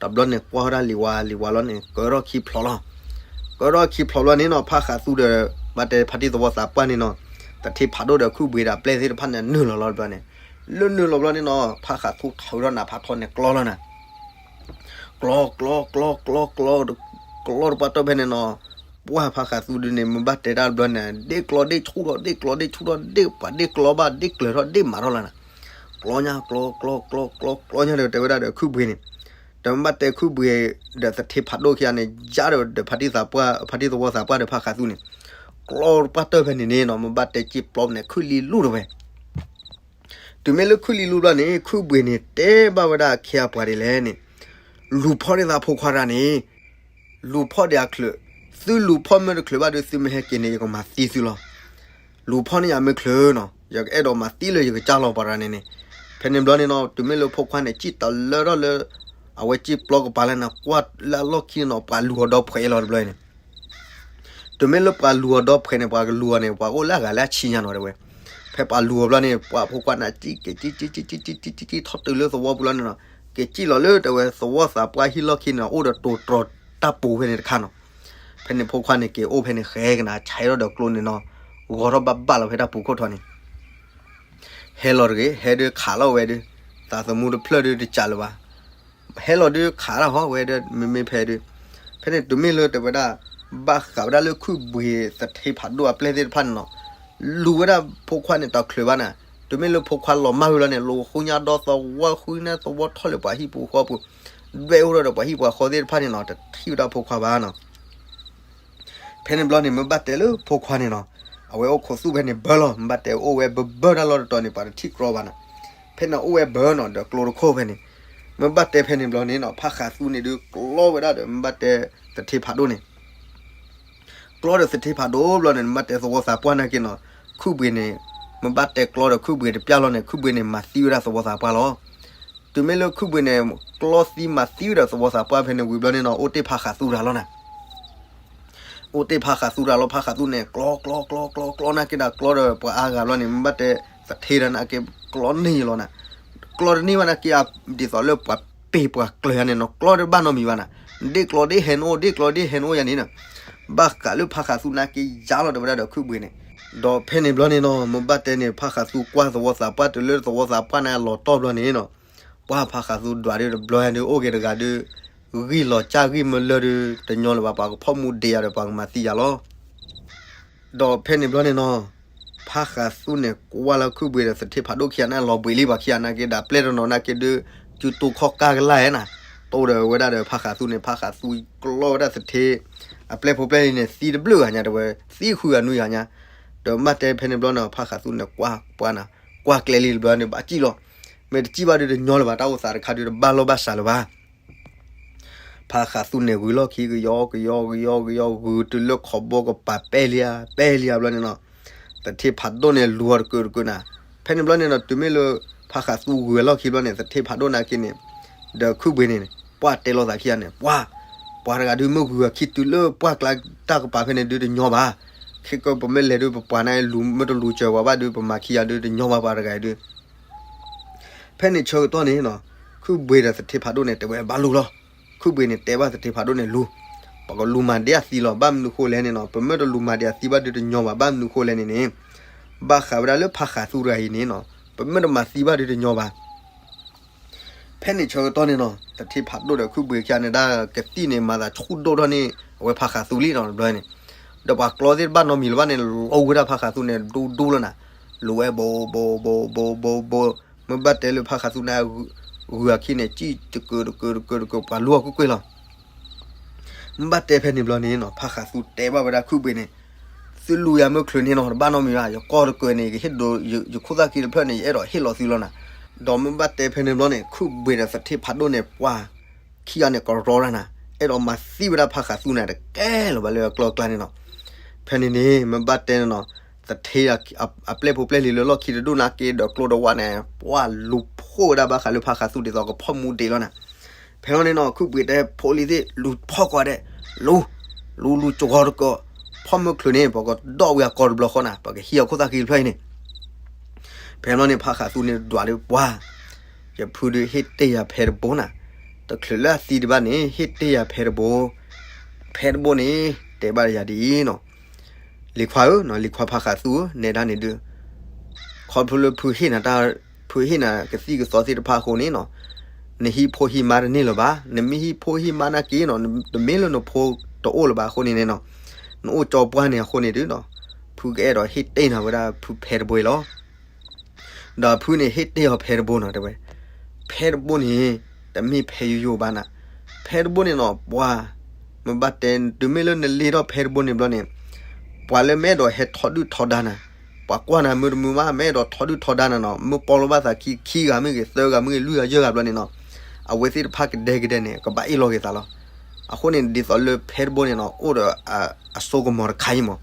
တဘျီန့ၣ်ကွၢ်ဝဲဒၣ်လံာ်ဝါလံာ်ဝါလီၤန့ၣ် ကၢထီၣ်ခံဖျိးလီၤ, ကၢထီၣ်ခံဖျိးဘျီန့ၣ်နီၤ ဖးဃးသူဒီး, ဘၣ်တဲဖါတံၢ်သဝီသးပှၢ်န့ၣ်နီၤ, သထ့ဖးဒိၣ်ဒီးခုၣ်ဘှံးဒီးပျဲၢ်သ့ၣ်တဖၣ်န့ၣ်နုာ်လီၤလီၤတဘျီန့ၣ်, လၢနုာ်လီၤဘျီန့ၣ်နီၤ ဖးဃးသူထုးထီၣ်နးဖးထီန့ၣ်ကျီလီၤနၤ ကျီကျီကျီကျီကျီ, ကျီတပှၢ်တၢၢ်ဖဲန့ၣ်နီၤ, ပှၢ်ဖးဃးသူဒုးန့ၣ် မ့ၢ်ဘၣ်တဲတၢ်တဘျီန့ၣ် ဒ့ၣ်ကျီဒ့ၣ်ဆူၣ်ထီၣ် ဒ့ၣ်ကျီဒ့ၣ်ဆူၣ်ထီၣ် ဒ့ၣ်ပှၤဒ့ၣ်ကျီဘၣ် ဒ့ၣ်ကျၢၤထီၣ် ဒ့ၣ်မးထီၣ်လီၤနၤ, ကျီညါ ကျီကျီကျီကျီကျီညါဒီးတဲဝဲဒၣ်ဒီးခုၣ်ဘှံးန့ၣ်, ဒီးမ့ၢ်ဘၣ်တဲခုၣ်ဘှံးဒီးသထ့ဖးဒိၣ်ခံဂၤန့ၣ် ယါဒီးဒီးဖါတံၢ်သးပှၢ် ဖါတံၢ်သဝီသးပှၢ်ဒီးဖးဃးသူန့ၣ်, ကျီတပှၢ်တၢၢ်ဖဲန့ၣ်န့ၣ်နီၤ မ့ၢ်ဘၣ်တဲစ့ပျီန့ၣ် ခုၣ်လံလူၢ်တဝဲ တုၤမ့ၢ်လၢခုၣ်လံလူၢ်ဘျီန့ၣ် ခုၣ်ဘှံးန့ၣ် တဲဘၣ်ဝဲဒၣ်အခ့အပှၤဒ်လဲၣ်န့ၣ်, လူၤဖီၣ်န့ၢ်သးဖိခွါတဂၤန့ၣ်, လူၤဖီၣ်ဒံးအချုး, သုလူၤဖီၣ်မ့ၢ်တချုးဘၣ်ဒီး သုမ့ၢ်ဟဲက့ၤန့ၣ် ယကမၤသံသုလီၤ. လူၤဖီၣ်န့ၢ်ယၤမ့ၢ်ချုးနီၤ ယကအဲၣ်ဒိးမၤသံလၢယကစၢ်လီၤပှၤတဂၤန့ၣ်န့ၣ်, ဖဲန့ၣ်ဘျီန့ၣ်နီၤ တုၤမ့ၢ်လၢဖိခွါန့ၣ် စံၣ်တလၢထီၣ်လၢ အဝဲစ့ပျီကပၤလၢန့ၣ် ကွၢ်လၢအလီၢ်ခံန့ၣ်နီၤ ပှၤလူၤအီၤဒီးဖှဲးလီၤတဘျီန့ၣ် တမ့ၢ်လၢပှၤလူၤအီၤဒီဖှဲးန့ၣ် ပှၤကလူၤအီၤန့ၣ် ပှၤအိၣ်လၢအဂၤလၢအဆံညါနီၤတဲဝဲ. ဖဲပှၤလူၤအီၤဘျီန့ၣ် ပှၤဖိခွါန့ၣ် က့ၤက့ၤက့ၤက့ၤက့ၤက့ၤထီၣ်တုၤလၢသဝီပူၤလီၤန့ၣ်နီၤ, က့ၤစံၣ်လီၤလၢတဲဝဲသဝီသးပှၢ်ဟံၣ်လီၢ်ခံန့ၣ် အိၣ်ဒီးတိၤတြီၤတၢ်ပူၤဖဲန့ၣ်တခါနီၤ. ဖဲန့ၣ်ဖိခွါန့ၣ်က့ၤအိၣ်ဖဲန့ၣ် ဃဲကနၤဆဲးထီၣ်ဒီးကျိန့ၣ်နီၤ, ဂီၤထီၣ်ဘၣ်ဘၣ်လီၤဖဲတၢ်ပူၤခိၣ်ထီၣ်န့ၣ် ဟဲလီၤတဂ့ၤ, ဟဲဒုးခးလီၤဝဲဒုး, သးသမူတဖျၢၣ်ဒုးတစးလၢၤဘၣ်. ဟဲလီၤဒုးခးတၢ်ဟီဝဲဒၣ် မ့မ့ၢ်ဖဲဒုး, ဖဲန့ၣ်တုၤမ့ၢ်လၢတဲဝဲဒၣ် ဘၣ်ဃးဝဲဒၣ်လၢခုၣ်ဘှံးသထ့ဖးဒိၣ်အပျဲၢ်သ့ၣ်တဖၣ်န့ၣ်နီၤ, လူၤဝဲဒၣ်ဖိခွါန့ၣ်တချုးဘၣ်နၤ, တုၤမ့ၢ်လၢဖိခွါလီၤမၢ်ဝံၤလီၤန့ၣ် လူၤဃုညါဒီသဝီ ဃုညါသဝီထီၣ်လၢပှၤဟံၣ်ပူၤဃီပူၤ, ဒွဲၣ်အိၣ်ထီၣ်ဒီးပှၤဟံၣ်ပှၤဃီသ့ၣ်တဖၣ်န့ၣ်နီၤ တထံၣ်ဝဲဒၣ်ဖိခွါဘၣ်နီၤ. ဖဲန့ၣ်ဘျီန့ၣ် မ့ၢ်ဘၣ်တဲလၢဖိခွါန့ၣ်နီၤ, အဝဲအိၣ်ခိးသူၣ်ဖဲန့ၣ်ဘၢလီၤ, မ့ၢ်ဘၣ်တဲအိၣ်ဝဲဘၢဘၢတၢ်လီၢ်တတီၤန့ၣ် ပှၤတထံၣ်ကြီဘၣ်နၤ. ဖဲန့ၣ်အိၣ်ဝဲဘၢနီၤ ဒီးကျိတခိၣ်ဖဲန့ၣ်, မ့ၢ်ဘၣ်တဲဖဲန့ၣ်ဘျီန့ၣ်နီၤ ဖါဃးသူန့ၣ်ဒုးကျီဝဲဒၣ်ဒီး မ့ၢ်ဘၣ်တဲသထ့ဖးဒိၣ်န့ၣ် ကျီဒီးသထ့ဖးဒိၣ်ဘျီန့ၣ် မ့ၢ်ဘၣ်တဲသဝီသးပှၢ်နာ်က့နီၤ, ခုၣ်ဘှံးန့ၣ် မ့ၢ်ဘၣ်တဲကျီဒီးခုၣ်ဘှံးတပျၢ်လီၤန့ၣ် ခုၣ်ဘှံးန့ၣ် မၤသံဝဲဒၣ်သဝီသးပှၢ်လီၤ. တုၤမ့ၢ်လၢခုၣ်ဘှံးန့ၣ် ကျီသံမၤသံဝဲဒၣ်သဝီသးပှၢ်ဖဲန့ၣ်ဝံၤဘျီန့ၣ်နီၤ အိၣ်တ့ၢ်ဖါဃးသူတၢ်လီၤနၤ အိၣ်တ့ၢ်ဖါဃးသူတၢ်လီၤ, ဖါဃးသူန့ၣ် ကျီကျီကျီကျီကျီနာ်က့ဒီးကျီဒီးပှၤအါဂၤဘျီန့ၣ် မ့ၢ်ဘၣ်တဲသထ့တၢ်နာ်က့ကျီန့ၢ်လီၤနၤ, ကျီတန့ၢ်ဘၣ်နာ်က့ ဒ်သိးလၢပှၤပ့ၢ်ပှၤကျၢၤယါန့ၣ်နီၤ ကျီတဘၣ်နီတမံၤဘၣ်နၤ, ဒ့ၣ်ကျီဒ့ၣ်ဟဲနအိၣ် ဒ့ၣ်ကျီဒ့ၣ်ဟဲနအိၣ်ယါန့ၣ်နီၤ, ဘၣ်ဃးလၢဖါဃးသူနာ်က့ယါလီၤတဲဝဲဒၣ်ဒီးခုၣ်ဘှံးန့ၣ်, ဒီးဖဲန့ၣ်ဘျီန့ၣ်နီၤ မ့ၢ်ဘၣ်တဲန့ၣ် ဖါဃးသူကွၢ်သဝီသးပှၢ်တုၤလၢသဝီသးပှၢ်န့ၣ်အလီၤတီၢ်ဘျီန့ၣ်နီၤ ပှၢ်ဖါဃးသူဒွးဒုးတဘျီယါဒုး အိၣ်က့ၤတဂၤဒုး ဂံၢ်လီၤစၢ်ဂံၢ်မ့ၢ်လၢဒုး တညီလၢၤဘၣ် ပှၤကဖီၣ်မူဒံးယၤဒီးပှၤကမၤသံယၤလီၤ. ဒီးဖဲန့ၣ်ဘျီန့ၣ်နီၤ ဖါဃးသူန့ၣ်ကွၢ်လၢခုၣ်ဘှံးဒီးသထ့ဖးဒိၣ်ခံဂၤန့ၣ် လီၤဘှံးလံပှၤခံဂၤနာ်က့ဒီး ပျဲၢ်တနီၤနာ်က့ဒုး စုတူခီၣ်ကၢ်ကလာ်ဧါနၤ, တိၢ်ဒီးဝဲဒၣ်ဒီးဖါဃးသူန့ၣ် ဖါဃးသူကျီဝဲဒၣ်သထ့ အပျဲၢ်ဖိပျဲၢ်လံန့ၣ် သံတဘျုးဂၤညါတဲဝဲ သံဃုဂၤနွံဂၤညါ, ဒီးမ့ၢ်တဲဖဲန့ၣ်ဘျီန့ၣ် ဖါဃးသူန့ၣ်ကွၢ်ပှၢ်နၤ, ကွၢ်ကျဲလံတဘျီန့ၣ် ဘၣ်စံၣ်လီၤ, မ့ၢ်တစံၣ်ဘၣ်ဒုးတညီလၢၤဘၣ် တၢ်အိၣ်သးတခါဒုးတဘၣ်လီၢ်ဘၣ်စးလၢၤဘၣ် ဖါဃးသူန့ၣ်ဂုၤလီၢ်ခံကယီကယီကယီကယီ ဂုၤတုၤလၢခီဘိကပၤပဲၢ်လံဧါ ပဲၢ်လံဧါဘျီန့ၣ်နီၤ, သထ့ဖးဒိၣ်န့ၣ်လူၤအီၤတကၢးတကၢးနၤ, ဖဲန့ၣ်ဘျီန့ၣ်နီၤ တုၤမ့ၢ်လၢ ဖါဃးသူဂုၤအလီၢ်ခံဘျီန့ၣ် သထ့ဖးဒိၣ်နာ်က့န့ၣ်, ဒီးခုၣ်ဘှံးန့ၣ် ပှၢ်တဲလိာ်သးခံဂၤန့ၣ် ပှၢ်, ပှၤတဂၤဒုးမ့ၢ်ဂုၤအခံတုၤလၢပှၢ်ကျါတၢ်ကပၤဖဲန့ၣ်ဒုးတညီဘၣ်, ခဲကပမ့ၢ်လဲၤဒုးပပှၤန့ၣ်လူၤမ့ၢ်တလူၤစၢၤပှၤဘၣ်ဒုး ပမၤခံဂၤဒုးတညီဘၣ်ပှၤတဂၤအံၤဒုး ဖဲန့ၣ်ဆၢကတီၢ်န့ၣ်နီၤ, ခုၣ်ဘှံးဒီးသထ့ဖးဒိၣ်န့ၣ် တဲဝဲဘၣ်လူၤလီၤ, ခုၣ်ဘှံးန့ၣ်တဲဘၣ်သထ့ဖးဒိၣ်န့ၣ်လူၤ, ပကလူၤမၤဒံးအသံလီၤ ဘၣ်မနုၤဃိလဲၣ်န့ၣ်နီၤ ပမ့ၢ်တလူၤမၤဒံးအသံဘၣ်ဒုးတညီဘၣ် ဘၣ်မနုၤဃိလဲၣ်န့ၣ်န့ၣ်, ဘၣ်ဃးဝဲဒၣ်လၢဖါဃးသူတဂၤအံၤန့ၣ်နီၤ ပမ့ၢ်တမၤသံဘၣ်ဒုးတညီဘၣ် ဖဲန့ၣ်ဆၢကတီၢ်န့ၣ်နီၤ သထ့ဖးဒိၣ်ဒီးခုၣ်ဘှံးခံဂၤန့ၣ်ဒၣ်ကသံၣ်န့ၣ် မၤသးဆူၣ်ဒိၣ်ထီၣ်န့ၣ် အဝဲဖါဃးသူလံနီၤတဘျီန့ၣ်, ဒီးပှၤကျီသ့ၣ်တဘၣ်နီတမံၤလၢၤဘၣ်န့ၣ် လီၤဝဲဒၣ်ဖါဃးသူန့ၣ် ဒူဒူလီၤနၤ, လူၤဝဲဘိဘိဘိဘိဘိဘိ, မ့ၢ်ဘၣ်တဲလၢဖါဃးသူန့ၣ် ဂုၤအခံန့ၣ် စံၣ်တကၢးတကၢးတကၢးတကၢး ပှၤလူၤအီၤကွ့ၢ်ကွ့ၢ်လီၤ မ့ၢ်ဘၣ်တဲဖဲန့ၣ်ဘျီန့ၣ်နီၤ ဖါဃးသူတဲဘၣ်ဝဲဒၣ်ခုၣ်ဘှံးန့ၣ်, သုလူၤယၤမ့ၢ်ချုးန့ၣ်နီၤ တဘၣ်နီတမံၤဘၣ် ယကီၢ်တကၢးန့ၣ် ယဟ့ၣ်ဒိးယခိၣ်သၣ်ခံတဖျၢၣ်န့ၣ် ယအဲၣ်ဒိးဟ့ၣ်လီၤသုလီၤနၤ, ဒီးမ့ၢ်ဘၣ်တဲဖဲန့ၣ်ဘျီန့ၣ် ခုၣ်ဘှံးဒီးသထ့ဖးဒိၣ်န့ၣ် ပှၤခံဂၤန့ၣ်ကရီတၢ်နၤ, အဲၣ်ဒိးမၤသံဝဲဒၣ်ဖါဃးသူန့ၣ်တကဲလၢၤဘၣ်လၢအကျိၤအကျဲန့ၣ်နီၤ, ဖဲန့ၣ်န့ၣ် မ့ၢ်ဘၣ်တဲန့ၣ်နီၤ သထ့အပျဲၢ်ဖိပျဲၢ်လံၤလၢလီၢ်ခံတဒိၣ်နာ်က့ဒီးကျိတဝၣ်န့ၣ် ပှၤလူၤဖှိၣ်ဝဲဒၣ်ဘၣ်ဃးလၢဖါဃးသူဒ်သိးကဖီၣ်မူဒံးလီၤနၤ ဖဲလီၤန့ၣ်နီၤ ခုၣ်ဘှံးတဲဖိလံၤသ့ၣ် လူၤဖီၣ်ကွၢ်ဒဲး, လူၤ, လူၤလူၤစှီၤတကီး, ဖီၣ်မ့ၢ်ချုးန့ၣ် ပှၤကဒီၣ်ဝံၤအကီၢ်တဘျီဃီနၤ ပှၤကဟံးအခိၣ်သၣ်ခံတဖျၢၣ်အံၤန့ၣ်, ဖဲလီၤန့ၣ် ဖါဃးသူန့ၣ်ဒွးဒုးပှၤ, ယဖုဒုးဟ့ၣ်တ့ၢ်ယၤဖဲတဘိနၤ, တချုးလၢအသံဒံးဘၣ်န့ၣ် ဟ့ၣ်တ့ၢ်ယၤဖဲတဘိ, ဖဲတဘိန့ၣ် တဲဘၣ်ယၤဒ်အံၤနီၤ လံၤခွါဧၢ, လံၤခွါဖါဃးသူဧၢ, နဲဒၣ်န့ၣ်ဒုး ခီဖျိလၢဖုဟ့ၣ်နၤတၢ်, ဖုဟ့ၣ်နၤကသံၣ်ကသီသ့ၣ်တဖၣ်အဃိန့ၣ်နီၤ, နဟံးဖိဟံးမါတန့ၢ်လၢၤဘၣ်, နမ့ၢ်ဟံးဖိဟံးမါနာ်က့နီၤ, တမ့ၢ်လၢနဖိတအိၣ်လၢၤဘၣ်အဃိန့ၣ်န့ၣ်နီၤ, နအိၣ်ကၠီပှၢ်န့ၣ်အဃိန့ၣ်ဒုးနီၤ, ဖုကအဲၣ်ဒိးဟ့ၣ်တ့ၢ်နၤဝဲဒၣ်ဖုဖဲတဘိအံၤလီၤ. ဒီးဖုန့ၣ်ဟ့ၣ်တ့ၢ်အီၤဖဲတဘိနီၤတဲဝဲ, ဖဲတဘိန့ၣ် တမ့ၢ်ဖဲယိယိဘၣ်နၤ, ဖဲတဘိန့ၣ်နီၤ ပှၤ, မ့ၢ်ဘၣ်တဲ တုၤမ့ၢ်လၢနလ့ထီၣ်ဖဲတဘိန့ၣ်ဘျီန့ၣ်, ပှၤလၢမ့ၢ်အဲၣ်ဒိးဟဲထီဒုၣ်ထီဒါနၤ, ပှၤကွၢ်နၤမုာ်တမုာ်မး မ့ၢ်အဲၣ်ဒိးထီဒုၣ်ထီဒါနၤနီၤ, မ့ၢ်ပီလိဘၣ်သးခံ ခံဂၤမ့ၢ်ဂ့ၤ သၢဂၤမ့ၢ်ဂ့ၤ လွံၢ်ဂၤယဲၢ်ဂၤဘျီန့ၣ်နီၤ, အဝဲသ့ၣ်တဖၣ်ကဒဲကဒဲန့ၣ် ကဘၣ်အ့ၣ်လိာ်က့ၤသးလီၤ. အဃိန့ၣ် ဒ်သိးလၢဖဲတဘိန့ၣ်နီၤ အိၣ်ဒီးအစိကမီၤတခါအံၤမး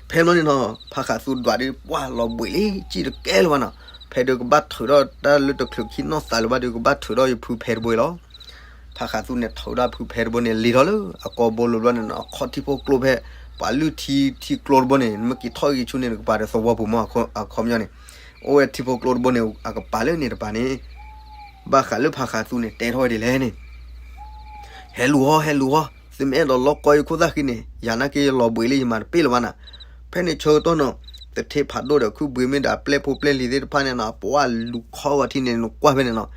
ဖဲဘျီန့ၣ်နီၤ ဖါဃးသူဒွးဒုးပှၢ်လီၤဘှံးလံ စံၣ်တကဲလၢၤဘၣ်နီၤ, ဖဲဒုးကဘၣ်ထုးထီၣ်တၢ်လၢတချုးခံနီၢ်သးလၢၤဘၣ်ဒုး ကဘၣ်ထုးထီၣ်ယဖုဖဲတဘိအံၤလီၤ. ဖါဃးသူန့ၣ်ထုးထီၣ်ဖုဖဲတဘိန့ၣ် လ့ၤထီၣ်လၢအကိာ်ဘိလိၤဘျီန့ၣ်နီၤ အခီၣ်ထံးဖိကျိဖဲ ပှၤလုၢ်ထံထံကျိတဘိန့ၣ် နမ့ၢ်က့ၤထီၣ်ဂ့ၤဆူန့ၣ် နကပၤဒီးသဝီပူၤမ့ၢ်အခီပညီန့ၣ်, အိၣ်ဝဲထံဖိကျိတဘိန့ၣ် အကပၤလၢန့ၣ်တပၤန့ၣ်, ဘၣ်ဃးလၢဖးဃးသူန့ၣ်တဲထီၣ်ဝဲဒ်လဲၣ်န့ၣ်, ဟဲလူၤဟီ ဟဲလူၤဟီ, သုမ့ၢ်အဲၣ်ဒိးလီၢ်ကီယခိၣ်သၣ်ဃံန့ၣ် ယၤနာ်က့ယလီၤဘှံးလံ ယမၤတပ့ၢ်လၢၤဘၣ်နၤ. ဖဲန့ၣ်ဆၢကတီၢ်နီၤ, သထ့ဖးဒိၣ်ဒီးခုၣ်ဘှံးမ့ၢ်ဒီးအပျဲၢ်ဖိပျဲၢ်လံၤသ့ၣ်တဖၣ်န့ၣ်နီၤ ပှၤလူၤခီဂီၤထံန့ၣ် နကွၢ်ဖဲန့ၣ်နီၤ,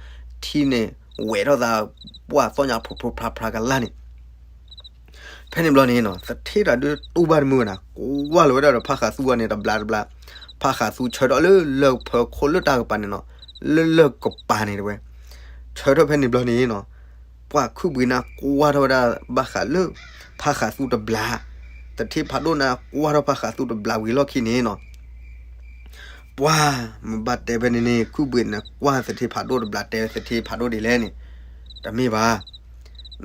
ထံန့ၣ် ဝဲထီၣ်သး ပှၤသီၣ်ညါဖိးဖိးဖျါဖျါကလၢ်န့ၣ် ဖဲန့ၣ်ဘျီန့ၣ်နီၤ သထ့တၢ်ဒုးတူၢ်ဘၣ်တမုာ်ဝဲနၤ ကွၢ်လီၤဝဲဒၣ်ဒီးဖးဃးသူအီၤန့ၣ် တဘျါတဘျါ, ဖးဃးသူဆၢထီၣ်လၢလၢၢ်ဖၢခိၣ်လၢတၢ်ကပၤန့ၣ်နီၤ, လၢလၢၢ်ကပၤန့ၣ်တဝဲ, ဆၢထီၣ်ဖဲန့ၣ်ဘျီန့ၣ်နီၤ, ပှၤခုၣ်ဘှံးနၤကွၢ်ထီၣ်ဝဲဒၣ်ဘၣ်ဃးလၢ ဖးဃးသူတဘျါ, သထ့ဖးဒိၣ်နၤကွၢ်ထီၣ်ဖးဃးသူတဘျါဝံၤလီၢ်ခံန့ၣ်နီၤ ပှၤ မ့ၢ်ဘၣ်တဲဖဲန့ၣ်န့ၣ် ခုၣ်ဘှံးနၤကွၢ်သထ့ဖးဒိၣ်တဘျါ တဲသထ့ဖးဒိၣ်ဒ်လဲၣ်န့ၣ်, တမ့ၢ်ဘၣ်,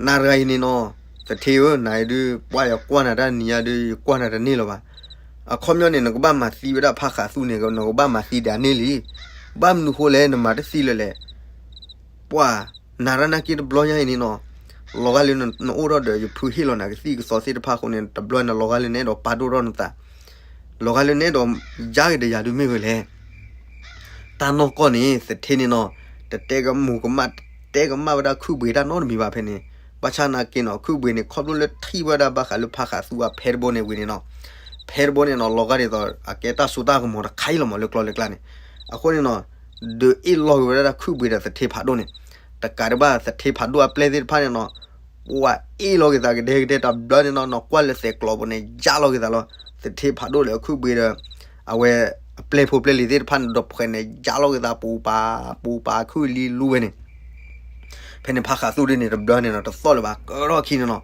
နၤတဂၤအံၤန့ၣ်နီၤ, သထ့ဧၢ နၤအံၤဒုး ပှၤယကွၢ်နၤတၢ်နံၤညါဒုး ယကွၢ်နၤတန့ၢ်လၢၤဘၣ်. အခီပညီန့ၣ် နကဘၣ်မၤသံဝဲဒၣ်ဖးဃးသူန့ၣ် နကဘၣ်မၤသံဒၣ်န့ၢ်လံ. ဘၣ်မနုၤဃိလဲၣ် နမၤတသံလၢၤလဲၣ် ပှၤ နၤရၢနာ်က့တဘျီညါအံၤန့ၣ်နီၤ, လီၤဂာ်လၢနအိၣ်ထီၣ်ဒီးယဖုဟ့ၣ်လီၤနၤကသံၣ်ကသီသ့ၣ်တဖၣ်အဃိန့ၣ် တဘျီန့ၣ်လီၤဂာ်လၢနအဲၣ်ဒိးပာ်ဒိၣ်ထီၣ်နသး, လီၤဂာ်လၢနအဲၣ်ဒိးယါက့ၤဒီးယၤဒုးမ့ၢ်ဝဲလဲၣ်. တၢ်နီၢ်ကီၢ်န့ၣ် သထ့န့ၣ်နီၤ, တတဲကမူၤကမၣ်, တဲကမၣ်ဝဲဒၣ်ခုၣ်ဘှံးတၢ်နီတမံၤဘၣ်ဖဲန့ၣ်, ဘၣ်ဆၣ်နာ်က့နီၤ ခုၣ်ဘှံးန့ၣ် ခီဖျိလၢထံၣ်ဝဲဒၣ်ဘၣ်ဃးလၢဖးဃးသူအဖဲတဘိန့ၣ်ဝံၤန့ၣ်နီၤ, ဖဲတဘိန့ၣ်နီၤ လီၤဂာ်ဒ်သိး အကဲတၢ်စိတၢ်ကမီၤတခါအံၤလီၤမး လၢကျီလၢကျါန့ၣ်, အဃိန့ၣ်နီၤ ဒုးအ့ၣ်လီၤက့ၤဝဲဒၣ်ခုၣ်ဘှံးဒီးသထ့ဖးဒိၣ်န့ၣ်, တကးဒံးဘၣ်သထ့ဖးဒိၣ်အပျဲၢ်သ့ၣ်တဖၣ်န့ၣ်နီၤ, ပှၤအ့ၣ်လီၤက့ၤသးကဒဲကဒဲတဘျီန့ၣ်နီၤ, နကွၢ်လၢသဲးကျိးပူၤန့ၣ် ယါလီၤက့ၤသးလီၤ, သထ့ဖးဒိၣ်ဒီးခုၣ်ဘှံးဒီး အဝဲအပျဲၢ်ဖိပျဲၢ်လံၤသ့ၣ်တဖၣ်န့ၣ် ဒိးဖှဲးန့ၣ် ယါလီၤက့ၤသးပူၤပာ် ပူၤပာ်ခုၣ်လံလူဝဲန့ၣ် ဖဲန့ၣ်ဖးဃးသူဒ်န့ၣ်တဘျီန့ၣ်နီၤ တသီၣ်လၢၤဘၣ် ကၢထီၣ်ခံန့ၣ်နီၤ,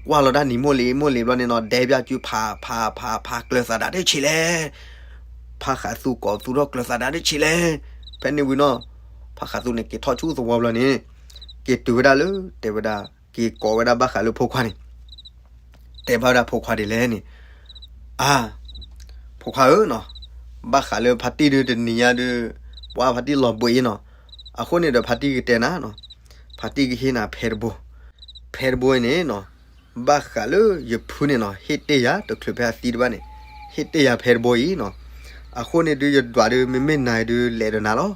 ကွၢ်လီၤတၢ်နံၤမိၢ်လံၤမိၢ်လံၤဘျီန့ၣ်နီၤ ဒဲးပၠၣ်စုဖးဖးဖးဖး ကျၢၤသးဒၣ်တဆံးလဲၣ်, ဖးဃးသူကိးသူထီၣ်ကျၢၤသးဒၣ်တဆံးလဲၣ်, ဖဲန့ၣ်ဝံၤနီၤ ဖးဃးသူန့ၣ်က့ၤထီၣ်ဆူသဝီဘျီန့ၣ် က့ၤတုၤဝဲဒၣ်လၢ တဲဝဲဒၣ် က့ၤကိးဝဲဒၣ်ဘၣ်ဃးလၢဖိခွါန့ၣ် တဲဘၣ်ဝဲဒၣ်ဖိခွါဒ်လဲၣ်န့ၣ်, အါ, ဖိခွါဧၢနီၤ, ဘၣ်ဃးလၢဖါတံၢ်ဒုးတနံၤညါဒုး ပှၤဖါတံၢ်လီၤဘှံးအံၤနီၤ, အဃိန့ၣ်ဒီးဖါတံၢ်ကတဲနၤနီၤ, ဖါတံၢ်ကဟ့ၣ်နၤဖဲတဘိ, ဖဲတဘိအံၤန့ၣ်နီၤ, ဘၣ်ဃးလၢယဖုန့ၣ်နီၤ ဟ့ၣ်တ့ၢ်ယၤတချုးဖဲအသံတဘၣ်န့ၣ်, ဟ့ၣ်တ့ၢ်ယၤဖဲတဘိအံၤနီၤ, အဃိန့ၣ်ဒုးယဒွးဒုး မ့မ့ၢ်နၤဒုးလဲၤဒီးနၤလီၤ,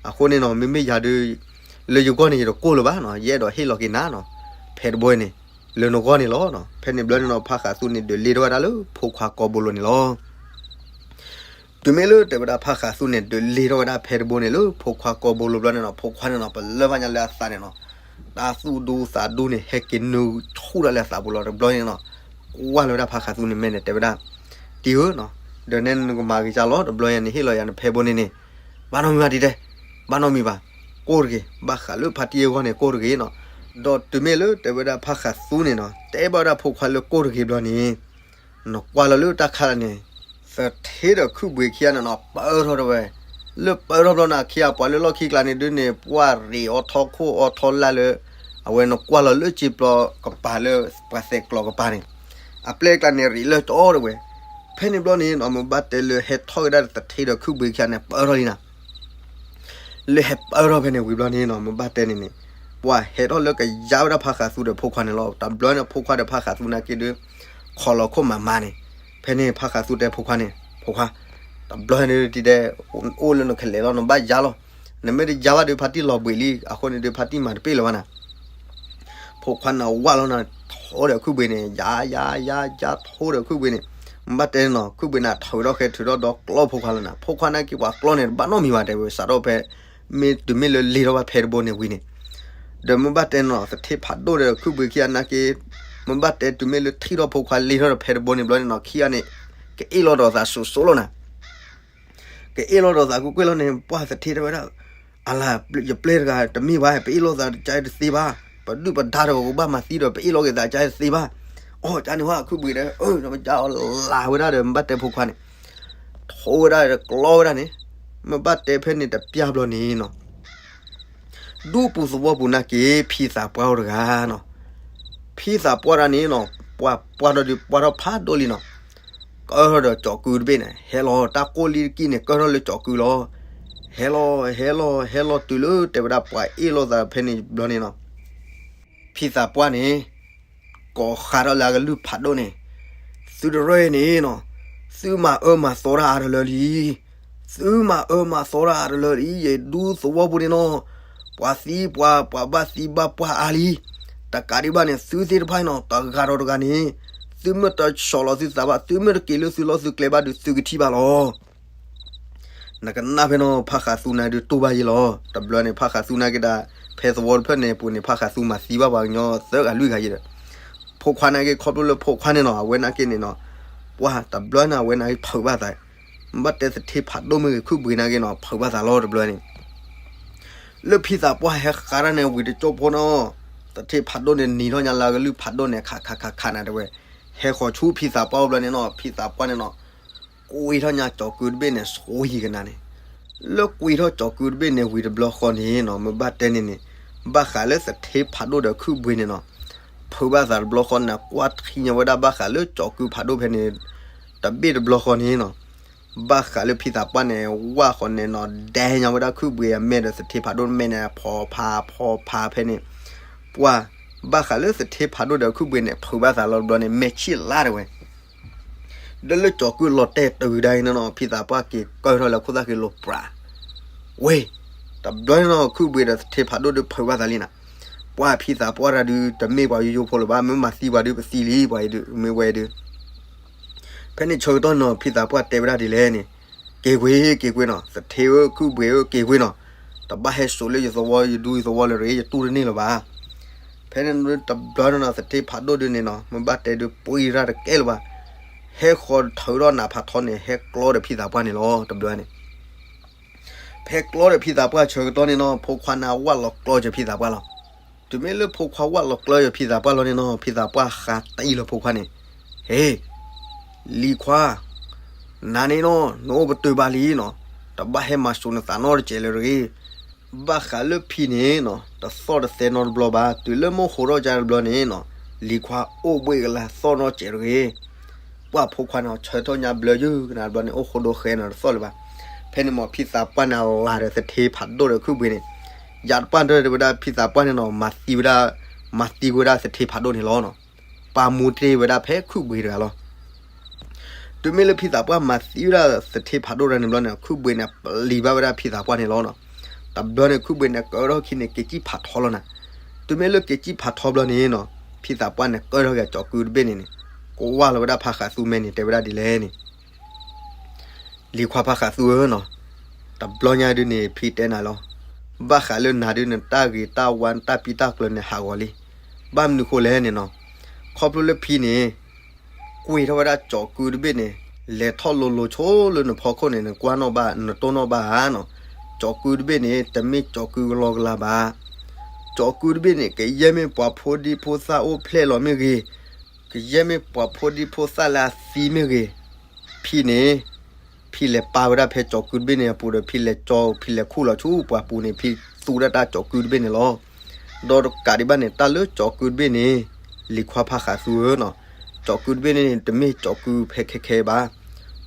အဃိန့ၣ်နီၤ မ့မ့ၢ်ယၤဒုး လၢယဂီၢ်န့ၣ် ယတကိၢ်လၢၤဘၣ်နီၤ, ယအဲၣ်ဒိးဟ့ၣ်လီၤက့ၤနၤနီၤ, ဖဲတဘိအံၤန့ၣ် လၢနဂီၢ်န့ၣ်လီၤ. ဖဲန့ၣ်ဘျီန့ၣ်နီၤ ဖးဃးသူန့ၣ်ဒုးလ့ၢ်ထီၣ်ဝဲဒၣ်လၢဖိခွါကိာ်ဘိလိၤန့ၣ်လီၤ. တုၤမ့ၢ်လၢတဲဝဲဒၣ်ဖးဃးသူန့ၣ် ဒုးလ့ၢ်ထီၣ်ဝဲဒၣ်ဖဲတဘိန့ၣ်လၢဖိခွါကိာ်ဘိလိၤဘျီန့ၣ်နီၤ, ဖိခွါန့ၣ်နီၤ ပလၢၢ်ဘၣ်ညါလၢအသးန့ၣ်နီၤ, တၢ်သူၣ်ဒူသးဒူန့ၣ် ဟဲက့ၤနုာ်ဆူၣ်ဒၣ်လၢအသးပူၤလီၤ. တဘျီန့ၣ်နီၤ ကွၢ်လီၤဝဲဒၣ်ဖးဃးသူန့ၣ်မဲာ်န့ၣ် တဲဝဲဒၣ်, တံၤဧၢနီၤ, ဒီးနဲနကမၤဂ့ၤကၢ်လီၤ တဘျီညါန့ၣ် ဟ့ၣ်လီၤယၤနဖဲတဘိန့ၣ်န့ၣ်, ဘၣ်နီတမံၤဘၣ်တံၤတဲ, ဘၣ်နီတမံၤဘၣ်, ကိၢ်တဂ့ၤ, ဘၣ်ဃးလၢဖါတံၢ်အဂီၢ်န့ၣ် ကိၢ်တဂ့ၤနီၤ, ဒီးတုၤမ့ၢ်လၢတဲဝဲဒၣ်ဖးဃးသူန့ၣ်နီၤ တဲဘၣ်ဝဲဒၣ်ဖိခွါလၢကိၢ်တဂ့ၤဘျီန့ၣ် နကွၢ်လီၤလၢတၢ်ခါန့ၣ်, သထ့ဒီးခုၣ်ဘှံးခံဂၤန့ၣ်နီၤ ပၢထီၣ်တဝဲ, လၢပၢထီၣ်ဘျီန့ၣ် ခံဂၤပှၤလၢလီၢ်ခံကျါန့ၣ်ဒုးန့ၣ် ပှၤရ့းအီၤထီခိၣ်အီၤထီလာ်လၢ, အဝဲနကွၢ်လီၤလၢစ့ပျီကပၤလၢ ပှၤသဲးကျိးကပၤန့ၣ်, အပျဲၢ်ကျါန့ၣ်ရ့းလၢကၠီတဝဲ, ဖဲန့ၣ်ဘျီန့ၣ်နီၤ မ့ၢ်ဘၣ်တဲလၢဟဲထီၣ်ကဒါသထ့ဒီးခုၣ်ဘှံးခံဂၤန့ၣ် ပၢထီၣ်လံနၤ လၢဟဲပၢထီၣ်ဖဲန့ၣ်ဝံၤဘျီန့ၣ်နီၤ မ့ၢ်ဘၣ်တဲန့ၣ်န့ၣ်, ပှၤဟဲထီၣ်လၢကယါဝဲဒၣ်ဖးဃးသူဒီးဖိခွါန့ၣ်လီၤ. တဘျီန့ၣ်ဖိခွါဒီးဖးဃးသူနာ်က့ဒုး ခီၣ်လီၤခိၣ်မၤမၤန့ၣ်, ဖဲန့ၣ်ဖးဃးသူတဲဖိခွါန့ၣ်, ဖိခွါ, တဘျီန့ၣ်ဒုးတံၤတဲ, အိၣ်လၢနကလဲၤလီၤ နဘၣ်ယါလီၤ, နမ့ၢ်တယါဘၣ်ဒုးဖါတံၢ်လီၤဘှံးလံ အဃိန့ၣ်ဒုးဖါတံၢ်မၤတပ့ၢ်လၢၤဘၣ်နၤ ဖိခွါန့ၣ်ဝၢ်လီၤနၤ ထိဒီးခုၣ်ဘှံးန့ၣ် ယါယါယါယါ ထိဒီးခုၣ်ဘှံးန့ၣ်, မ့ၢ်ဘၣ်တဲန့ၣ်နီၤ ခုၣ်ဘှံးန့ၣ်ထုးထီၣ်ဃဲထုးထီၣ်ဒီးကျီဖိခွါလီၤနၤ, ဖိခွါနာ်က့ပှၤကျီန့ၣ် တဘၣ်နီတမံၤဘၣ်တဲဝဲ စးထီၣ်ဖဲ မ့ၢ်တုၤမ့ၢ်လၢလ့ၢ်ထီၣ်ဘၣ်ဖဲတဘိန့ၣ်ဝံၤန့ၣ်, ဒီးမ့ၢ်ဘၣ်တဲန့ၣ်နီၤ သထ့ဖးဒိၣ်ဒီးခုၣ်ဘှံးခံဂၤနာ်က့, မ့ၢ်ဘၣ်တဲတုၤမ့ၢ်လၢထံၣ်ထီၣ်ဖိခွါလ့ၢ်ထီၣ်ဒီးဖဲတဘိန့ၣ်ဘျီန့ၣ်နီၤ ခံဂၤန့ၣ် ကအ့ၣ်လိာ်ဒီးသးစိၤစိၤလီၤနၤ ကအ့ၣ်လိာ်ဒီးသးကွ့ၢ်ကွ့ၢ်လီၤန့ၣ် ပှၤသထ့တဲဝဲဒၣ်, အလၤ ယပျဲၢ်တဂၤတမ့ၢ်ဘၣ် ပအ့ၣ်လိာ်သးကါတသ့ဘၣ်, ပဒုၣ်ပဒါတဂၤကဘၣ်မၤသံဒီး ပအ့ၣ်လိာ်က့ၤသးကါတသ့ဘၣ်, အီၣ်ကါန့ၣ်ဝဲခုၣ်ဘှံးဒီး နပယါအီၤလၤဝဲဒၣ်ဒီး မ့ၢ်ဘၣ်တဲဖိခွါန့ၣ်, ထိဝဲဒၣ်ဒီးကျီဝဲဒၣ်န့ၣ်, မ့ၢ်ဘၣ်တဲဖဲန့ၣ်တပျၢ်ဘျီန့ၣ်နီၤ ဒူပူၤသဝီပူၤနာ်က့ ဖံသးပှၢ်အိၣ်တဂၤနီၤ, ဖံသးပှၢ်တဂၤန့ၣ်နီၤ ပှၤပှၢ်ထီၣ်ဒုးပှၢ်ထီၣ်ဖးဒိၣ်လံနီၤ, ကၢထီၣ်ဒီးကၠီၤကုတဘ့ၣ်န့ၣ် ဟဲလီၤတၢ်ကိၢ်လံတကံၢ်န့ၣ် ကၢထီၣ်လၢကၠီၤကုလီၤ, ဟဲလီၤ ဟဲလီၤ ဟဲလီၤတုၤလၢတဲဝဲဒၣ်ပှၤအ့ၣ်လိာ်သးဖဲန့ၣ်ဘျီန့ၣ်နီၤ ဖံသးပှၢ်န့ၣ် ကိးဃးထီၣ်လၢအကလုၢ်ဖးဒိၣ်န့ၣ်, သုတရၢၢ်အံၤန့ၣ်နီၤ, သုမၤအၢမၤသီတၢ်အါတလၢလံ. သုမၤအၢမၤသီတၢ်အါတလၢလံ, ယဒူသဝီပူၤန့ၣ်နီၤ, ပှၤသံပှၤ ပှၤဘၣ်သံဘၣ်ပှၢ်အါလံ. တကးဒံးဘၣ်န့ၣ် သုသ့ၣ်တဖၣ်အံၤနီၤ တဂၤဒီးတဂၤန့ၣ်, သုမ့ၢ်တဆီၣ်လီၤသုသးဘၣ် သုမ့ၢ်တက့ၤလၢသုလီၢ်သုကျဲဘၣ်ဒီး သုကထံၣ်ဘၣ်လီၤ. နကနၣ်ဖဲနီၤ ဖးဃးသူနၤဒုးတူၢ်ဘၣ်ယဲလီၤ. တဘျီန့ၣ် ဖးဃးသူနာ်က့ဒီး ဖဲသဝီတဖျၢၣ်န့ၣ်အပူၤန့ၣ် ဖးဃးသူမၤသံဘၣ်ပှၤကညီသၢဂၤလွံၢ်ဂၤယဲဒီး, ဖိခွါနာ်က့ ခီဖျိလၢဖိခွါန့ၣ်နီၤ အဝဲနာ်က့န့ၣ်နီၤ, ပှၢ်တဘျီန့ၣ် အဝဲနာ်က့ဖုးဘၣ်သး, ဘၣ်တဲသထ့ဖးဒိၣ်မ့ၢ်ဂ့ၤ ခုၣ်ဘှံးနာ်က့နီၤ ဖုးဘၣ်သးလီၤတဘျီန့ၣ် လၢဖံသးပှၢ်ဟဲဃါတၢ်န့ၣ်ဝံၤတကၠိဖိနီၤ, သထ့ဖးဒိၣ်န့ၣ်နံၤထီၣ်ညါလၢအကလုၢ်ဖးဒိၣ်န့ၣ် ခးခးခးခးနၤတဲဝဲ, ဟဲဃီၤဆူဖံသးပှၢ်အိၣ်ဘျီန့ၣ်နီၤ ဖံသးပှၢ်န့ၣ်နီၤ, ကွံာ်ထီၣ်ညါကၠီၤကုတဘ့ၣ်န့ၣ် ဆှီယံၤကနၤန့ၣ်, လၢကွံာ်ထီၣ်ကၠီၤကုတဘ့ၣ်န့ၣ်ဝံၤတဘျီဃီန့ၣ်နီၤ မ့ၢ်ဘၣ်တဲန့ၣ်န့ၣ်, ဘၣ်ဃးလၢသထ့ဖးဒိၣ်ဒီးခုၣ်ဘှံးန့ၣ်နီၤ, ဖုးဘၣ်သးတဘျီဃီန့ၣ် ကွၢ်ထံညါဝဲဒၣ်ဘၣ်ဃးလၢကၠီၤကုဖးဒိၣ်ဖဲန့ၣ် တဘ့ၣ်တဘျီဃီန့ၣ်နီၤ ဘၣ်ဃးလၢဖံသးပှၢ်န့ၣ် ဝၢ်ဃီၤန့ၣ်နီၤ ဒဲညါဝဲဒၣ်ခုၣ်ဘှံးအမဲာ်ဒီးသထ့ဖးဒိၣ်မဲာ်န့ၣ် ဖီဖးဖီဖးဖဲန့ၣ်, ပှၢ်, ဘၣ်ဃးလၢသထ့ဖးဒိၣ်ဒီးခုၣ်ဘှံးန့ၣ် ဖုးဘၣ်သးလီၤတဘျီန့ၣ် မဲာ်ဆံၣ်လါတဲဝဲ, ဒီးလၢကၠီၤကုလီၤတဲာ်တုၤဒၣ်အံၤန့ၣ်နီၤ ဖံသးပှၢ်က့ၤကၢထီၣ်လၢခိၣ်သၣ်ဃံလိၤပြး, ဝ့ၢ်, တဘျီန့ၣ်နီၤ ခုၣ်ဘှံးဒီးသထ့ဖးဒိၣ်ဒုးဖုးဘၣ်သးလံနၤ, ပှၢ်ဖံသးပှၢ်တၢ်ဒုး တမ့ၢ်ပှၤယိယိဖိလၢၤဘၣ် မ့ၢ်မၤသံပှၤဒုးပသံလံ ပှၤအံၤဒုး မ့ၢ်ဝဲဒုး ဖဲန့ၣ်ဆၢကတီၢ်နီၤ ဖံသးပှၢ်တဲဝဲဒၣ်ဒ်လဲၣ်န့ၣ်, က့ၤကွံာ် က့ၤကွံာ်နီၤ သထ့ဧၢ ခုၣ်ဘှံးဧၢ က့ၤကွံာ်နီၤ, တဘၣ်ဟဲစိာ်လၢယသဝီယဒူယသဝီလၢၤတဂ့ၤ ယတူၢ်တန့ၢ်လၢၤဘၣ်. ဖဲန့ၣ်တဘျီန့ၣ်နီၤ သထ့ဖးဒိၣ်ဒုးန့ၣ်နီၤ မ့ၢ်ဘၣ်တဲဒုးပှံၢ်ရၣ်တကဲလၢၤဘၣ်, ဟဲဃီၤထုးထီၣ်နးဖးထီန့ၣ် ဟဲကျီဒီးဖံသးပှၢ်န့ၣ်လီၤ တဘျီန့ၣ် ဖဲကျီဒီးဖံသးပှၢ်ဆၢကတီၢ်န့ၣ်နီၤ ဖိခွါန့ၣ်ဝၢ်လီၤကျီစၢၤဖံသးပှၢ်လီၤ. တုၤမ့ၢ်လၢဖိခွါဝၢ်လီၤကျီစၢၤဖံသးပှၢ်လီၤန့ၣ်နီၤ ဖံသးပှၢ်ဃးတံၢ်လၢဖိခွါန့ၣ်, ဟ့, လံၤခွါ, နၤန့ၣ်နီၤ နအိၣ်ပတုာ်ဘၣ်လံနီၤ, တဘၣ်ဟဲမၤစိာ်နသးနီတစဲးလၢၤတဂ့ၤ. ဘၣ်ဃးလၢဖံန့ၣ်နီၤ တသီၣ်တသဲနီတဘျီဘၣ် တုၤလၢမိၢ်ဟိးထီၣ်ကါတဘျီန့ၣ်နီၤ လံၤခွါအိၣ်ဘှ့ၣ်ကလါသီၣ်နီတစဲးတဂ့ၤ. ပှၢ်ဖိခွါန့ၣ်ဆၢထီၣ်ညါဘျၢယုၢ်ကနၤတဘျီန့ၣ် အိၣ်ဃိဒိဃဲနီၤတသီၣ်လၢၤဘၣ်. ဖဲန့ၣ်မ့ၢ်ဖံသးပှၢ်န့ၣ်အလၤဒီးသထ့ဖးဒိၣ်ဒီးခုၣ်ဘှံးန့ၣ်, ယၤတပှၢ်တၢၢ်တဲဝဲဒၣ်ဖံသးပှၢ်န့ၣ်နီၤ မၤသံဝဲဒၣ်, မၤသံကွံာ်ဝဲဒၣ်သထ့ဖးဒိၣ်န့ၣ်လီၤနီၤ. ပာ်မူတ့ၢ်ဝဲဒၣ်ဖဲခုၣ်ဘှံးတဂၤလီၤ. တုၤမ့ၢ်လၢဖံသးပှၢ်မၤသံဝဲဒၣ်သထ့ဖးဒိၣ်တဂၤန့ၣ်ဘျီန့ၣ် ခုၣ်ဘှံးန့ၣ်ပျံၤဘၣ်ဝဲဒၣ်ဖံသးပှၢ်န့ၣ်လီၤနီၤ. တဘျီန့ၣ်ခုၣ်ဘှံးန့ၣ်ကၢထီၣ်ခံန့ၣ် က့ၤစံၣ်ဖးထီလီၤနၤ. တုၤမ့ၢ်လၢက့ၤစံၣ်ဖးထီဘျီန့ၣ်နီၤ ဖံသးပှၢ်န့ၣ်ကၢထီၣ်က့ၤကၠီၤကုတဘ့ၣ်န့ၣ်န့ၣ်, ကွၢ်လီၤဝဲဒၣ်ဖးဃးသူမဲာ်န့ၣ် တဲဝဲဒၣ်ဒ်လဲၣ်န့ၣ် လံၤခွါဖးဃးသူဧၢနီၤ, တဘျီညါဒုးန့ၣ် ဖံတဲနၤလီၤ. ဘၣ်ဃးလၢနၤဒုး နတၢ်ဂ့ၤတၢ်ဝါ နတၢ်ပံတၢ်ကျၢၤန့ၣ် ဟးဂီၤလံ. ဘၣ်မနုၤဃိလဲၣ်န့ၣ်နီၤ, ခီဖျိလၢဖံန့ၣ် ကွံာ်ထီၣ်ဝဲဒၣ်ကၠီၤကုတဘ့ၣ်န့ၣ် လဲၤထီၣ်လိၤလိၤဆိလၢနဖီခိၣ်န့ၣ် နကွၢ်နီၣ်ဘၣ် နတိၢ်နီၣ်ဘၣ်ဧါနီၤ. ကၠီၤကုတဘ့ၣ်န့ၣ် တမ့ၢ်ကၠီၤကုကလီကလီဘၣ်. ကၠီၤကုတဘ့ၣ်န့ၣ် ကယဲၢ်မ့ၢ်ပှၤဖိဒံဖိသၣ်အိၣ်ဖျဲၣ်လီၤမ့ၢ်ဂ့ၤ, ကယဲၢ်မ့ၢ်ပှၤဖိဒံဖိသၣ်လၢအသံမ့ၢ်ဂ့ၤ, ဖံန့ၣ် ဖံလဲၤပာ်ဝဲဒၣ်ဖဲကၠီၤကုတဘ့ၣ်န့ၣ်အပူၤဒီး ဖံလဲၤကၠီ ဖံလဲၤခူၣ်လီၤဆူပှၢ်ပူၤန့ၣ် ဖံသူဝဲဒၣ်တၢ်ကၠီၤကုတဘ့ၣ်န့ၣ်လီၤ. ဒီးတကးဒံးဘၣ်န့ၣ် တၢ်လၢကၠီၤကုတဘ့ၣ်န့ၣ် လံၤခွါဖးဃးသူဧၢနီၤ, ကၠီၤကုတဘ့ၣ်န့ၣ် တမ့ၢ်ကၠီၤကုဖဲခဲခဲဘၣ်.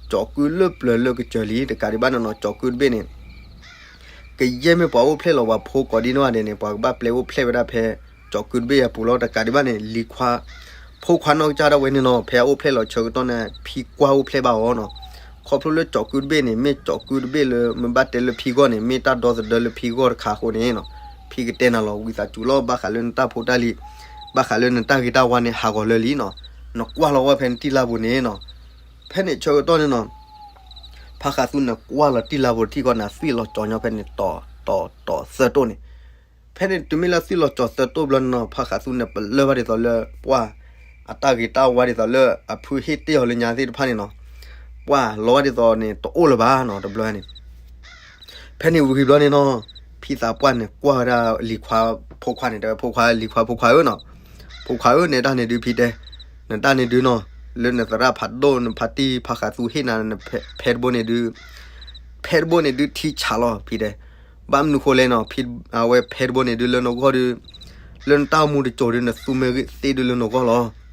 ကၠီၤကုလၢပျၢၤလၢကစၢၤလံ တကးဒံးဘၣ်န့ၣ်နီၤ ကၠီၤကုတဘ့ၣ်န့ၣ် ကယဲၢ်မ့ၢ်ပှၤအိၣ်ဖျဲၣ်လီၤပှၤဖိကိးဒံနီၢ်ဂၤဒဲးန့ၣ် ပှၤကဘၣ်ပျဲအိၣ်ဖျဲၣ်ဝဲဒၣ်ဖဲကၠီၤကုတဘ့ၣ်အပူၤလီၤ. တကးဒံးဘၣ်န့ၣ် လံၤခွါ ဖိခွါနီၢ်ကစၢ်ဒၣ်ဝဲန့ၣ်နီၤ ဖဲအအိၣ်ဖျဲၣ်လီၤဆၢကတီၢ်န့ၣ် ဖံကွၢ်အိၣ်ဖျဲၣ်ဘၣ်အီၤနီၤ. ခီဖျိလၢကၠီၤကုတဘ့ၣ်န့ၣ် မ့ၢ်ကၠီၤကုတဘ့ၣ်လၢ မ့ၢ်ဘၣ်တဲလၢဖံဂီၢ်န့ၣ် မ့ၢ်တၢ်ဒီသဒၢလၢဖံဂီၢ်တခါအဃိန့ၣ်နီၤ ဖံကတဲနၤလီၤ ဝံသးစူၤလီၤ ဘၣ်ဃးလၢနတၢ်ဖိတၢ်လံၤ ဘၣ်ဃးလၢနတၢ်ဂ့ၤတၢ်ဝါန့ၣ် ဟးဂီၤလၢာ်လံနီၤ. နကွၢ်လီၤဝဲဖဲနတံၢ်လါပူၤန့ၣ်နီၤ ဖဲန့ၣ်ဆၢကတီၢ်န့ၣ်နီၤ ဖးဃးသူန့ၣ်ကွၢ်လီၤတံၢ်လါပူၤတထံၣ်ဃီန့ၣ် သွံၣ်လီၤကၠီၤညီဖဲန့ၣ် တီၤတီၤတီၤသၢတိၣ်န့ၣ်. ဖဲန့ၣ်တုၤမ့ၢ်လၢသွံၣ်လီၤကၠီၤသၢတိၣ်ဘျီန့ၣ်နီၤ ဖးဃးသူန့ၣ် ပလၢၢ်ဘၣ်ဒ်သိးလၢ ပှၢ် အတၢ်ဂ့ၤတၢ်ဝါဒ်သိးလၢအဖုဟ့ၣ်တ့ၢ်အီၤလၢညါသ့ၣ်တဖၣ်န့ၣ်နီၤ ပှၢ်လီၤဘၣ်ဒ်သိးန့ၣ် တအိၣ်လၢၤဘၣ်နီၤ တဘျီန့ၣ် ဖဲန့ၣ်ဝံၤဘျီန့ၣ်နီၤ ဖံသးပှၢ်န့ၣ်ကွၢ်ဝဲဒၣ်လံၤခွါဖိခွါန့ၣ် တဲဝဲဖိခွါ လံၤခွါဖိခွါဧၢနီၤ, ဖိခွါဧၢ နဲဒၣ်န့ၣ်ဒုးဖံတဲ, နတၢ်န့ၣ်ဒုးနီၤ လၢနသရၣ်ဖးဒိၣ် နဖါတံၢ်ဖးဃးသူဟ့ၣ်နၤ ဖဲတဘိန့ၣ်ဒုး ဖဲတဘိန့ၣ်ဒုးထံဆးလီၤဖံတဲ, ဘၣ်မနုၤဃိလဲၣ်နီၤ ဖံ အဝဲဖဲတဘိန့ၣ်ဒုးလၢနဂီၢ်ဒုး လၢနတၢ်အိၣ်မူတစိၤဒုး နသူမ့ၢ်ဂ့ၤသ့ဒုးလၢနဂီၢ်လီၤ.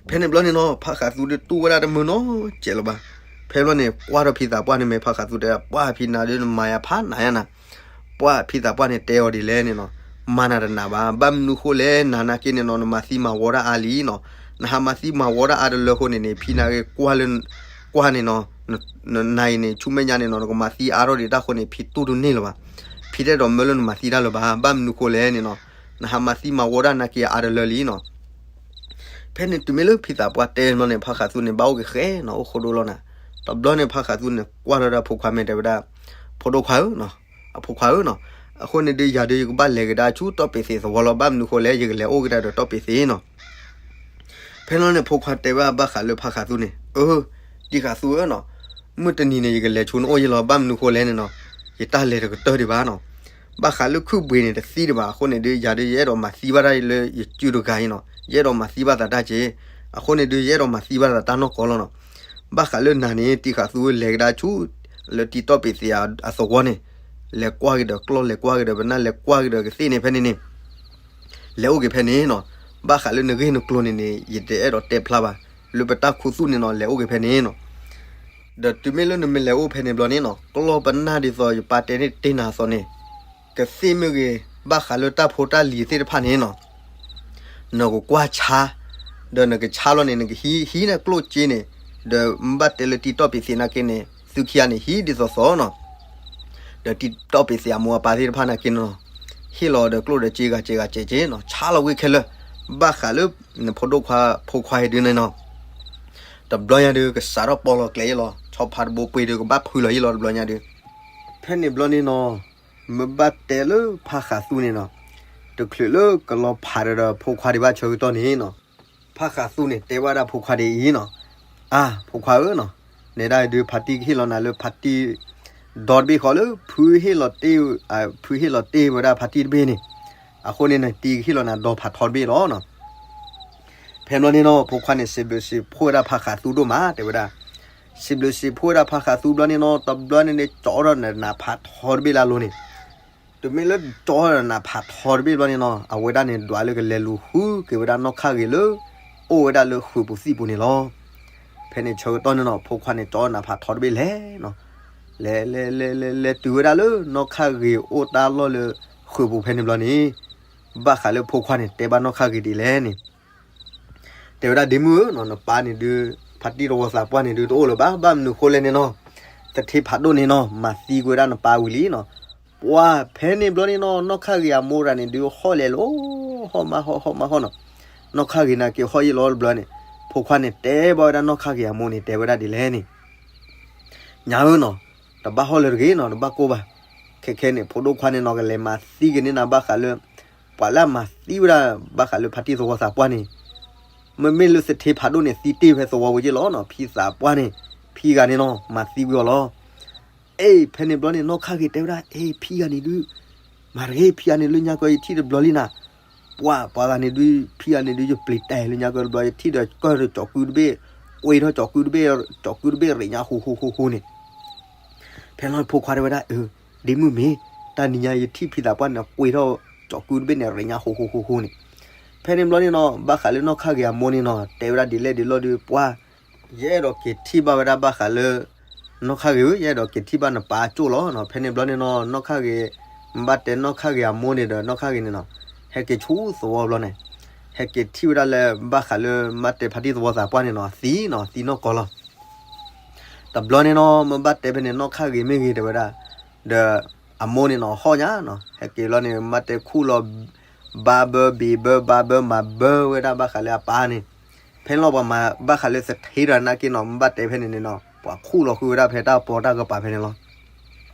ဖဲန့ၣ်ဘျီန့ၣ်နီၤ ဖးဃးသူဒုးတူၢ်ဝဲဒၣ်တမုာ်နီတစဲးလၢၤဘၣ်. ဖဲဘျီန့ၣ် ကွၢ်ဒီးဖံသးပှၢ်န့ၣ်မ့ၢ် ဖးဃးသူတဲ ပှၢ်ဖံနၤဒုးနမၤယၤဖးနးယၤနၤ, ပှၢ်ဖံသးပှၢ်န့ၣ်တဲအီၤဒ်လဲၣ်န့ၣ်နီၤ, မၤနၤတနးဘၣ်. ဘၣ်မနုၤဃိလဲၣ် နၤနာ်က့န့ၣ်နီၤ နမၤသံမၤဝီတၢ်အါလံနီၤ, နဟးမၤသံမၤဝီတၢ်အါတလၢအဃိန့ၣ်န့ၣ် ဖံနၤဂ့ၤကွၢ်လၢ ကွၢ်န့ၣ်နီၤ, နနၤအံၤန့ၣ် ဆူမဲာ်ညါန့ၣ်နီၤ နကမၤသံအါထီၣ်ဒံးတၢ်အဃိန့ၣ် ဖံတူၢ်တန့ၢ်လၢၤဘၣ်. ဖံတအဲၣ်ဒိးမၢလၢနမၤသံတၢ်လၢၤဘၣ်. ဘၣ်မနုၤဃိလဲၣ်န့ၣ်နီၤ, နဟးမၤသံမၤဝီတၢ်နာ်က့အါတလၢလံနီၤ. ဖဲန့ၣ်တုၤမ့ၢ်လၢဖံသးပှၢ်တဲဘျီန့ၣ် ဖါဃးသူန့ၣ် ဘၣ်အိၣ်က့ၤဃဲနီၤ, အိၣ်ဃိဒိလီၤနၤ. တဘျီန့ၣ် ဖါဃးသူန့ၣ် ကွၢ်ထီၣ်ဒၣ်ဖိခွါမ့ၢ်တဲဝဲဒၣ်, ဖိဒိၣ်ခွါဧၢ, အဖိခွါဧၢနီၤ, အဃိန့ၣ်ဒုး ယၤဒုး ယကဘၣ်လဲၤကဒါဆူတီၢ်ပ့ၤသ့းသဝီလီၤ. ဘၣ်မနုၤဃိလဲၣ် ယကလဲၤအိၣ်ကဒါဒီးတီၢ်ပ့ၤသ့းနီၤ. ဖဲလီၤန့ၣ် ဖိခွါတဲဘၣ်ဘၣ်ဃးလၢဖါဃးသူန့ၣ်, အၢ, တံၤဃးသူဧၢနီၤ, မုၢ်တနံၤန့ၣ် ယကလဲၤဆူနအိၣ်ယဲလီၤ. ဘၣ်မနုၤဃိလဲၣ်န့ၣ်နီၤ, ယတၢ်လဲၤတကတၢၢ်ဒံးဘၣ်နီၤ. ဘၣ်ဃးလၢခုၣ်ဘှံးန့ၣ်တသံဒံးဘၣ်. အဃိန့ၣ်ဒုး ယၤဒုး ယအဲၣ်ဒိးမၤသံဘၣ်တၢ်လၢယစုတဂၤအံၤနီၤ, ယအဲၣ်ဒိးမၤသံဘၣ်သးတၢ်က့ၤ, အဃိန့ၣ်ဒုး ယအဲၣ်ဒိးမၤသံဘၣ်သးတၢ်နီၢ်ကီၢ်လီၤနီၤ. ဘၣ်ဃးလၢနၤန့ၣ် တံၤဃးသူဧၢ လဲၤကဒါဆူ လၢတံၤတီၢ်ပ့ၤသ့းအသဝီန့ၣ်, လဲၤကွၢ်က့ၤဒီးကျီၢ် လဲၤကွၢ်က့ၤဒီးပနၢ် လဲၤကွၢ်က့ၤဒီးကသ့ၣ်န့ၣ် ဖဲန့ၣ်န့ၣ် လဲၤအိၣ်က့ၤဖဲန့ၣ်နီၤ. ဘၣ်ဃးလၢနဂ့ၢ်နကျိၤန့ၣ်န့ၣ် ယတအဲၣ်ဒိးတဲဖျါဘၣ်, လၢပတၢ်ခူသူၣ်န့ၣ်နီၤ လဲၤအိၣ်က့ၤဖဲန့ၣ်နီၤ. ဒီးတုၤမ့ၢ်လၢနမ့ၢ်လဲၤအိၣ်ဖဲန့ၣ်ဘျီန့ၣ်နီၤ, ကျီၢ်ပနၢ်ဒ်သိးယပာ်တဲန့ၢ်တ့ၢ်နၤအသိးန့ၣ်, ကသ့ၣ်မ့ၢ်ဂ့ၤ ဘၣ်ဃးလၢတၢ်ဖိတၢ်လံၤသ့ၣ်တဖၣ်န့ၣ်နီၤ နကကွၢ်ဆါ, ဒီးနကဆါလီၤန့ၣ် နကဟံး ဟံးန့ၢ်ကျိၣ်စ့န့ၣ်, ဒီးဘၣ်တဲလၢတံၤတီၢ်ပ့ၤသ့းနာ်က့န့ၣ် သုခံဂၤန့ၣ် ဟံးဒ်သိးသိးနီၤ. ဒီးတံၤတီၢ်ပ့ၤသ့းအမိၢ်အပၢ်သ့ၣ်တဖၣ်နာ်က့နီၤ, ဟ့ၣ်လီၤဒီးကျိၣ်ဒီးစ့ဂၤစဲးဂၤစဲးက့နီၤ, ဆါလီၤဝံၤခဲလၢာ်, ဘၣ်ဃးလၢနဖိဒိၣ်ခွါဖိခွါအံၤဒုန့ၣ်နီၤ, တဘျီညါဒုး ကစးထီၣ်ပီလီၤကျဲအံၤလီၤ, ဆီဖါတဘိပှ့ၤဒုး ကဘၣ်ဖုလီၤအံၤလီၤ တဘျီညါဒုး. ဖဲန့ၣ်ဘျီန့ၣ်နီၤ, မ့ၢ်ဘၣ်တဲလၢဖါဃးသူန့ၣ်နီၤ, တချုးလၢကလီၤဖးဒီးဖိခွါဒံးဘၣ်ဆၢကတီၢ်န့ၣ်နီၤ, ဖါဃးသူန့ၣ် တဲဘၣ်ဒၣ်ဖိခွါဒ်အံၤနီၤ, အါ ဖိခွါဧၢနီၤ, နဲဒၣ်ဒုး ဖါတံၢ်ကဟ့ၣ်လီၤနၤလၢဖါတံၢ် ဒီတဘ့ၣ်ဃီလၢ ဖုဟ့ၣ်လီၤတ့ၢ်ဝဲဒၣ်ဖါတံၢ်တဘ့ၣ်န့ၣ်, အဃိန့ၣ် နတံၤကဟ့ၣ်လီၤနၤဒီဖးထီတဘ့ၣ်လီၤနီၤ. ဖဲဘျီန့ၣ်နီၤ ဖိခွါန့ၣ် စံးဘျုးစံးဖှိၣ်ဝဲဒၣ်ဖါဃးသူဒိၣ်မး တဲဝဲဒၣ်, စံးဘျုးစံးဖှိၣ်ဝဲဒၣ်ဖါဃးသူဘျီန့ၣ်နီၤ, တဘျီန့ၣ်န့ၣ် ကၠီထီၣ်နၤဖးထီတဘ့ၣ်လၢအလိၤန့ၣ်, တုၤမ့ၢ်လၢကၠီထီၣ်နၤဖးထီတဘ့ၣ်ဘျီန့ၣ်နီၤ, အဝဲဒၣ်န့ၣ် ဒွးလၢကလဲၤလူၤဃုက့ၤဝဲဒၣ်နီၢ်ခၣ်ဂ့ၤလၢ အိၣ်ဝဲဒၣ်လၢဃုာ်ပူၤသံၣ်ပူၤန့ၣ်လီၤ. ဖဲန့ၣ်ဆၢကတီၢ်န့ၣ်နီၤ ဖိခွါန့ၣ်ကၠီနၤဖးထီတဘ့ၣ်လဲၤနီၤ, လဲၤလဲၤလဲၤလဲၤလဲၤတုၤဝဲဒၣ်လၢနီၢ်ခၣ်ဂ့ၤအိၣ်တၢ်လီၢ်လၢဃုာ်ပူၤဖဲန့ၣ်ဘျီန့ၣ်, ဘၣ်ဃးလၢဖိခွါန့ၣ် တဲဘၣ်နီၢ်ခၣ်ဂ့ၤဒ်လဲၣ်န့ၣ် တဲဝဲဒၣ်ဒ့မုၣ်ဧၢနီၤ, နပၢ်န့ၣ်ဒုး ဖါတံၢ်တဝီသးပှၢ်န့ၣ်ဒုးတအိၣ်လၢၤဘၣ်, ဘၣ်မနုၤဃိလဲၣ်န့ၣ်နီၤ, သထ့ဖးဒိၣ်န့ၣ်နီၤ မၤသံကွံာ်ဝဲဒၣ်နပၢ်ဝံၤလံနီၤ. ပှၤဖဲန့ၣ်ဘျီန့ၣ်နီၤ နီၢ်ခၣ်ဂ့ၤအမိၢ်တဂၤန့ၣ်ဒုးဟီၣ်လဲၤလီၤ, ဟီၣ်မးဟီၣ် ဟီၣ်မးဟီၣ်နီၤ, နီၢ်ခၣ်ဂ့ၤနာ်က့ဟီၣ်ယံာ်လီၤတဘျီန့ၣ်, ဖိခွါန့ၣ်တဲဘၣ်ဝဲဒၣ်နီၢ်ခၣ်ဂ့ၤအမိၢ်န့ၣ် တဲဝဲဒၣ်ဒ်လဲၣ်န့ၣ်, ညါဧၢနီၤ, တဘၣ်ဟီၣ်လၢၤတဂ့ၤနီၤ, တဘၣ်ကိၢ်ဘၣ်. ခဲခဲန့ၣ် ဖိဒိၣ်ခွါန့ၣ်နီၤ ကလဲၤမၤသံက့ၤန့ၢ်နၤဘၣ်ဃးလၢ ပှၤလၢအမၤသံဝဲဒၣ် ဘၣ်ဃးလၢဖါတံၢ်သဝီသးပှၢ်န့ၣ်, မ့မ့ၢ်လၢသထ့ဖးဒိၣ်န့ၣ် သံတ့ၢ်ဖဲသဝီဝဲက့ၢ်လီၤနီၤ, ဖံသးပှၢ်န့ၣ် ဖံဂၤန့ၣ်နီၤ မၤသံဝံၤအီၤလီၤ. အ့ ဖဲန့ၣ်ဘျီန့ၣ် နီၢ်ခၣ်ဂ့ၤတဲဝဲဒၣ် အ့ ဖံဂၤန့ၣ်ဒုး မၤတဂ့ၤ ဖံဂၤန့ၣ် လၢညါကီယထံၣ်တဘျီလံနၤ, ပှၤ ပှၤဂၤန့ၣ်ဒုး ဖံဂၤန့ၣ်ဒုး ယပျံၤတၢ်လၢညါကီတဘျီ ယထံၣ်ဒီးကၢၢ်ဒီးကၠီၤကုတဘ့ၣ်, ကွ့ထီၣ်ကၠီၤကုတဘ့ၣ်, ကၠီၤကုတဘ့ၣ်ရ့ၣ်ညါဃိဃိဃိဃိန့ၣ် ဖဲလီၤဖိခွါတဲဝဲဒၣ် အၢ ဒ့မုၣ်မ့ၢ် တၢ်နံၤညါယထံၣ်ဖံသးပှၢ်န့ၣ် ကွ့ထီၣ်ကၠီၤကုတဘ့ၣ်န့ၣ် ရ့ၣ်ညါဃိဃိဃိဃိန့ၣ်, ဖဲန့ၣ်ဘျီန့ၣ်နီၤ ဘၣ်ဃးလၢနီၢ်ခၣ်ဂ့ၤအမိၢ်န့ၣ်နီၤ တဲဝဲဒၣ်ဒ်လဲၣ်ဒ်လဲၣ်ဒီး ပှၤ ယအဲၣ်ဒိးက့ၤထံၣ်ဘၣ်ဝဲဒၣ်ဘၣ်ဃးလၢ နီၢ်ခၣ်ဂ့ၤဧၢ ယအဲၣ်ဒိးက့ၤထံၣ်ဘၣ်နပၢ်အကၠိၣ်လီၤနီၤ. ဖဲန့ၣ်ဘျီန့ၣ်နီၤ နီၢ်ခၣ်ဂ့ၤ မ့ၢ်ဘၣ်တဲနီၢ်ခၣ်ဂ့ၤအမိၢ်န့ၣ်ဒီး နီၢ်ခၣ်ဂ့ၤန့ၣ်နီၤ ဟဲက့ၤဆူသဝီဘျီန့ၣ် ဟဲက့ၤထံၣ်ဝဲဒၣ်လၢ ဘၣ်ဃးလၢမ့ၢ်တဲဖါတံၢ်သဝီသးပှၢ်န့ၣ်နီၤ အသံနီၤ အသံနီၢ်ကီၢ်လီၤ. တဘျီန့ၣ်နီၤ မ့ၢ်ဘၣ်တဲဖဲန့ၣ် နီၢ်ခၣ်ဂ့ၤမ့ၢ်ဂ့ၤတဲဝဲဒၣ် ဒီးအမိၢ်န့ၣ်နီၤ ဟီၣ်ညါနီၤ ဟဲက့ၤလီၤန့ၣ် မ့ၢ်တဲခူၣ်လီၤ ဘါဘၢဘ့ၣ်ဘၢဘါဘၢမၤဘၢဝဲဒၣ်ဘၣ်ဃးလၢအပၢ်န့ၣ် ဖဲန့ၣ်လီၤ ပှၤမၤဘၣ်ဃးလၢသထ့တဂၤနာ်က့နီၤ မ့ၢ်ဘၣ်တဲဖဲန့ၣ်န့ၣ်နီၤ ပှၤခူၣ်လီၤဃုာ်ဝဲဒၣ်ဖဲတၢ်ပီတၢ်ကပၤဖဲန့ၣ်လီၤ.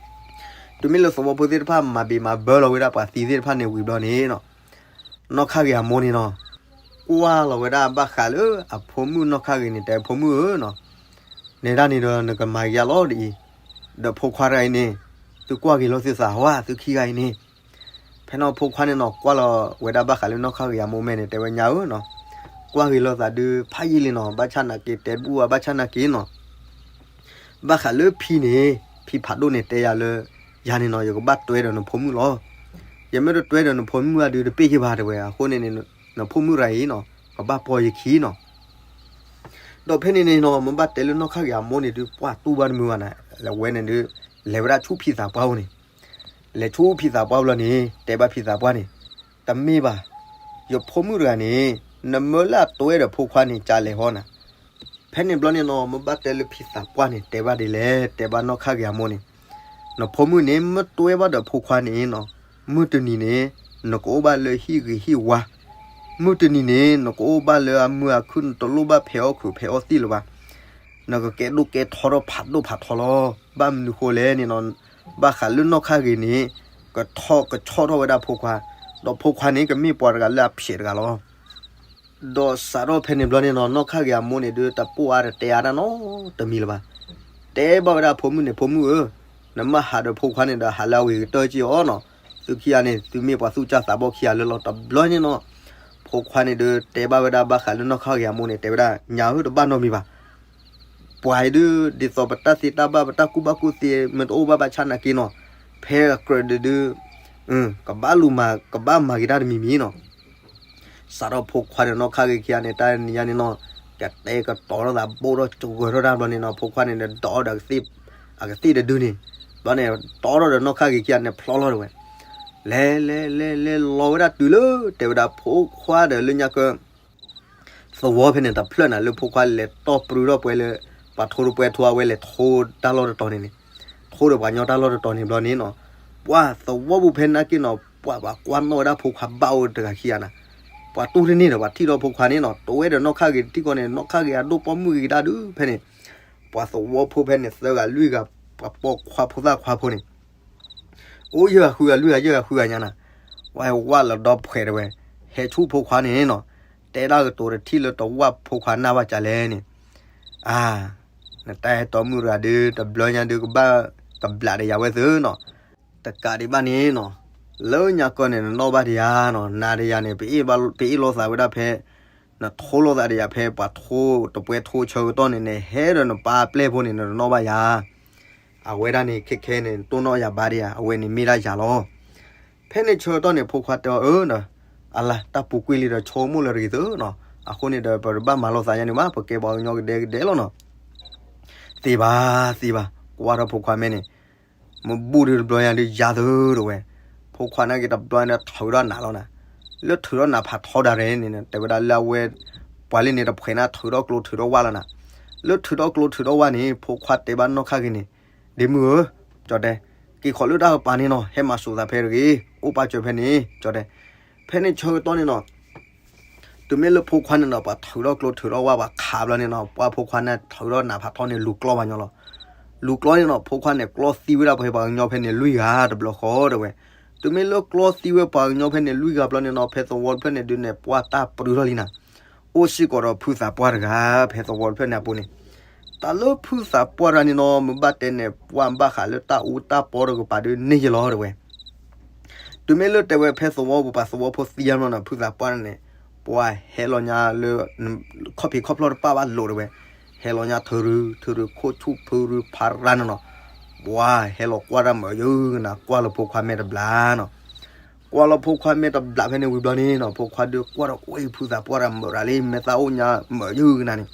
တုၤမ့ၢ်လၢသဝီဖိသ့ၣ်တဖၣ် မၤဘ့ၣ်မၤဘၢလီၤဝဲဒၣ်ပှၤသံသ့ၣ်တဖၣ်န့ၣ်ဝံၤဘျီန့ၣ်နီၤ နီၢ်ခၣ်ဂ့ၤအမိၢ်န့ၣ်နီၤ ကွၢ်လီၤဝဲဒၣ်ဘၣ်ဃးလၢအဖိမုၣ်နီၢ်ခၣ်ဂ့ၤန့ၣ် တဲဖိမုၣ်ဧၢနီၤ နဲဒၣ်န့ၣ်ဒီး နကမၤယၤလီၤဒ်အံၤ, ဒီးဖိခွါတဂၤအံၤန့ၣ် သုကွၢ်ဂ့ၤလီၤသုသးဝဲ သုခံဂၤအံၤန့ၣ် ဖဲန့ၣ်ဖိခွါန့ၣ်နီၤ ကွၢ်လီၤဝဲဒၣ်ဘၣ်ဃးလၢနီၢ်ခၣ်ဂ့ၤအမိၢ်မဲာ်န့ၣ် တဲဝဲညါဧၢနီၤ, ကွၢ်ဂ့ၤလီၤသးဒုးဖးယံာ်လံနီၤ, ဘၣ်ဆၣ်နာ်က့တဲတဘူၣ်ဘၣ် ဘၣ်ဆၣ်နာ်က့နီၤ ဘၣ်ဃးလၢဖံန့ၣ် ဖံဖးဒိၣ်န့ၣ်တဲယၤလၢ ယၤန့ၣ်နီၤ ယကဘၣ်တွဲဒီးနဖိမုၣ်လီၤ. ယမ့ၢ်တတွဲဒီးနဖိမုၣ်အဒုးတပ့ၢ်ယဘၣ်တဲဝဲ, အဃိန့ၣ်န့ၣ် နဖိမုၣ်တဂၤအံၤနီၤ ကဘၣ်ပီယခံနီၤ. ဒီးဖဲန့ၣ်န့ၣ်နီၤ မ့ၢ်ဘၣ်တဲလၢနီၢ်ခၣ်ဂ့ၤအမိၢ်န့ၣ်ဒုး ပှၢ်တူၢ်ဘၣ်တမုာ်ဘၣ်နၤ, လဲၤဝဲန့ၣ်ဒုး လဲၤဝဲဒၣ်ဆူဖံသးပှၢ်အိၣ်န့ၣ် လဲၤဆူဖံသးပှၢ်ဘျီန့ၣ် တဲဘၣ်ဖံသးပှၢ်န့ၣ်, တမ့ၢ်ဘၣ်, ယဖိမုၣ်တဂၤန့ၣ် နမၢလၢအတွဲဒီးဖိခွါန့ၣ် ကလဲၤဟီနၤ. ဖဲန့ၣ်ဘျီန့ၣ်နီၤ မ့ၢ်ဘၣ်တဲလၢဖံသးပှၢ်န့ၣ် တဲဘၣ်ဒ်လဲၣ်, တဲဘၣ်နီၢ်ခါဂ့ၤအမိၢ်န့ၣ်, နဖိမုၣ်န့ၣ် မ့ၢ်တွဲဘၣ်ဒီးဖိခွါန့ၣ်နီၤ, မုၢ်တနံၤန့ၣ် နကအိၣ်ဘၣ်လၢဟံၣ်ဂ့ၤဟံၣ်ဝါ, မုၢ်တနံၤန့ၣ် နကအိၣ်ဘၣ်လၢအမုာ်အခုၣ် နတလိၣ်ဘၣ်ဖဲးအီၣ်ခုးဖဲးအီၣ်သံၣ်လၢၤဘၣ်. နကကဲဒိၣ်ကဲထီထီၣ်ဖးဒိၣ်ဖးထီလီၤ. ဘၣ်မနုၤဃိလဲၣ်န့ၣ်နီၤ, ဘၣ်ဃးလၢနီၢ်ခါဂ့ၤန့ၣ် ကထီၣ်ကဆီၣ်ထီၣ်ဝဲဒၣ်ဖိခွါ, ဒီးဖိခွါန့ၣ် ကမ့ၢ်ပှၤတဂၤလၢအဖျဲးတဂၤလီၤ. ဒီးစးထီၣ်ဖဲန့ၣ်ဘျီန့ၣ်နီၤ နီၢ်ခါဂ့ၤအမိၢ်န့ၣ်ဒုး တပိၢ်အါတတဲအါတၢ်နီတမံၤလၢၤဘၣ်. တဲဘၣ်ဝဲဒၣ်ဖိမုၣ်န့ၣ်, ဖိမုၣ်ဧၢ, နမ့ၢ်ဟးဒီးဖိခွါန့ၣ်ဒီး ဟးလၢအဂ့ၤကတၢၢ်က့ၤအီၤနီၤ. သုခံဂၤန့ၣ် သုမ့ၢ်ပှၤသူၣ်ကၢ်သးဘီၣ်ခံဂၤလၢလီၤ. တဘျီန့ၣ်နီၤ ဖိခွါန့ၣ်ဒုး တဲဘၣ်ဝဲဒၣ်ဘၣ်ဃးလၢနီၢ်ခါဂ့ၤအမိၢ်န့ၣ် တဲဝဲဒၣ် ညါဧၢ တဘၣ်နီတမံၤဘၣ်. ပှၤအံၤဒုး ဒ်သိးပတၢ်သ့တၢ်ဘၣ် ပတၢ်ကူၣ်ဘၣ်ကူၣ်သ့ မ့ၢ်တအိၣ်ဘၣ်ဘၣ်ဆၣ်နာ်က့နီၤ, ဖဲအကြၢးဒုးဒုး ကဘၣ်လူၤမၤ ကဘၣ်မၤက့ၤတၢ်တမံၤမံၤနီၤ. စးထီၣ်ဖိခွါဒီးနီၢ်ခါဂ့ၤခံဂၤန့ၣ် တၢ်နံၤညါန့ၣ်နီၤ ကတဲာ်ကတီၤထီၣ်သး ဘိၣ်ထီၣ်စှၤထီၣ်တၢ်ဘျီန့ၣ်နီၤ ဖိခွါန့ၣ်ဒီး ဒီးအီဒီး အကသ့ၣ်တဒုန့ၣ်, ဘျီန့ၣ် တီထီၣ်ဒီးနီၢ်ခါဂ့ၤခံဂၤန့ၣ် ဖျီလီၤတဝဲ, လဲၤလဲၤလဲၤလဲၤလီၤဝဲဒၣ်တုၤလၢ တဲဝဲဒၣ်ဖိခွါဒီးလၢညါကၢ သဝီဖဲန့ၣ်တဖျၢၣ်နၤ လၢဖိခွါလဲၤတီၢ်ပြူထီၣ်ပှဲၤလၢ ပှၤထိတပှဲၤထိအဝဲလဲၤထိတၢ်လီၢ်တတီၤန့ၣ်န့ၣ်, ထိဒီးပှၤညီတၢ်လီၢ်တတီၤန့ၣ်ဘျီန့ၣ်နီၤ, ပှၤသဝီပူၤဖဲနာ်က့နီၤ ပှၤဘၣ်ကွၢ်နီၣ်ဝဲဒၣ်ဖိခွါဘၣ်အိၣ်တဂၤခံဂၤနၤ, ပှၤတူၢ်တန့ၢ်ဒီး ပှၤထံၣ်ထီၣ်ဖိခွါန့ၣ်နီၤ တဝဲဒီးနီၢ်ခါဂ့ၤတထံၣ်ဃီန့ၣ် နီၢ်ခါဂ့ၤအဒိၣ်ပိာ်မုၣ်ဂ့ၤကဒါဒုးဖဲန့ၣ်, ပှၤသဝီဖိဖဲန့ၣ် သၢဂၤလွံၢ်ဂၤ ပှၤပိာ်ခွါဖိသၣ်ခွါဖိန့ၣ် အိၣ်ယဲၢ်ဂၤဃုဂၤလွံၢ်ဂၤ ယဲၢ်ဂၤဃုဂၤညါနၤ, ဝဲဝၣ်လီၤဒီဖှဲးတဝဲ, ဟဲဆူၣ်ဖိခွါန့ၣ်နီၤ, တဲဒၣ်ကတိၤတထံၣ်လၢတဝၣ်ဖိခွါနၢ်ဘၣ်ကလဲၣ်န့ၣ်, အါ, နတၢ်ဟဲတီမုၣ်တဂၤဒုး တဘျီညါဒုးကဘၣ်ကဘျးဒီးယၤဝဲသ့နီၤ, တကးဒံးဘၣ်န့ၣ်နီၤ, လၢညါကီၢ်န့ၣ် နနီၣ်ဘၣ်ဒီးယၤနီၤ, နၤဒီးယၤန့ၣ် ပအ့ၣ်လိာ်သးဝဲဒၣ်ဖဲ နထိလိာ်သးဒီးယၤဖဲပှၤထိတပှဲၤထိဆၢကတီၢ်န့ၣ်န့ၣ် ဟဲဒီးနပၢ်ပျဲၢ်ဖိန့ၣ် နတနီၣ်ဘၣ်ယၤ အဝဲဒၣ်န့ၣ် ခဲခဲန့ၣ် တိၢ်နီၣ်ယၤဘၣ်ဒီးယၤ အဝဲန့ၣ်မ့ၢ်ဒၣ်ယၤလီၤ. ဖဲန့ၣ်ဆၢကတီၢ်န့ၣ် ဖိခွါတဲအီၤ အၢ ဒီး အလါ တၢ်ပူၤကွံာ်လံဒီး ဆိကမိၣ်လၢတဂ့ၤသ့နီၤ, အဃိန့ၣ်ဒီး ပတဘၣ်မၤလိာ်သးယါန့ၣ်ဘၣ်, ပကဲပှၤကညီကဒဲကဒဲလီၤနီၤ. သ့ဘၣ် သ့ဘၣ်, ကွၢ်ထီၣ်ဖိခွါမဲန့ၣ် မ့ၢ်ဘူၣ်ဒုးတဘျီညါဒုးယၤသ့တဝဲ, ဖိခွါနာ်က့တဘျီညါဒုးထုးထီၣ်နးလီၤနၤ, လၢထုးထီၣ်နးဖးထီဒၣ်ရဲၣ်န့ၣ် တဲဝဲဒၣ်လၢအဝဲ ပှၤလၢန့ၣ်တဖှဲးနၤထုးထီၣ်ကျိထုးထီၣ်ဝၣ်လီၤနၤ, လၢထုးထီၣ်ကျိထုးထီၣ်ဝၣ်န့ၣ် ဖိခွါတဲဘၣ်နီၢ်ခါဂ့ၤန့ၣ်, ဒ့မုၣ်ဧၢ, ကၠီတဲ, က့ၤခိးလၢတၢ်ကပၤန့ၣ်နီၤ, ဟဲမၤစိာ်သးဖဲတဂ့ၤ, အိၣ်ပာ်စၢၤဖဲန့ၣ်, ကၠီတဲ, ဖဲန့ၣ်ဆၢကတီၢ်န့ၣ်နီၤ တုၤမ့ၢ်လၢဖိခွါန့ၣ်နီၤ ပှၤထုးထီၣ်ကျိထုးထီၣ်ဝၣ် ပှၤခးဘျီန့ၣ်နီၤ ပှၤဖိခွါန့ၣ်ထုးထီၣ်နးဖးထီန့ၣ် လူၤကျီဘၣ်ညီလီၤ. လူၤကျီန့ၣ်နီၤ ဖိခွါန့ၣ် ကျီသံဝဲဒၣ်ဖဲပှၤကညီဖဲန့ၣ်လွံၢ်ဂၤတဘျီဃီတဝဲ, တုၤမ့ၢ်လၢကျီသံဝဲပှၤကညီဖဲန့ၣ်လွံၢ်ဂၤဘျီန့ၣ်နီၤ ဖဲသဝီတဖျၢၣ်န့ၣ်ဒုးန့ၣ် ပှၤတၢ်ပြူထီၣ်လံနၤ, အိၣ်စ့ၢ်ကီးဒီးဖုသးပှၢ်တဂၤ ဖဲသဝီတဖျၢၣ်န့ၣ်အပူၤန့ၣ်, တၢ်လၢဖုသးပှၢ်တဂၤန့ၣ်နီၤ မ့ၢ်ဘၣ်တဲန့ၣ် ပှၤဘၣ်ဃးလၢတၢ်အူတၢ်ပီတကပၤဒုးန့ၢ်ယလီၤတဝဲ တုၤမ့ၢ်လၢတဲဝဲဖဲသဝီပူၤ ပှၤသဝီဖိသံယါမနီၤ ဖုသးပှၢ်န့ၣ် ပှၤဟဲလီၤညါလၢ ခီၣ်ဖံးခီၣ်ဖျီၣ်တပၣ်ဘၣ်လိာ်တဝဲ, ဟဲလီၤညါထုးရု ထုးရု ခိၣ်ဆူၣ်ဖုရုဖးရါန့ၣ်နီၤ, ပှၤဟဲလီၤကွၢ်တၢ်မုာ်ယုၢ်ကနၤ ကွၢ်လၢဖိခွါမဲာ်တဘျီနီၤ, ကွၢ်လၢဖိခွါမဲာ်တဘျီဖဲန့ၣ်ဝံၤဘျီန့ၣ်နီၤ ဖိခွါဒုးကွၢ်ဒီးကွဲဖုသးပှၢ်တၢ်မုာ်ရၤလံ မဲာ်သၣ်အိၣ်ညါမုာ်ယုၢ်ကနၤန့ၣ်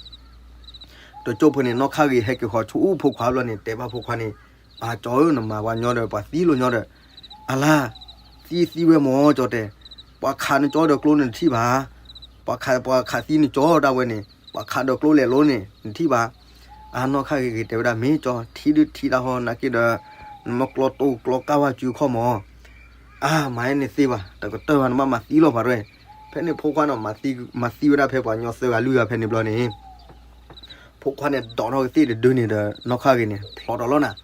တကၠိဖိန့ၣ် နီၢ်ခါဂ့ၤဟဲက့ၤဃီၤဆူဖိခွါဘျီန့ၣ် တဲဘၣ်ဖိခွါန့ၣ်, အၢ ကၠီဧၢ နမၤပှၤညီဒီး ပှၤသံလိာ်ညီဒီး, အလါ, သံသံဝဲမၢ်ကၠီတဲ, ပှၤခးနကၠီဒီးကျိန့ၣ်နထံၣ်ဘၣ်, ပှၤခး ပှၤခးသံနကၠီဒၣ်ဝဲန့ၣ် ပှၤခးဒီးကျိလဲၤလိၤန့ၣ် နထံၣ်ဘၣ်, အၢ နီၢ်ခါဂ့ၤဂ့ၤတဲဝဲဒၣ် မ့ၢ်ကၠီ ထံဒုးထံတၢ်ဟီ နာ်က့ဒီး နမ့ၢ်ကျီတိၢ်ကျီကၢ်ဝဲစုခီၣ်မၢ် အါ မၤဟဲန့ၣ်သ့ဘၣ် တကတၢၢ်ဘၣ် နဘၣ်မၤသံလီၤပှၤရဲၣ်, ဖဲန့ၣ်ဖိခွါန့ၣ် မၤသံဝဲဒၣ်ဖဲပှၤကညီသၢဂၤလွံၢ်ဂၤဖဲန့ၣ်ဘျီန့ၣ်, ဖိခွါန့ၣ် ဒိးထီၣ်ကသ့ၣ်တဒုန့ၣ်ဒီး နီၢ်ခါဂ့ၤန့ၣ် ဖျီဒီးလီၤနၤ,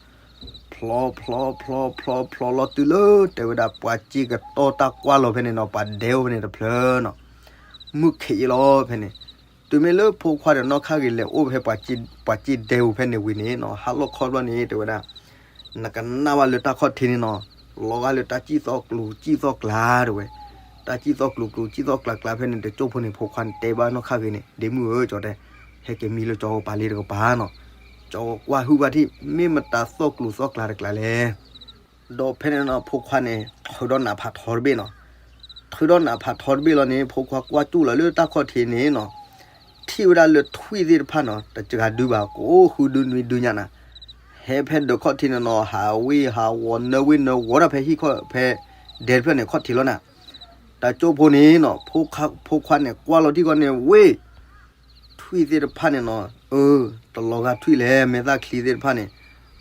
ဖျီဖျီဖျီဖျီဖျီလီၤတုၤလၢ တဲဝဲဒၣ်ပှၤစ့ကတီၢ်တၢ်ကွၢ်လီၤဖဲန့ၣ်နီၤ ပှၤဒဲအိၣ်ဖဲန့ၣ်တဖျၢၣ်နီၤ, မုၢ်ခံးယံာ်လီၤဖဲန့ၣ်, တုၤမ့ၢ်လၢဖိခွါဒီးနီၢ်ခါဂ့ၤလဲၤအိၣ်ဖဲ ပှၤစ့ဒဲအိၣ်ဖဲန့ၣ်ဝံၤန့ၣ်နီၤ ဟါလီၢ်ခီဘျီန့ၣ် တဲဝဲဒၣ် နကနၣ်ဘၣ်လၢတၢ်ခီၣ်ထံးန့ၣ်နီၤ, လီၤဂာ်လၢတၢ်စံၣ်သီၣ်ကျူၤစံၣ်သီၣ်ကျါတဝဲ, တၢ်စံၣ်သီၣ်ကျူၤကျူၤစံၣ်သီၣ်ကျါကျါဖဲန့ၣ် တကၠိဖိန့ၣ် ဖိခွါန့ၣ်တဲဘၣ်နီၢ်ခါဂ့ၤန့ၣ် ဒ့မုၣ်ဧၢ ကၠီတဲ, ဟဲက့ၤမံလၢကၠီကပၤလံတကပၤနီၤ, ကၠီကွၢ်ဟုၣ်ဘၣ်ထံၣ် မ့ၢ်မတၤသီၣ်ကျူၤသီၣ်ကျါတကျါလဲၣ် ဒီးဖဲန့ၣ်နီၤ ဖိခွါန့ၣ် ထုးဒီးနးဖးထီတဘ့ၣ်နီၤ, ထုးဒီးနးဖးထီတဘ့ၣ်လီၤန့ၣ် ဖိခွါကွၢ်ကၠူၣ်လီၤလၢတၢ်ခီၣ်ထံးန့ၣ်နီၤ, ထံၣ်ဝဲဒၣ်လၢထွံၣ်သ့ၣ်တဖၣ်နီၤ တစှၤဒုဘၣ် ကအိၣ်ဃုဒုနွံဒုညါနၤ, ဟဲဖဲဒၢးခီၣ်ထံးန့ၣ်နီၤ ဟးဝ့ၢ်ဟးဝီၤနၢဝ့ၢ်နၢဝီၤတၢ်ဖဲဟံၣ်ခီၣ်ဖဲ ဒဲတဖျၢၣ်န့ၣ် ခီၣ်ထံးလီၤနၤ, တၢ်ကၠိဖိန့ၣ်နီၤ ဖိခွါန့ၣ် ကွၢ်လီၤထံၣ်ဃီန့ၣ် ဝ့ၢ် ထွံၣ်သ့ၣ်တဖၣ်န့ၣ်နီၤ အၢ တလီၤဂာ်ထွံၣ်လဲၣ် မဲာ်သၣ်ချံသ့ၣ်တဖၣ်န့ၣ်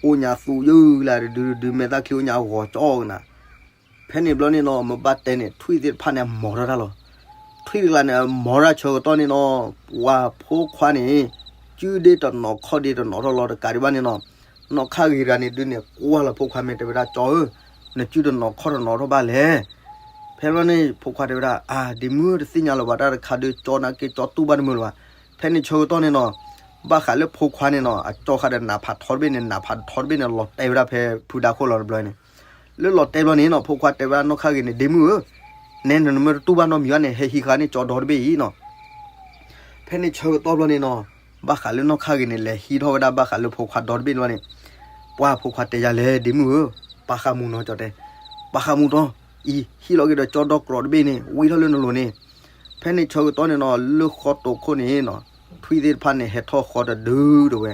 အိၣ်ညါသူယုၢ်လၢတဒုတဒု မဲာ်သၣ်ချံအိၣ်ညါအဂီၤကၠီကနၤ ဖဲန့ၣ်ဘျီန့ၣ်နီၤ မ့ၢ်ဘၣ်တဲန့ၣ် ထွံၣ်သ့ၣ်တဖၣ်န့ၣ် အမီၤထီၣ်တၢ်လီၤ. ထွံၣ်တကျါန့ၣ် အမီၤတၢ်ဆၢကတီၢ်န့ၣ်နီၤ ပှၤဖိခွါန့ၣ် စုဒ့တနီၤခီၣ်ဒ့တနီၤထီၣ်လီၤတကးဒံးဘၣ်န့ၣ်နီၤ နီၢ်ခါဂ့ၤတဂၤန့ၣ်ဒုးန့ၣ် ကွၢ်လီၤဖိခွါမဲာ်တဲဝဲဒၣ် ကၠီဧၢ, နစုတနီၤခီၣ်တနီၤထီၣ်ဘၣ်လဲၣ်. ဖဲဘျီန့ၣ် ဖိခွါတဲဝဲဒၣ် အၢ ဒ့မုၣ်ဧၢ တသ့ၣ်ညါလၢၤဘၣ် တၢ်တခါဒုး ကၠီနာ်က့ ကၠီတူၢ်ဘၣ်တမုာ်လၢၤဘၣ်. ဖဲန့ၣ်ဆၢကတီၢ်န့ၣ်နီၤ ဘၣ်ဃးလၢဖိခွါန့ၣ်နီၤ အကၠီဃးဒီးနးဖးထီတဘ့ၣ်န့ၣ် နးဖးထီတဘ့ၣ်န့ၣ် လီၤတဲာ်ဝဲဒၣ်ဖဲဖုဒါခိၣ်လီၤတဘျီန့ၣ် လၢလီၤတဲာ်ဘျီန့ၣ်နီၤ ဖိခွါတဲဝဲဒၣ်နီၢ်ခါဂ့ၤန့ၣ် ဒ့မုၣ်ဧၢ, နဲနမ့ၢ်တတူၢ်ဘၣ်နီတမံၤဘၣ်န့ၣ် ဟဲဟံးဃာ်န့ၢ်ကၠီဒီတဘ့ၣ်အံၤနီၤ. ဖဲန့ၣ်ဆၢကတီၢ်ဘျီန့ၣ်နီၤ ဘၣ်ဃးလၢနီၢ်ခါဂ့ၤန့ၣ် လဲၤဟံးထီၣ်ဝဲဒၣ်ဘၣ်ဃးလၢဖိခွါဒီတဘ့ၣ်န့ၣ်ဘျီန့ၣ် ပှၢ်ဖိခွါတဲယၤလဲၣ် ဒ့မုၣ်ဧၢ, ပာ်ဃာ်မူၤနီၤ ကၠီတဲ, ပာ်ဃာ်မူၤတီၤ, အံၤ ဟံးလီၤက့ၤဒီးကၠီဒီကြီတဘ့ၣ်န့ၣ် ဝံထီၣ်လၢနလိၤန့ၣ်. ဖဲန့ၣ်ဆၢကတီၢ်န့ၣ်နီၤ လၢဃီတိာ်ခိၣ်န့ၣ်နီၤ ထွံၣ်သ့ၣ်တဖၣ်န့ၣ် ဟဲထီၣ်ဃီတဒုတဝဲ,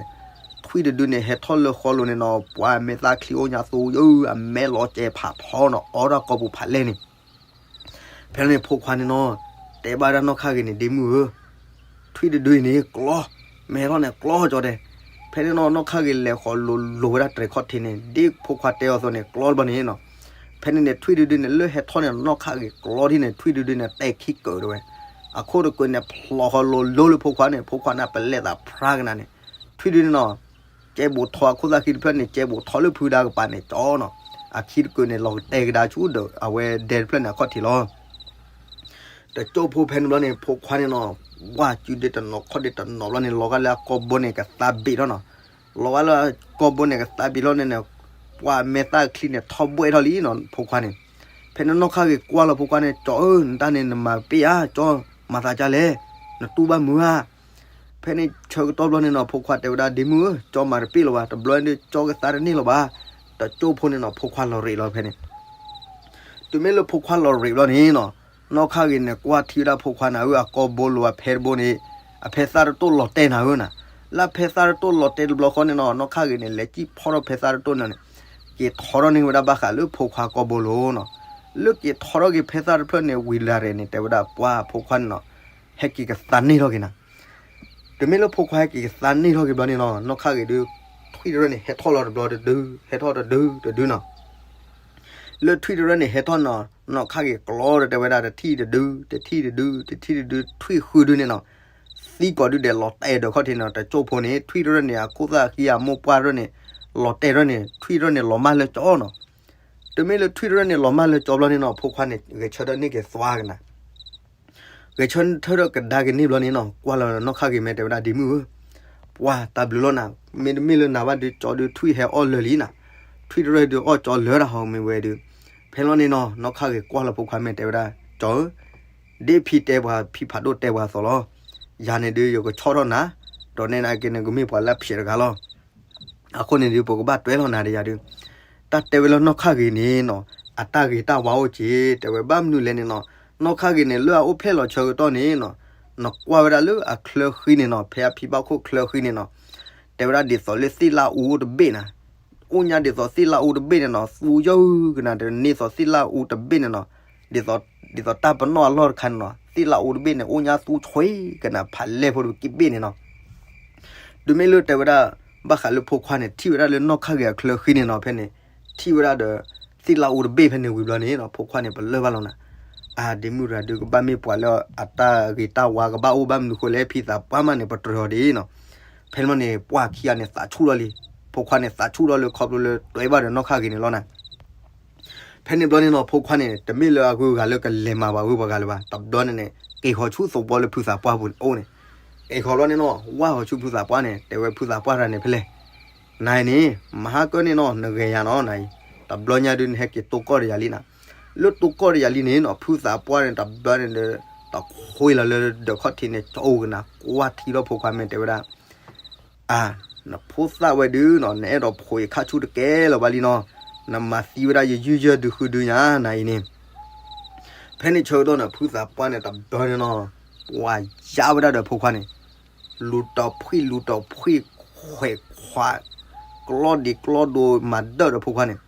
ထွံၣ်တဒုန့ၣ် ဟဲထီၣ်လၢဃီလိၤန့ၣ်နီၤ ပှၤမဲာ်သၣ်ချံအိၣ်ညါသူယုၢ် အမဲာ်လီၤကဲဖးထီနီၤ အီထီၣ်ကိာ်ပူၤဖးလဲၢ်န့ၣ် ဖဲန့ၣ်ဖိခွါန့ၣ်နီၤ တဲဘၣ်ဒၣ်နီၢ်ခါဂ့ၤန့ၣ် ဒ့မုၣ်ဧၢ, ထွံၣ်တဒုအံၤန့ၣ် ကျီ, မ့ၢ်ဟဲထီၣ်န့ၣ် ကျီကၠီတဲ. ဖဲန့ၣ်နီၤ နီၢ်ခါဂ့ၤလဲၤဃီၤလိၤလိၤဝဲဒၣ်တြဲၤခီၣ်ထံးန့ၣ် ဒ်ဖိခွါတဲအီၤအသိးန့ၣ် ကျီတဘျီန့ၣ်နီၤ. ဖဲန့ၣ်န့ၣ် ထွံၣ်တဒုန့ၣ် လၢဟဲထီၣ်န့ၣ် နီၢ်ခါဂ့ၤကျီထံၣ်န့ၣ် ထွံၣ်တဒုန့ၣ် တဲခံကၢးတဝဲ, အခိၣ်တကၢးန့ၣ် ဖျိးဃီၤလိၤလိၤလၢဖိခွါန့ၣ် ဖိခွါန့ၣ် ပလဲသးဖြါကနၤန့ၣ်, ထွံၣ်တဒုန့ၣ်နီၤ ကဲဘူးထီအခိၣ်သၣ်ဃံတဖျၢၣ်န့ၣ် ကဲဘူးထီလၢဖုဒါကပၤန့ၣ်ကၠီနီၤ, အခံတကၢးန့ၣ် လီၤကတဲာ်ကဒါဆူဒီး အဝဲဒဲတဖျၢၣ်န့ၣ်အခီၣ်ထံးလီၤ. တကၠိဖိဖဲန့ၣ်ဘျီန့ၣ် ဖိခွါန့ၣ်နီၤ ဝါစုဒ့တနီၤခီၣ်ဒ့တနီၤဘျီန့ၣ် လီၤဂာ်လၢအကိာ်ဘိန့ၣ်ကသးဘ့ၣ်ထီၣ်နီၤ, လီၤဂာ်လၢအကိာ်ဘိန့ၣ်ကသးဘ့ၣ်ထီၣ်န့ၣ်န့ၣ် ပှၤမဲာ်သၣ်ချံန့ၣ် ထီၣ်ဘှဲၣ်ထီၣ်လံနီၤ ဖိခွါန့ၣ်. ဖဲန့ၣ်နီၢ်ခါဂ့ၤကွၢ်လီၤဖိခွါန့ၣ် ကၠီဧၢ နတၢ်န့ၣ်နမၤပ့ၣ်ဧါ ကၠီ မၤသးဒ်လဲၣ်, နတူၢ်ဘၣ်မုာ်ဧါ. ဖဲန့ၣ်ဆၢကတီၢ်ဘျီန့ၣ်နီၤ ဖိခွါတဲဝဲဒၣ် ဒ့မုၣ်ဧၢ ကၠီမၤတပ့ၣ်လၢၤဘၣ် တဘျီဒုးကၠီကသါတန့ၢ်လၢၤဘၣ်, တကၠိဖိန့ၣ်နီၤ ဖိခွါလီၤရ့းလီၤဖဲန့ၣ် တုၤမ့ၢ်လၢဖိခွါလီၤရ့းဘျီန့ၣ်နီၤ နီၢ်ခါဂ့ၤန့ၣ် ကွၢ်ထံဝဲဒၣ်ဖိခွါနၤဧၢ အကိာ်ဘိလိၤအဖဲတဘိန့ၣ် အဖဲသၣ်တတိၣ်လီၤတဲာ်နၤဧၢနီၤ. လၢဖဲသၣ်တတိၣ်လီၤတဲာ်တဘျီဃီန့ၣ်နီၤ နီၢ်ခါဂ့ၤန့ၣ် လဲၤစံၣ်ဖီထီၣ်ဖဲသၣ်တတိၣ်န့ၣ်န့ၣ် က့ၤထီထီၣ်န့ၢ်ဝဲဒၣ်ဘၣ်ဃးလၢဖိခွါကိာ်ဘိလိၤနီၤ. လၢက့ၤထီထီၣ်က့ၤဖဲသၣ်တဖျၢၣ်န့ၣ် ဝံၤလၢရဲၣ်န့ၣ် တဲဝဲဒၣ်ပှၢ်ဖိခွါန့ၣ်နီၤ ဟဲက့ၤကသါန့ၢ်ထီၣ်က့ၤနၤ တုၤမ့ၢ်လၢဖိခွါဟဲက့ၤကသါန့ၢ်ထီၣ်က့ၤဘျီန့ၣ်နီၤ နီၢ်ခါဂ့ၤဒုး ထွံၣ်တရၢၣ်န့ၣ် ဟဲထီၣ်လီၤတဘျီတဒု ဟဲထီၣ်တဒုတဒုနီၤ. လၢထွံၣ်တရၢၣ်န့ၣ် ဟဲထီၣ်နီၤ နီၢ်ခါဂ့ၤကျီဒီးတဲဝဲဒၣ် တထံၣ်တဒု တထံၣ်တဒု တထံၣ်တဒု ထွံၣ်ဃုဒုန့ၣ်နီၤ သံကိးဒုဒဲးလီၤတဲာ်ဒီးခီၣ်ထံးနီၤ တကၠိဖိန့ၣ် ထွံၣ်တရၢၣ်န့ၣ် အခိၣ်သၣ်ဃံအမိၢ်ပှၢ်တရၢၣ်န့ၣ် လီၤတဲာ်တရၢၣ်န့ၣ် ထွံၣ်တရၢၣ်န့ၣ် လီၤမၢ်လၢကၠီနီၤ. တုၤမ့ၢ်လၢထွံၣ်တရၢၣ်န့ၣ် လီၤမၢ်လၢကၠီဘျီန့ၣ်နီၤ ဖိခွါန့ၣ် ဂဲၤဆၢထၢၣ်န့ၢ်က့ၤသွါကနၤ ဂဲၤဆၢထၢၣ်ဒီးကဒါက့ၤန့ၢ်ဘျီန့ၣ်နီၤ ကွၢ်လီၤနီၢ်ခါဂ့ၤမဲာ်တဲဝဲဒၣ် ဒ့မုၣ်ဧၢ, ပှၢ်တၢ်ဘျုးလီၤနၤ, မ့တမ့ၢ်လၢနၤဘၣ်ဒုးကၠီဒုးထွံၣ်ဟဲအီၣ်လၢာ်လံနၤ, ထွံၣ်တရၢၣ်ဒုးအီၣ်ကၠီလၢာ်ဒၣ်ဟီမ့ၢ်ဝဲဒုး. ဖဲလီၤန့ၣ်နီၤ နီၢ်ခါဂ့ၤကွၢ်လီၤဖိခွါမဲာ်တဲဝဲဒၣ် ကၠီဧၢ, ဒ်ဖံတဲပှၤ ဖံဖးဒိၣ်တဲပှၤအသိးလီၤ. ယၤန့ၣ်ဒုး ယကဆီၣ်ထီၣ်နၤ, ဒီးနဲနာ်က့န့ၣ် ကမ့ၢ်ပှၤလၢအဖျဲးတဂၤလီၤ. အဃိန့ၣ်ဒုး ပကဘၣ်တွဲလီၤနၤဒီးယၤဒုး, တၢ်တဲဝဲလၢနီၢ်ခါဂ့ၤန့ၣ်နီၤ, အတၢ်ဂ့ၤတၢ်ဝါအိၣ်က့ၤ တဲဝဲဘၣ်မနုၤလဲၣ်န့ၣ်နီၤ, နီၢ်ခါဂ့ၤန့ၣ် လၢအအိၣ်ဖျဲၣ်လီၤဆၢကတီၢ်န့ၣ်နီၤ, နကွၢ်ဝဲဒၣ်လၢအချၢဃံန့ၣ်နီၤ, ဖဲအဖံဘၣ်ခိၣ်ချၢဃံန့ၣ်နီၤ, တဲဝဲဒၣ်ဒ်သိးလၢသ့ၣ်လၣ်အူအိၣ်တဘ့ၣ်နၤ, အိၣ်ညါဒ်သိးသ့ၣ်လၣ်အူတဘ့ၣ်န့ၣ်နီၤ, သူယုၢ်ကနၤတန့ၢ်သိးသ့ၣ်လၣ်အူတဘ့ၣ်န့ၣ်နီၤ, ဒ်သိး ဒ်သိးတၢ်ပနီၣ်အလီၢ်တခါန့ၣ်နီၤ, သ့ၣ်လၣ်အူတဘ့ၣ်န့ၣ် အိၣ်ညါသူဆွ့ကနၤဖးလဲၢ်ဖိတဘ့ၣ်န့ၣ်နီၤ. တုၤမ့ၢ်လၢတဲဝဲဒၣ် ဘၣ်ဃးလၢဖိခွါန့ၣ် ထံၣ်ဝဲဒၣ်လၢနီၢ်ခါဂ့ၤအချၢဃံန့ၣ်နီၤ, ဖဲန့ၣ် ထံၣ်ဝဲဒၣ်ဒီး သ့ၣ်လၣ်အူတဘ့ၣ်ဖဲန့ၣ်ဝံၤဘျီန့ၣ်နီၤ, ဖိခွါန့ၣ် ပလၢၢ်ဘၣ်လီၤနၤ, အၢ ဒ့မုၣ်တဂၤဒုး ကဘၣ်မ့ၢ်ပှၤလၢအတၢ်ဂ့ၤတၢ်ဝါကဘၣ်အိၣ်ဘၣ်မနုၤဃိလဲၣ်, ဖံသးပှၢ်မးန့ၣ် ပတြၢၤအီၤဒ်နီၤ. ဖဲန့ၣ်န့ၣ် ပှၢ်ခံဂၤန့ၣ် သးဆူၣ်ထီၣ်လံ, ဖိခွါန့ၣ် သးဆူၣ်ထီၣ်လၢခီဖျိလၢတွဲဘၣ်ဒီးနီၢ်ခါဂ့ၤန့ၣ်လီၤနၤ. ဖဲန့ၣ်ဘျီန့ၣ်နီၤ, ဖိခွါန့ၣ် တမ့ၢ်လၢအဂုၤအဂၤလၢကလဲၤမၤပှၤဂုၤပှၤဂၤလၢၤဘၣ်. တဘျီန့ၣ်န့ၣ် က့ၤဃီၤဆူသဝီလၢဖုသးပှၢ်ပူၤန့ၣ်အိၣ်န့ၣ်, က့ၤဃီၤဘျီန့ၣ်နီၤ, ဝၢ်ဃီၤဆူဖုသးပှၢ်န့ၣ် တဲဝဲဖုသးပှၢ်တဂၤန့ၣ်ဖဲလဲၣ်, နၤအံၤန့ၣ် မဟါကၢန့ၣ်နီၤ, နဂဲၤယၤနီၤ, နၤအံၤ တဘျီညါဒုး နဟဲက့ၤတိၢ်ကီၢ်ဒီးယၤလံနၤ. လၢတိၢ်ကီၢ်ဒီးယၤလံန့ၣ်နီၤ, ဖုသးပှၢ်န့ၣ် တဘျီန့ၣ်ဒီး တခွ့လီၤလၢဒၢးခီၣ်ထံးန့ၣ် ကၠီအိၣ်ကနၤ, ကွၢ်ထံလီၤဖိခွါမ့ၢ်တဲဝဲဒၣ် အၢ, နဖိသၣ်ဝဲဒုးနီၤ, နအဲၣ်ဒိးဖိးယခါဆူၣ်တကဲလၢၤဘၣ်လံနီၤ, နမၤသံဝဲဒၣ်ယယုၢ်ယၢၢ်ဒုးဃုဒုညါနၤအံၤန့ၣ်. ဖဲန့ၣ်ဆၢကတီၢ်န့ၣ် ဖုသးပှၢ်န့ၣ် တဘျီန့ၣ်နီၤ, ပှၤယါဝဲဒၣ်ဒီးဖိခွါန့ၣ်, လူၤတီၤဖှံၣ်လူၤတီၤဖှံၣ်, ခွဲးခွး, ကျီဒံးကျီဒိ မၤဒၢၣ်ဒီးဖိခွါန့ၣ်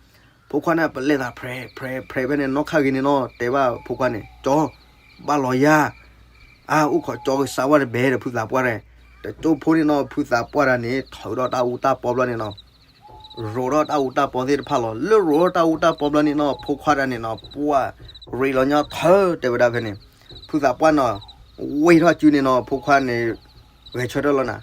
ဖိခွါန့ၣ်ပလဲၤသးဖြဲးဖြဲးဖြဲးဖဲန့ၣ် နီၢ်ခါဂ့ၤန့ၣ်နီၤ တဲဘၣ်ဖိခွါန့ၣ် ကၠီ ဘၣ်လီၤယၤ အါ အိၣ်ခိးကၠီကစၢ်ဝဲတဘဲဒီး ဖုသးပှၢ်ရဲၣ် တကၠိဖိန့ၣ်နီၤ ဖုသးပှၢ်တဂၤန့ၣ် ထုးထီၣ်တၢ်အူတၢ်ပီဘျီန့ၣ်နီၤ ရိးထီၣ်တၢ်အူတၢ်ပီသ့ၣ်တဖၣ်လီၤ. လၢရိးထီၣ်တၢ်အူတၢ်ပီဘျီန့ၣ်နီၤ ဖိခွါတဂၤန့ၣ်နီၤ ပှၢ်ရ့းလီၤညီထၢ တဲဝဲဒၣ်ဖဲန့ၣ် ဖုသးပှၢ်န့ၣ် ဝံၢ်ထီၣ်စုန့ၣ်နီၤ ဖိခွါန့ၣ် ဂဲၤဆၢထၢၣ်လီၤနၤ.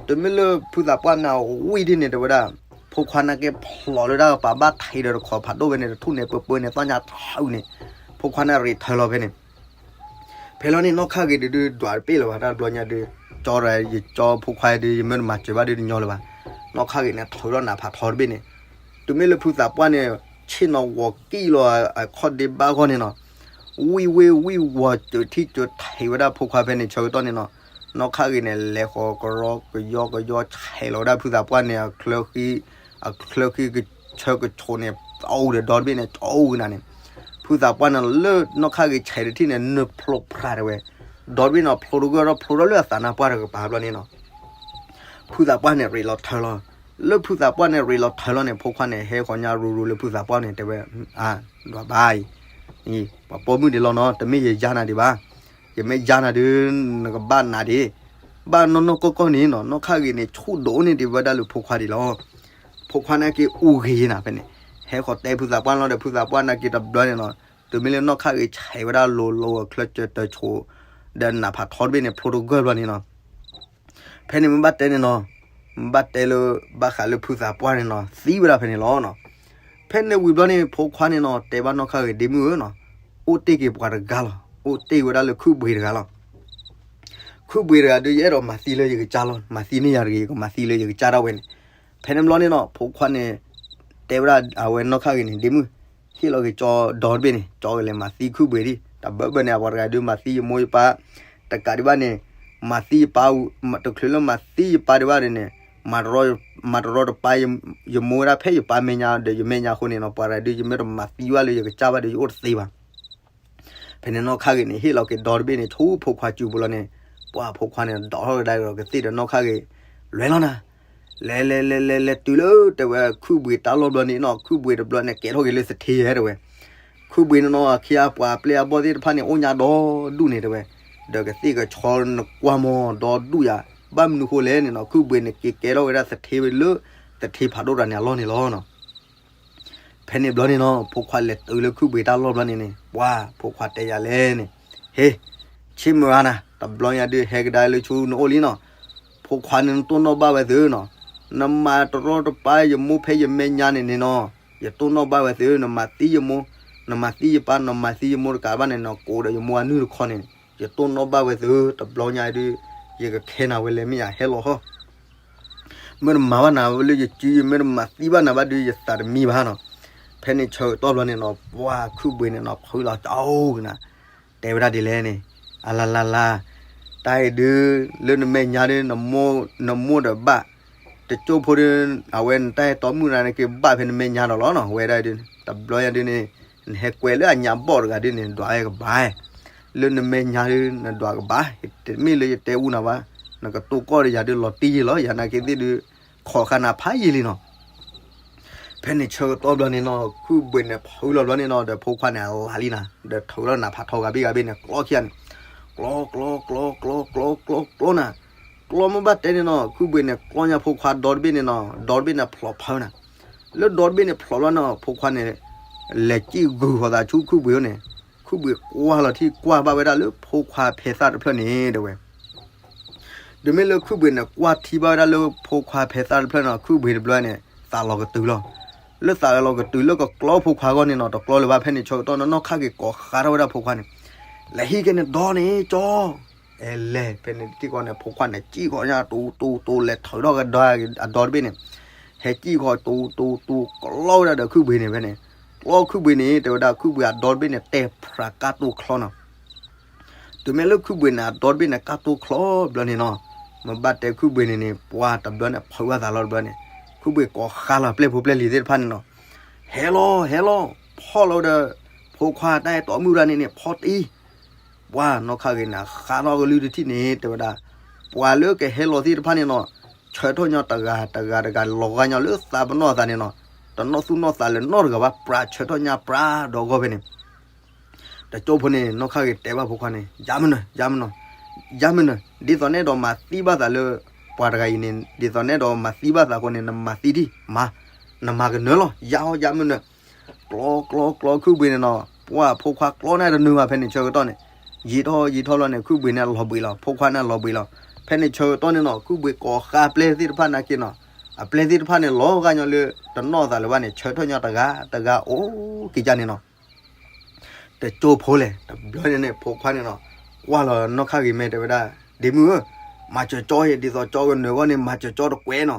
တမ့ၢ်လၢဖုသးပှၢ်န့ၣ်ဝံၢ်ဒ်န့ၣ် တဲဝဲဒၣ် ဖိခွါန့ၣ်က့ၤဖျိးလၢတၢ်ကပၤဘၣ်ထံးဒီးတခိးဖးဒိၣ်ဝဲန့ၣ် တထူၣ်န့ၣ်ပၢပၢန့ၣ် သီၣ်ညါထၢအုးန့ၣ် ဖိခွါန့ၣ်ရ့းထၢလီၤဖဲန့ၣ် ဖဲလီၤန့ၣ် နီၢ်ခါဂ့ၤဒုးဒုး ဒွးတပ့ၢ်လၢၤဘၣ် တၢ်တဘျီညါဒုး ကၠီရၤ ယကၠီဖိခွါဒုး ယမ့ၢ်တမၤစၢၤဘၣ်ဒုးတညီလၢၤဘၣ်. နီၢ်ခါဂ့ၤန့ၣ် ထုးထီၣ်နးဖးထီတဘ့ၣ်န့ၣ် တုၤမ့ၢ်လၢဖုသးပှၢ်န့ၣ် ဆ့ၣ်နီၤဂီၤကံၣ်လီၤအခီၣ်ဒ့ဘၣ်ဂီၢ်န့ၣ်နီၤ ဝံၢ်ဝ့ၢ်ဝံၢ်ဝီၤစၢၤထံၣ်စၢၤထံးဝဲဒၣ်ဖိခွါဖဲန့ၣ် ဆၢကတီၢ်န့ၣ်နီၤ နီၢ်ခါဂ့ၤန့ၣ် လဲၤဃီၤကရီကယီကယီဆဲးလီၤဝဲဒၣ်ဖုသးပှၢ်န့ၣ် အချၢဃံ အချၢဃံကဆၢကဆိးန့ၣ် အအိၣ်ဒီးဒီတဘ့ၣ်န့ၣ် ကၠီအိၣ်ကနၤန့ၣ် ဖုသးပှၢ်န့ၣ်လၢနီၢ်ခါဂ့ၤဆဲးတထံၣ်န့ၣ် နဖျိးဖြးတဲဝဲ ဒီတဘ့ၣ်န့ၣ် ဖျိးတဂၢၢ်ဒီးဖျိးထီၣ်လၢအသးနါပှၢ်တကပၤဘျီန့ၣ်နီၤ ဖုသးပှၢ်န့ၣ်ရ့းလီၤထၢလီၤ. လၢဖုသးပှၢ်န့ၣ်ရ့းလီၤထၢလီၤန့ၣ် ဖိခွါန့ၣ် ဟဲဃီၤညါရူရူလၢဖုသးပှၢ်န့ၣ် တဲဝဲ ဒွးဘၣ်အံၤ ပှၤပိာ်မုၣ်ဒံးလီၤနီၤ တမ့ၢ်ယယါနၤဒံးဘၣ်. ယမ့ၢ်ယါနၤဒုး နကဘၣ်နးဒံး ဘၣ်နီၢ်နီၢ်ကီၢ်ကီၢ်န့ၣ်နီၤ နီၢ်ခါဂ့ၤန့ၣ် ဆူၣ်ဒိၣ်န့ၢ်ဒံးဝဲဒၣ်လၢဖိခွါဒံးလီၤ. ဖိခွါန့ၣ်က့ၤအူဂ့ၤယနၤဖဲန့ၣ် ဟဲဃီၤတဲဖုသးပှၢ်လီၤဒီး ဖုသးပှၢ်န့ၣ်က့ၤတဘျီန့ၣ်နီၤ တုၤမ့ၢ်လၢနီၢ်ခါဂ့ၤဆဲးဝဲဒၣ်လိၤလိၤအချၢစၢၤတၢၤဆိး ဒီးနးဖးထီတဘ့ၣ်န့ၣ် ဖျိးတဂၢၢ်ဘျီန့ၣ်နီၤ ဖဲန့ၣ်မ့ၢ်ဘၣ်တဲန့ၣ်နီၤ မ့ၢ်ဘၣ်တဲလၢ ဘၣ်ဃးလၢဖုသးပှၢ်န့ၣ်နီၤ သံဝဲဒၣ်ဖဲန့ၣ်လီၤနီၤ. ဖဲန့ၣ်ဝံၤဘျီန့ၣ် ဖိခွါန့ၣ်နီၤ တဲဘၣ်နီၢ်ခါဂ့ၤ ဒ့မုၣ်ဧၢနီၤ အိၣ်တ့ၢ်က့ၤပှၤတဂၤလီၤ အိၣ်တ့ၢ်ဝဲဒၣ်လၢခုၣ်ဘှံးတဂၤလီၤ. ခုၣ်ဘှံးတဂၤဒုး ယအဲၣ်ဒိးမၤသံလၢယကစၢ်လီၤ မၤသံန့ၢ်ယၤတဂ့ၤ ယကမၤသံလၢယကစၢ်ဒၣ်ဝဲန့ၣ်. ဖဲန့ၣ်ဘျီန့ၣ်နီၤ ဖိခွါန့ၣ် တဲဝဲဒၣ်အဝဲနီၢ်ခါဂ့ၤန့ၣ် ဒ့မုၣ် ဟ့ၣ်လီၤက့ၤကၠီဒီတဘ့ၣ်န့ၣ် ကၠီကလဲၤမၤသံခုၣ်ဘှံးဒံး တဘၢဘၢန့ၣ် အပှၤတဂၤဒုးမၤသံယမိၢ်ယပၢ် တကးဒံးဘၣ်န့ၣ် မၤသံယပၢ် တချုးလၢမၤသံယပၢ်ဒံးဘၣ်ဒ်န့ၣ် မၤတရီတပါ ယမိၢ်ဝဲဒၣ်ဖဲယပၢ်မဲာ်ညါဒီးယမဲာ်ညါအဃိန့ၣ်နီၤ ပှၤတဂၤဒုး ယမ့ၢ်တမၤသံဘၣ်လၢယကစၢ်ဘၣ်ဒီး ယအိၣ်တသ့ဘၣ်. ဖဲန့ၣ်နီၢ်ခါဂ့ၤန့ၣ် ဟ့ၣ်လီၤက့ၤဒီတဘ့ၣ်န့ၣ် ဆူဖိခွါစုပူၤလီၤန့ၣ် ပှၤဖိခွါန့ၣ် ဒိးထီၣ်ကဒါက့ၤဒီးကသ့ၣ်ဒီးနီၢ်ခါဂ့ၤ လဲၤလီၤနၤ လဲၤလဲၤလဲၤလဲၤလဲၤတုၤလၢတဲဝဲခုၣ်ဘှံးတၢ်လီၢ်ဘျီန့ၣ်နီၤ ခုၣ်ဘှံးတဘျီန့ၣ် ကဲထီၣ်က့ၤလၢသထ့ယဲတဲဝဲ ခုၣ်ဘှံးန့ၣ်နီၤ အခ့အပှၤအပျဲၢ်အဘီၣ်သ့ၣ်တဖၣ်န့ၣ် အိၣ်ညါဒီဒူၣ်န့ၣ်တဲဝဲ ဒီးကသ့ၣ်ကဆီနကွၢ်မီၤဒီဒူၣ်ယၤ ဘၣ်မနုၤဃိလဲၣ်န့ၣ်နီၤ ခုၣ်ဘှံးန့ၣ်က့ၤကဲထီၣ်ဝဲဒၣ်သထ့လၢ သထ့ဖးဒိၣ်တဂၤန့ၣ်အလီၢ်န့ၣ်လီၤနီၤ. ဖဲန့ၣ်ဘျီန့ၣ်နီၤ ဖိခွါလဲၤတုၤလၢခုၣ်ဘှံးတၢ်လီၢ်ဘျီန့ၣ်န့ၣ် ပှၤဖိခွါတဲယၤလဲၣ်န့ၣ် ဟ့ၣ် ဆ့မုၢ်ဂၤနၤ တဘျီညါဒုးဟဲကဒါလၢဆူနအိၣ်လံနီၤ ဖိခွါန့ၣ်နတိၢ်နီၣ်ဘၣ်ဝဲသုနီၤ နမၤတရီတပါယမိၢ်ဖဲယမဲာ်ညါန့ၣ်န့ၣ်နီၤ ယတိၢ်နီၣ်ဘၣ်ဝဲသု နမၤသံယမိၢ် နမၤသံယပၢ် နမၤသံယမိၢ်တကးဘၣ်န့ၣ်နီၤ ကိးဒီးယမိၢ်အနုၢ်တခီန့ၣ် ယတိၢ်နီၣ်ဘၣ်ဝဲသု တဘျီညါဒုး ယကခဲနၤဝဲလဲၣ်မ့ၢ်ယၤဟဲလီၤဟီ မ့ၢ်တမၤဘၣ်နၤဝဲလၢယစု ယမ့ၢ်တမၤသံဘၣ်နၤဘၣ်ဒုး ယသးတမံဘၣ်နီၤ. ဖဲန့ၣ်ဆၢကတီၢ်ဘျီန့ၣ်နီၤ ပှၤခုၣ်ဘှံးန့ၣ်နီၤ ဖုလီၤကၠီကနၤ တဲဝဲဒၣ်ဒ်လဲၣ်န့ၣ် အလါလါလါ တၢ်အံၤဒုး လၢနမဲာ်ညါဒုး နမိၢ်ဒီးဘၣ် တကၠိဖိဒုး အဝဲနတၢ်အဲၣ်တီမုၣ်ရၤန့ၣ်က့ၤဘၣ်ဖဲနမဲာ်ညါဒီးလီၤနီၤ ဝဲဒၣ်ဒုး တဘျီညါဒုးန့ၣ် နဟဲကွဲးလၢအညါဘီၣ်တဂၤဒုးန့ၣ် နဒွးဝဲကဘၣ် လၢနမဲာ်ညါဒုး နဒွးကဘၣ် တမ့ၢ်လၢယတဲအူနၤဘၣ် နကတိၢ်ကီၢ်ဒီးယၤဒုးလီၤတံၢ်ယ့ၢ်လီၤ ယၤနာ်က့သ့ၣ်ဒုး ခိးဃာ်နၤဖးယံာ်လံနီၤ. ဖဲန့ၣ်ဆၢကတီၢ်ဘျီန့ၣ်နီၤ ခုၣ်ဘှံးန့ၣ်ဖုလီၤဘျီန့ၣ်နီၤ ဒီးဖိခွါန့ၣ်အလၤလံနၤ ဒီးထုးထီၣ်နးဖးထီဂၤဘ့ၣ်ဂၤဘ့ၣ်န့ၣ် ကျီခံဂၤန့ၣ် ကျီ ကျီ ကျီ ကျီ ကျီ ကျီ ကျီနၤ ကျီမ့ၢ်ဘၣ်တဲန့ၣ်နီၤ ခုၣ်ဘှံးန့ၣ် ကျီညါဖိခွါဒီတဘ့ၣ်န့ၣ်နီၤ ဒီတဘ့ၣ်န့ၣ်ဖျိးဖုနၤ လၢဒီတဘ့ၣ်န့ၣ်ဖျိးဘျီန့ၣ် ဖိခွါန့ၣ် လဲၤစံၣ်ဂုာ်ဃီၤသးဆူခုၣ်ဘှံးန့ၣ် ခုၣ်ဘှံးကွၢ်လီၤထံၣ်ကွၢ်ဘၣ်ဝဲဒၣ်လၢဖိခွါဖဲသၣ်တဖျၢၣ်န့ၣ် တဲဝဲ တုၤမ့ၢ်လၢခုၣ်ဘှံးန့ၣ် ကွၢ်ထံဘၣ်ဝဲဒၣ်လၢဖိခွါဖဲသၣ်တဖျၢၣ်န့ၣ် ခုၣ်ဘှံးတဘျီန့ၣ် သးလီၤကတုၤလီၤ. လၢသးလီၤကတုၤလၢကကျီဖိခွါအဂီၢ်န့ၣ်နီၤ တကျီလၢၤဘၣ် ဖဲန့ၣ်ဆၢကတီၢ်နီၤ နီၢ်ခါဂ့ၤကိးဃါထီၣ်ဝဲဒၣ်ဖိခွါန့ၣ် လဲၤဟံးက့ၤန့ၣ်ဒီန့ၣ်ကၠီ အဲလဲၤ ဖဲန့ၣ်တထံၣ်ဃီန့ၣ် ဖိခွါန့ၣ် စံၣ်ဃီၤညါတူတူတူ လဲၤထုးထီၣ်ကဒီးအဒီတဘ့ၣ်န့ၣ် ဟဲစံၣ်ဃီၤတူတူတူ ကျီဝဲဒၣ်ဒီးခုၣ်ဘှံးန့ၣ် ဖဲန့ၣ် ကျီခုၣ်ဘှံးန့ၣ် တဲဝဲဒၣ်ခုၣ်ဘှံးအဒီတဘ့ၣ်န့ၣ် တဲဖျါကၢ်တိၢ်ချီနီၤ တုၤမ့ၢ်လၢခုၣ်ဘှံးန့ၣ် အဒီတဘ့ၣ်န့ၣ် ကၢ်တိၢ်ချီဘျီန့ၣ်နီၤ, မ့ၢ်ဘၣ်တဲခုၣ်ဘှံးန့ၣ်န့ၣ် ပှၤတဘျီန့ၣ် ဖုးဘၣ်သးလီၤတဘျီန့ၣ်, ခုၣ်ဘှံးကိးဃါလီၤပျဲၢ်ဖိပျဲၢ်လံၤသ့ၣ်တဖၣ်န့ၣ်နီၤ, ဟဲလီၤ ဟဲလီၤ, ဖီၣ်လီၤဒီး ဖိခွါတၢ်အဲၣ်တီမုၣ်ရၤန့ၣ်န့ၣ် ဖီၣ်တံၢ်, ပှၤနီၢ်ခါဂ့ၤန့ၣ် ဃါထီၣ်ကလုၢ်တထံၣ်န့ၣ် တဲဝဲဒၣ်, ပှၤလၢကဟဲလီၤသ့ၣ်တဖၣ်န့ၣ်နီၤ, ဆၢထီၣ်ညီတဂၤတဂၤတဂၤ လီၤဂာ်ညီလၢသးပနီၣ်အသးန့ၣ်နီၤ, တ တနီၣ်သူၣ်နီၣ်သးလၢၤနီတဂၤဘၣ်, ပြးဆၢထီၣ်ညါပြးဒီးအဂီၢ်ဖဲန့ၣ် တကၠိဖိန့ၣ် နီၢ်ခါဂ့ၤတဲဘၣ်ဖိခွါန့ၣ် ယါမနုၤ ယါမနုၤ ယါမနုၤ ဒ်သိးနဲဒိးမၤသံဘၣ်သးလၢ ပှၤတဂၤအံၤန့ၣ် ဒ်သိးနဲဒိးမၤသံဘၣ်သးအဃိန့ၣ် နမၤသံဒံး မၤ နမၤကနၢၤလီၤ ယါဟီ ယါမနုၤ ကျီကျီကျီ ခုၣ်ဘှံးန့ၣ်နီၤ ပှၢ်ဖိခွါကျီန့ၣ်တနုၤဘၣ် ဖဲန့ၣ်ဆၢကတီၢ်န့ၣ် ယံာ်ထီၣ်ယံာ်ထီၣ်လီၤန့ၣ် ခုၣ်ဘှံးန့ၣ်အလီၤဘှံးလီၤ ဖိခွါန့ၣ်အလီၤဘှံးလီၤ ဖဲန့ၣ်ဆၢကတီၢ်န့ၣ်နီၤ ခုၣ်ဘှံးကိးဃါအပျဲၢ်သ့ၣ်တဖၣ်နာ်က့နီၤ အပျဲၢ်သ့ၣ်တဖၣ်န့ၣ် လီၤဂာ်ညီလၢ တနီၣ်သးလၢၤဘၣ်န့ၣ် ဆၢထၢၣ်ညီတဂၤတဂၤအိၣ်က့ၤကၢ်န့ၣ်နီၤ တကၠိဖိလဲၣ် တဘျီန့ၣ်န့ၣ် ဖိခွါန့ၣ်နီၤ ကွၢ်လီၤနီၢ်ခါဂ့ၤမဲာ်တဲဝဲဒၣ် ဒ့မုၣ်ဧၢ, မၤစၢၤကၠီအံၤ ဒ်သိးကၠီကနၢၤအဂီၢ်န့ၣ် မၤစၢၤကၠီတကွဲးနီၤ.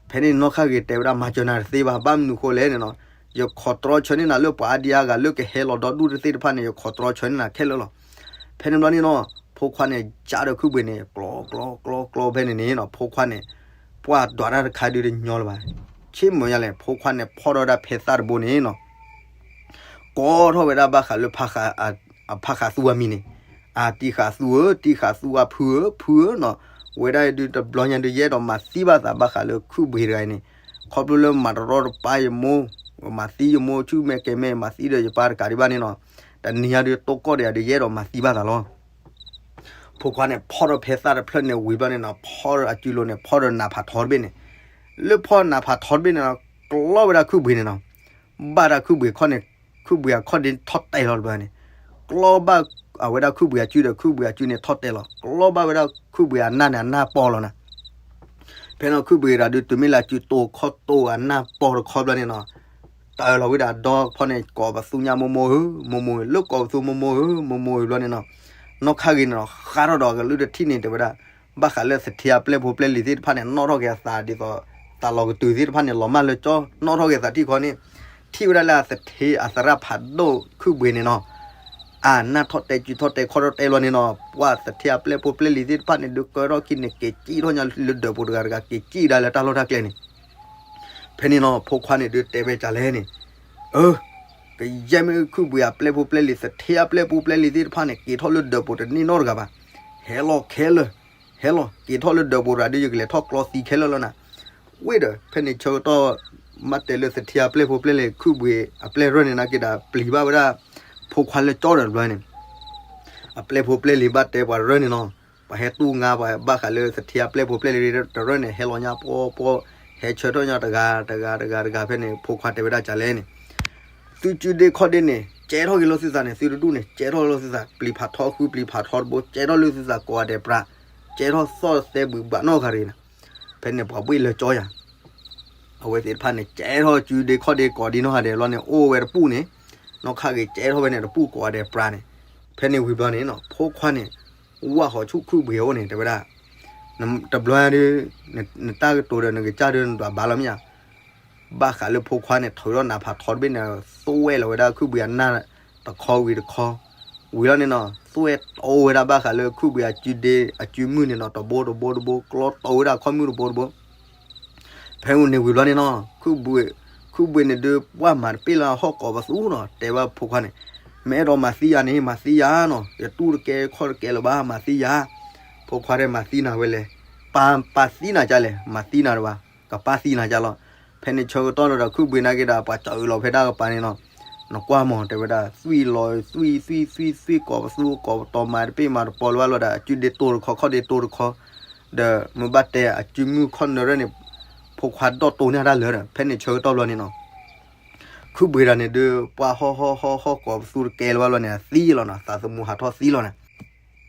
ဖဲန့ၣ်နီၢ်ခါဂ့ၤတဲဝဲဒၣ် မၤစၢၤနၤတသ့ဘၣ်, ဘၣ်မနုၤဃိလဲၣ်န့ၣ်နီၤ, ယခိးတြီဆၢန့ၢ်နၤလၢပှၤအါဒံအါဂၤလၢကဟဲလီၤဒီဒူၣ်တသ့ၣ်တဖၣ်န့ၣ် ယခိးတြီဆၢန့ၢ်နၤခဲလၢာ်လီၤ. ဖဲန့ၣ်ဘျီန့ၣ်နီၤ ဖိခွါန့ၣ် ကၢ်ဒီးခုၣ်ဘှံးန့ၣ် ကျီကျီကျီကျီဖဲန့ၣ်န့ၣ်နီၤ ဖိခွါန့ၣ် ပှၢ်ဒွးတၢ်တခါဒုးတညီလၢၤဘၣ်. ဆ့မုာ်ညါလဲၣ် ဖိခွါန့ၣ် ဖီၣ်ထီၣ်ဝဲဒၣ်ဖဲသၣ်တဘိန့ၣ်နီၤ ကိးထီၣ်ဝဲဒၣ်ဘၣ်ဃးလၢ အဖါဃးသူအမံၤန့ၣ်, အတံၤဃးသူဧၢ, တံၤဃးသူအဖုဧၢ, ဖုဧၢနီၤ, ဝဲဒၣ်ဒုးတဘျီညါဒုးယအဲၣ်ဒိးမၤသံဘၣ်သးဘၣ်ဃးလၢခုၣ်ဘှံးတဂၤအံၤန့ၣ်, ခီဖျိလၢမၤတရီတပါယမိၢ်, မၤသံယမိၢ်ဆူၣ်မဲာ်ကဲၤမဲာ် မၤသံဒီးယပၢ်တကးဒံးဘၣ်န့ၣ်နီၤ, တနံၤညါဒုးတိၢ်ကီၢ်ဒီးယၤဒုးယအဲၣ်ဒိးမၤသံဘၣ်သးလီၤ. ဖိခွါန့ၣ် ဖီၣ်ထီၣ်ဖဲသၣ်တဖျၢၣ်န့ၣ်ဝံၤဘျီန့ၣ်နီၤ, ဖီၣ်ဒီးအစုလိၤန့ၣ် ဖီၣ်ဒီးနးဖးထီတဘ့ၣ်န့ၣ်, လၢဖီၣ်နးဖးထီတဘ့ၣ်န့ၣ်နီၤ, ကျီဝဲဒၣ်ခုၣ်ဘှံးန့ၣ်နီၤ, ဘၣ်တၢ်ခုၣ်ဘှံးအခီၣ်န့ၣ်, ခုၣ်ဘှံးအခီၣ်ဒ့ထီၣ်တဲာ်လီၤတဘျီန့ၣ်, ကျီဘၣ်အဝဲဒၣ်ခုၣ်ဘှံးအစုဒီးခုၣ်ဘှံးအစုန့ၣ်ထီၣ်တဲာ်လီၤ, ကျီဘၣ်ဝဲဒၣ်ခုၣ်ဘှံးအနၢ်န့ၣ် အနၢ်ပီၢ်လီၤနၤ. ဖဲန့ၣ်ခုၣ်ဘှံးတဂၤဒုးတုၤမ့ၢ်လၢအစုတိၢ်ခီၣ်တိၢ်အနၢ်ပီၢ်တခီဘျီန့ၣ်နီၤ, တၢ်လီၤဝံၤဒီးအဒီဖီန့ၣ် ကိးပသူညါမိၢ်မိၢ်ဧၢ, မိၢ်မိၢ်ဧၢ, လၢကိးပသူမိၢ်မိၢ်ဧၢ, မိၢ်မိၢ်ဧၢဘျီန့ၣ်နီၤ, နီၢ်ခါဂ့ၤန့ၣ်နီၤ ဃါထီၣ်ဒီးကလုၢ်တထံၣ်န့ၣ် တဲဝဲဒၣ် ဘၣ်ဃးလၢသထ့အပျဲၢ်ဖိပျဲၢ်လံၤသ့ၣ်တဖၣ်န့ၣ် နီၣ်ထီၣ်က့ၤအသးဒ်သိး သးလီၤကတုၤသ့ၣ်တဖၣ်န့ၣ် လီၤမၢ်လၢကၠီ နီၣ်ထီၣ်က့ၤသးထံၣ်ခီန့ၣ်, ထံၣ်ဝဲဒၣ်လၢအသထ့အသရၣ်ဖးဒိၣ်ခုၣ်ဘှံးန့ၣ်နီၤ, အနၢ်ထီၣ်တဲစုထီၣ်တဲခီၣ်ထီၣ်တဲလီၤန့ၣ်နီၤ, ပှၢ်သထ့အပျဲၢ်ဖိပျဲၢ်လံၤသ့ၣ်တဖၣ်န့ၣ် ဒုးကၢထီၣ်ခံန့ၣ် က့ၤစံၣ်ထီၣ်ညါလၢဒၢးပူၤတဂၤတဂၤ က့ၤစံၣ်ဒၣ်လၢတၢ်လီၢ်တၢ်ကျဲန့ၣ် ဖဲန့ၣ်နီၤ ဖိခွါန့ၣ်ဒုးတဲဝဲဒ်လဲၣ်န့ၣ်, အၢ, ကယဲၢ်မ့ၢ်ခုၣ်ဘှံးအပျဲၢ်ဖိပျဲၢ်လံၤ သထ့အပျဲၢ်ဖိပျဲၢ်လံၤသ့ၣ်တဖၣ်န့ၣ် က့ၤထီၣ်လၢဒၢးပူၤတန့ၢ်နီတဂၤဘၣ်, ဟဲလီၤခဲလၢာ်, ဟဲလီၤ က့ၤထီၣ်လၢဒၢးပူၤတဂၤဒုး ယကလဲၤထီၣ်ကျီသံခဲလၢာ်လီၤနၤ. ဝ့ၢ်ဒီး ဖဲန့ၣ်ဆၢကတီၢ် မ့ၢ်တဲလၢသထ့အပျဲၢ်ဖိပျဲၢ်လံၤ ခုၣ်ဘှံးအပျဲၢ်ရၢၢ်န့ၣ် နာ်က့ဒီး ပျံၤဘၣ်ဝဲဒၣ် ဖိခွါလၢကၠီဒီးတဘျီန့ၣ် အပျဲၢ်ဖိပျဲၢ်လံၤဘၣ်တဲပှၤရၢၢ်န့ၣ်နီၤ, ပှၤဟဲတူၢ်ငါပှၤဘၣ်ဃးလၢသထ့အပျဲၢ်ဖိပျဲၢ်လံၤတရၢၢ်န့ၣ် ဟဲလီၤညါပီပီ, ဟဲဆၢထၢၣ်ညါတဂၤတဂၤတဂၤတဂၤ ဖဲန့ၣ် ဖိခွါတဲဝဲဒၣ်ဒ်လဲၣ်န့ၣ်, သုစုဒ့ခီၣ်ဒ့န့ၣ် ကဲထီၣ်က့ၤလီၤသုသးန့ၣ် သုတဒူၣ်န့ၣ် ကဲထီၣ်လီၤသုသး ပျံၤဖးထီဃုပျံၤဖးထီတဘိ ကဲထီၣ်လၢသုသးကိးဂၤဒဲးပြး, ကဲထီၣ်သီၣ်သဲဘုးဘးနီတဂၤတဂ့ၤနၤ. ဖဲန့ၣ်ပှၤဘှ့ၣ်လၢကၠီယၤ အဝဲသ့ၣ်တဖၣ်န့ၣ် ကဲထီၣ်စုဒ့ခီၣ်ဒ့ကိးဒံနီၢ်ဂၤဒဲးလီၤန့ၣ် အိၣ်ဝဲတပူၤန့ၣ်, နီၢ်ခါဂ့ၤကဲထီၣ်ဝဲန့ၣ်တပူၤကိးဂၤဒဲးပြးန့ၣ်, ဖဲန့ၣ်ဝံၤဘျီန့ၣ်နီၤ ဖိခွါန့ၣ် ဝၢ်ဟီၣ်ဆူၣ်ခုၣ်ဘှံးအအိၣ်န့ၣ် တဲဝဲဒၣ်, တဘျီဒုး နတၢ်ကတိၤဒီးနကစၢ်ဒုးနဒွးဘၣ်လီၤမ့ၢ်ဧါ, ဘၣ်ဃးလၢဖိခွါန့ၣ် ထုးထီၣ်နးဖးထီတဘ့ၣ်န့ၣ် သွဲၣ်လီၤဝဲဒၣ်ခုၣ်ဘှံးအနၢ်တခီဝံၤတခီ, ဝံၤလီၤန့ၣ်နီၤ သွဲၣ်တိဝဲဒၣ်ဘၣ်ဃးလၢခုၣ်ဘှံးအစုဒ့အစုမုၢ်န့ၣ်နီၤ တဘိတဘိတဘိ ကျီတိဝဲဒၣ်ခီၣ်မုၢ်တဘိတဘိ ဖဲန့ၣ်ဝံၤဘျီန့ၣ်နီၤ ခုၣ်ဘှံးန့ၣ်ဒုးပှၢ်မၤတပ့ၢ်လၢဟီၣ်ကိးပသူနီၤ တဲဘၣ်ဖိခွါန့ၣ်, မ့ၢ်အဲၣ်ဒိးမၤသံယၤန့ၣ် မၤသံယၤနီၤ ယတူၢ်တကဲခီၣ်တကဲလၢၤဘၣ် မၤသံယၤ, ဖိခွါတဲမၤသံနၤဝဲလဲၣ်, ပၢ်ပၢ်သံနၤကလဲၣ် မၤသံနၤတဘၣ်, ကပၢ်သံနၤကလီၤ. ဖဲန့ၣ်ဆၢကတီၢ်န့ၣ်ဒီး ခုၣ်ဘှံးနာ်က့ဒီး ပှၤကၠီအုးလီၤဖဲဒၣ်ကပၤန့ၣ်နီၤ, နကွၢ်မး တဲဝဲဒၣ် သွံၣ်လီၤ သွံၣ်သွံၣ်သွံၣ်သွံၣ် ကိးပသူကိးပတီၤမၤတပ့ၢ်မၤတပီၤလၢၤဘၣ်လီၤဒီး အစုဒ့တိတခီ ခီၣ်ဒ့တိတခီ, ဒီးမ့ၢ်ဘၣ်တဲအစုမုၢ်ခီၣ်နၢၤရၢၢ်န့ၣ် ဖိခွါဒီၣ်တိန့ၢ်တၢ်လၢာ်ဒီး ဖဲန့ၣ်ဆၢကတီၢ်ဘျီန့ၣ်နီၤ ခုၣ်ဘှံးတဂၤန့ၣ်ဒုး ပှၢ်ဟီၣ်ဟီၣ်ဟီၣ်ဟီၣ်ကိးပသူတကဲလၢၤဘၣ်လီၤန့ၣ် အသံလီၤနီၤ သးသမူဟးထီၣ်သံလီၤန့ၣ်,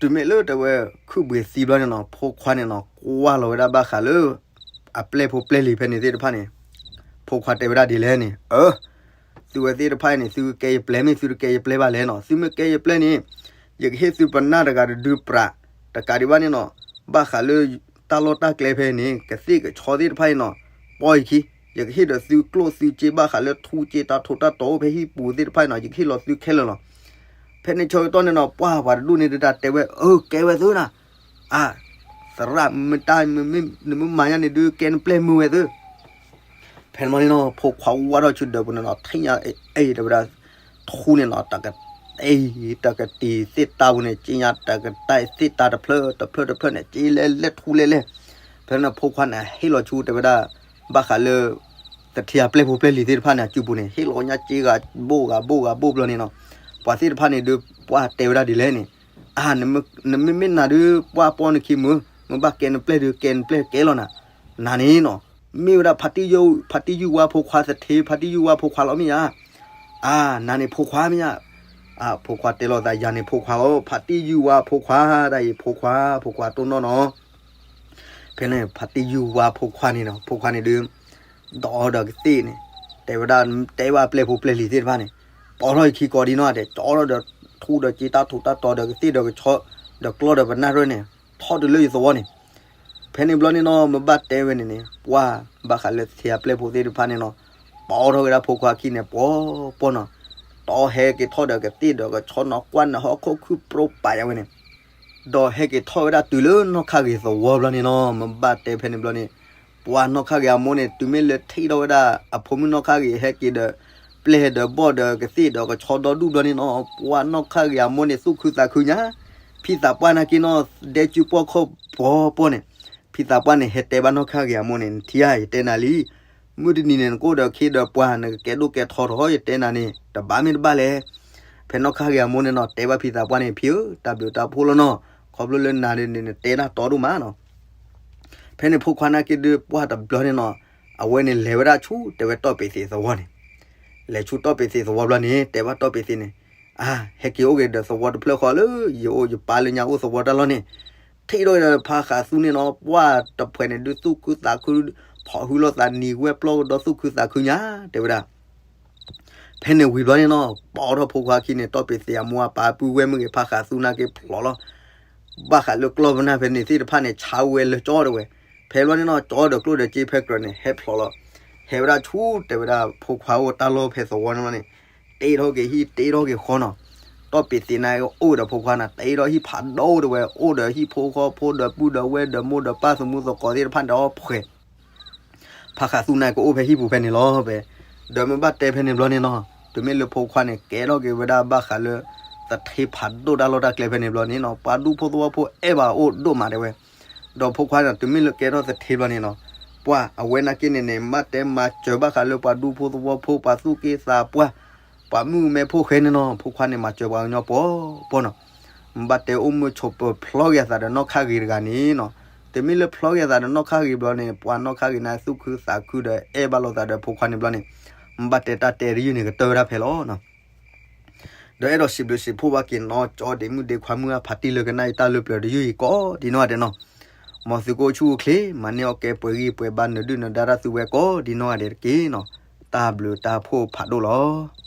တုၤမ့ၢ်လၢတဲဝဲ ခုၣ်ဘှံးသံဘျီန့ၣ်နီၤ ဖိခွါန့ၣ်နီၤ ကွၢ်လီၤဝဲဒၣ်ဘၣ်ဃးလၢ အပျဲၢ်ဖိပျဲၢ်လံၤဖဲန့ၣ်သ့ၣ်တဖၣ်န့ၣ်, ဖိခွါတဲဝဲဒၣ်ဒ်လဲၣ်န့ၣ်, အၢ သုဝဲသ့ၣ်တဖၣ်အံၤန့ၣ် သုကကဲယပျဲၢ်မ့ၢ်သုတကဲယပျဲၢ်ဘၣ်လဲၣ်နီၤ သုမ့ၢ်ကဲယပျဲၢ်န့ၣ် ယကဟ့ၣ်သုပနၢ်တဂၤတဒုပြး, တကးဒံးဘၣ်န့ၣ်နီၤ, ဘၣ်ဃးလၢ တၢ်လီၢ်တၢ်ကျဲဖဲန့ၣ် ကသ့ၣ်ကဆီသ့ၣ်တဖၣ်အံၤနီၤ, ပီၢ်ယခံ, ယကဟ့ၣ်ဒီးသုကျိၣ်သုစ့ဘၣ်ဃးလၢထူစ့တၢ်ထူးတၢ်တီၤအိၣ်ဖဲဟံၣ်ပူၤသ့ၣ်တဖၣ်အံၤနီၤ ယကဟ့ၣ်လီၤသုခဲလၢာ်လီၤ. ဖဲန့ၣ်ဆၢကတီၢ်န့ၣ်နီၤ ပှၢ်ပှၤတဒူၣ်န့ၣ်တဒၣ်တဲဝဲ အၢ ကဲဝဲသုနီၤ, အၢ သရၣ်မတၤ နမ့ၢ်မၤညါန့ၣ်ဒုးကဲနပျဲၢ်မုၢ်ဝဲသု ဖဲန့ၣ်မ့ၢ်န့ၣ်နီၤ ဖိခွါဝါထီၣ်ဆူဒၢးပူၤန့ၣ်နီၤ ထံၣ်ညါအ့ၣ်တဲဝဲဒၣ် ထူန့ၣ်နီၤ တကတ့ တကတ့သ့ၣ်တၢ်ပူၤန့ၣ် က့ညါတကတ့သ့ၣ်တၢ်တဖျၢၣ်တဖျၢၣ်တဖျၢၣ်န့ၣ် က့လဲၣ်လဲၣ်ထူလဲၣ်လဲၣ်. ဖဲန့ၣ်ဖိခွါန့ၣ် ဟ့ၣ်လီၤဆူတဲဝဲဒၣ် ဘၣ်ဃးလၢ သထ့အပျဲၢ်ဖိပျဲၢ်လံၤသ့ၣ်တဖၣ်န့ၣ် အစုပူၤန့ၣ် ဟ့ၣ်လီၤညါစ့ဂၤဘိၣ်ဂၤဘိၣ်ဂၤဘိၣ်ဘျီန့ၣ်နီၤ, ပှၤသ့ၣ်တဖၣ်န့ၣ်ဒုး ပှၢ်တဲဝဲဒၣ်ဒ်လဲၣ်န့ၣ်, အါ, နမ့မ့ၢ်နၤဒုး ပှၢ်ပီနခံမုၢ်, မ့ၢ်ဘၣ်ကဲနပျဲၢ်ဒုး ကဲနပျဲၢ်ကဲလီၤနၤ, နၤန့ၣ်နီၤ, မ့ၢ်ဝဲဒၣ်ဖါတံၢ်ယုၢ်ဝါဖိခွါ သထ့ဖါတံၢ်ယုၢ်ဝါဖိခွါလီၤမ့ၢ်ဧါ, အါ, နၤန့ၣ်ဖိခွါမ့ၢ်ဧါ, အါ, ဖိခွါတဲလိာ်သး ယၤန့ၣ်ဖိခွါလီၤ, ဖါတံၢ်ယုၢ်ဝါဖိခွါ တၢ်အံၤဖိခွါ ဖိခွါတိၢ်နီၣ်နီၤ ဖဲန့ၣ် ဖါတံၢ်ယုၢ်ဝါဖိခွါန့ၣ်နီၤ, ဖိခွါန့ၣ်ဒုး ဒီးအီဒီးကသ့ၣ်န့ၣ်, တဲဝဲဒၣ် တဲဘၣ်ပျဲၢ်ဖိပျဲၢ်လံၤသ့ၣ်တဖၣ်န့ၣ်, ပီထီၣ်ယခံကိးဒံနီၢ်ဒဲး, ကၠီထီၣ်ဒီးထူဒီးက့ တၢ်ထူးတၢ်တီၤဒီးကသ့ၣ်ဒီးကဆီ ဒီးကျီဒီးပနၢ်ရဲၣ်န့ၣ်, ထီၣ်တုၤလၢယသဝီန့ၣ်, ဖဲန့ၣ်ဘျီန့ၣ်နီၤ မ့ၢ်ဘၣ်တဲဝဲန့ၣ်န့ၣ် ပှၢ်ဘၣ်ဃးလၢသထ့အပျဲၢ်ဖိသ့ၣ်တဖၣ်န့ၣ်နီၤ, ပီထီၣ်ဝဲဒၣ်ဖိခွါခံန့ၣ် ပီပီနီၤ, ဒီးဟဲက့ၤထီၣ်ဒီးကသ့ၣ်ဒီးကဆီနီၤ ကွၢ်နၢ်ဟီၣ်ခိၣ်ခုၣ်ပြိပာ်ယၤဝဲန့ၣ် ဒီးဟဲက့ၤထီၣ်ဝဲဒၣ်တုၤလၢနီၢ်ခါဂ့ၤသဝီဘျီန့ၣ်နီၤ, မ့ၢ်ဘၣ်တဲဖဲန့ၣ်ဘျီန့ၣ်, ပှၢ်နီၢ်ခါဂ့ၤအမိၢ်န့ၣ် တုၤမ့ၢ်လၢထံၣ်ထီၣ်ဝဲဒၣ် အဖိမုၣ်နီၢ်ခါဂ့ၤဟဲက့ၤဒီး ပျဲၢ်ဒီးဘီၣ်ဒီးကသ့ၣ်ဒီးကဆီဒီဒူၣ်ဘျီန့ၣ်နီၤ, ပှၢ်နီၢ်ခါဂ့ၤအမိၢ်န့ၣ် သူၣ်ခုသးခုညါ, ဖံသးပှၢ်နာ်က့နီၤ ဒဲကုပီၢ်ခိၣ်ပီပီန့ၣ်, ဖံသးပှၢ်န့ၣ် ဟဲတဲဘၣ်နီၢ်ခါဂ့ၤအမိၢ်န့ၣ် နထံၣ်ဧါ ယတဲနၤလံ မုၢ်တနံၤန့ၣ် နကအိၣ်ဒီးခ့ဒီးပှၤ နကကဲဒိၣ်ကဲထီထီၣ် ယတဲနၤန့ၣ် တဘၣ်မ့ၢ်တဘၣ်လဲၣ်. ဖဲနီၢ်ခါဂ့ၤအမိၢ်န့ၣ်နီၤ တဲဘၣ်ဖံသးပှၢ်န့ၣ် ဖံဧၢ တၢ်ဘျုးတၢ်ဖှိၣ်လီၤနီၤ, ခီဖျိလၢနၤန့ၣ် နတဲတၢ်တီဒိၣ်မးနီၤ. ဖဲန့ၣ်ဖိခွါနာ်က့ဒုးပှၢ်တဘျီန့ၣ်နီၤ, အဝဲန့ၣ်လဲၤဝဲဒၣ်ဆူတဲဝဲတီၢ်ပ့ၤသ့းသဝီန့ၣ်, လဲၤဆူတီၢ်ပ့ၤသ့းသဝီဘျီန့ၣ် တဲဘၣ်တီၢ်ပ့ၤသ့းန့ၣ်, အါ ဟဲက့ၤအိၣ်က့ၤဒီးသဝီတဖျၢၣ်ဃီလၢ ယအိၣ်ယပၢ်လၢညါအိၣ်သဝီတၢ်လီၢ်န့ၣ်, ထံၣ်ထီၣ်ဒီးဖါဃးသူန့ၣ်နီၤ ပှၢ်တဖှဲးန့ၣ်ဒုးသူၣ်ခုသးခု, ဖီၣ်ဟုလိာ်သးနံၤဝဲပျီကဒီးသူၣ်ခုသးခုညါ တဲဝဲဒၣ် ဖဲန့ၣ်ဝံၤဘျီန့ၣ်နီၤ ပီထီၣ်ဖိခွါခံန့ၣ် တီၢ်ပ့ၤသ့းအမိၢ်အပၢ်ပုၢ်ဝဲၢ်မုၣ်ဂ့ၤ ဖါဃးသူနာ်က့ဖျိးလီၤ. ဘၣ်ဃးလၢကျီၢ်ပနၢ်ဖဲန့ၣ်သ့ၣ်တဖၣ်န့ၣ် ဆါဝဲလၢကၠီတဲဝဲ, ဖဲဘျီန့ၣ်နီၤ ကၠီဒီးကျိၣ်ဒီးစ့ဖဲကြၢးန့ၣ် ဟဲဖျိးလီၤ. ဟဲဝဲဒၣ်ဆူတဲဝဲဒၣ်ဖိခွါအိၣ်တၢ်လီၢ်ဖဲသဝီန့ၣ်ဘျီန့ၣ်, တ့ထီၣ်က့ၤဟံၣ်တ့ထီၣ်က့ၤဃီနီၤ, တီၢ်ပ့ၤသ့းနာ်က့အိၣ်ဒီးဖိခွါန့ၣ် တ့ထီၣ်ဟံၣ်ဖးဒိၣ်တဲဝဲ အိၣ်ဒီးဟံၣ်ဖိဃီဖိဒီးပုၢ်ဒီးဝဲၢ်ဒီးမိၢ်ဒီးပၢ်သမူသကိးသ့ၣ်တဖၣ်န့ၣ်ဒီးဖှဲး ဖါဃးသူနာ်က့အိၣ်ဖဲဟံၣ်ပူၤဖဲန့ၣ်လီၤ. ဖဲ ဒီးမ့ၢ်ဘၣ်တဲဖဲန့ၣ်ဘျီန့ၣ်နီၤ, တုၤမ့ၢ်လၢဖိခွါန့ၣ် ကဲထီၣ်က့ၤဝဲဒၣ်ဘၣ်ဃးလၢ သထ့ဖးဒိၣ်တၢ်လီၢ်တၢ်ကျဲဖဲန့ၣ်ဘျီန့ၣ်နီၤ ပှၤဒူဖိသဝီဖိအဲၣ်ဘၣ်အိၣ်ဒိၣ်မးတဲဝဲ, ဒီးဖိခွါန့ၣ် တုၤမ့ၢ်လၢကဲထီၣ်သထ့ဘျီန့ၣ်နီၤ, ပှၢ်အဝဲနာ်က့န့ၣ်န့ၣ် မ့ၢ်ဘၣ်တဲမၤစၢၤဘၣ်ဃးလၢပှၤဒူဖိသဝီဖိ ပှၤသူၣ်က့သးပှၢ် ပှၤမုၣ်မဲဖိဃဲန့ၣ်နီၤ ဖိခွါန့ၣ် မၤစၢၤပှၤကညီပှီၤပှီၤနီၤ. မ့ၢ်ဘၣ်တဲအိၣ်မုာ်ဆိးပၢၤဖျီက့ၤအသးဒီးနီၢ်ခါဂ့ၤတဂၤန့ၣ်နီၤ, တုၤမ့ၢ်လၢဖျီက့ၤအသးဒီးနီၢ်ခါဂ့ၤဘျီန့ၣ် ပှၤနီၢ်ခါဂ့ၤန့ၣ် သူၣ်ခုသးခုဒီးအဲၣ်ဘၣ်လိာ်သးဒီးဖိခွါန့ၣ်ဘျီန့ၣ်, မ့ၢ်ဘၣ်တဲတၢ်တဲတယုၢ်န့ၣ် ကတၢၢ်ဝဲဒၣ်ဖဲလီၤနီၤ. ဒီးအဲၣ်ဒိးစံးဘျုးစံးဖှိၣ်ဘၣ်က့ၤနီၤ ကၠီဒ့မုၣ်ဒ့ခွါမုၢ်အဖါတံၢ်လၢကနၣ်အံၤတၢ်လၢပျၢၤတယုၢ်အံၤကိးဒံနီၢ်ဂၤဒဲးနီၤ, မ်သုကအိၣ်ဆူၣ်အိၣ်ချ့ မၤန့ၢ်အီၣ်ကဲပှဲၤဂံၢ်ပှဲၤဘါနၢၤဒုၣ်နၢၤဒါတၢ်သုဝဲကိးဒံနီၢ်ဂၤဒဲးတက့ၢ်နီၤ, တၢ်ဘျုးတၢ်ဖှိၣ်ဖးဒိၣ်လီၤ.